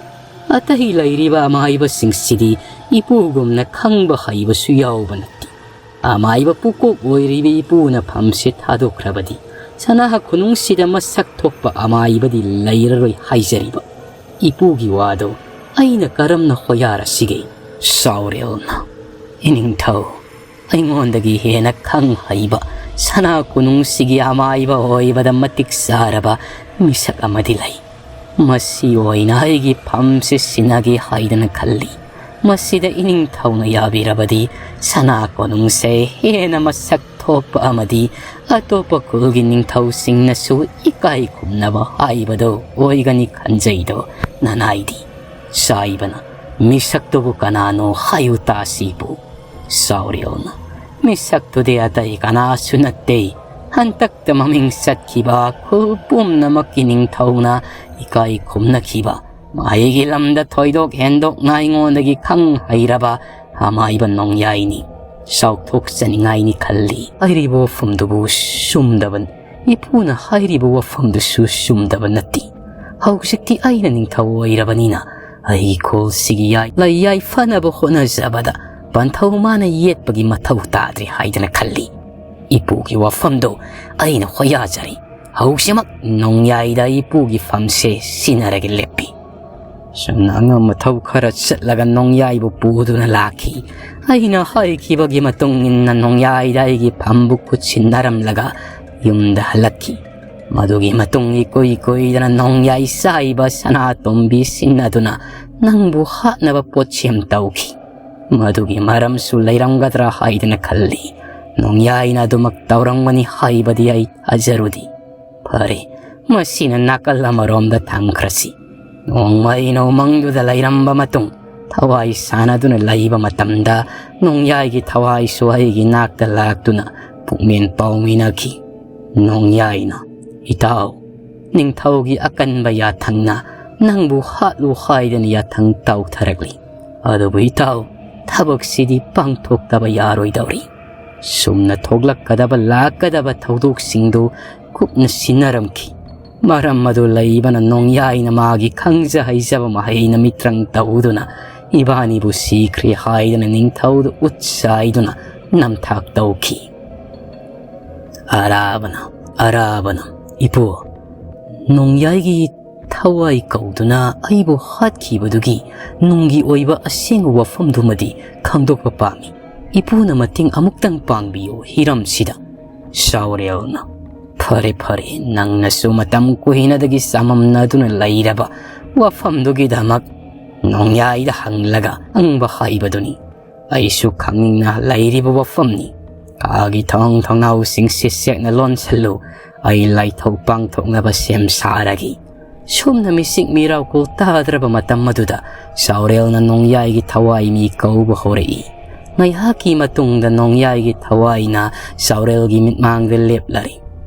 ꯑꯇꯩ ꯂꯩꯔꯤꯕ ꯑꯃꯥꯏꯕꯁꯤꯡꯁꯤꯗꯤ ꯏꯄꯨꯒꯨꯝꯅ ꯈꯪꯕ ꯍꯩꯕꯁꯨ ꯌꯥꯎꯕ ꯅꯠꯇꯦ꯫ ꯑꯃꯥꯏꯕ ꯄꯨꯀꯣꯛ ꯑꯣꯏꯔꯤꯕ ꯏꯄꯨꯅ ꯐꯝꯁꯦ ꯊꯥꯗꯣꯛꯈ꯭ꯔꯕꯗꯤ ꯁꯅꯥ ꯈꯨꯅꯨꯡꯁꯤꯗ ꯃꯁꯛ ꯊꯣꯛꯄ ꯑꯃꯥꯏꯕꯗꯤ ꯂꯩꯔꯔꯣꯏ ꯍꯥꯏꯖꯔꯤꯕ꯫ ꯏꯄꯨꯒꯤ ꯋꯥꯗꯣ ꯑꯩꯅ ꯀꯔꯝꯅ ꯍꯣꯌꯥꯔꯁꯤꯒꯦ?" ꯁꯥꯎꯔꯦꯜꯅ, "ꯏꯅꯤꯡꯊꯧ, ꯑꯩꯉꯣꯟꯗꯒꯤ ꯍꯦꯟꯅ ꯈꯪ ꯍꯩꯕ, ꯁꯅꯥ ꯈꯨꯅꯨꯡꯁꯤꯒꯤ ꯑꯃꯥꯏꯕ ꯑꯣꯏꯕꯗ ꯃꯇꯤꯛ ꯆꯥꯔꯕ ꯃꯤꯁꯛ ꯑꯃꯗꯤ ꯂꯩ꯫ ꯃꯁꯤ ꯑꯣꯏꯅ ꯑꯩꯒꯤ ꯐꯝꯁꯦ ꯁꯤꯟꯅꯒꯦ ꯍꯥꯏꯗꯅ ꯈꯜꯂꯤ꯫ ꯃꯁꯤꯗ ꯏꯅꯤꯡꯊꯧꯅ ꯌꯥꯕꯤꯔꯕꯗꯤ ꯁꯅꯥ ꯀꯣꯅꯨꯡꯁꯦ ꯍꯦꯟꯅ ꯃꯁꯛ ꯊꯣꯛꯄ ꯑꯃꯗꯤ ꯑꯇꯣꯞꯄ ꯈꯨꯜꯒꯤ ꯅꯤꯡꯊꯧꯁꯤꯡꯅꯁꯨ ꯏꯀꯥꯏ ꯈꯨꯝꯅꯕ ꯍꯥꯏꯕꯗꯣ ꯑꯣꯏꯒꯅꯤ ꯈꯟꯖꯩꯗꯣ ꯅꯅꯥꯏꯗꯤ꯫" ꯆꯥꯏꯕꯅ, "ꯃꯤꯁꯛꯇꯨꯕꯨ ꯀꯅꯥꯅꯣ ꯍꯥꯏꯌꯨ ꯇꯥꯁꯤꯕꯨ?" ꯁꯥꯎꯔꯤꯌꯣꯅ, "ꯃꯤꯁꯛꯇꯨꯗꯤ ꯑꯇꯩ ꯀꯅꯥꯁꯨ ꯅꯠꯇꯦ꯫ ꯍꯟꯇꯛꯇ ꯃꯃꯤꯡ ꯆꯠꯈꯤꯕ ꯈꯨꯜ ꯄꯨꯝꯅꯃꯛꯀꯤ ꯅꯤꯡꯊꯧꯅ ꯏꯀꯥꯏ ꯈꯨꯝꯅꯈꯤꯕ, ꯃꯍꯩꯒꯤ ꯂꯝꯗ ꯊꯣꯏꯗꯣꯛ ꯍꯦꯟꯗꯣꯛꯅ ꯑꯩꯉꯣꯟꯗꯒꯤ ꯈꯪ ꯍꯩꯔꯕ ꯑꯃꯥꯏꯕ ꯅꯣꯡꯌꯥꯏꯅꯤ꯫ ꯆꯥꯎꯊꯣꯛꯆꯅꯤꯡꯉꯥꯏꯅꯤ ꯈꯜꯂꯤ꯫" ꯍꯥꯏꯔꯤꯕ ꯋꯥꯐꯝꯗꯨꯕꯨ ꯆꯨꯝꯗꯕ, ꯏꯄꯨꯅ ꯍꯥꯏꯔꯤꯕ ꯋꯥꯐꯝꯗꯨꯁꯨ ꯆꯨꯝꯗꯕ ꯅꯠꯇꯦ꯫ ꯍꯧꯖꯤꯛꯇꯤ ꯑꯩꯅ ꯅꯤꯡꯊꯧ ꯑꯣꯏꯔꯕꯅꯤꯅ ꯑꯩꯒꯤ ꯈꯨꯜꯁꯤꯒꯤ ꯌꯥꯏ-, ꯂꯩ ꯌꯥꯏꯐꯅꯕ ꯍꯣꯠꯅꯖꯕꯗ ꯄꯟꯊꯧ ꯃꯥꯅ ꯌꯦꯠꯄꯒꯤ ꯃꯊꯧ ꯇꯥꯗ꯭ꯔꯦ ꯍꯥꯏꯗꯅ ꯈꯜꯂꯤ꯫ ꯏꯄꯨꯒꯤ ꯋꯥꯐꯝꯗꯣ ꯑꯩꯅ ꯍꯣꯌꯥꯖꯔꯤ꯫ ꯍꯧꯖꯤꯛꯃꯛ ꯅꯣꯡꯌꯥꯏꯗ ꯏꯄꯨꯒꯤ ꯐꯝꯁꯦ ꯁꯤꯟꯅꯔꯒ ꯂꯦꯞꯄꯤ꯫ ꯁꯨꯝꯅ ꯑꯉꯝ ꯃꯊꯧ ꯈꯔ ꯆꯠꯂꯒ ꯅꯣꯡꯌꯥꯏꯕꯨ ꯄꯨꯗꯨꯅ ꯂꯥꯛꯈꯤ꯫ ꯑꯩꯅ ꯍꯥꯏꯈꯤꯕꯒꯤ ꯃꯇꯨꯡ ꯏꯟꯅ ꯅꯣꯡꯌꯥꯏꯗ ꯑꯩꯒꯤ ꯐꯝꯕꯨ ꯈꯨꯠꯁꯤꯟꯅꯔꯝꯂꯒ ꯌꯨꯝꯗ ꯍꯜꯂꯛꯈꯤ꯫ ꯃꯗꯨꯒꯤ ꯃꯇꯨꯡ ꯏꯀꯨꯏ ꯀꯨꯏꯗꯅ ꯅꯣꯡꯌꯥꯏ ꯆꯥꯏꯕ ꯁꯅꯥꯇꯣꯝꯕꯤ ꯁꯤꯟꯅꯗꯨꯅ ꯅꯪꯕꯨ ꯍꯥꯠꯅꯕ ꯄꯣꯠꯁꯦꯝ ꯇꯧꯈꯤ꯫ ꯃꯗꯨꯒꯤ ꯃꯔꯝꯁꯨ ꯂꯩꯔꯝꯒꯗ꯭ꯔꯥ ꯍꯥꯏꯗꯅ ꯈꯜꯂꯤ꯫ ꯅꯣꯡꯌꯥꯏꯅ ꯑꯗꯨꯃꯛ ꯇꯧꯔꯝꯒꯅꯤ ꯍꯥꯏꯕꯗꯤ ꯑꯩ ꯊꯥꯖꯔꯨꯗꯦ꯫ ꯐꯔꯦ, ꯃꯁꯤꯅ ꯅꯥꯀꯜ ꯑꯃꯔꯣꯝꯗ ꯊꯝꯈ꯭ꯔꯁꯤ꯫ ꯅꯣꯡꯃ ꯑꯩꯅ ꯎꯃꯪꯗꯨꯗ ꯂꯩꯔꯝꯕ ꯃꯇꯨꯡ ꯊꯋꯥꯏ ꯁꯥꯟꯅꯗꯨꯅ ꯂꯩꯕ ꯃꯇꯝꯗ ꯅꯣꯡꯌꯥꯏꯒꯤ ꯊꯋꯥꯏꯁꯨ ꯑꯩꯒꯤ ꯅꯥꯛꯇ ꯂꯥꯛꯇꯨꯅ ꯄꯨꯛꯃꯦꯟ ꯄꯥꯎꯃꯤꯟꯅꯈꯤ꯫ ꯅꯣꯡꯌꯥꯏꯅ, "ꯏꯇꯥꯎ, ꯅꯤꯡꯊꯧꯒꯤ ꯑꯀꯟꯕ ꯌꯥꯊꯪꯅ ꯅꯪꯕꯨ ꯍꯥꯠꯂꯨ ꯍꯥꯏꯗꯅ ꯌꯥꯊꯪ ꯇꯧꯊꯔꯛꯂꯤ꯫ ꯑꯗꯨꯕꯨ ꯏꯇꯥꯎ, ꯊꯕꯛꯁꯤꯗꯤ ꯄꯥꯡꯊꯣꯛꯇꯕ ꯌꯥꯔꯣꯏꯗꯧꯔꯤ꯫ ꯁꯨꯝꯅ ꯊꯣꯛꯂꯛꯀꯗꯕ ꯂꯥꯛꯀꯗꯕ ꯊꯧꯗꯣꯛꯁꯤꯡꯗꯨ ꯀꯨꯞꯅ ꯁꯤꯟꯅꯔꯝꯈꯤ꯫ ꯃꯔꯝ ꯑꯗꯨ ꯂꯩꯕꯅ ꯅꯣꯡꯌꯥꯏꯅ ꯃꯥꯒꯤ ꯈꯪꯖ ꯍꯩꯖꯕ ꯃꯍꯩꯅ ꯃꯤꯇ꯭ꯔꯪ ꯇꯧꯗꯨꯅ ꯏꯕꯥꯅꯤꯕꯨ ꯁꯤꯈ꯭ꯔꯦ ꯍꯥꯏꯗꯨꯅ ꯅꯤꯡꯊꯧꯗ ꯎꯠ ꯆꯥꯏꯗꯨꯅ ꯅꯝꯊꯥꯛ ꯇꯧꯈꯤ꯫ ꯑꯔꯥꯕꯅ, ꯑꯔꯥꯕꯅ, ꯏꯄꯨ, ꯅꯣꯡꯌꯥꯏꯒꯤ ꯊꯋꯥꯏ ꯀꯧꯗꯨꯅ ꯑꯩꯕꯨ ꯍꯥꯠꯈꯤꯕꯗꯨꯒꯤ ꯅꯨꯡꯒꯤ ꯑꯣꯏꯕ ꯑꯁꯦꯡꯕ ꯋꯥꯐꯝꯗꯨꯃꯗꯤ ꯈꯪꯗꯣꯛꯄ ꯄꯥꯝꯃꯤ꯫ ꯏꯄꯨꯅ ꯃꯇꯦꯡ ꯑꯃꯨꯛꯇꯪ ꯄꯥꯡꯕꯤꯌꯨ ꯍꯤꯔꯝꯁꯤꯗ꯫ ꯁꯥꯎꯔꯦꯜꯅ, ꯐꯔꯦ, ꯐꯔꯦ, ꯅꯪꯅꯁꯨ ꯃꯇꯝ ꯀꯨꯏꯅꯗꯒꯤ ꯆꯃꯝꯅꯗꯨꯅ ꯂꯩꯔꯕ ꯋꯥꯐꯝꯗꯨꯒꯤꯗꯃꯛ ꯅꯣꯡꯌꯥꯏꯗ ꯍꯪꯂꯒ ꯈꯪꯕ ꯍꯥꯏꯕꯗꯨꯅꯤ꯫ ꯑꯩꯁꯨ ꯈꯪꯅꯤꯡꯅ ꯂꯩꯔꯤꯕ ꯋꯥꯐꯝꯅꯤ꯫ ꯀꯥꯒꯤ ꯊꯣꯡ ꯊꯣꯡꯅꯥꯎꯁꯤꯡ ꯁꯤꯠ ꯁꯦꯛꯅ ꯂꯣꯟꯁꯜꯂꯨ꯫ ꯑꯩ ꯂꯥꯏꯊꯧ ꯄꯥꯡꯊꯣꯛꯅꯕ ꯁꯦꯝ ꯁꯥꯔꯒꯦ꯫ ꯁꯨꯝꯅ ꯃꯤꯆꯤꯛ ꯃꯤꯔꯥꯎꯀꯨꯜ ꯇꯥꯗ꯭ꯔꯕ ꯃꯇꯝ ꯑꯗꯨꯗ ꯁꯥꯎꯔꯦꯜꯅ ꯅꯣꯡꯌꯥꯏꯒꯤ ꯊꯋꯥꯏ ꯃꯤ ꯀꯧꯕ ꯍꯧꯔꯛꯏ꯫ ꯉꯥꯏꯍꯥꯛꯀꯤ ꯃꯇꯨꯡꯗ ꯅꯣꯡꯌꯥꯏꯒꯤ ꯊꯋꯥꯏꯅ ꯁꯥꯎꯔꯦꯜꯒꯤ ꯃꯤꯠꯃꯥꯡꯗ ꯂꯦꯞꯂꯔꯤ꯫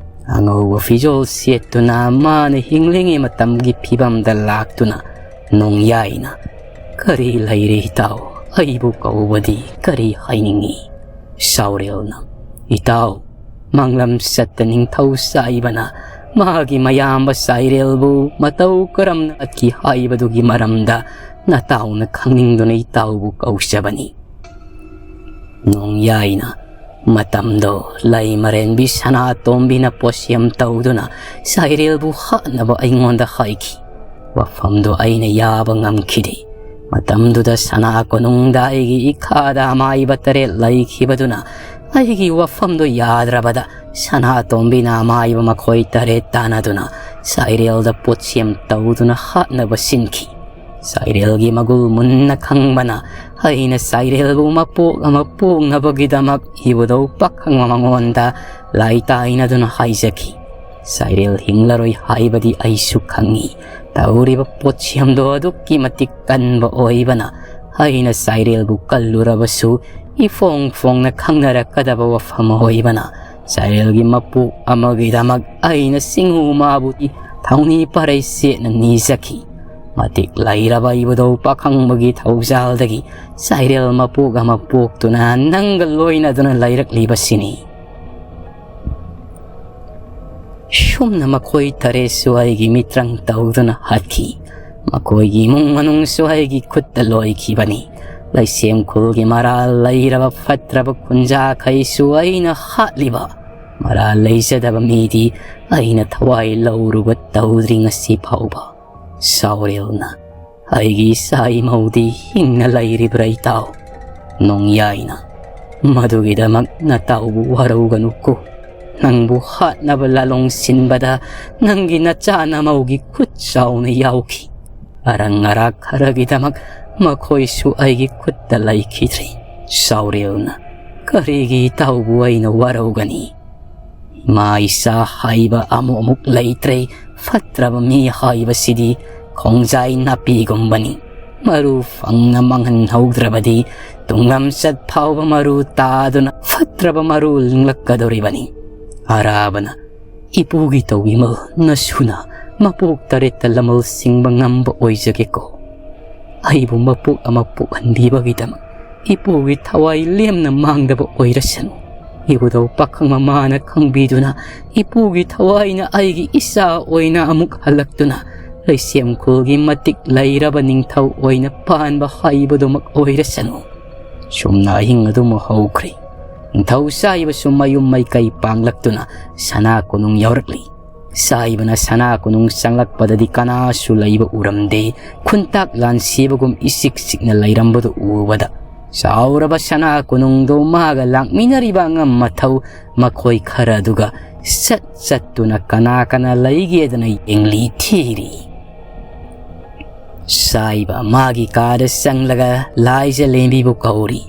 ꯑꯉꯧꯕ ꯐꯤꯖꯣꯜ ꯁꯦꯠꯇꯨꯅ ꯃꯥꯅ ꯍꯤꯡꯂꯤꯉꯩ ꯃꯇꯝꯒꯤ ꯐꯤꯕꯝꯗ ꯂꯥꯛꯇꯨꯅ ꯅꯣꯡꯌꯥꯏꯅ, "ꯀꯔꯤ ꯂꯩꯔꯦ ꯏꯇꯥꯎ? ꯑꯩꯕꯨ ꯀꯧꯕꯗꯤ ꯀꯔꯤ ꯍꯥꯏꯅꯤꯡꯉꯤ?" ꯁꯥꯎꯔꯦꯜꯅ, "ꯏꯇꯥꯎ, ꯃꯪꯂꯝ ꯆꯠꯇ ꯅꯤꯡꯊꯧ ꯆꯥꯏꯕꯅ ꯃꯥꯒꯤ ꯃꯌꯥꯝꯕ ꯁꯥꯏꯔꯦꯜꯕꯨ ꯃꯇꯧ ꯀꯔꯝꯅ ꯍꯥꯠꯈꯤ ꯍꯥꯏꯕꯗꯨꯒꯤ ꯃꯔꯝꯗ ꯅꯇꯥꯎꯅ ꯈꯪꯅꯤꯡꯗꯨꯅ ꯏꯇꯥꯎꯕꯨ ꯀꯧꯖꯕꯅꯤ꯫" ꯅꯣꯡꯌꯥꯏꯅ, "ꯃꯇꯝꯗꯣ ꯂꯩꯃꯔꯦꯟꯕꯤ ꯁꯅꯥꯇꯣꯝꯕꯤꯅ ꯄꯣꯠꯁꯦꯝ ꯇꯧꯗꯨꯅ ꯁꯥꯏꯔꯦꯜꯕꯨ ꯍꯥꯠꯅꯕ ꯑꯩꯉꯣꯟꯗ ꯍꯥꯏꯈꯤ꯫ ꯋꯥꯐꯝꯗꯨ ꯑꯩꯅ ꯌꯥꯕ ꯉꯝꯈꯤꯗꯦ꯫ ꯃꯇꯝꯗꯨꯗ ꯁꯅꯥ ꯀꯣꯅꯨꯡꯗ ꯑꯩꯒꯤ ꯏꯈꯥꯗ ꯑꯃꯥꯏꯕ ꯇꯔꯦꯠ ꯂꯩꯈꯤꯕꯗꯨꯅ ꯑꯩꯒꯤ ꯋꯥꯐꯝꯗꯨ ꯌꯥꯗ꯭ꯔꯕꯗ ꯁꯅꯥꯇꯣꯝꯕꯤꯅ ꯑꯃꯥꯏꯕ ꯃꯈꯣꯏ ꯇꯔꯦꯠ ꯇꯥꯟꯅꯗꯨꯅ ꯁꯥꯏꯔꯦꯜꯗ ꯄꯣꯠꯁꯦꯝ ꯇꯧꯗꯨꯅ ꯍꯥꯠꯅꯕ ꯁꯤꯟꯈꯤ꯫ ꯁꯥꯏꯔꯦꯜꯒꯤ ꯃꯒꯨꯜ ꯃꯨꯟꯅ ꯈꯪꯕꯅ ꯑꯩꯅ ꯁꯥꯏꯔꯦꯜꯕꯨ ꯃꯄꯣꯛ ꯑꯃ ꯄꯣꯛꯅꯕꯒꯤꯗꯃꯛ ꯏꯕꯨꯙꯧ ꯄꯥꯈꯪꯕ ꯃꯉꯣꯟꯗ ꯂꯥꯏ ꯇꯥꯏꯅꯗꯨꯅ ꯍꯥꯏꯖꯈꯤ꯫ ꯁꯥꯏꯔꯦꯜ ꯍꯤꯡꯂꯔꯣꯏ ꯍꯥꯏꯕꯗꯤ ꯑꯩꯁꯨ ꯈꯪꯏ꯫ ꯇꯧꯔꯤꯕ ꯄꯣꯠꯁꯦꯝꯗꯣ ꯑꯗꯨꯛꯀꯤ ꯃꯇꯤꯛ ꯀꯟꯕ ꯑꯣꯏꯕꯅ ꯑꯩꯅ ꯁꯥꯏꯔꯦꯜꯕꯨ ꯀꯜꯂꯨꯔꯕꯁꯨ ꯏꯐꯣꯡ ꯐꯣꯡꯅ ꯈꯪꯅꯔꯛꯀꯗꯕ ꯋꯥꯐꯝ ꯑꯣꯏꯕꯅ ꯁꯥꯏꯔꯦꯜꯒꯤ ꯃꯄꯣꯛ ꯑꯃꯒꯤꯗꯃꯛ ꯑꯩꯅ ꯆꯤꯡꯍꯨ ꯃꯥꯕꯨ ꯊꯧꯅꯤ ꯄꯔꯩ ꯁꯦꯠꯅ ꯅꯤꯖꯈꯤ꯫ ꯃꯇꯤꯛ ꯂꯩꯔꯕ ꯏꯕꯨꯙꯧ ꯄꯥꯈꯪꯕꯒꯤ ꯊꯧꯖꯥꯜꯗꯒꯤ ꯆꯥꯏꯔꯦꯜ ꯃꯄꯣꯛ ꯑꯃ ꯄꯣꯛꯇꯨꯅ ꯅꯪꯒ ꯂꯣꯏꯅꯗꯨꯅ ꯂꯩꯔꯛꯂꯤꯕꯁꯤꯅꯤ꯫ ꯁꯨꯝꯅ ꯃꯈꯣꯏ ꯇꯔꯦꯠꯁꯨ ꯑꯩꯒꯤ ꯃꯤꯇ꯭ꯔꯪ ꯇꯧꯗꯨꯅ ꯍꯥꯠꯈꯤ꯫ ꯃꯈꯣꯏꯒꯤ ꯏꯃꯨꯡ ꯃꯅꯨꯡꯁꯨ ꯑꯩꯒꯤ ꯈꯨꯠꯇ ꯂꯣꯏꯈꯤꯕꯅꯤ꯫ ꯂꯩꯁꯦꯝ ꯈꯨꯜꯒꯤ ꯃꯔꯥꯜ ꯂꯩꯔꯕ ꯐꯠꯇ꯭ꯔꯕ ꯈꯨꯟꯖꯥꯈꯩꯁꯨ ꯑꯩꯅ ꯍꯥꯠꯂꯤꯕ ꯃꯔꯥꯜ ꯂꯩꯖꯗꯕ ꯃꯤꯗꯤ ꯑꯩꯅ ꯊꯋꯥꯏ ꯂꯧꯔꯨꯕ ꯇꯧꯗ꯭ꯔꯤ ꯉꯁꯤ ꯐꯥꯎꯕ꯫ ꯁꯥꯎꯔꯦꯜꯅ, ꯑꯩꯒꯤ ꯏꯆꯥ ꯏꯃꯧꯗꯤ ꯍꯤꯡꯅ ꯂꯩꯔꯤꯕ꯭ꯔꯥ ꯏꯇꯥꯎ? ꯅꯣꯡꯌꯥꯏꯅ, ꯃꯗꯨꯒꯤꯗꯃꯛ ꯅꯇꯥꯎꯕꯨ ꯋꯥꯔꯧꯒꯅꯨꯀꯣ꯫ ꯅꯪꯕꯨ ꯍꯥꯠꯅꯕ ꯂꯥꯂꯣꯡ ꯁꯤꯟꯕꯗ ꯅꯪꯒꯤ ꯅꯆꯥ ꯅꯃꯧꯒꯤ ꯈꯨꯠ ꯆꯥꯎꯅ ꯌꯥꯎꯈꯤ꯫ ꯑꯔꯪ ꯑꯔꯥꯛ ꯈꯔꯒꯤꯗꯃꯛ ꯃꯈꯣꯏꯁꯨ ꯑꯩꯒꯤ ꯈꯨꯠꯇ ꯂꯩꯈꯤꯗ꯭ꯔꯤ꯫ ꯁꯥꯎꯔꯦꯜꯅ, ꯀꯔꯤꯒꯤ ꯏꯇꯥꯎꯕꯨ ꯑꯩꯅ ꯋꯥꯔꯧꯒꯅꯤ? ꯏꯃꯥ ꯏꯆꯥ ꯍꯥꯏꯕ ꯑꯃꯨꯛ ꯑꯃꯨꯛ ꯂꯩꯇ꯭ꯔꯦ꯫ ꯐꯠꯇ꯭ꯔꯕ ꯃꯤ ꯍꯥꯏꯕꯁꯤꯗꯤ ꯈꯣꯡꯖꯥꯏ ꯅꯥꯄꯤꯒꯨꯝꯕꯅꯤ꯫ ꯃꯔꯨ ꯐꯪꯅ ꯃꯥꯡꯍꯟꯍꯧꯗ꯭ꯔꯕꯗꯤ ꯇꯨꯡꯂꯝꯆꯠ ꯐꯥꯎꯕ ꯃꯔꯨ ꯇꯥꯗꯨꯅ ꯐꯠꯇ꯭ꯔꯕ ꯃꯔꯨ ꯂꯤꯡꯂꯛꯀꯗꯧꯔꯤꯕꯅꯤ꯫ ꯑꯔꯥꯕꯅ ꯏꯄꯨꯒꯤ ꯇꯧꯕꯤꯃꯜ ꯅꯁꯨꯅ ꯃꯄꯣꯛ ꯇꯔꯦꯠꯇ ꯂꯃꯜ ꯁꯤꯡꯕ ꯉꯝꯕ ꯑꯣꯏꯖꯒꯦꯀꯣ꯫ ꯑꯩꯕꯨ ꯃꯄꯣꯛ ꯑꯃ ꯄꯣꯛꯍꯟꯕꯤꯕꯒꯤꯗꯃꯛ ꯏꯄꯨꯒꯤ ꯊꯋꯥꯏ ꯂꯦꯝꯅ ꯃꯥꯡꯗꯕ ꯑꯣꯏꯔꯁꯅꯨ꯫ ꯏꯕꯨꯙꯧ ꯄꯥꯈꯪ ꯃꯃꯥꯅ ꯈꯪꯕꯤꯗꯨꯅ ꯏꯄꯨꯒꯤ ꯊꯋꯥꯏꯅ ꯑꯩꯒꯤ ꯏꯆꯥ ꯑꯣꯏꯅ ꯑꯃꯨꯛ ꯍꯜꯂꯛꯇꯨꯅ ꯂꯩꯁꯦꯝꯈꯨꯜꯒꯤ ꯃꯇꯤꯛ ꯂꯩꯔꯕ ꯅꯤꯡꯊꯧ ꯑꯣꯏꯅ ꯄꯥꯟꯕ ꯍꯥꯏꯕꯗꯨꯃꯛ ꯑꯣꯏꯔꯁꯅꯨ꯫ ꯁꯨꯝꯅ ꯑꯍꯤꯡ ꯑꯗꯨꯃꯛ ꯍꯧꯈ꯭ꯔꯦ꯫ ꯅꯤꯡꯊꯧ ꯆꯥꯏꯕꯁꯨ ꯃꯌꯨꯝ ꯃꯩꯀꯩ ꯄꯥꯡꯂꯛꯇꯨꯅ ꯁꯅꯥ ꯀꯣꯅꯨꯡ ꯌꯧꯔꯛꯂꯤ꯫ ꯆꯥꯏꯕꯅ ꯁꯅꯥ ꯀꯣꯅꯨꯡ ꯆꯪꯂꯛꯄꯗꯗꯤ ꯀꯅꯥꯁꯨ ꯂꯩꯕ ꯎꯔꯝꯗꯦ꯫ ꯈꯨꯟꯇꯥꯛ ꯂꯥꯟꯁꯤꯕꯒꯨꯝ ꯏꯆꯤꯛ ꯆꯤꯛꯅ ꯂꯩꯔꯝꯕꯗꯨ ꯎꯕꯗ ꯆꯥꯎꯔꯕ ꯁꯅꯥ ꯀꯣꯅꯨꯡꯗꯣ ꯃꯥꯒ ꯂꯥꯛꯃꯤꯟꯅꯔꯤꯕ ꯑꯉꯝ ꯃꯊꯧ ꯃꯈꯣꯏ ꯈꯔ ꯑꯗꯨꯒ ꯆꯠ ꯆꯠꯇꯨꯅ ꯀꯅꯥ ꯀꯅꯥ ꯂꯩꯒꯦꯗꯅ ꯌꯦꯡꯂꯤ ꯊꯤꯔꯤ꯫ ꯆꯥꯏꯕ ꯃꯥꯒꯤ ꯀꯥꯗ ꯆꯪꯂꯒ ꯂꯥꯏꯖ ꯂꯦꯝꯕꯤꯕꯨ ꯀꯧꯔꯤ꯫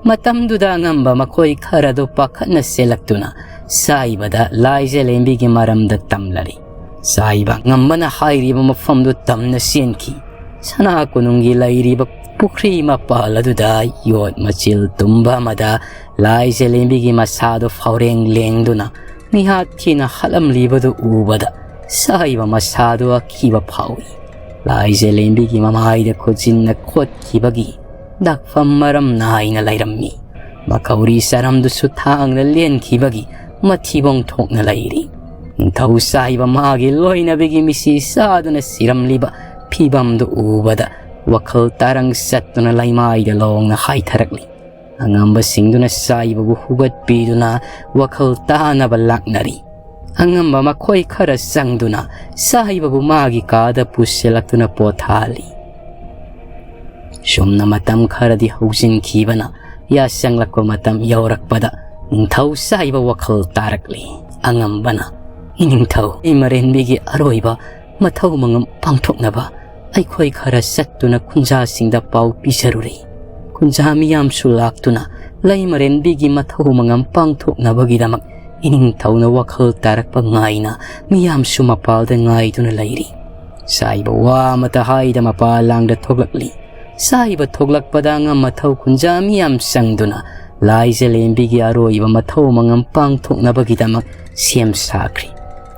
ꯃꯇꯝꯗꯨꯗ ꯑꯉꯝꯕ ꯃꯈꯣꯏ ꯈꯔꯗꯨ ꯄꯥꯈꯠꯅ ꯆꯦꯜꯂꯛꯇꯨꯅ ꯆꯥꯏꯕꯗ ꯂꯥꯏꯖ ꯂꯦꯝꯕꯤꯒꯤ ꯃꯔꯝꯗ ꯇꯝꯂꯔꯤ꯫ ꯆꯥꯏꯕ ꯉꯝꯕꯅ ꯍꯥꯏꯔꯤꯕ ꯃꯐꯝꯗꯨ ꯇꯝꯅ ꯆꯦꯟꯈꯤ꯫ ꯁꯅꯥ ꯀꯣꯅꯨꯡꯒꯤ ꯂꯩꯔꯤꯕ ꯄꯨꯈ꯭ꯔꯤ ꯃꯄꯥꯜ ꯑꯗꯨꯗ ꯌꯣꯠ ꯃꯆꯤꯜ ꯇꯨꯝꯕ ꯑꯃꯗ ꯂꯥꯏꯖ ꯂꯦꯝꯕꯤꯒꯤ ꯃꯁꯥꯗꯨ ꯐꯥꯎꯔꯦꯡ ꯂꯦꯡꯗꯨꯅ ꯃꯤꯍꯥꯠ ꯊꯤꯅ ꯍꯥꯠꯂꯝꯂꯤꯕꯗꯨ ꯎꯕꯗ ꯆꯥꯏꯕ ꯃꯁꯥꯗꯨ ꯑꯀꯤꯕ ꯐꯥꯎꯏ꯫ ꯂꯥꯏꯖꯂꯦꯝꯕꯤꯒꯤ ꯃꯃꯥꯏꯗ ꯈꯨꯖꯤꯟꯅ ꯈꯣꯠꯈꯤꯕꯒꯤ ꯗꯥꯛꯐꯝ ꯃꯔꯝ ꯅꯥꯏꯅ ꯂꯩꯔꯝꯃꯤ꯫ ꯃꯈꯧꯔꯤ ꯆꯔꯝꯗꯨꯁꯨ ꯊꯥꯡꯅ ꯂꯦꯟꯈꯤꯕꯒꯤ ꯃꯊꯤꯕꯣꯡ ꯊꯣꯛꯅ ꯂꯩꯔꯤ꯫ ꯅꯤꯡꯊꯧ ꯁꯥꯏꯕ ꯃꯥꯒꯤ ꯂꯣꯏꯅꯕꯤꯒꯤ ꯃꯤꯁꯤ ꯆꯥꯗꯨꯅ ꯁꯤꯔꯝꯂꯤꯕ ꯐꯤꯕꯝꯗꯨ ꯎꯕꯗ ꯋꯥꯈꯜ ꯇꯥꯔꯪ ꯆꯠꯇꯨꯅ ꯂꯩꯃꯥꯏꯗ ꯂꯣꯡꯅ ꯍꯥꯏꯊꯔꯛꯂꯤ꯫ ꯑꯉꯝꯕꯁꯤꯡꯗꯨꯅ ꯁꯥꯏꯕꯕꯨ ꯍꯨꯒꯠꯄꯤꯗꯨꯅ ꯋꯥꯈꯜ ꯇꯥꯅꯕ ꯂꯥꯛꯅꯔꯤ꯫ ꯑꯉꯝꯕ ꯃꯈꯣꯏ ꯈꯔ ꯆꯪꯗꯨꯅ ꯁꯥꯏꯕꯕꯨ ꯃꯥꯒꯤ ꯀꯥꯗ ꯄꯨꯁꯤꯜꯂꯛꯇꯨꯅ ꯄꯣꯊꯥꯍꯜꯂꯤ꯫ ꯁꯨꯝꯅ ꯃꯇꯝ ꯈꯔꯗꯤ ꯍꯧꯖꯤꯟꯈꯤꯕꯅ ꯌꯥꯁꯪꯂꯛꯄ ꯃꯇꯝ ꯌꯧꯔꯛꯄꯗ ꯅꯤꯡꯊꯧ ꯁꯥꯏꯕ ꯋꯥꯈꯜ ꯇꯥꯔꯛꯂꯤ꯫ ꯑꯉꯝꯕꯅ, "ꯅꯤꯡꯊꯧ, ꯂꯩꯃꯔꯦꯟꯕꯤꯒꯤ ꯑꯔꯣꯏꯕ ꯃꯊꯧ ꯃꯉꯝ ꯄꯥꯡꯊꯣꯛꯅꯕ ꯑꯩꯈꯣꯏ ꯈꯔ ꯆꯠꯇꯨꯅ ꯈꯨꯟꯖꯥꯁꯤꯡꯗ ꯄꯥꯎ ꯄꯤꯖꯔꯨꯔꯦ꯫ ꯈꯨꯟꯖꯥ ꯃꯤꯌꯥꯝꯁꯨ ꯂꯥꯛꯇꯨꯅ ꯂꯩꯃꯔꯦꯟꯕꯤꯒꯤ ꯃꯊꯧ ꯃꯉꯝ ꯄꯥꯡꯊꯣꯛꯅꯕꯒꯤꯗꯃꯛ ꯏꯅꯤꯡꯊꯧꯅ ꯋꯥꯈꯜ ꯇꯥꯔꯛꯄ ꯉꯥꯏꯅ ꯃꯤꯌꯥꯝꯁꯨ ꯃꯄꯥꯜꯗ ꯉꯥꯏꯗꯨꯅ ꯂꯩꯔꯤ꯫" ꯁꯥꯏꯕ ꯋꯥ ꯑꯃꯇ ꯍꯥꯏꯗ ꯃꯄꯥ ꯂꯥꯡꯗ ꯊꯣꯛꯂꯛꯂꯤ꯫ ꯁꯥꯏꯕ ꯊꯣꯛꯂꯛꯄꯗ ꯑꯉꯝ ꯃꯊꯧ ꯈꯨꯟꯖꯥ ꯃꯤꯌꯥꯝ ꯆꯪꯗꯨꯅ ꯂꯥꯏꯖꯂꯦꯝꯕꯤꯒꯤ ꯑꯔꯣꯏꯕ ꯃꯊꯧ ꯃꯉꯝ ꯄꯥꯡꯊꯣꯛꯅꯕꯒꯤꯗꯃꯛ ꯁꯦꯝ ꯁꯥꯈ꯭ꯔꯤ꯫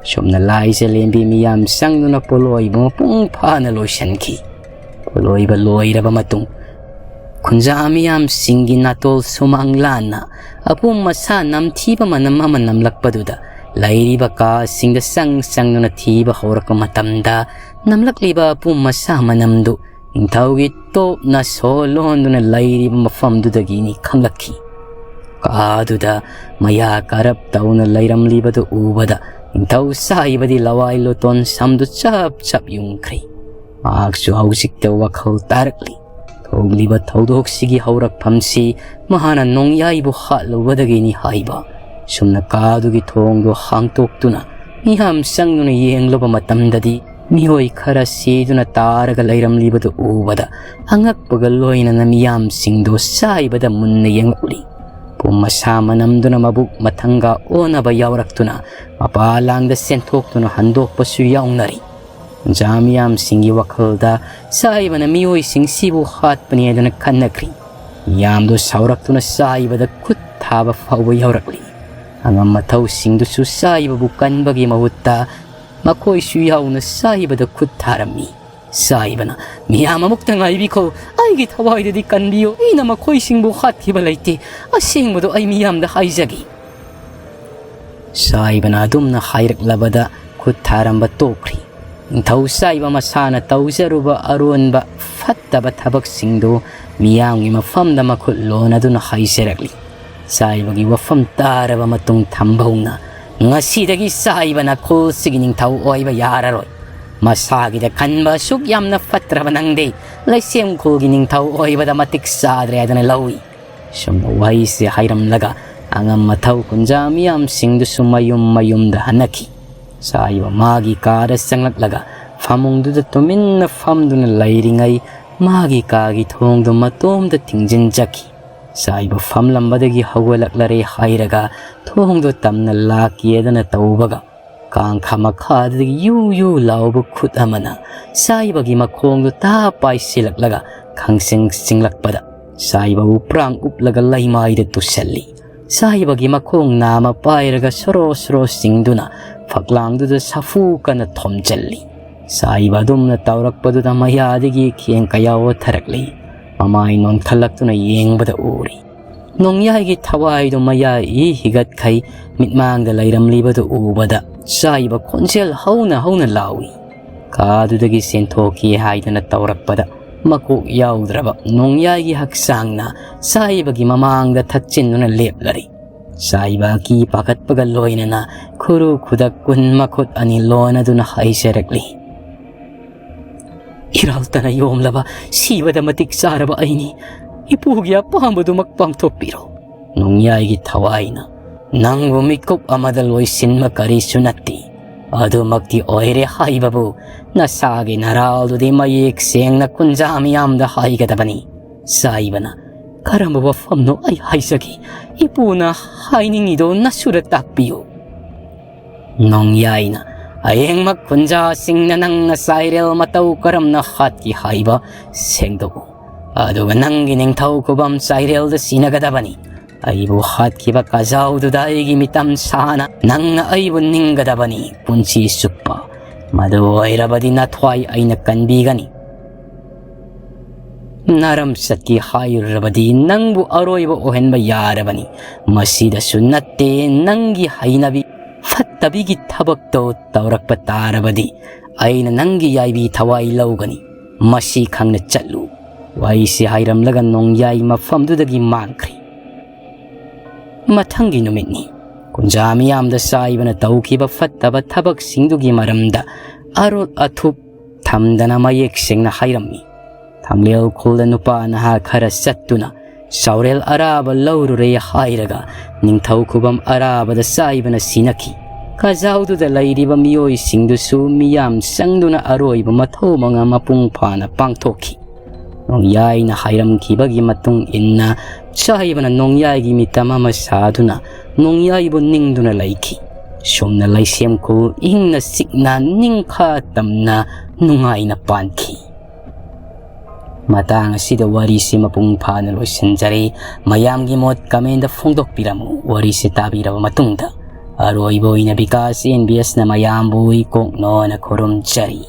ꯁꯨꯝꯅ ꯂꯥꯏꯖꯂꯦꯝꯕꯤ ꯃꯤꯌꯥꯝ ꯆꯪꯗꯨꯅ ꯄꯣꯠꯂꯣꯏꯕ ꯃꯄꯨꯡ ꯐꯥꯅ ꯂꯣꯏꯁꯤꯟꯈꯤ꯫ ꯄꯣꯠꯂꯣꯏꯕ ꯂꯣꯏꯔꯕ ꯃꯇꯨꯡ ꯈꯨꯟꯖꯥ ꯃꯤꯌꯥꯝꯁꯤꯡꯒꯤ ꯅꯥꯇꯣꯜ ꯁꯨꯃꯥꯡ ꯂꯥꯟꯅ ꯑꯄꯨꯝ ꯑꯁꯥ ꯅꯝꯊꯤꯕ ꯃꯅꯝ ꯑꯃ ꯅꯝꯂꯛꯄꯗꯨꯗ ꯂꯩꯔꯤꯕ ꯀꯥꯁꯤꯡꯗ ꯆꯪ ꯆꯪꯗꯨꯅ ꯊꯤꯕ ꯍꯧꯔꯛꯄ ꯃꯇꯝꯗ ꯅꯝꯂꯛꯂꯤꯕ ꯑꯄꯨꯝ ꯑꯁꯥ ꯃꯅꯝꯗꯨ ꯅꯤꯡꯊꯧꯒꯤ ꯇꯣꯞꯅ ꯁꯣ ꯂꯣꯟꯗꯨꯅ ꯂꯩꯔꯤꯕ ꯃꯐꯝꯗꯨꯗꯒꯤꯅꯤ ꯈꯪꯂꯛꯈꯤ꯫ ꯀꯥꯗꯨꯗ ꯃꯌꯥ ꯀꯔꯞ ꯇꯧꯅ ꯂꯩꯔꯝꯂꯤꯕꯗꯨ ꯎꯕꯗ ꯅꯤꯡꯊꯧ ꯁꯥꯏꯕꯗꯤ ꯂꯋꯥꯏ ꯂꯣꯇꯣꯟ ꯁꯝꯗꯨ ꯆꯞ ꯆꯞ ꯌꯨꯡꯈ꯭ꯔꯤ꯫ ꯃꯍꯥꯛꯁꯨ ꯍꯧꯖꯤꯛꯇ ꯋꯥꯈꯜ ꯇꯥꯔꯛꯂꯤ꯫ ꯊꯣꯛꯂꯤꯕ ꯊꯧꯗꯣꯛꯁꯤꯒꯤ ꯍꯧꯔꯛꯐꯝꯁꯤ ꯃꯍꯥꯛꯅ ꯅꯣꯡꯌꯥꯏꯕꯨ ꯍꯥꯠꯂꯨꯕꯗꯒꯤꯅꯤ ꯍꯥꯏꯕ꯫ ꯁꯨꯝꯅ ꯀꯥꯗꯨꯒꯤ ꯊꯣꯡꯗꯨ ꯍꯥꯡꯇꯣꯛꯇꯨꯅ ꯃꯤꯌꯥꯝ ꯆꯪꯗꯨꯅ ꯌꯦꯡꯂꯨꯕ ꯃꯇꯝꯗꯗꯤ ꯃꯤꯑꯣꯏ ꯈꯔ ꯁꯤꯗꯨꯅ ꯇꯥꯔꯒ ꯂꯩꯔꯝꯂꯤꯕꯗꯨ ꯎꯕꯗ ꯑꯉꯛꯄꯒ ꯂꯣꯏꯅꯅ ꯃꯤꯌꯥꯝꯁꯤꯡꯗꯨ ꯁꯥꯏꯕꯗ ꯃꯨꯟꯅ ꯌꯦꯡꯂꯛꯂꯤ꯫ ꯄꯨꯝ ꯑꯁꯥ ꯃꯅꯝꯗꯨꯅ ꯃꯕꯨꯛ ꯃꯊꯪꯒ ꯑꯣꯟꯅꯕ ꯌꯥꯎꯔꯛꯇꯨꯅ ꯃꯄꯥ ꯂꯥꯡꯗ ꯆꯦꯟꯊꯣꯛꯇꯨꯅ ꯍꯟꯗꯣꯛꯄꯁꯨ ꯌꯥꯎꯅꯔꯤ꯫ ꯈꯨꯟꯖꯥ ꯃꯤꯌꯥꯝꯁꯤꯡꯒꯤ ꯋꯥꯈꯜꯗ ꯁꯥꯏꯕꯅ ꯃꯤꯑꯣꯏꯁꯤꯡꯁꯤꯕꯨ ꯍꯥꯠꯄꯅꯤ ꯍꯥꯏꯗꯨꯅ ꯈꯟꯅꯈ꯭ꯔꯤ꯫ ꯃꯤꯌꯥꯝꯗꯨ ꯁꯥꯎꯔꯛꯇꯨꯅ ꯁꯥꯏꯕꯗ ꯈꯨꯠ ꯊꯥꯕ ꯐꯥꯎꯕ ꯌꯥꯎꯔꯛꯂꯤ꯫ ꯑꯉꯝ ꯃꯊꯧꯁꯤꯡꯗꯨꯁꯨ ꯁꯥꯏꯕꯕꯨ ꯀꯟꯕꯒꯤ ꯃꯍꯨꯠꯇ ꯃꯈꯣꯏꯁꯨ ꯌꯥꯎꯅ ꯁꯥꯏꯕꯗ ꯈꯨꯠ ꯊꯥꯔꯝꯃꯤ꯫ ꯆꯥꯏꯕꯅ, "ꯃꯤꯌꯥꯝ, ꯑꯃꯨꯛꯇ ꯉꯥꯏꯕꯤꯈꯣ, ꯑꯩꯒꯤ ꯊꯋꯥꯏꯗꯗꯤ ꯀꯟꯕꯤꯌꯨ, ꯑꯩꯅ ꯃꯈꯣꯏꯁꯤꯡꯕꯨ ꯍꯥꯠꯈꯤꯕ ꯂꯩꯇꯦ, ꯑꯁꯦꯡꯕꯗꯨ ꯑꯩ ꯃꯤꯌꯥꯝꯗ ꯍꯥꯏꯖꯒꯦ꯫" ꯆꯥꯏꯕꯅ ꯑꯗꯨꯝꯅ ꯍꯥꯏꯔꯛꯂꯕꯗ ꯈꯨꯠ ꯊꯥꯔꯝꯕ ꯇꯣꯛꯈ꯭ꯔꯤ꯫ ꯅꯤꯡꯊꯧ ꯆꯥꯏꯕ ꯃꯁꯥꯅ ꯇꯧꯖꯔꯨꯕ ꯑꯔꯣꯟꯕ ꯐꯠꯇꯕ ꯊꯕꯛꯁꯤꯡꯗꯨ ꯃꯤꯌꯥꯝꯒꯤ ꯃꯐꯝꯗ ꯃꯈꯨꯠ ꯂꯣꯟꯅꯗꯨꯅ ꯍꯥꯏꯖꯔꯛꯂꯤ꯫ ꯆꯥꯏꯕꯒꯤ ꯋꯥꯐꯝ ꯇꯥꯔꯕ ꯃꯇꯨꯡ ꯊꯝꯕꯧꯅ, "ꯉꯁꯤꯗꯒꯤ ꯆꯥꯏꯕꯅ ꯈꯨꯜꯁꯤꯒꯤ ꯅꯤꯡꯊꯧ ꯑꯣꯏꯕ ꯌꯥꯔꯔꯣꯏ꯫ ꯃꯁꯥꯒꯤꯗ ꯈꯟꯕ ꯑꯁꯨꯛ ꯌꯥꯝꯅ ꯐꯠꯇ꯭ꯔꯕ ꯅꯪꯗꯤ ꯂꯩꯁꯦꯝ ꯈꯨꯜꯒꯤ ꯅꯤꯡꯊꯧ ꯑꯣꯏꯕꯗ ꯃꯇꯤꯛ ꯆꯥꯗ꯭ꯔꯦ" ꯍꯥꯏꯗꯨꯅ ꯂꯧꯏ꯫ ꯁꯨꯝꯅ ꯋꯥꯍꯩꯁꯦ ꯍꯥꯏꯔꯝꯂꯒ ꯑꯉꯝ ꯑꯊꯧ ꯀꯨꯟꯖꯥ ꯃꯤꯌꯥꯝꯁꯤꯡꯗꯨꯁꯨ ꯃꯌꯨꯝ ꯃꯌꯨꯝꯗ ꯍꯟꯅꯈꯤ꯫ ꯆꯥꯏꯕ ꯃꯥꯒꯤ ꯀꯥꯗ ꯆꯪꯂꯛꯂꯒ ꯐꯃꯨꯡꯗꯨꯗ ꯇꯨꯃꯤꯟꯅ ꯐꯝꯗꯨꯅ ꯂꯩꯔꯤꯉꯩ ꯃꯥꯒꯤ ꯀꯥꯒꯤ ꯊꯣꯡꯗꯨ ꯃꯇꯣꯝꯇ ꯊꯤꯡꯖꯤꯟꯖꯈꯤ꯫ ꯆꯥꯏꯕ ꯐꯝꯂꯝꯕꯗꯒꯤ ꯍꯧꯒꯠꯂꯛꯂꯔꯦ ꯍꯥꯏꯔꯒ ꯊꯣꯡꯗꯨ ꯇꯝꯅ ꯂꯥꯛꯀꯦꯗꯅ ꯇꯧꯕꯒ ꯀꯥꯡꯈꯥ ꯃꯈꯥꯗꯒꯤ ꯌꯨ ꯌꯨ ꯂꯥꯎꯕ ꯈꯨꯠ ꯑꯃꯅ ꯆꯥꯏꯕꯒꯤ ꯃꯈꯣꯡꯗꯨ ꯇꯥ ꯄꯥꯏꯁꯤꯜꯂꯛꯂꯒ ꯈꯪꯆꯤꯡ ꯆꯤꯡꯂꯛꯄꯗ ꯆꯥꯏꯕ ꯎꯄ꯭ꯔꯥꯡ ꯎꯞꯂꯒ ꯂꯩꯃꯥꯏꯗ ꯇꯨꯁꯜꯂꯤ꯫ ꯆꯥꯏꯕꯒꯤ ꯃꯈꯣꯡ ꯅꯥꯝꯃ ꯄꯥꯏꯔꯒ ꯁꯣꯔꯣ ꯁꯣꯔꯣ ꯆꯤꯡꯗꯨꯅ ꯐꯛꯂꯥꯡꯗꯨꯗ ꯁꯥꯐꯨ ꯀꯟꯅ ꯊꯣꯝꯖꯤꯜꯂꯤ꯫ ꯆꯥꯏꯕ ꯑꯗꯨꯝꯅ ꯇꯧꯔꯛꯄꯗꯨꯗ ꯃꯌꯥꯗꯒꯤ ꯈꯦꯡ ꯀꯌꯥ ꯑꯣꯠꯊꯔꯛꯂꯤ꯫ ꯃꯃꯥꯏ ꯅꯣꯟꯈꯠꯂꯛꯇꯨꯅ ꯌꯦꯡꯕꯗ ꯎꯔꯤ꯫ ꯅꯣꯡꯌꯥꯏꯒꯤ ꯊꯋꯥꯏꯗꯨ ꯃꯌꯥ ꯏ ꯍꯤꯒꯠꯈꯩ ꯃꯤꯠꯃꯥꯡꯗ ꯂꯩꯔꯝꯂꯤꯕꯗꯨ ꯎꯕꯗ ꯆꯥꯏꯕ ꯈꯣꯟꯖꯦꯜ ꯍꯧꯅ ꯍꯧꯅ ꯂꯥꯎꯏ꯫ ꯀꯥꯗꯨꯗꯒꯤ ꯆꯦꯟꯊꯣꯛꯈꯤ ꯍꯥꯏꯗꯅ ꯇꯧꯔꯛꯄꯗ ꯃꯀꯣꯛ ꯌꯥꯎꯗ꯭ꯔꯕ ꯅꯣꯡꯌꯥꯏꯒꯤ ꯍꯛꯆꯥꯡꯅ ꯆꯥꯏꯕꯒꯤ ꯃꯃꯥꯡꯗ ꯊꯠꯆꯤꯟꯗꯨꯅ ꯂꯦꯞꯂꯔꯤ꯫ ꯆꯥꯏꯕ ꯑꯀꯤ ꯄꯥꯈꯠꯄꯒ ꯂꯣꯏꯅꯅ ꯈꯨꯔꯨ ꯈꯨꯗꯛ ꯀꯨꯟ ꯃꯈꯨꯠ ꯑꯅꯤ ꯂꯣꯟꯅꯗꯨꯅ ꯍꯥꯏꯖꯔꯛꯂꯤ, "ꯏꯔꯥꯜꯇꯅ ꯌꯣꯝꯂꯕ, ꯁꯤꯕꯗ ꯃꯇꯤꯛ ꯆꯥꯔꯕ ꯑꯩꯅꯤ꯫ ꯏꯄꯨꯒꯤ ꯑꯄꯥꯝꯕꯗꯨꯃꯛ ꯄꯥꯡꯊꯣꯛꯄꯤꯔꯣ꯫" ꯅꯣꯡꯌꯥꯏꯒꯤ ꯊꯋꯥꯏꯅ, "ꯅꯪꯕꯨ ꯃꯤꯀꯨꯞ ꯑꯃꯗ ꯂꯣꯏꯁꯤꯟꯕ ꯀꯔꯤꯁꯨ ꯅꯠꯇꯦ꯫ ꯑꯗꯨꯃꯛꯇꯤ ꯑꯣꯏꯔꯦ ꯍꯥꯏꯕꯕꯨ ꯅꯁꯥꯒꯤ ꯅꯔꯥꯜꯗꯨꯗꯤ ꯃꯌꯦꯛ ꯁꯦꯡꯅ ꯀꯨꯟꯖꯥ ꯃꯤꯌꯥꯝꯗ ꯍꯥꯏꯒꯗꯕꯅꯤ꯫" ꯆꯥꯏꯕꯅ, "ꯀꯔꯝꯕ ꯋꯥꯐꯝꯅꯣ ꯑꯩ ꯍꯥꯏꯖꯒꯦ꯫ ꯏꯄꯨꯅ ꯍꯥꯏꯅꯤꯡꯉꯤꯗꯣ ꯅꯁꯨꯔ ꯇꯥꯛꯄꯤꯌꯨ꯫" ꯅꯣꯡꯌꯥꯏꯅ, "ꯍꯌꯦꯡꯃꯛ ꯈꯨꯟꯖꯥꯁꯤꯡꯅ ꯅꯪꯅ ꯆꯥꯏꯔꯦꯜ ꯃꯇꯧ ꯀꯔꯝꯅ ꯍꯥꯠꯈꯤ ꯍꯥꯏꯕ ꯁꯦꯡꯗꯣꯛꯎ꯫ ꯑꯗꯨꯒ ꯅꯪꯒꯤ ꯅꯤꯡꯊꯧ ꯈꯨꯕꯝ ꯆꯥꯏꯔꯦꯜꯗ ꯁꯤꯟꯅꯒꯗꯕꯅꯤ꯫ ꯑꯩꯕꯨ ꯍꯥꯠꯈꯤꯕ ꯀꯖꯥꯎꯗꯨꯗ ꯑꯩꯒꯤ ꯃꯤꯇꯝ ꯁꯥꯅ ꯅꯪꯅ ꯑꯩꯕꯨ ꯅꯤꯡꯒꯗꯕꯅꯤ ꯄꯨꯟꯁꯤ ꯆꯨꯞꯄ꯫ ꯃꯗꯨ ꯑꯣꯏꯔꯕꯗꯤ ꯅꯊ꯭ꯋꯥꯏ ꯑꯩꯅ ꯀꯟꯕꯤꯒꯅꯤ꯫ ꯅꯔꯝꯆꯠꯀꯤ ꯍꯥꯏꯔꯨꯔꯕꯗꯤ ꯅꯪꯕꯨ ꯑꯔꯣꯏꯕ ꯑꯣꯏꯍꯟꯕ ꯌꯥꯔꯕꯅꯤ꯫ ꯃꯁꯤꯗꯁꯨ ꯅꯠꯇꯦ, ꯅꯪꯒꯤ ꯍꯩꯅꯕꯤ ꯐꯠꯇꯕꯤꯒꯤ ꯊꯕꯛꯇꯣ ꯇꯧꯔꯛꯄ ꯇꯥꯔꯕꯗꯤ ꯑꯩꯅ ꯅꯪꯒꯤ ꯌꯥꯏꯕꯤ ꯊꯋꯥꯏ ꯂꯧꯒꯅꯤ꯫ ꯃꯁꯤ ꯈꯪꯅ ꯆꯠꯂꯨ꯫ ꯋꯥꯔꯤꯁꯤ ꯍꯥꯏꯔꯝꯂꯒ ꯅꯣꯡꯌꯥꯏ ꯃꯐꯝꯗꯨꯗꯒꯤ ꯃꯥꯡꯈ꯭ꯔꯦ꯫ ꯃꯊꯪꯒꯤ ꯅꯨꯃꯤꯠꯅꯤ꯫ ꯀꯨꯟꯖꯥ ꯃꯤꯌꯥꯝꯗ ꯆꯥꯏꯕꯅ ꯇꯧꯈꯤꯕ ꯐꯠꯇꯕ ꯊꯕꯛꯁꯤꯡꯗꯨꯒꯤ ꯃꯔꯝꯗ ꯑꯔꯣꯠ ꯑꯊꯨꯞ ꯊꯝꯗꯅ ꯃꯌꯦꯛ ꯁꯦꯡꯅ ꯍꯥꯏꯔꯝꯃꯤ꯫ ꯊꯥꯡꯂꯦꯜ ꯈꯨꯜꯗ ꯅꯨꯄꯥ ꯅꯍꯥ ꯈꯔ ꯆꯠꯇꯨꯅ ꯆꯥꯎꯔꯦꯜ ꯑꯔꯥꯕ ꯂꯧꯔꯨꯔꯦ ꯍꯥꯏꯔꯒ ꯅꯤꯡꯊꯧ ꯈꯨꯕꯝ ꯑꯔꯥꯕꯗ ꯆꯥꯏꯕꯅ ꯁꯤꯅꯈꯤ꯫ ꯀꯖꯥꯎꯗꯨꯗ ꯂꯩꯔꯤꯕ ꯃꯤꯑꯣꯏꯁꯤꯡꯗꯨꯁꯨ ꯃꯤꯌꯥꯝ ꯆꯪꯗꯨꯅ ꯑꯔꯣꯏꯕ ꯃꯊꯧ ꯃꯉꯥ ꯃꯄꯨꯡ ꯐꯥꯅ ꯄꯥꯡꯊꯣꯛꯈꯤ꯫ ꯅꯣꯡꯌꯥꯏꯅ ꯍꯥꯏꯔꯝꯈꯤꯕꯒꯤ ꯃꯇꯨꯡ ꯏꯟꯅ ꯆꯥꯏꯕꯅ ꯅꯣꯡꯌꯥꯏꯒꯤ ꯃꯤꯇꯝ ꯑꯃ ꯁꯥꯗꯨꯅ ꯅꯣꯡꯌꯥꯏꯕꯨ ꯅꯤꯡꯗꯨꯅ ꯂꯩꯈꯤ꯫ ꯁꯨꯝꯅ ꯂꯩꯁꯦꯝ ꯈꯨꯜ ꯏꯪꯅ ꯆꯤꯛꯅ ꯅꯤꯡꯈꯥ ꯇꯝꯅ ꯅꯨꯡꯉꯥꯏꯅ ꯄꯥꯟꯈꯤ꯫ ꯃꯇꯥꯡ ꯑꯁꯤꯗ ꯋꯥꯔꯤꯁꯤ ꯃꯄꯨꯡ ꯐꯥꯅ ꯂꯣꯏꯁꯤꯟꯖꯔꯦ꯫ ꯃꯌꯥꯝꯒꯤ ꯃꯣꯠ comment ꯐꯣꯡꯗꯣꯛꯄꯤꯔꯝꯃꯨ꯫ ꯋꯥꯔꯤꯁꯤ ꯇꯥꯕꯤꯔꯕ ꯃꯇꯨꯡꯗ ꯑꯔꯣꯏꯕ ꯑꯣꯏꯅ ꯕꯤꯀꯥꯁ NBS ꯅ ꯃꯌꯥꯝꯕꯨ ꯏꯀꯣꯛꯅꯣꯅ ꯈꯨꯔꯨꯝꯖꯔꯤ꯫